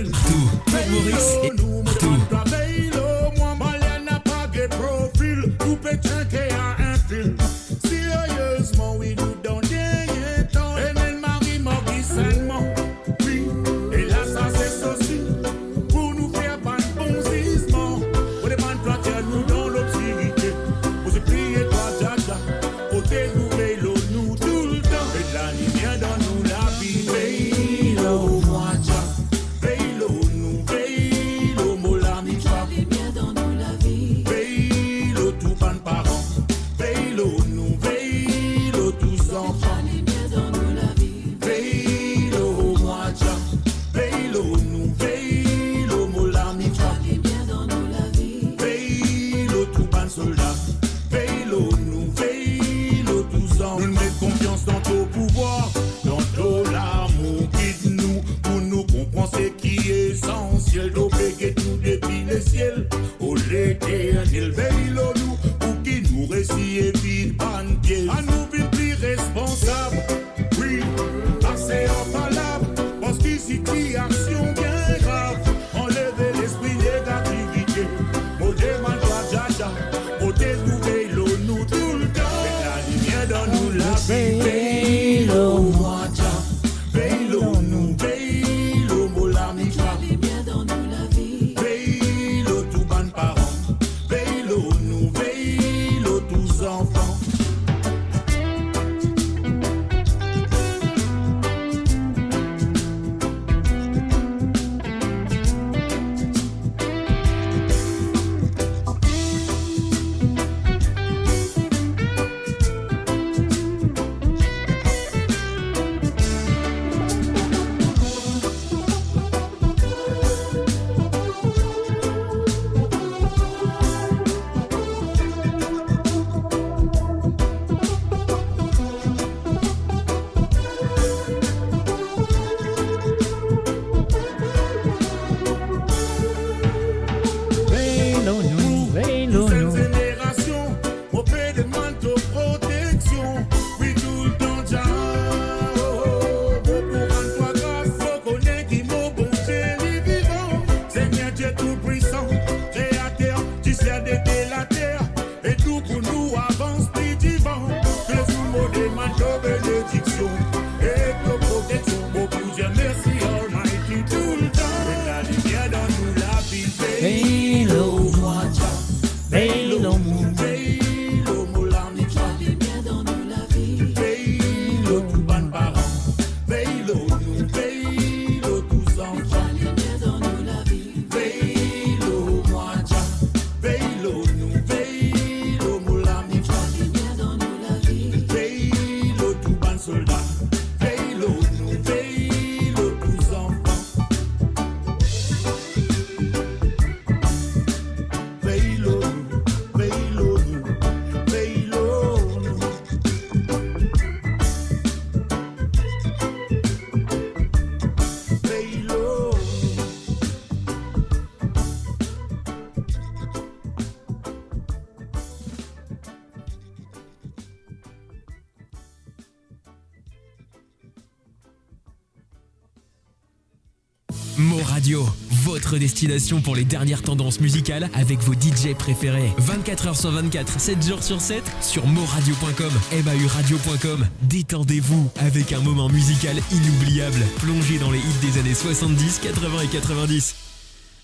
Mo Radio, votre destination pour les dernières tendances musicales avec vos D J préférés. Vingt-quatre heures sur vingt-quatre, sept jours sur sept, sur mo radio point com, M A U radio point com. Détendez-vous avec un moment musical inoubliable, plongé dans les hits des années soixante-dix, quatre-vingts et quatre-vingt-dix.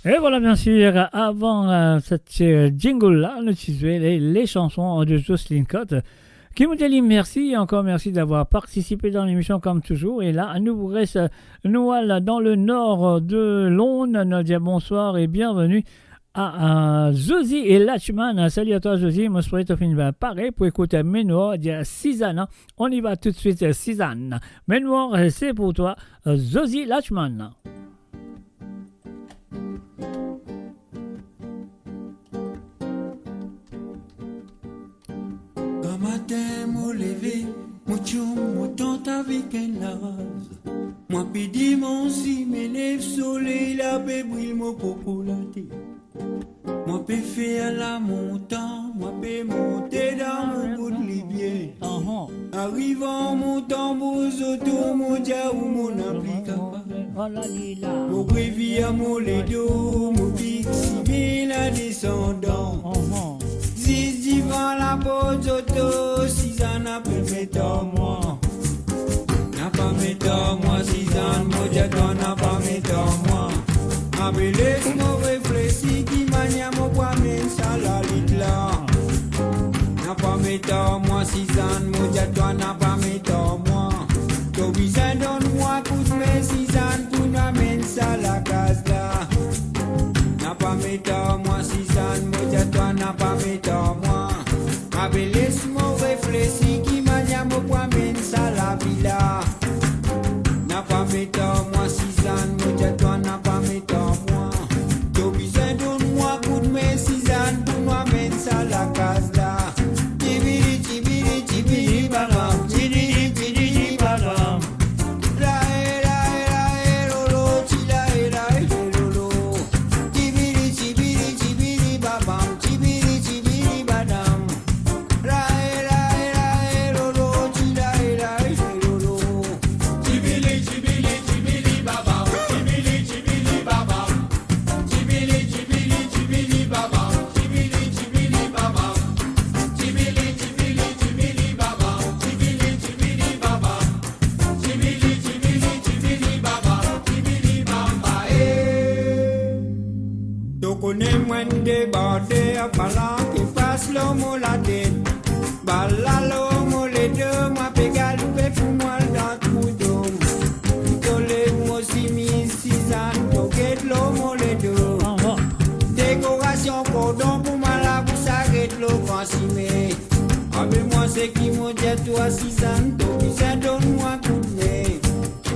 Et voilà, bien sûr, avant, euh, cette, euh, jingle-là, nou ti zwe les, les chansons de Jocelyne Cotte. Ki mo dir li mersi, ankor mersi d'avoir participé dans l'émission comme toujours. Et là, nou res, nou al dans le nord de Londres. Nou dir bonsoir et bienvenue à, à Zozi et Lachman. Salut à toi, Zozi. Mo swete to finn pare pou ekout Menor de Sizann. On y va tout de suite, Sizann. Menor, c'est pour toi, Zozi Lachman. Gramatin mo leve, mo tyoum, mo tant avek enn laz. Mwa pe dir mwa si me lev, soley la pe bril mo popo latet. Mwa pe fer lamontan, mwa pe monte dan mo bout libie. Arive an montan mo zoto, mo dir ou mo napa kapav. Mo revir mo ledo, mo fix bien la desandan. Zis divan laport zoto, Sizann apel met ar mwa. Napa met ar mwa, Sizann, mo dir twa napa met ar mwa. Abe les mo reflesi ki manier mo pou amenn sa lalit la. Napa met ar mwa, Sizann, mo dir twa napa met ar mwa. To bizin donn mwa koudme, Sizann, pou nou amenn sa lakaz la. Napa met ar mwa, Sizann, mo dir twa napa met ar mwa. Abe les mo reflesi ki manier mo pou amenn sa lavi la. Napa met ar mwa, Sizann, mo dir twa napa met ar mwa. To bizin donn mwa koudme, Sizann, pou nou amenn sa lakaz la. Tibidi, tibidi, tibidi, babam, tibidi, tibidi, babam. Lae, lae, lae, lolo, ti lae, lae, lolo. Tibidi, tibidi, tibidi, babam, tibidi, tibidi, badam. Lae, lae, lae, lolo, ti lae, lae, lolo. Tibidi, tibidi, tibidi, babam, tibidi, tibidi, babam. Tibidi, tibidi, tibidi, babam, tibidi, tibidi, babam. Tibidi, tibidi, tibidi, babam, tibidi, tibidi, babam. Tibidi, tibidi, tibidi, babam, tibidi, bamba, eh. To kone mwa de bande apala ki pas lor mo latet. Bal la lor mo ledo, mwa pe galoupe pou mwa al dan trou dom. To lev mo simiz, Sizann, to get lor mo ledo. Dekorasion kordon pou mwa la pou sa get lor gran sime. Abe mwa seki mo dir twa, Sizann, to bizin donn mwa koudme.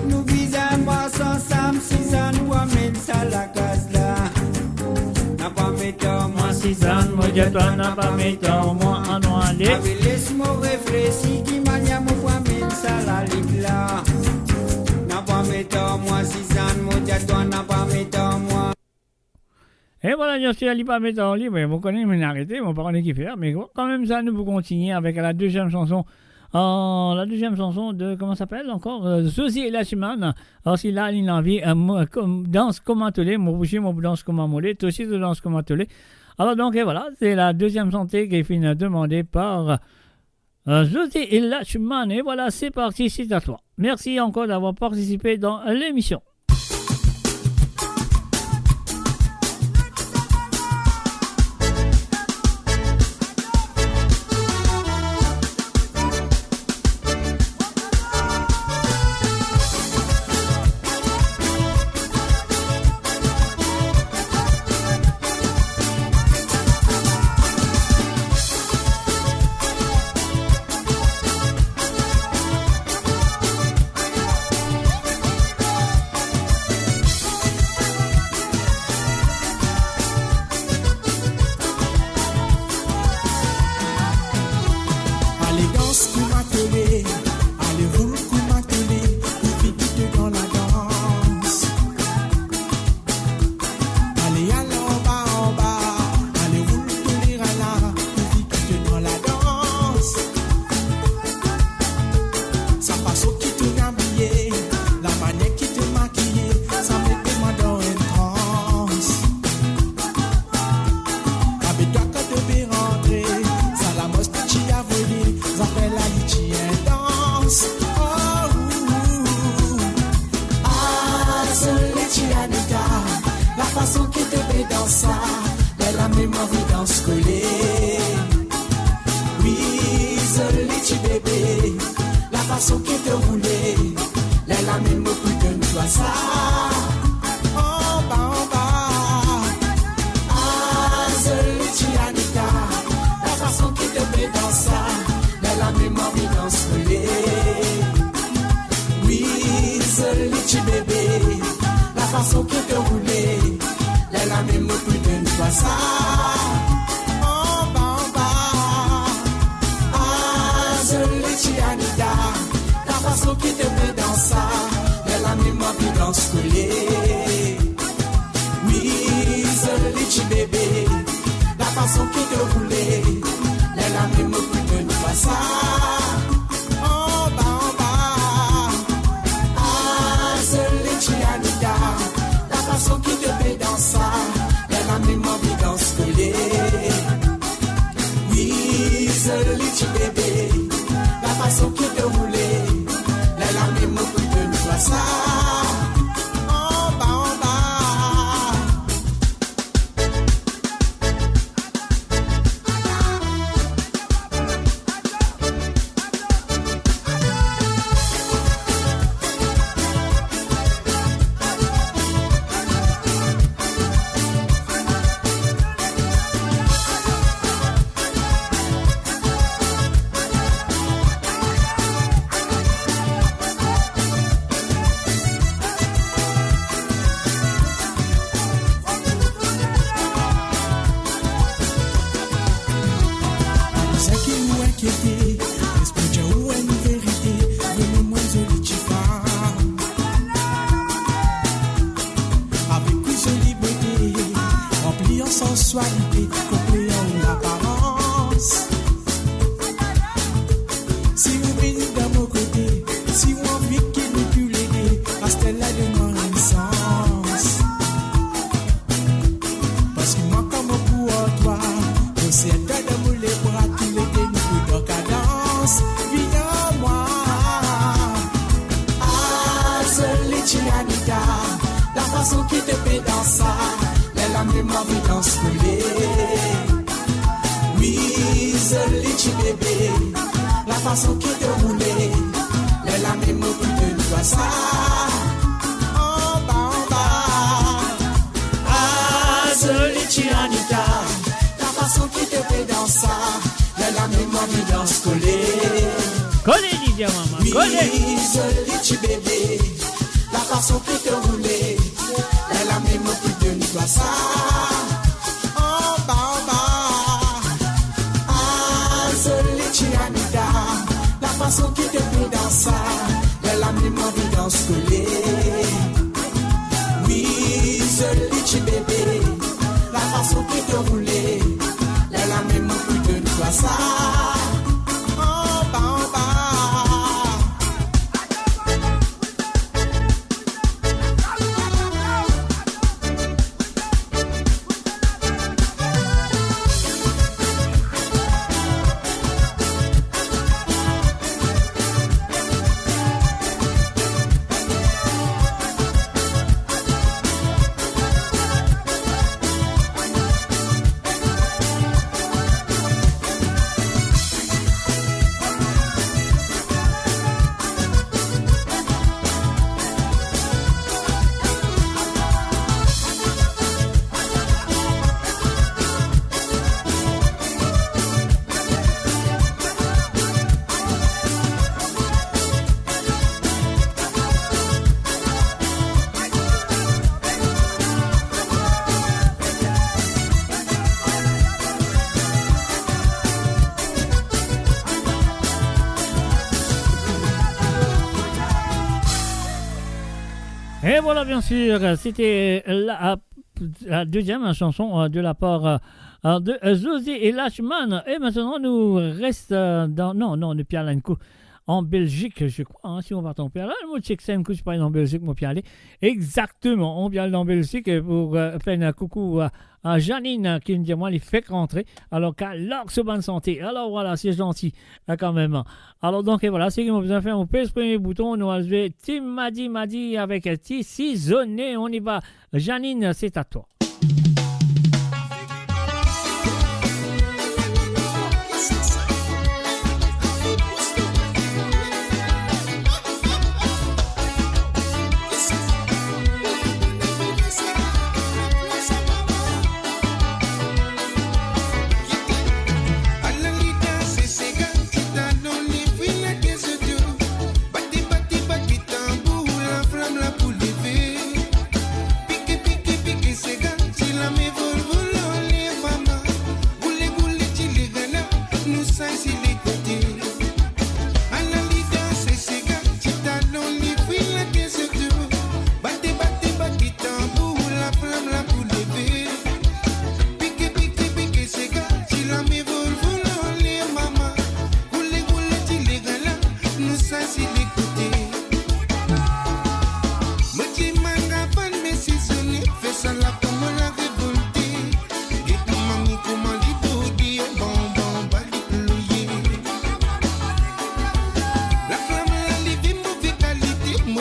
Nou bizin mars ansam, Sizann, pou amenn sa lakaz la. Napa met ar mwa, Sizann, mo dir twa napa met ar mwa, anou ale. Abe les mo reflesi ki manier mo pou amenn sa lalit la. Napa met ar mwa, Sizann, mo dir twa napa met ar mwa. E vwala, bien sir, li pa met ar li, me mo kone, mo arete, mo pa kone ki fer, me kanmem sa, nou pou kontigne avek la deziem sanson. Euh, la deziem sanson de, kouma i apel ankor, euh, Zozi Lachman. Alor, si la, li anvi, euh, mo, kom, dans kouma to le, mo bouze, mo dans kouma mo le, to osi to dans kouma to le. Alor, donk, e vwala, se la deziem sanson ki finn demande par, euh, Zozi Lachman. Et voilà, c'est parti, c'est à toi. Merci encore d'avoir participé dans l'émission. Sa, ler la mem anvi dans kole. Wi, zoli ti bebe, la fason ki to roule, ler la mem mo pou donn twa sa. Anba, anba. Ah, zoli ti Anita, la fason ki to pe dans sa, ler la mem anvi dans kole. Wi, zoli ti bebe, la fason ki to roule, ler la mem mo pou donn twa sa. Anba, anba. Ah, zoli ti Anita, la fason ki to pe dans sa, ler la mem anvi dans kole. Wi, zoli ti bebe, la fason ki to roule, ler la mem mo pou donn twa sa. Anba, anba. Ah, zoli ti Anita, la fason ki to pe dans sa, ler la mem anvi dans kole. Wi, zoli ti bebe, la fason ki to roule, ler la mem mo pou donn twa sa. Anba, anba. Seki ou enkiete, les pou dir ou enn verite, vremem ou enn zoli ti fam. Avek ou zoli bote, ranpli an sanswalite, konple an laparans. Si ou vinn dan mo kote, si ou anvi ki nou toulede, aster la donn mwa enn sans. Parski mwa kan mo pou ar twa, mo ser twa dan mo lebra, toulede nou pou dan kadans. Vinn ar mwa. Ah, zoli ti Anita, la fason ki to pe dans sa, ler la mem anvi dans kole. Wi, zoli ti bebe, la fason ki to roule, ler la mem mo pou donn twa sa. Anba, anba. Ah, zoli ti Anita, la fason ki to pe dans sa, ler la mem mo anvi dans kole. Kole, li dir mama, wi, kole. Zoli ti bebe, la fason ki to roule, ler la mem mo pou donn twa sa. Anba, anba. Ah, zoli ti Anita, la fason ki to pe dans sa, ler la mem mo anvi dans kole. Wi, zoli ti bebe, la fason ki to roule, ler la mem mo pou donn twa sa. Anba, anba. Et voilà, bien sûr, c'était la, la deuxième chanson, euh, de la part, euh, de, euh, Zozi et Lachman. Et maintenant, nous restons, euh, dans, non, non, nou pe al enn kou an Belgique, je crois, hein, si mo pa tronpe. Ala, mo check sa enn kou, si pa an Belgique, mo pe ale. Exactement, nou pe al an Belgique, euh, pou, euh, fer enn coucou à, à Janine, euh, ki vinn dir mwa li fek rantre. Alors, ki larg so bann sante. Alors voilà, c'est gentil, euh, quand même. Alors donc, et voilà, seki mo bizin fer, mo pez premie bouton, nou al zwe Ti Madi Madi avek, euh, Ti Sizone. On y va. Janine, c'est à toi.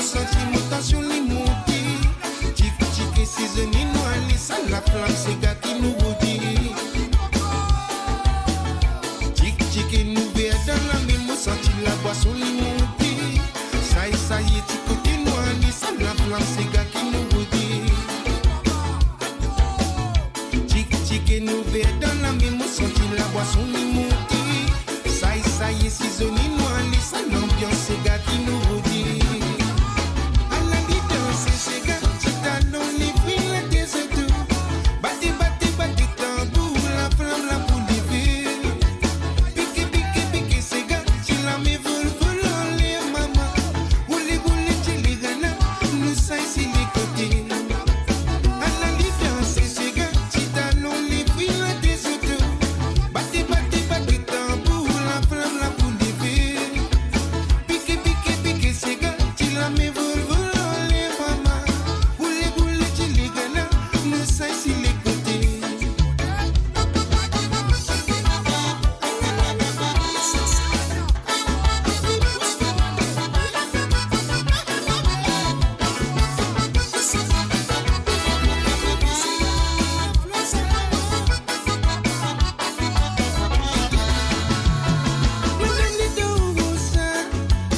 Santi mo tansion li monte. Tik tik e sizone nou ale, sa laflam sega ki nou rode. Tik tik e nou ver dan lame, mo santi labwason li monte. Saye saye, ti kote nou ale, sa laflam sega ki nou rode. Tik tik e nou ver dan lame, mo santi labwason li monte. Saye saye, sizone nou ale, sa lanbians sega ki nou rode. Ala li danse sega, ti talon li fri la dezoto. Bate bate bate tanbour, laflam la pou leve. Pike pike pike sega, ti lame vol vol anler mama. Boule boule ti ligana, nou saye si le kote. Ala li danse sega, ti talon li fri la dezoto. Bate bate bate tanbour, laflam la pou leve. Pike pike pike sega, ti lame vol vol anler mama. Boule boule ti ligana, nou saye si le kote.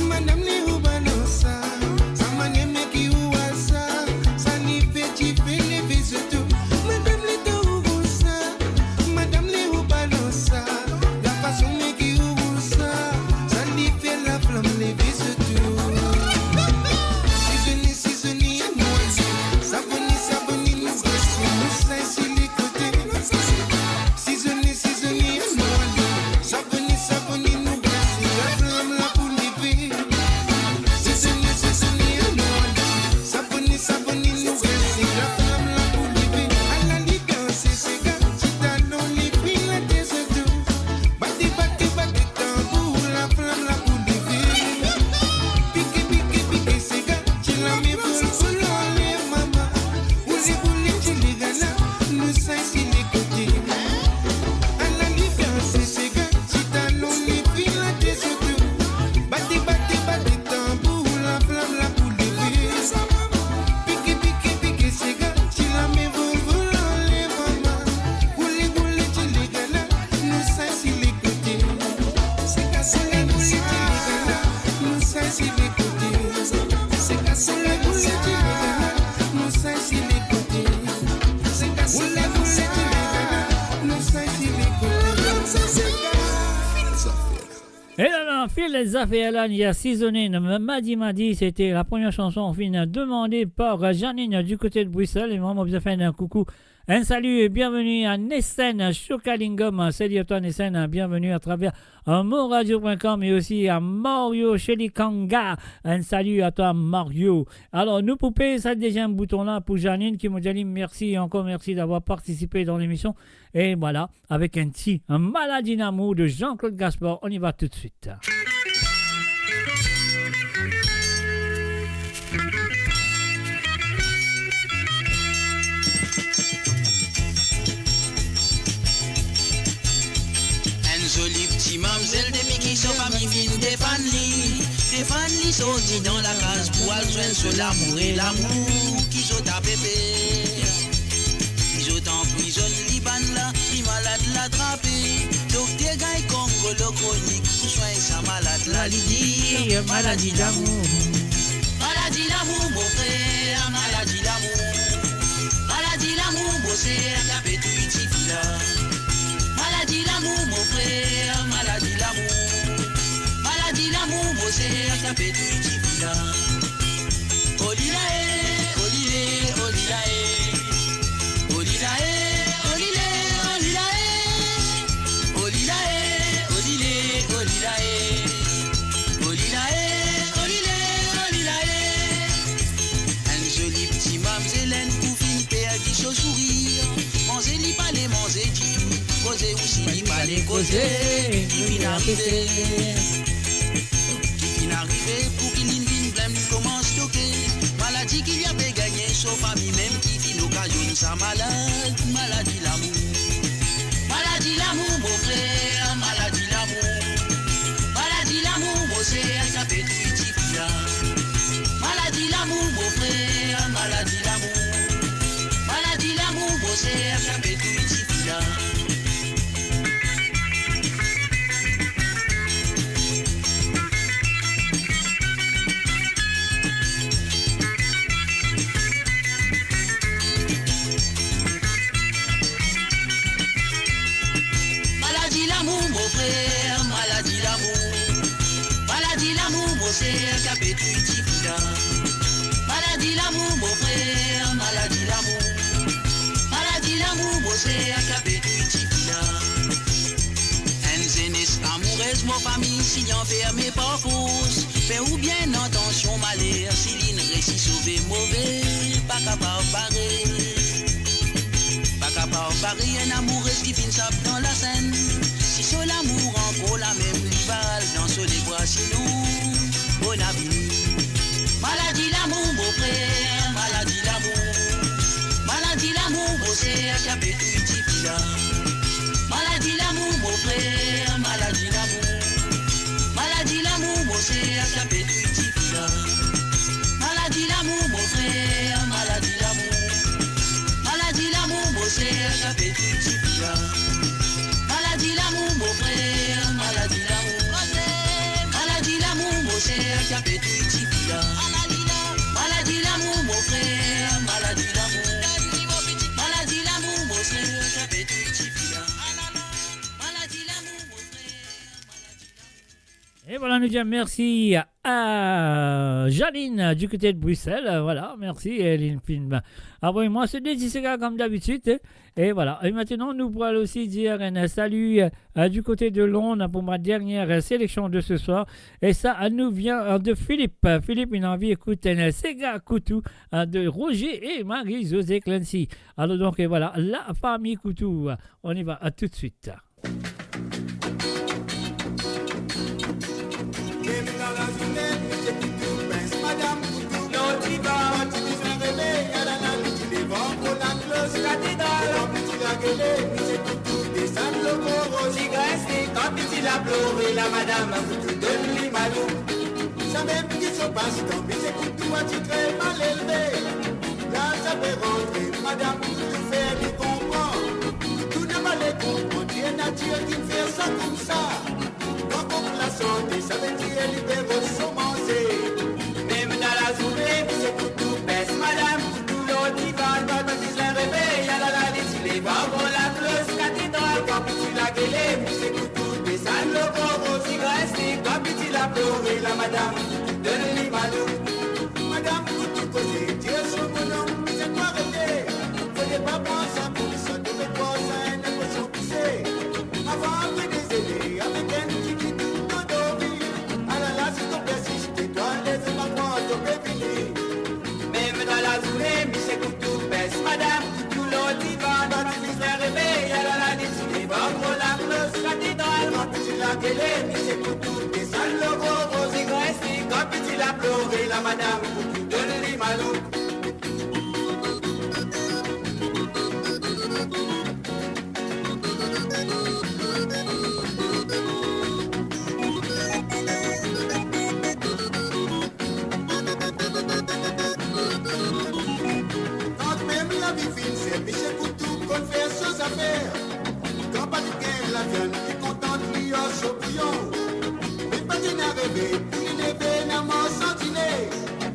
Madam Leo balansa, sa manier me ki ou al sa, sa li fer dife leve zotou. Madam Leo balansa, Madam Leo balansa, lafason me ki ou al sa, sa li fer laflam leve zotou. Sizone sizone, anou ale, savone savone, nou danse, nou saye si le kote. Sizone sizone, anou ale, savone savone, nou danse, laflam la pou leve. Sizone sizone, anou ale, savone savone, nou danse, laflam la pou leve. Ala li danse sega, ti talon li fri la dezoto. Bate bate bate tanbour, laflam la pou leve. Pike pike pike sega, ti lame vol vol anler mama. Boule boule ti ligana, nou saye si le kote. Ala li danse sega, ti talon li fri la dezoto. Bate bate bate tanbour, laflam la pou leve. Pike pike pike sega, ti lame vol vol anler mama. Boule boule ti ligana, nou saye si le kote. Sega sega boule ti ligana, nou saye si le kote. Sega sega boule ti ligana, nou saye si le kote. Sega sega boule ti ligana, nou saye si le kote. Fil zafer. E la la, fil zafer la, li a sizone, madi madi, sete la première chanson finn demande par Janine du côté de Bruxelles. E mwa, mo bizin fer enn koukou, enn sali e bienveni a Nesen Shokalingam. Sali a twa, Nesen, bienveni atraver, euh, moradio point com e osi a Mario Shelikanga. Enn sali a twa, Mario. Alor, nou pou pez sa deziem bouton la pou Janine, ki mo dir li mersi, ankor mersi d'avoir participe dan lemision. E vwala, avek enn ti, enn Maladi lamour de Jean-Claude Gaspard. On y va tout de suite. Enn zoli ti mamzel depi ki so fami vinn defann li, defann li sorti dan lakaz pou al zwenn so lamour e lamour ki zot ape per. Ki zot anprizonn li bann la, ki malad la trape. Dokter gagn Kongo lo kronik pou swegn sa malad la, li dir, maladi lamour. Maladi lamour, mo frer, maladi lamour. Maladi lamour, mo ser, ki ape touy tifi la. Maladi lamour, mo frer, maladi lamour. Maladi lamour, mo ser, ki ape touy tifi la. Oli la e, oli le, oli la e. Oli la e, oli le, oli la e. Oli la e, oli le, oli la e. Oli la e, oli le, oli la e. Enn zoli ti mamzel, enn kou finn perdi so sourir. Manze li pale manze ditou, koze osi li pale koze. Ki finn arive? Ki finn arive pou ki linn vinn blem, li koumans toke. Maladi ki li ape gagne, so fami mem ki finn okazionn sa malad, maladi lamour. Maladi lamour, mo frer, maladi lamour. Maladi lamour, mo ser, ki ape touy tifi la. Maladi Lamour, mo frer, maladi lamour. Maladi lamour, mo ser, ki ape touy tifi la. Maladi lamour, mo frer, maladi lamour. Maladi lamour, mo ser, ki ape touy tifi la. Maladi lamour, mo frer, maladi lamour. Maladi lamour, mo ser, ki ape touy tifi la. Enn zenes amourez, mo fami, si li anferme par fors, pe oubien enn tansion, maler, si linn resi sove move, pa kapav bare. Pa kapav bare enn amourez ki finn sap dan lasenn. Si so lamour ankor lamem, li va al dan so lebra, sinon, bonavini. Maladi lamour, mo frer, maladi lamour. Maladi lamour, mo ser, ki ape touy tifi la. Maladi lamour, mo frer, maladi lamour. Maladi lamour, mo ser, ki ape touy tifi la. Maladi lamour, mo frer, maladi lamour. Maladi lamour, mo ser, ki ape touy tifi la. Maladi lamour, mo frer, maladi lamour. Maladi lamour, mo ser, ki ape touy tifi la. Maladi lamour, mo frer, maladi lamour. Maladi lamour, mo ser, ki ape touy tifi la. Maladi lamour, mo frer, maladi lamour. Et voilà, nous disons merci à Janine, euh, du côté de Bruxelles. Euh, voilà, merci, euh, Lynn Film. Envoyez-moi ce désir, c'est comme d'habitude, hein. Et voilà. Et maintenant, nous pourrons aussi dire un salut, euh, du côté de Londres pour ma dernière, euh, sélection de ce soir. Et ça, elle nous vient, euh, de Philippe. Euh, Philippe, il a envie d'écouter un Sega Koutou, euh, de Roger et Marie-Josée Clancy. Alors donc, et voilà, la famille Koutou. Euh, on y va, à tout de suite. Mem dan lazourne, misie Koutou pins Madam Koutou. Lor divan, kan ti bizin revey, alala, li ti lev ankor laklos katedral. Kan piti la gele, misie Koutou desann lor gro roz. Ti grinse, kan piti la plore, la Madam Koutou donn li malou. Samem ki so pastan, misie Koutou a ti tre malelve. La sa pe rantre, Madam Koutou fer li konpran. Koutou napa le konpran, ki natir ki'nn fer sa koumsa. Kan kok la sante, savedir li pe ros so manze. Mem dan lazourne, misie Koutou pins Madam Koutou lor divan, kan ti bizin revey, alala, li ti lev avan laklos katedral. Kan piti la gele, misie Koutou desann lor gro roz. Ti grinse, kan piti la plore, la Madam Koutou donn li malou. Madam Koutou koze, dir so bonom, se twa rete. Fode pa pran sa koumsa, to pe krwar sa enn emosion pouse. Avan apre dezene, avek enn tiki tou dan dormi. Alala, si to persiste, twa leze pa krwar to pe vini. Mem dan lazourne, misie Koutou pins Madam Koutou lor divan, kan ti bizin revey, alala, li ti lev avan laklos katedral. Kan piti la gele, misie Koutou desann lor gro roz. Ti grinse, kan piti la plore, la Madam Koutou donn li malou. Kan mem lavi finn ser, misie Koutou konn fer so zafer. Kan pa ti gagn laviann, li kontan li ar so bouyon. Mem pa ti ena reve, pou li leve ena marsan dine.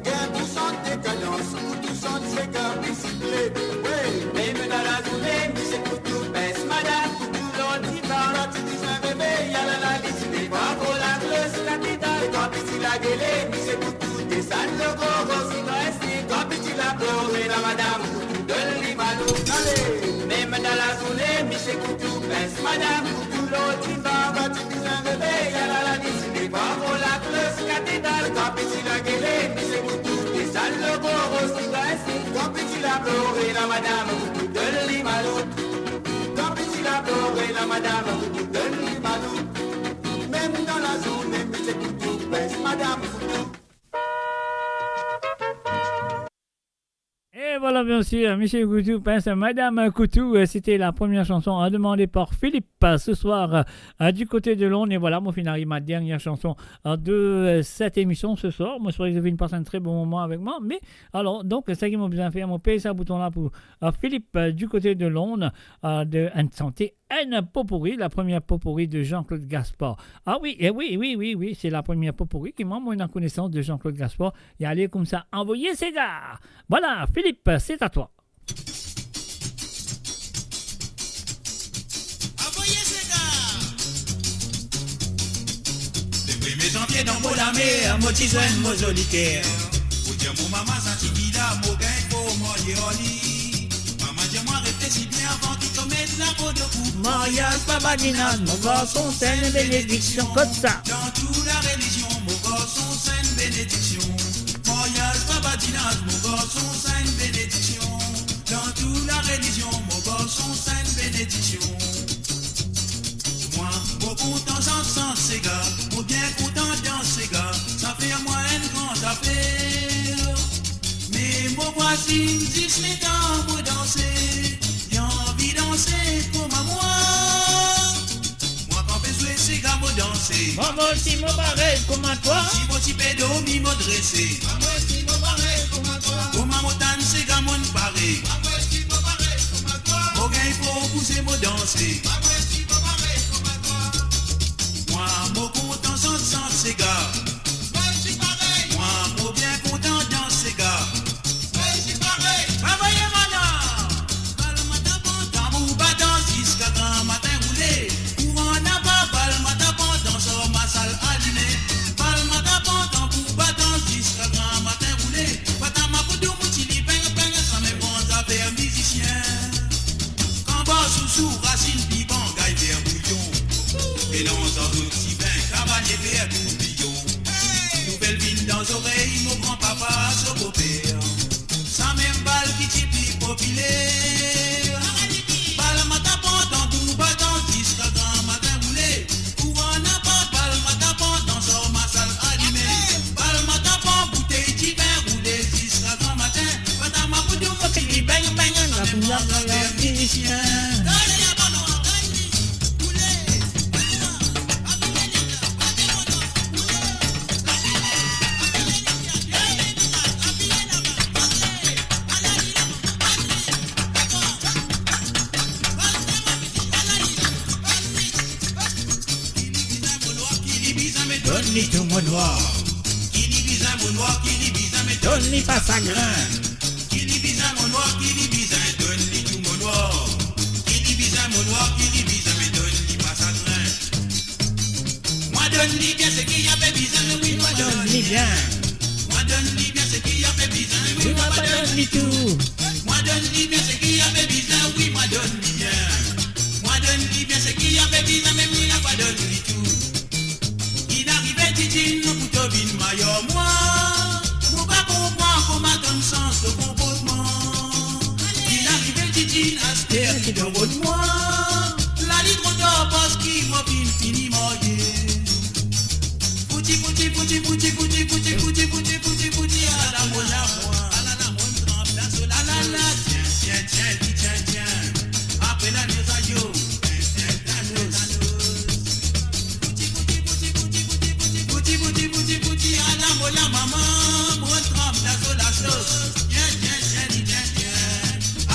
Gagn pou sant dekadans, Koutou sant sega, bisiklet, wey. Mem dan lazourne, misie Koutou pins Madam Koutou lor divan. Kan ti bizin revey, alala, li ti lev avan laklos katedral. Kan piti la gele, misie Koutou desann lor gro roz. Ti grinse, kan piti la plore, la Madam Koutou donn li malou. Ale! Mem dan lazourne, misie Koutou pins Madam Koutou lor divan. Kan ti bizin revey, alala, li ti lev avan laklos katedral. Kan piti la gele, misie Koutou desann lor gro roz. Ti grinse, kan piti la plore, la Madam Koutou donn li malou. Kan piti la plore, la Madam Koutou donn li malou. Mem dan lazourne, misie Koutou pins Madam Koutou. Eh, Voilà, bien sûr, Monsieur Koutou, pince Madame Koutou, euh, c'était la première chanson, euh, demandée par Philippe, euh, ce soir, euh, euh, du côté de Londres. Et voilà, mo finn ariv ma dernière chanson, euh, de, euh, cette émission ce soir. Mo espere zot finn pas enn tre bon moman avek mwa. Me, alor, donk, seki mo bizin fer, mo pey sa bouton la pou, euh, Philippe, euh, du côté de Londres, euh, de, enn sante enn potpourri, la première potpourri de Jean-Claude Gaspard. Ah oui, eh oui, oui, oui, oui, c'est la première potpourri ki mwa, mo ena konesans de Jean-Claude Gaspard. Li ale koumsa, anvoye sega. Voilà, Philippe, c'est à toi. Anvoye sega. Le premie zanvie dan mo lamer, mo ti zwenn mo zoli ker. Pou dir mo mama sa tifi la, mo gagn pou marye ar li. Mama dir mwa reflesi bien avan ki to met lamo dan kou. Maryaz pa badinaz, mo garson, se enn benediksion. Kot sa? Dan tou larelizion, mo garson, se enn benediksion. Maryaz pa badinaz, mo garson, se enn benediksion. Dan tou larelizion, mo garson, se enn benediksion. Mwa, mo kontan zis sant sega, mo bien kontan dans sega, sa fer mwa enn gran zafer. Me mo vwazinn zis letan mo danse, li anvi danse kouma mwa. Mwa kan pe zwe sega mo danse. Mwa, mwa osi mo parey kouma twa. Si mo ti pe dormi mo drese. Mwa, mwa osi mo parey kouma twa. Kouma mo tann sega monn pare. Mwa, mwa osi mo parey kouma twa. Mo gagn pou bouze mo danse. Mwa, mwa osi mo parey kouma twa. Mwa, mo kontan zis sant sega. Mwa, mo bien kontan dans sega. Anvoye mwa la. Bal mwa ta pantan, tanbour batan ziska gran matin roule. Kouran napa, bal mwa ta pantan, sor masal alime. Bal mwa ta pantan, tanbour batan ziska gran matin roule. Bata ma pou dou mouti li peng peng, sa mem gran zafer mizisien. Kanbar sousou, rasinn piman, gay ver bouyon. Melanz ar zot sipin, kavalie ver toubiyon. Nouvel vinn dan zorey mo gran papa so boper. Sa mem bal ki ti pli popiler. Bal mwa ta pantan, tanbour batan ziska gran matin roule. Kouran napa, bal mwa ta pantan, sor masal alime. Bal mwa ta pantan, boutey divin roule ziska gran matin. Bata ma pou dou mouti li peng peng, sa mem gran zafer mizisien. Ki li bizin mo nwa, ki li bizin mo nwa, ki li bizin mo nwa, ki li bizin mo donn li pa sagrin. Ki li bizin mo nwa, ki li bizin donn li tou mo nwa. Ki li bizin mo nwa, ki li bizin mo donn li pa sagrin. Mwa donn li bien seki li pe bizin, wi, mwa donn li bien. Mwa donn li bien seki li pe bizin, wi, mwa pa donn li tou. Mwa donn li bien seki li pe bizin, wi, mwa donn li bien. Mwa donn li bien seki li pe bizin, me mwa pa donn li tou. Inn arive Didine, nou pou to vinn mayor mwa. Mo pa konpran kouma tonn sanz to konportman. Inn arive Didine, aster ki dan rod mwa. La li tro tar parski mo finn fini marye. Fouti, fouti, fouti, ala mo la mwa. Ala la, mo tranp dan so la, la la, tien, tien, tien, li tien, tien. Apre la, nou sa yo. Fouti, fouti, fouti, ala mo la mama, mo tranp dan so lasos. Tien, tien, tien, li tien, tien.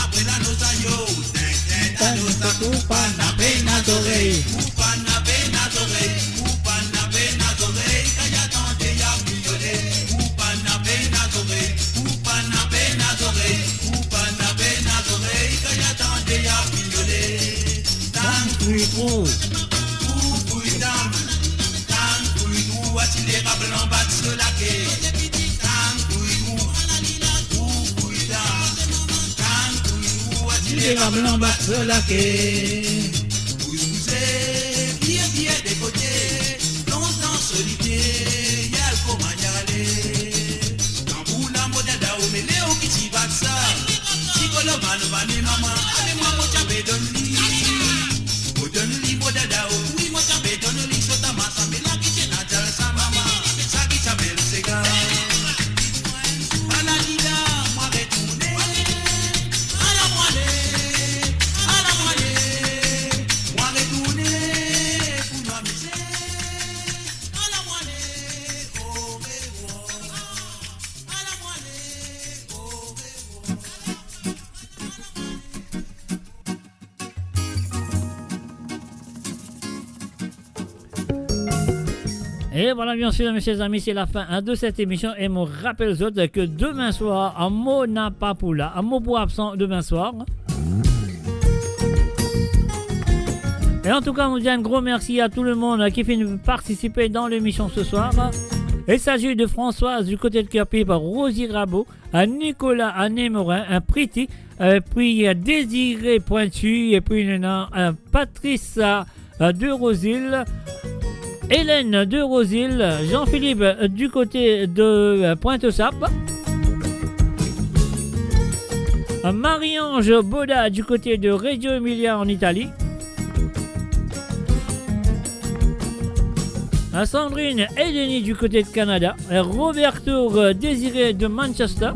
Apre la, nou sa yo. Tien, tien, dan so lasos. Ou pa na pena zorey. Ou pa na pena zorey. Ou pa na pena zorey. Kan ya tande ya miole. Ou pa na pena zorey. Ou pa na pena zorey. Ou pa na pena zorey. Kan ya tande ya miole. Tann fri trou. Ou fri dam. Tann fri trou, a ti lerab lanba so lake. Tann fri trou. Ou fri dam. Tann fri trou, a ti lerab lanba so lake. Bouz bouze, vire, vire de kote. Lontan solite, yal kouma yale. Tanbour la mo dada, ou mele ou ki ti bat sa. Ti kolo bann, bann mama, ale mwa mo ti pe donn li. Mo donn li mo dada, o wi mo ti pe donn li. Sota masa, me la ki ti ena djal sa mama. Sa ki ti apel sega. Ala li la, mwa retourne. Et voilà, bien sûr, mes chers amis, c'est la fin, hein, de cette émission. Et mo rapel zot ke demin swar, mo napa pou la, mo pou absan demin swar. Et en tout cas, on dit un gros merci à tout le monde, euh, qui vient participer dans l'émission ce soir. Il s'agit de Françoise du côté de Kirpip, Rosie Rabot, euh, Nicolas, euh, Némorin, euh, Priti, euh, puis, euh, Désiré Pointu, et puis il y en a, euh, Patrice, euh, de Rosil, Hélène de Rosil, Jean-Philippe, euh, du côté de, euh, Pointe-aux-Sapes, euh, Marie-Ange Boda du côté de Reggio Emilia en Italie, euh, Sandrine et Denis du côté de Canada, euh, Roberto, euh, Désiré de Manchester,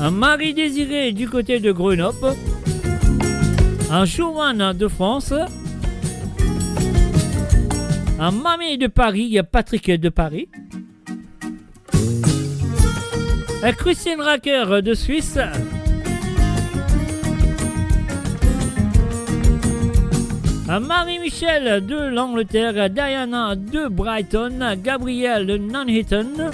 euh, Marie Désirée du côté de Grenoble, euh, Joanne de France, euh, Mamie de Paris, euh, Patrick de Paris, euh, Christine Racker de Suisse, euh, Marie-Michel de l'Angleterre, Diana de Brighton, Gabriel de Nuneaton,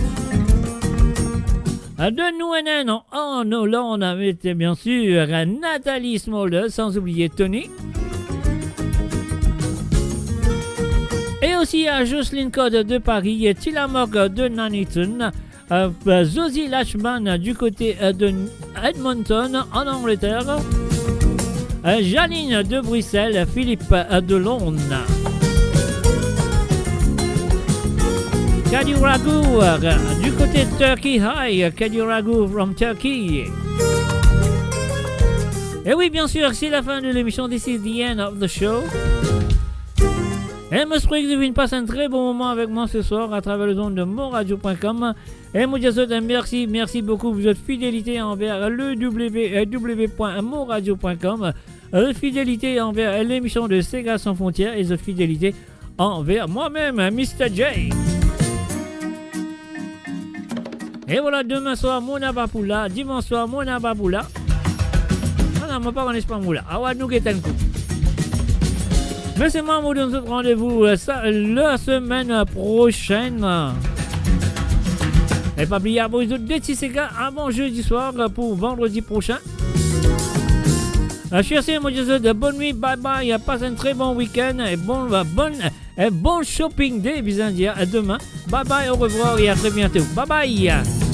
euh, de Nouenen en Hollande, avec, bien sûr, euh, Nathalie Smolder, sans oublier Tony. Et aussi à Jocelyne Code de Paris, Tilamoc de Nuneaton, euh, Josie Lachman du côté, euh, de Edmonton en Angleterre, euh, Janine de Bruxelles, Philippe, euh, de Londres. Kadi Ragour, euh, du côté de Turkey. Hi, Kadi Ragour from Turkey. Et oui, bien sûr, c'est la fin de l'émission. This is the end of the show. E mo espere ki zot finn pas enn tre bon moman avek mwa se swar atraver lezond de moradio pwin kom. E mo dir zot mersi, mersi boukou pou zot fidelite anver le w w w pwin moradio pwin kom, zot fidelite anver lemision de Sega San Frontier e zot fidelite anver mwa mem, Mister J. E vwala, demin swar, mo napa pou la. Dimans swar, mo napa pou la. Ala, mo pa konn si mo pou la. Awa, nou get enn kou. Me selman, mo donn zot randevou, euh, sa, la semenn prosenn. E pa bliye aboné zot de ti sega avan zedi swar, euh, pou vandredi prosin. Euh, sur ce, mo dir zot bonn nwit, bye bye, euh, pas enn tre bon wikenn e bon, euh, bonn, euh, bon shopping day, bizin dir, euh, demin. Bye bye, au revoir et à très bientôt. Bye bye.